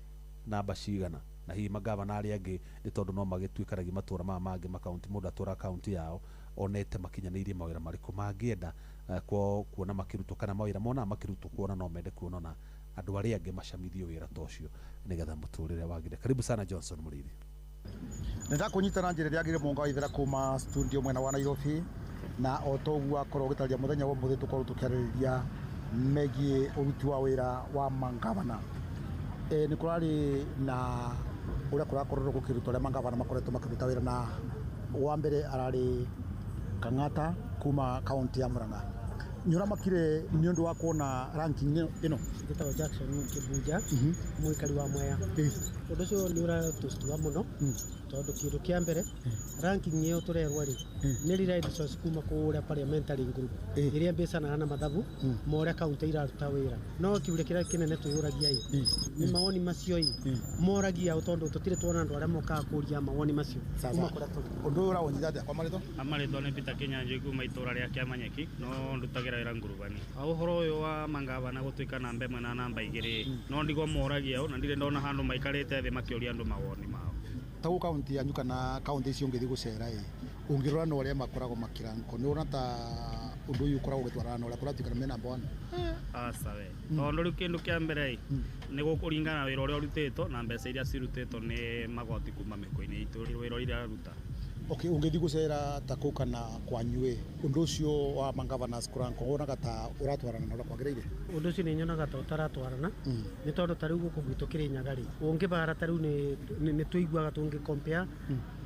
namba cigana na hihi magavana arĩa angĩ nĩ tondũ no magĩtuĩkanagia matũra maya mangĩ makaunti mũndũ atũra kaunti yao onete makinyanĩirie mawĩra marĩkũ mangĩenda kwao kuona makĩrutwo kana mawĩra monaga makĩrutwo kuona no mende kuona na andũ arĩa angĩ macamithio wĩra ta ũcio nĩgetha mũtũrĩre wagĩre. Karibu sana Johnson Mũrĩithi. Nĩndakũnyita na njĩra ĩrĩa yagĩrĩire Mũnga wa Ithera kuma studio mwena wa Nairobi na o toguo akorwo ũgĩtarĩria mũthenya wa ũmũthĩ tũkorwo tũkĩarĩrĩria megiĩ ũruti wa wĩra wa mangavana. Nĩ kũrarĩ na ũrĩa kũrakorirwo gũkĩrutwo ũrĩa mangavana makoretwo makĩruta wĩra na wa mbere ararĩ Kang'ata kuma kaunti ya Murang'a. Nĩ ũramakire nĩ ũndũ wa kuona ranking ĩno? Njĩtagwo Jackson Kĩbunja, mũikari wa Mwea. Ũndũ ũcio nĩ ũratũctua mũno tondũ kĩndũ kĩa mbere ranking ĩyo tũrerwo rĩ nĩ relied source kuma kũrĩa parliamentary group ĩrĩa mbĩcanaga na mathabu ma ũrĩa kaunti iraruta wĩra. No kĩũria kĩrĩa kĩnene twĩyũragia ĩ nĩ mawoni macio ĩ moragia ũ tondũ tũtirĩ tuona andũ arĩa mokaga kũria mawoni macio kuma kũrĩa tũrĩ. Ũndũ ũyũ ũrawũnyita atĩa kwa marĩtwa? Marĩtwa nĩ Peter Kĩnyanjui kuma itũra rĩa Kĩamanyeki no ndutagĩra wĩra ngurubani. Ũhoro ũyũ wa mangavana gũtuĩka namba 1 na namba 2 no ndigwo moragia ũ na ndirĩ ndona handũ maikarĩte thĩ makĩũria andũ mawoni mao. Ta gũkũ kaunti yanyu kana kaunti icio ũngĩthiĩ gũcera ĩ ũngĩrora na ũrĩa makoragwo makĩranko nĩ ũrona ta ũndũ ũyũ ũkoragwo ũgĩtwarana na ũrĩa kũratuĩka me namba 1? Aca we, tondũ rĩu kĩndũ kĩa mbere ĩ nĩ gũkũringana na wĩra ũrĩa ũrutĩtwo na mbeca iria cirutĩtwo nĩ magoti kuma mĩhuko-inĩ itũ wĩra ũrĩa iraruta. Okay, ũngĩthiĩ gũcera ta kũu kana kwanyu ĩ ũndũ ũcio wa mangavanas kũranko wonaga ta ũratwarana na ũrĩa kwagĩrĩire? Ũndũ ũcio nĩ nyonaga ta ũtaratwarana nĩ tondũ ta rĩu gũkũ gwitũ Kĩrĩnyaga rĩ ũngĩbara ta rĩu nĩ tũiguaga tũngĩ compare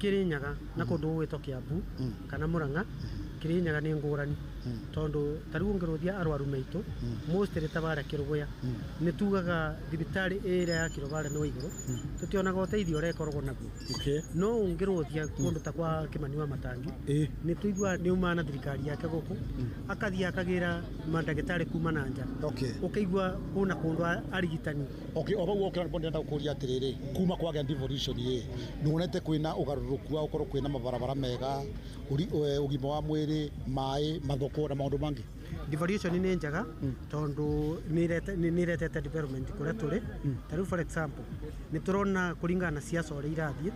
Kĩrĩnyaga na kũndũ gũgwĩtwo Kĩambu kana Murang'a. Kĩrĩnyaga nĩ ngũrani Tondu ta riu ungiruthia arwaru maitu mostly ta baria Kiruguya ni tugaga thibitari ĩrĩa ya Kirobare no iguru tutionaga ũteithio ũrĩa ĩkoragwo naguo. No ũngĩrũthia kũndũ ta kwa Kimani wa Matangi nĩ tũigua nĩ uma na thirikari yake gũkũ akathiĩ akagĩra mandagĩtarĩ kuma na nja, ũkaigua kũna kũndũ arigitani. Okay, o bau okira ndenda gũkũria atĩrĩrĩ, kuma kwagĩa devolution ĩ nĩwonete kwĩna ũgarũrũku wa gũkorwo kwĩna mabarabara mega, ũgima wa mwĩrĩ, maĩ, mathoko na maũndũ mangĩ? Devolution nĩ njega tondũ nĩ iretete development kũrĩa tũrĩ. Ta rĩu for example nĩ tũrona kũringana na siasa ũrĩa irathiĩ,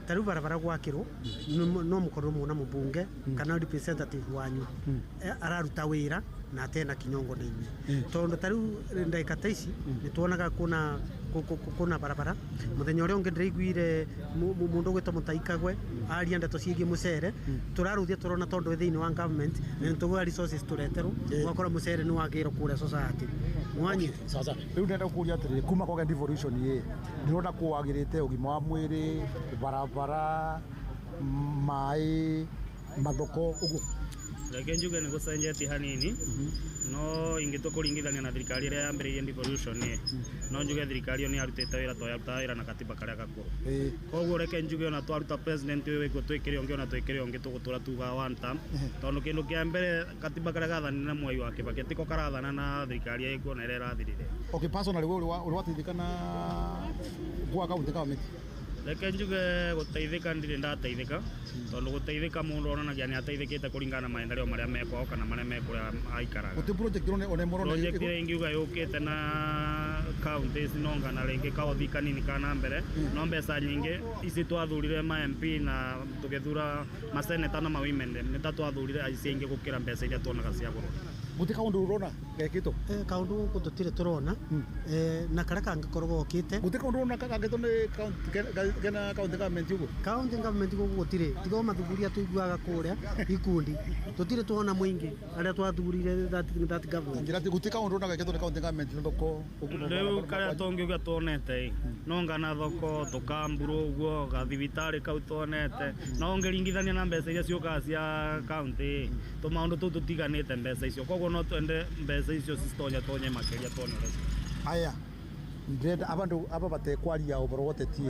ta rĩu barabara gwakĩrwo no mũkorwo muona mũmbunge kana representative wanyu araruta wĩra na atena kinyongo na inyuĩ, tondũ ta rĩu ndagĩka ta ici nĩ tuonaga kuna barabara. Mũthenya ũrĩa ũngĩ ndĩraiguire mũndũ ũgwĩtwo Mũtai Kagwe aria ndeto ciĩgiĩ mũcere, tũraruthia tũrona tondũ thĩinĩ wa government na nĩ tũgũa resources tũreterwo, ũgakora mũcere nĩ wagĩrwo kũrĩa society mwanyi. Sasa rĩu ndenda gũkũria atĩrĩrĩ, kuma kwagĩa devolution ĩ ndĩrona kũwagĩrĩte ũgima wa mwĩrĩ, barabara, maĩ, mathoko ũguo? Reke njuge nĩ gũcenjetie hanini, no ingĩtua kũringithania na thirikari ĩrĩa yambĩrĩirie devolution ĩ, no njuge thirikari ĩyo nĩ yarutĩte wĩra to yarutaga wĩra na katiba karĩa gakũrũ. Koguo reke njuge ona twaruta president ũyũ wĩkuo twĩkĩre ũngĩ, ona twĩkĩre ũngĩ, tũgũtũra tugaga one term, tondũ kĩndũ kĩa mbere katiba karĩa gathanire na Mwai wa Kibaki tiko karathana na thirikari ĩkuo na ĩrĩa ĩrathirire. Okay, personally wewe uri wateithĩka na gwa county government? Reke njuge gũteithĩka ndirĩ ndateithĩka, tondũ gũteithĩka mũndũ onanagia nĩ ateithĩkĩte kũringana na maendeleo marĩa mekwao kana marĩa mekũrĩa aikaraga. Gũtirĩ project one mũrona? Project ĩrĩa ingiuga yũkĩte na counties no ngana rĩngĩ kaũthi kanini ka na mbere, no mbeca nyingĩ ici twathurire ma MP na tũgĩthura maseneta na ma women nĩ ta twathurire aici aingĩ gũkĩra mbeca iria tuonaga cia bũrũri. Gũtirĩ kaũndũ ũrona gekĩtwo? Kaũndũ gũkũ tũtirĩ tũrona, na karĩa kangĩkorwo gokĩte. Gũtirĩ kaũndũ ũrona gakĩtwo nĩ kena county government ũguo? County government gũkũ gũtirĩ, tiga o mathuguri tũiguaga kũrĩa ikundi, tũtirĩ tuona mũingĩ arĩa twathurire that government. Njĩra atĩ gũtirĩ kaũndũ ũrona gekĩtwo nĩ county government na thoko ũguo? Rĩu karĩa tũngiuga tuonete no ngana thoko tũkamburu ũguo gathibitarĩ kau tuonete, no ũngĩringithania na mbeca iria ciũkaga cia county tũmaũndũ tũu tũtiganĩte mbeca icio, koguo no twende mbeca icio citonya tonye makĩria tuone ũrĩa. Aya ndĩrenda abandu aba batekwaria ũhoro wa ũteti,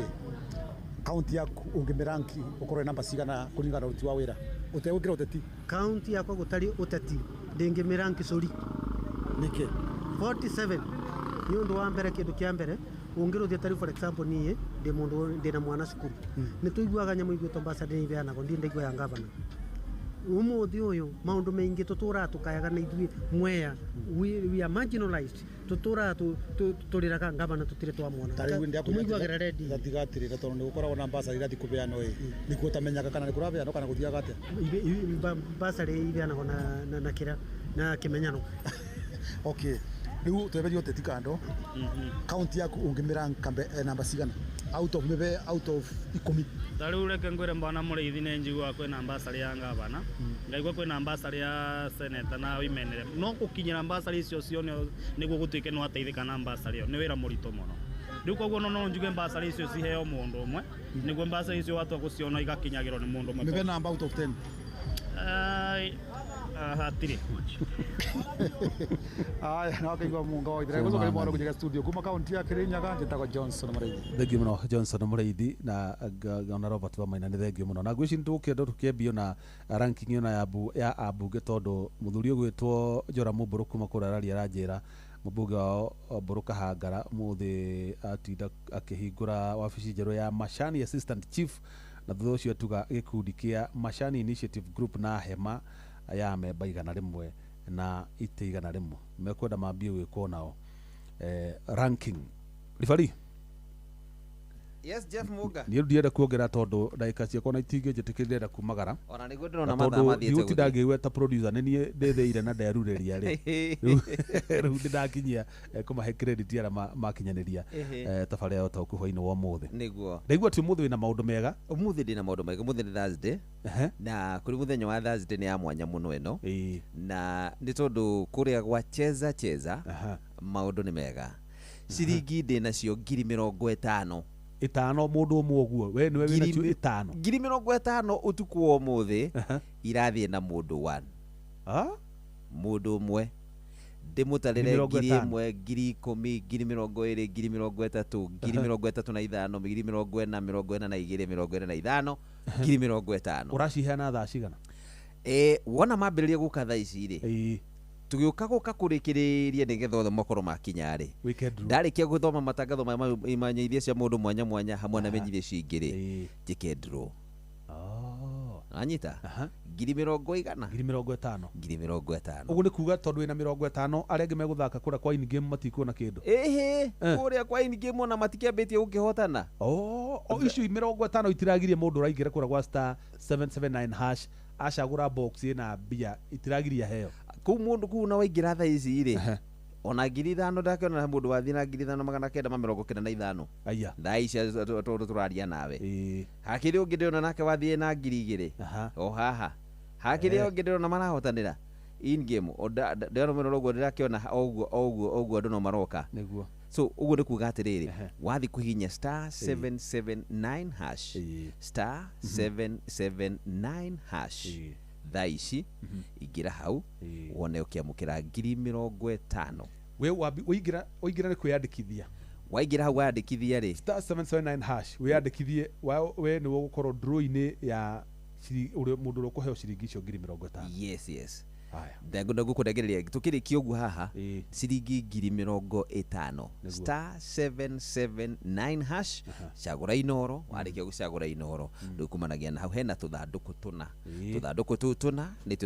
kaunti yaku ũngĩmĩranki ũkorwo namba cigana kũringana na ũruti wa wĩra ũtegwĩkĩra ũteti? Kaunti yakwa gũtarĩ ũteti ndĩngĩmĩranki cũri. Nĩkĩ? 47 nĩ ũndũ wa mbere, kĩndũ kĩa mbere ũngĩrũthia tarĩu for example niĩ ndĩ mũndũ ndĩna mwana cukuru, nĩ tũiguaga nyamũ iguĩtwo bursary nĩ iheanagwo, ndirĩ ndaigua ya ngavana. Ũmũthĩ ũyũ maũndũ maingĩ tũtũraga tũkayaga na ithuĩ Mwea we are marginalized, tũtũraga tũrĩraga ngavana tũtirĩ twamwona, tũmũiguagĩra rendi. Ndatiga atĩrĩra tondũ nĩ gũkoragwo na bursary irathiĩ kũbeanwo ĩ nĩkuo ũtamenyaga kana nĩ kũrabeanwo kana gũthiaga atĩa? Bursary ibeanagwo na kĩrĩa na kĩmenyano. Okay, rĩu tweberie ũteti kando, kaunti yaku ũngĩmĩranka namba cigana out of maybe out of 10? Ta rĩu reke ngwĩre mbana mũrĩithi nĩ njiguaga kwĩna bursary ya ngavana, ngaigua kwĩna bursary ya seneta na women rep, no gũkinyĩra bursary icio cione nĩguo gũtuĩke nĩ wateithĩka na bursary ĩyo nĩ wĩra mũritũ mũno. Rĩu koguo no njuge bursary icio ciheo mũndũ ũmwe nĩguo bursary icio watua gũciona igakinyagĩrwo nĩ mũndũ ũmwe. Maybe namba out of 10? Hatirĩ. Aya no kaigua munga wa ithira gũcoka mwana kũnjĩga studio kuma kaunti ya Kirinyaga, njĩtagwo Johnson Mũrĩithi. Thengiũ mũno Johnson Mũrĩithi na ona Robert Wamaina nĩ thengiũ mũno. Na ngwĩciria nĩtũgũkĩenda tũkĩambio na ranking ĩno ya ambunge, tondũ mũthuri ũgwĩtwo Joram Mbũrũ kuma kũrĩa araria aranjĩra mũmbunge wao Mbũrũ Kahangara ũmũthĩ atinda akĩhingũra wabici njerũ ya Machani Assistant Chief, na thutha ũcio atuga gĩkundi kĩa Machani Initiative Group na hema ya memba 100 na itĩ 100 mekwenda mambie gwĩkwo nao ranking. Ribari. Yes, Jeff Muga. Niĩ ndienda kuongerera tondũ ndagĩka ciakwa na itingĩnjĩtĩkĩria ndĩrenda kumagara. Ona nĩguo ndĩrona mathaa mathiĩte gũthiĩ. Ndigũtinda ngĩgweta producer nĩ niĩ ndĩthĩire na nderurĩria rĩ. Rĩu nĩndakinyia kũmahe credit arĩa makinyanĩria tabarĩra ya ũtaũku hwainĩ wa ũmũthĩ. Nĩguo. Ndaigua atĩ ũmũthĩ wĩna maũndũ mega. Ũmũthĩ ndĩna maũndũ mega. Ũmũthĩ nĩ Thursday. Na kũrĩ mũthenya wa Thursday nĩ ya mwanya mũno ĩno. Na nĩ tondũ kũrĩa gwa Cheza Cheza maũndũ nĩ mega. Ciringi ndĩ nacio 50,000. Ĩtano mũndũ ũmwe ũguo we nĩwe wĩna cio ĩtano. 50,000 ũtukũ wa ũmũthĩ irathiĩ na mũndũ one. Mũndũ ũmwe ndĩmũtarĩre Ngiri ngiri 50. 1, 10,000, 20,000, 30,000, 35,000, 40,000, 42, 45, 50,000. Ũraciheana thaa cigana? Wona mambĩrĩria gũka thaa ici rĩ, tũgĩũka gũka kũrĩkĩrĩria nĩgetha othe makorwo makinya rĩ, Weekend draw. Ndarĩkia gũthoma matangatho ma imenyithia cia mũndũ mwanya mwanya hamwe na menyithia icio ingĩ rĩ, njĩke draw. Anyita 100,000, 50,000, 50,000. Ũguo nĩ kuga tondũ wĩna 50 arĩa angĩ megũthaka kũrĩa kwa in game matikuona kĩndũ. Ĩhĩ, kũrĩa kwa in game ona matikĩambĩtie gũkĩhotana. O icio 50 itiragirie mũndũ ũraingĩra kũrĩa gwa star 779 hash acagũra box ĩna mbia, itiragiria heo. Kũu mũndũ kũu na waingĩra thaa ici rĩ, ona 5,000 ndakĩona mũndũ wathiĩ na 5995. Aya. Thaa ici tondũ tũraria nawe hakĩrĩ ũngĩ ndĩrona nake wathiĩ na 2,000 o haha hakĩrĩ ũngĩ ndĩrona marahotanĩra in game ndĩrona mũno ũguo ndĩrakĩona o ũguo o ũguo o ũguo andũ no maroka. Nĩguo. So ũguo nĩ kuga atĩrĩrĩ, wathiĩ kũhihinya star 779 hash, star 779 hash thaa ici, ingĩra hau wone ũkĩamũkĩra 50,000. We waingĩra nĩ kwĩyandĩkithia. Waingĩra hau wayandĩkithia rĩ, star 779 hash wĩyandĩkithie, we nĩwe ũgũkorwo draw-inĩ ya mũndũ ũrĩa ũkũheo ciringi icio 50,000. Yes. Ndagũkũndengereria tũkĩrĩkia ũguo haha ciringi 50,000, star 779 hash, cagũra inoro. Warĩkia gũcagũra inoro rĩu kumanagia na hau hena tũthandũkũ tũna, tũthandũkũ tũu tũna nĩtuo.